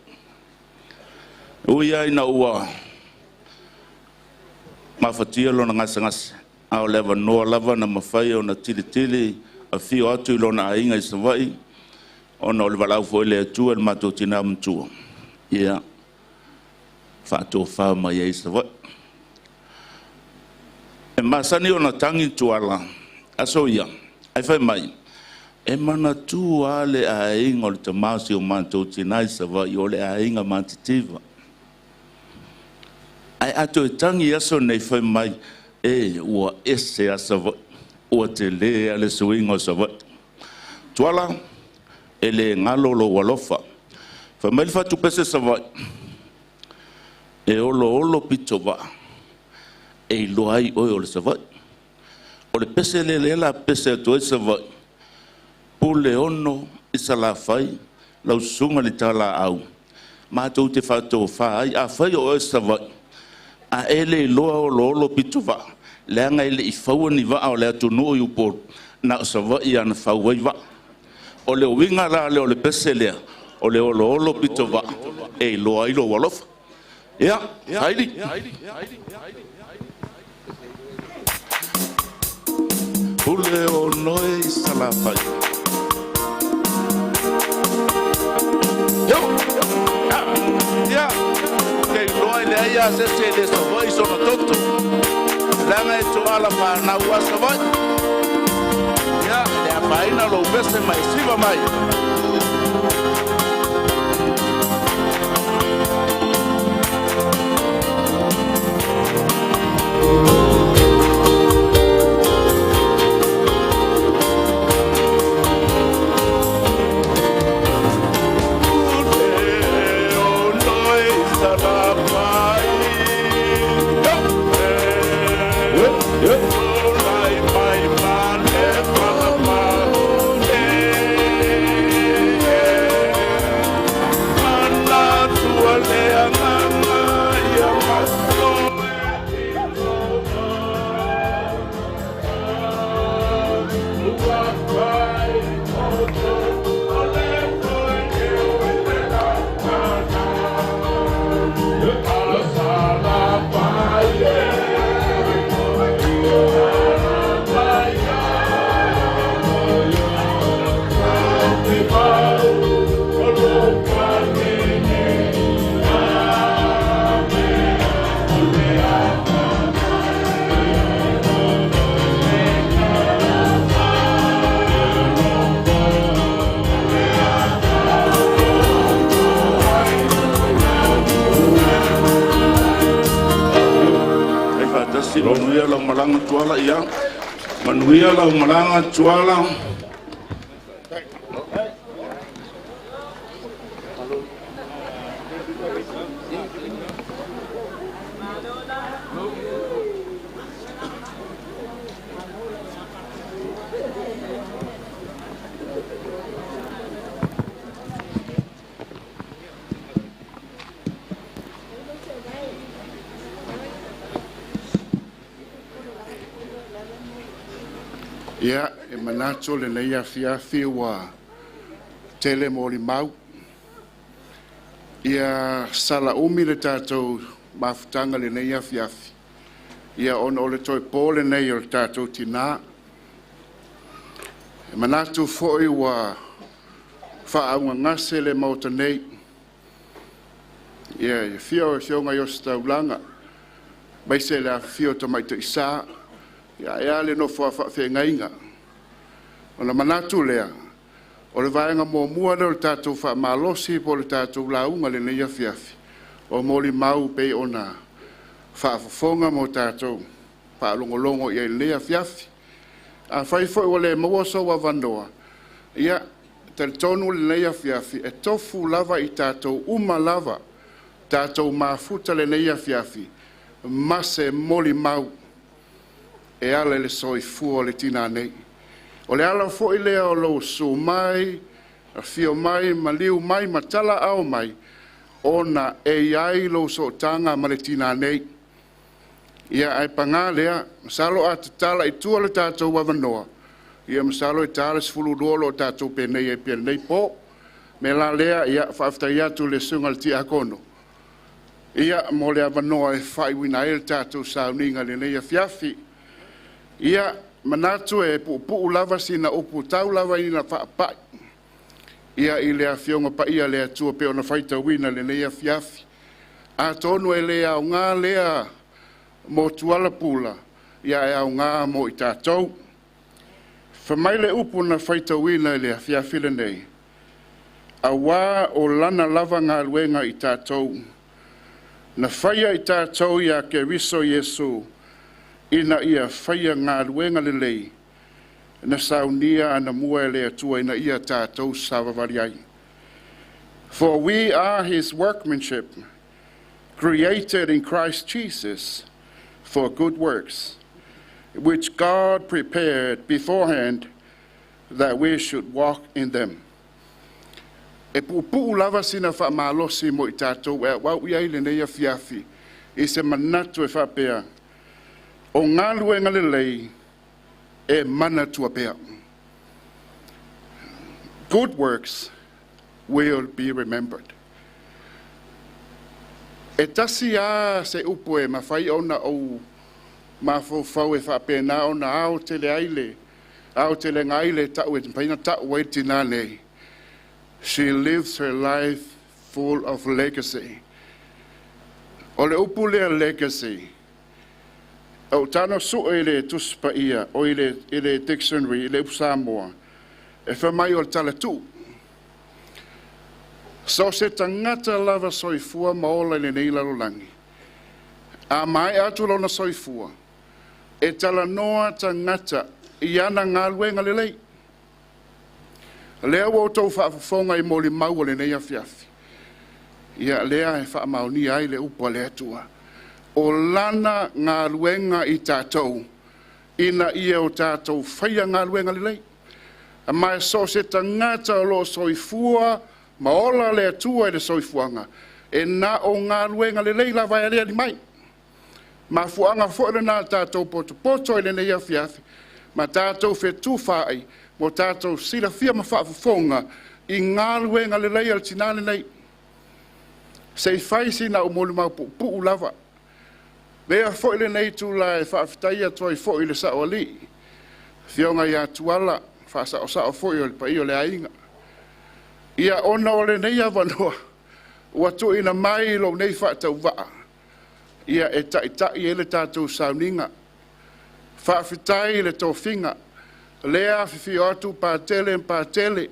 Ui lava ina ua mafatia lona gasegase, a o le avanoa lava na mafai ona tilitili afio atu i lona aiga i Savaii, ona o le valaau foi le Atua i le matou tina matua, ia faatofa mai ai i Savaii. E masani ona tagi Tuala, aso ia, ae fai mai, e manatua lava le aiga o le tama o si o matou tina i Savaii, o le aiga matitiva. Ae a toe tagi aso nei fai mai, e ua ese a Savaii, ua tele a le suiga o Savaii. Tuala, e le galo lou alofa. Fai mai le fatupese Savaii, e oloolo pitovaa, e iloa ai oe o le Savaii. O le pese lea lea la pese atu ai Savaii, pule ono i Salafai, lau susuga i le talaau, matou te faatofa ai, afai o oe Savaii, a e le iloa oloolo pitovaa, leaga e le i faua ni vaa o le atunuu i Upolu, na o Savaii ana fau ai vaa. O le uiga la lea o le pese lea, o le oloolo pitovaa, e iloa ai lou alofa. Ia, saili. Pule o noe i Salafai. Yo! Ia, ke iloa i le ai a se se le Savaii sona toto. Leaga e toala whanau a Savaii. Ia, le apaina lou pese mai siva mai. Manuia lau malaga Tuala, ia. Manuia lau malaga Tuala. Ia, e manatu lenei afiafi ua tele molimau. Ia sala umi le tatou mafutaga lenei afiafi. Ia ona o le toe po lenei o le tatou tinā. E manatu foi ua faaaaogagase le Maota nei. Ia, i le afio o Afioga i Ositaulaga, aemaise le afifio o Tamaitai Sa, ia ae a le nofo a faafeagaiga. Ona manatu lea, o le vaega muamua lea o le tatou faamalosi po o le tatou lauga i lenei afiafi, o molimau pei ona faafofoga ma o tatou faalogologo i ai i lenei afiafi. Afai foi ua le maua sou avanoa, ia, e talitonu lenei afiafi e tofu lava i tatou uma lava, tatou mafuta i lenei afiafi ma se molimau e ala i le soifua o le tina nei. O le ala foi lea o lou susu mai, afio mai, maliu mai ma talaaao mai, ona e i ai lou sootaga ma le tina nei. Ia, ae paga lea, masalo a tatala i tua le tatou avanoa, ia masalo e ta le 12 o lo o tatou penei ai pea i lenei po. O le mea la lea, ia, faafetai atu i le susuga i le Tiakono, ia, mo le avanoa e faaiuina ai le tatou sauniga i lenei afiafi. Ia, manatu e puupuu lava sina upu tau lava ina faapai, ia, i le Afioga Paia a le Atua pei ona faitauina i lenei afiafi. Atonu e le aoga lea mo Tuala Pula, ia ae aoga mo i tatou. Fai mai le upu na faitauina i le afiafi lenei, auā o lana lava galuega i tatou, na faia i tatou ia Keriso Iesu, ina ia faia galuega lelei, na saunia anamua e le Atua ina ia tatou savavali ai. For we are his workmanship, created in Christ Jesus for good works, which God prepared beforehand that we should walk in them. E puupuu lava sina faamalosi mo i tatou e auau i ai lenei afiafi i se manatu e faapea, o galuega lelei e manatua pea. Good works will be remembered. E tasi a se upu e mafai ona ou mafaufau e faapena ona ao tele ai le ao telega ai le tau e mafai ona tau ai le tinā nei. She lives her life full of legacy. O le upu lea legacy, o tano sue i le Tusi Paia, o i le dictionary, i le upu Samoa, e fai mai o le talatuu. So se tagata lava soifua ma ola i lenei lalolagi, a maea atu lona soifua, e talanoa tagata i ana galuega lelei. Lea ua outou faafofoga i molimau o lenei afiafi. Ia lea e faamaonia ai le upu a le Atua. O lana galuega i tatou, ina ia o tatou faia galuega lelei. Ma e so o se tagata o lo o soifua ma ola le Atua i le soifuaga, e na o galuega lelei lava e aliali mai. Mafuaaga foi lena tatou potopoto i lenei afiafi, ma tatou fetufaai, mo tatou silafia ma faafofoga i galuega lelei a le tinā lenei. Se i fai sina ou molimau puupuu lava. Lea foi lenei tula e faafetai atu ai foi i le Saoalii, Afioga ia Tuala, faasaosao foi o le paia o le aiga. Ia ona o lenei avanoa, ua tuuina mai lou nei faatauvaa, ia e taitai ai le tatou sauniga. Faafetai i le tofiga, lea afifio atu Patele ma Patele,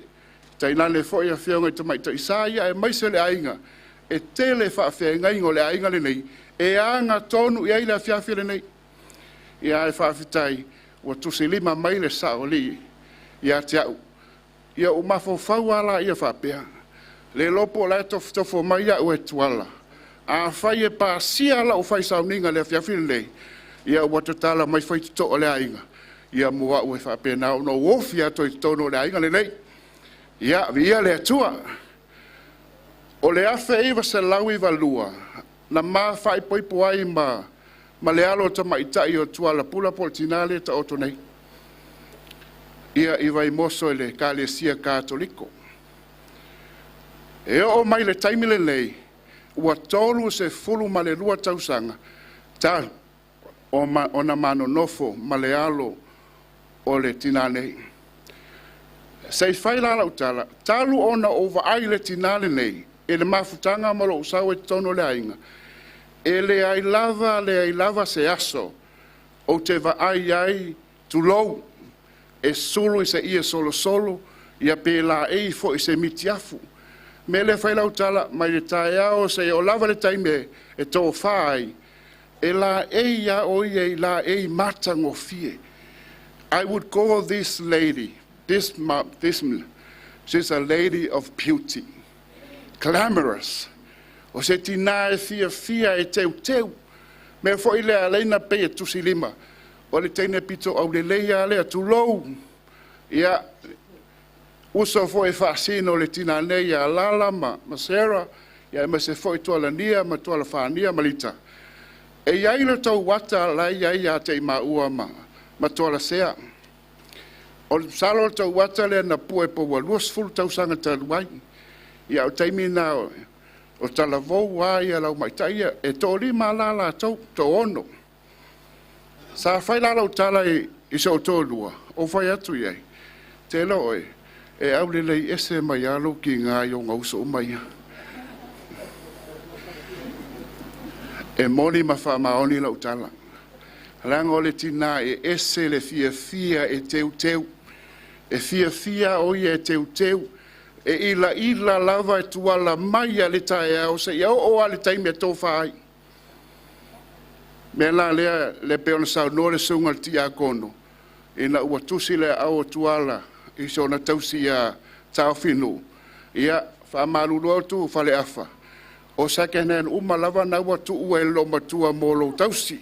tainane foi Afioga i Tamaitai Sa, ia aemaise le aiga, e tele faafeagaiga o le aiga lenei, e agatonu i ai le afiafi lenei. Ia ae faafetai, ua tusilima mai le Saoalii ia te au. Ia ua mafaufau lava laia faapea, le iloa po o la e tofotofo mai au e Tuala, afai e pasia lau fai sauniga i le afiafi lenei, ia ua tatala mai faitotoa o le aiga, ia mo au e faapena ona ou ofi atu ai i totonu o le aiga lenei. Ia, viia le Atua. O le 1992, na ma faaipoipo ai ma le alo o tamaitai o Tuala Pula po o le tinā lea e taoto nei. Ia i Vaimoso i le Ekalesia Katoliko. E oo mai le taimi lenei, ua 32 tausaga talu ona ma nonofo ma le alo o le tinā nei. Se i fai la lau tala, talu ona ou vaai i le tinā lenei, i le mafutaga ma lou sau ai totonu o le aiga, e leai lava, leai lava se aso ou te vaai ai, tulou, e sulu i se ie solosolo, ia pe laei foi i se mitiafu. Mea lea e fai lau tala, mai le taeao seia oo lava le taimi e tofa ai, e laei lava o ia i laei matagofie. I would call this lady, this, she's a lady of beauty, glamorous. O se tinā e fiafia e teuteu. Mea foi lea leina pei e tusi lima. O le teine pito au lelei a lea, tulou. Ia, uso foi e faasino le tinā nei ia Lala ma Sarah, ia ma se foi Tualania ma Tualafania ma Lita. E iai le tau ata la iai ia te i maua ma Tualasea. O le salo le tau ata lea na pue po ua 20 tausaga talu ai. Ia o taimi na o talavou a ia lau maitai ia, e 5 la latou, 6. Sa fai la lau tala i so toalua, o fai atu iai. Te lo oe, e au lelei ese mai alo ki ngā i o ngauso mai. E moni ma whaamaoni lau tala. Langa o le tina e ese le fia fia e teu teu. E fia fia o ia e teu teu. E ila ila lava e tuala mai a le tae au se ia o a le taimi e tōwha ai. Mea la lea le pe ona saunoa le sunga le tia kono. Ina ua tusi le au o tuala i se ona tausi ia taofinu. Ia whaamalulu au tu whale afa. O second hand uma lava na ua tuu e lo matua mō lou tausi.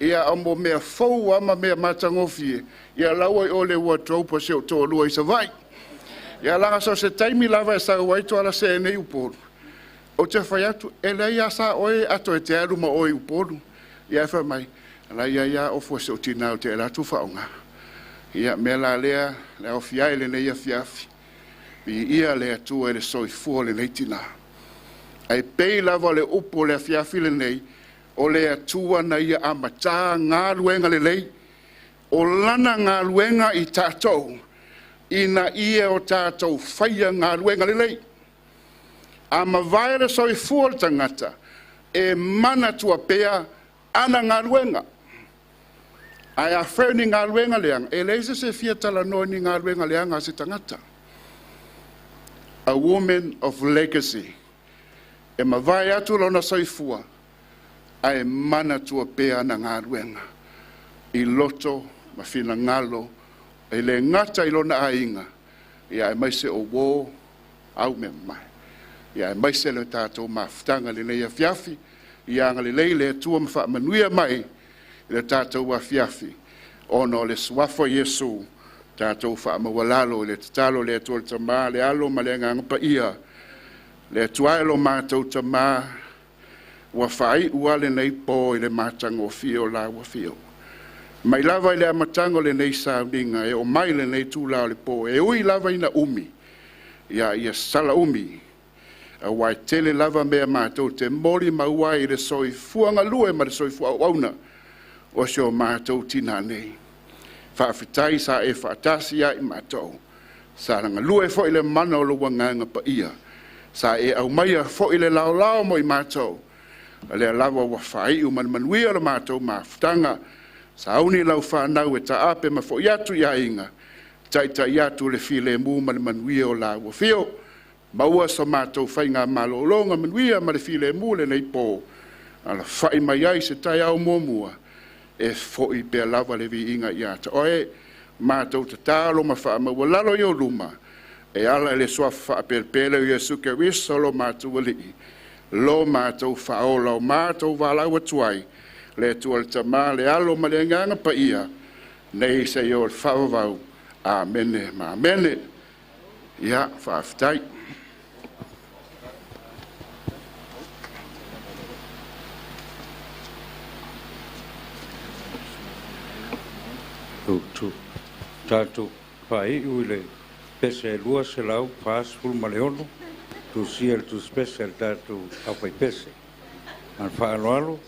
Ia o mo mea fou ama mea matagofie. Ia laua i ole ua taupa se o toalua i Savai. Ia langa so se taimi lava e sau ai tuala se nei Upolu. O te whai atu, e lei a sa oe ato e te alu ma oe Upolu. Ia e whai mai, la ia ia o fua se o tina o te ela tu whaonga. Ia mea la lea, le au fiai le nei afiafi. I ia le atua e le soifua le nei tina. Ai pei lava le upu le afiafi le nei, o le atua na ia amata ngā luenga le lei, o lana ngā luenga i tātou, ina ia o tātou whaia ngā luenga le lei. A mavae le soifua le tangata, e mana tua pea ana ngā luenga. Ai a wheu ni ngā luenga leanga, e leise se fia talanoa ni ngā luenga leanga a se tangata. A woman of legacy. E mavae atu lona soifua, a e mana tua pea ana ngā luenga. I loto, ma whina ngalo, e le ngata i lona ainga, ia e maise o wō, au mea mai. Ia e maise le tātou mafutanga le nei afiafi, ia anga le lei le atua ma whaamanuia mai, i le tātou afiafi. Ona o le suafa Iesu, tātou whaamawalalo i le tatalo le atua le tamā, le alo ma le anganga paia, le atua e lo mātou tamā, ua whai ua le nei pō i le mātango fio la ua fio. Mai lava i le amatango le nei sauninga, e o mai le nei tūla o le pō, e ui lava ina umi, ia ia sala umi, a wai tele lava mea mātou te mori maua i le soifua ngalue ma le soifua auauna, o se o mātou tina nei. Whaawhitai sa e whaatasi ai mātou, sa ngalue fo i le mana o lo wanganga pa ia, sa e au maia fo i le lao lao mo i mātou, a lea lava ua whai u manumanuia lo mātou mafutanga, sa auni lau whanau e taape ma fo i atu i ainga, taitai atu le file mu manumanuia o la ua fio, maua so mātou whainga malolonga manuia ma le file mu le nei pō, ala whai mai ai se tai au mua, e foi pea lava le viinga i ata. Oe, mātou tatalo ma wha maua lalo i o luma, e ala e le sua whaapelpele o Iesu Keriso lo mātou alii, lo mātou whaola o mātou walau atuai, le atua le tamā, le alo ma le nganga pa ia, nei se i o le whaavau, amene ma amene. Ia, whaaftai. Tu, tātou Faaiu i le pese 246 tusia le tusipese a le tatou aufaipese. Ma le faaaloalo.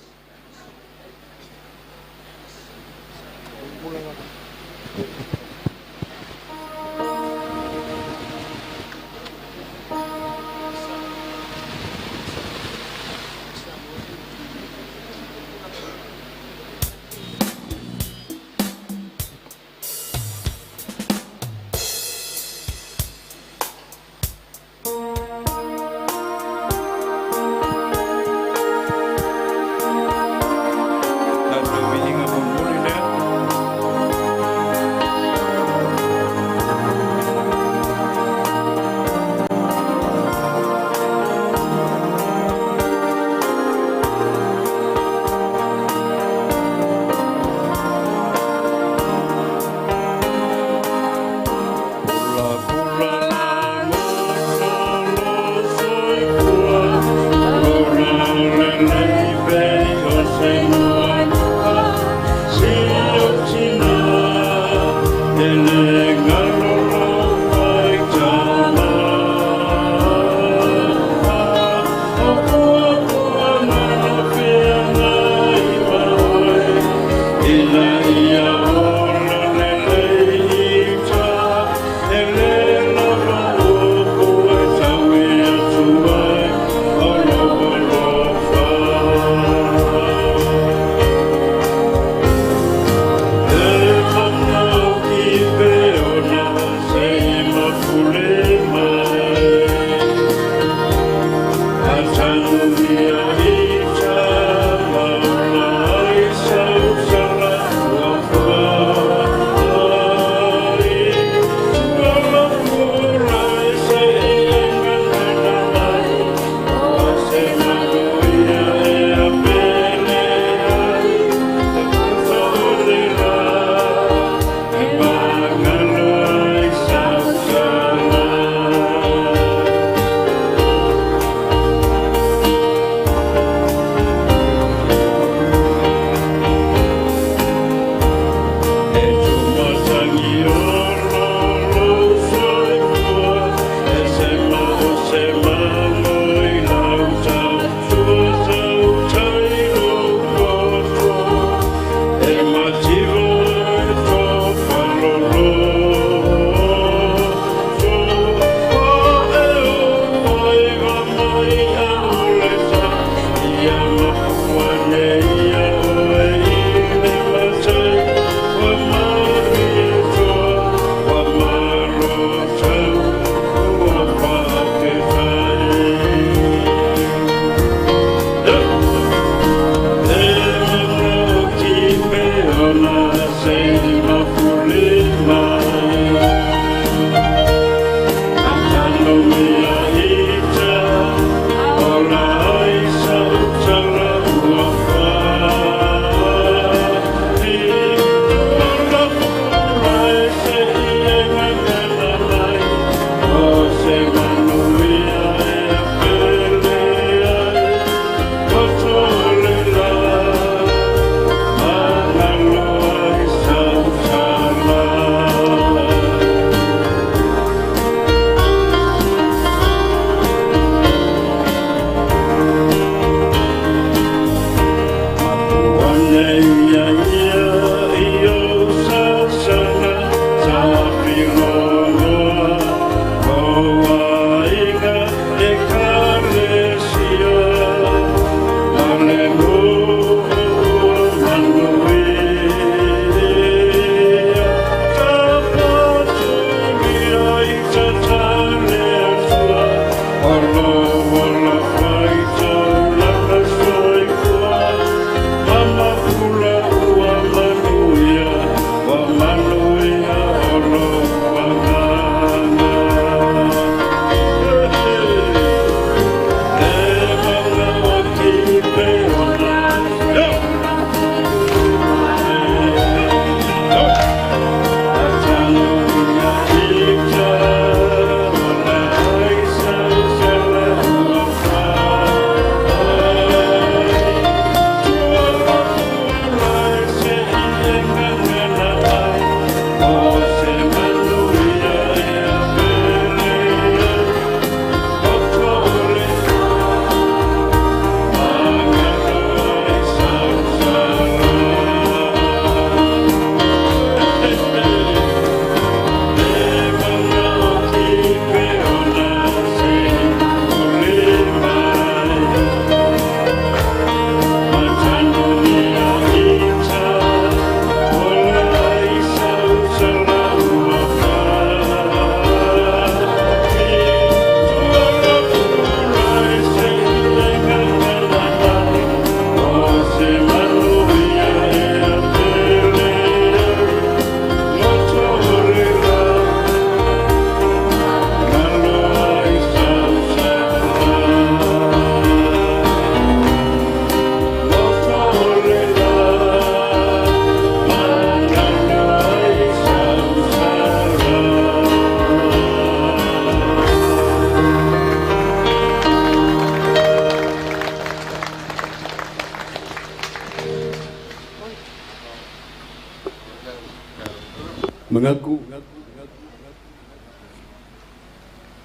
Manatu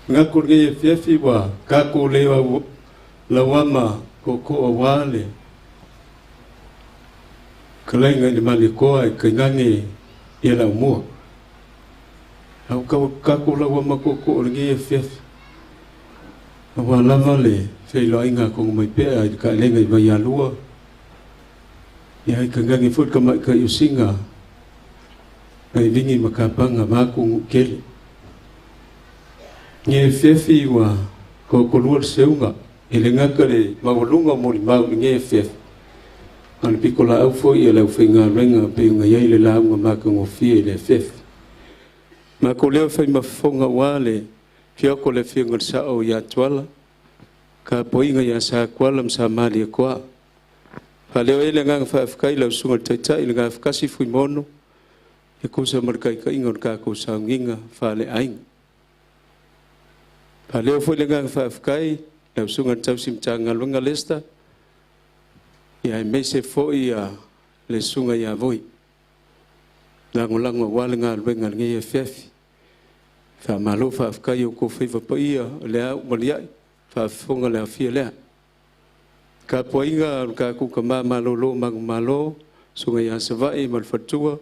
manatu lenei afiafi ua tatou le lauama tootoo auā le fetalaiga i le Malietoa e tainane ia le Aumua. A ua tatou lauama tootoo i lenei afiafi, auā lava le feiloaiga a Tonumaipea i le taelega i Vaialua, ia ae tainane foi le tamaitai o Sina Naivigi ma Kapaga vaeatu nuu tele. Lenei afiafi ua toatolua le seuga, e le gata i le maualuga o molimau i lenei afiafi, a o le pitolaau foi a le aufaigaluega pei ona i ai le lauga matagofie i le afiafi. Matou leo e fai ma fofoga aua le afio atu o le Afioga i le Sao ia Tuala, tapuaiga ia Sa Tuala ma Sa Malietoa. Faaleo ai le agaga faafetai i lau Susuga i le Taitai le Gafatasi Fuimaono e tusa ma le taitaiga o le tatou sauniga faaleaiga. Faaleo foi le agaga faafetai i lau Susuga i le Tausi Matagaluega Lesta, ia aemaise foi le Susuga ia Voi, lagolago aua le galuega i lenei afiafi. Faamalo faafetai i o outou faiva paia, o le a uma liai, faafofoga le aofia lea. Tapuaiga a lo tatou tama malolo manumalo, Susuga ia Savaii ma le faletua,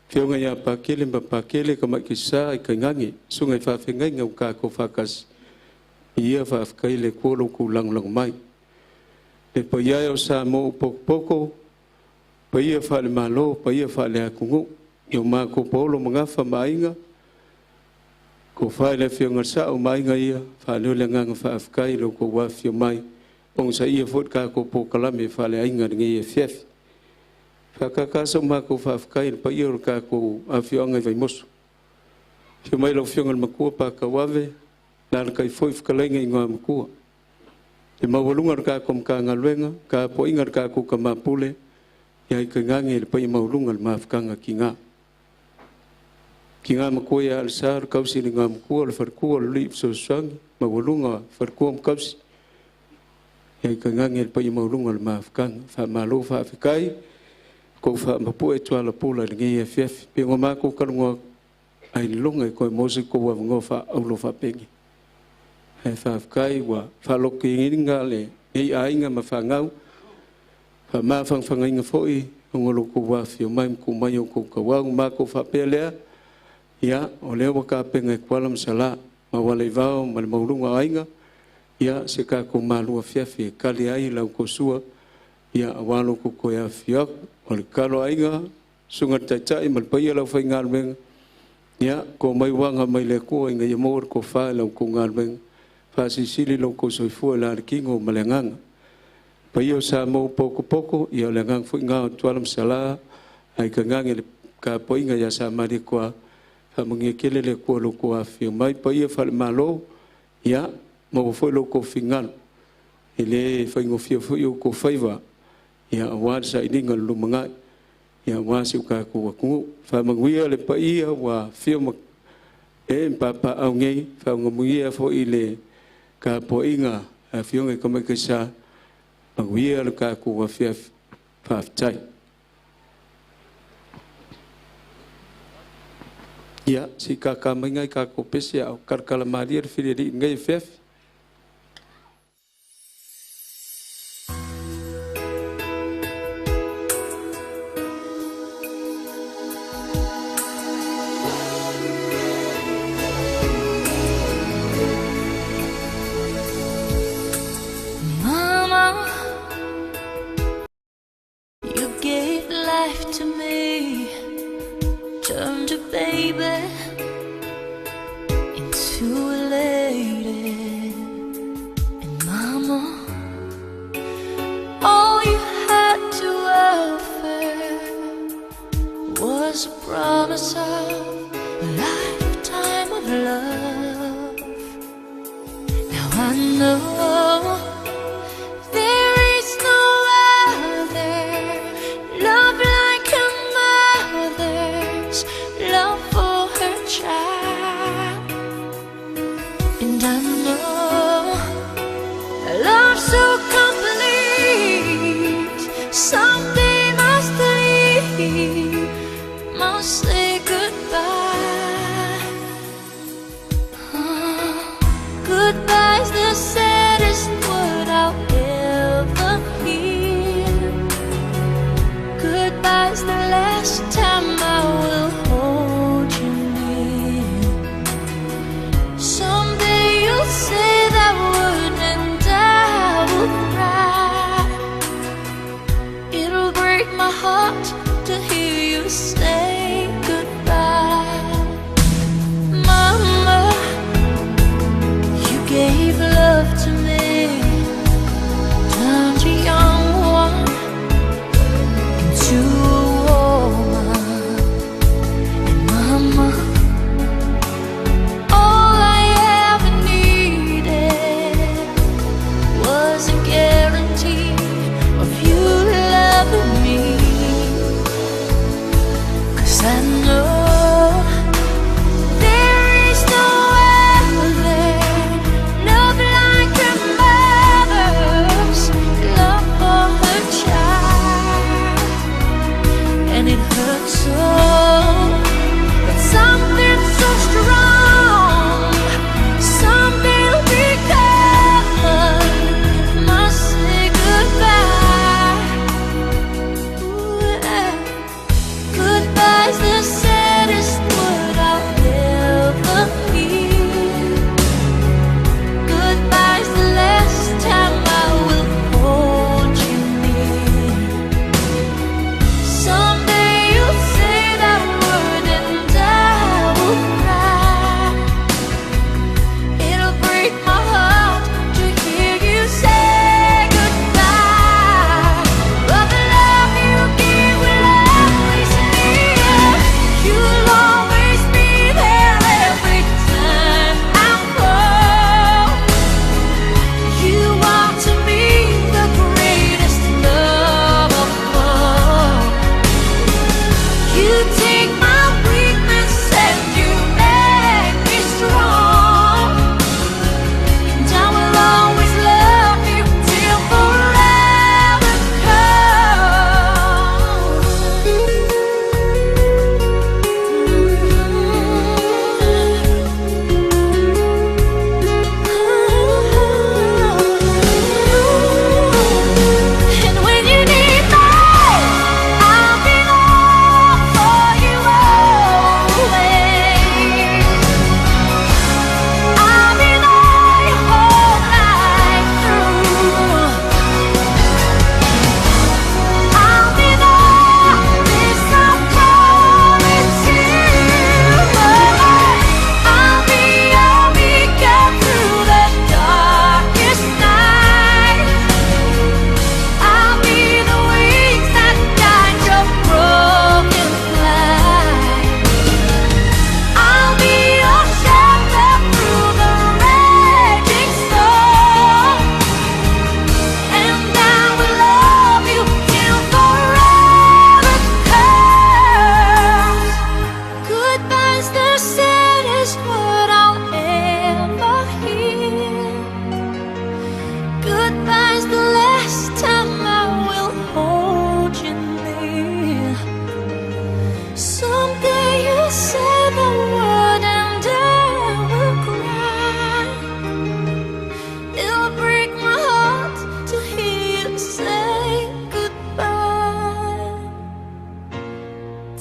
Afioga ia Pakele ma Pakele, Tamaitai Sa i tainane, Susuga i faafeagaiga ua tatou faatasi, ia faafetai le Atua lo outou lagolago mai. Le paia e o Samoa ua potopoto, paia faale-Malo, paia faale-atunuu, i o matou paolo ma Gafa ma Aiga, Tofa i le Afioga i le Sao ma Aiga ia, faaleo le agaga faafetai i lo outou afifio mai, onosaia foi le tatou polokalame faaleaiga i lenei afiafi. Faatata sa matou faafetai i le paia o le tatou afioaga i Vaimoso. Afio mai lau Afioga i le Matua Patauave, alaalatai foi fetalaiga i Igoamatua. Le maualuga o le tatou Matagaluega, tapuaiga a le tatou Tama Pule, ia tainane le paia maualuga o le mafutaga a tina. Tina matua ia Alesa, o le tausi i le Igoamatua, o le faletua o le Alii Fesoasoani, maualuga faletua ma tausi, ia tainane le paia maualuga o le mafutaga. Faamalo faafetai, tou faamapue tuala pula i lenei afiafi. Pe ua matou talanoa atu, ailoga e toe maua se tou avanoa faaauro faapenei. Ae faafetai ua faalotoina lenei aiga ma fanau, faamafanafanaina foi ona o lo outou afifio mai ma tuu mai o outou tauau. Ona matou faapea lea, ia o lea ua tapena e Tuala ma Sala, Maualaivao ma le maualuga o aiga, ia se tatou malu afiafi e tali ai la outou sua, ia aua lo outou toe afifio atu. O le tatalo a aiga, Susuga i le Taitai ma le paia o le aufaigaluega, ia to mai uaga mai le Atua ina ia maua le tofa i la outou galuega, faasilisili lo outou soifua i le tino ma le agaga. Paia o Samoa ua potopoto, ia o le agaga foi lena o Tuala ma Sala, ae tainane le tapuaiga ia Sa Malietoa, faamanuia tele le Atua i lo outou afifio mai. Paia faale-Malo, ia maua foi lo outou finagalo, e le faigofie foi outou faiva, ia aua le sailiga o le lumanai, ia aua si o tatou atunuu. Faamanuia le paia ua afifio ma e papaaao nei, faamanuia foi i le tapuaiga a Afioga i Tamaitai sa, manuia le tatou afiafi. Faafetai. Ia, se i tata mai nai tatou pese a o talatala malie le filialii i lenei afiafi. Mama, you gave life to me, turned a baby into a lady. And Mama, all you had to offer was a promise of a lifetime of love. Now I know there is no other love like a mother's love for her child. And I know a love so complete someday must leave, must say goodbye.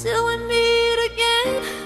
Till we meet again.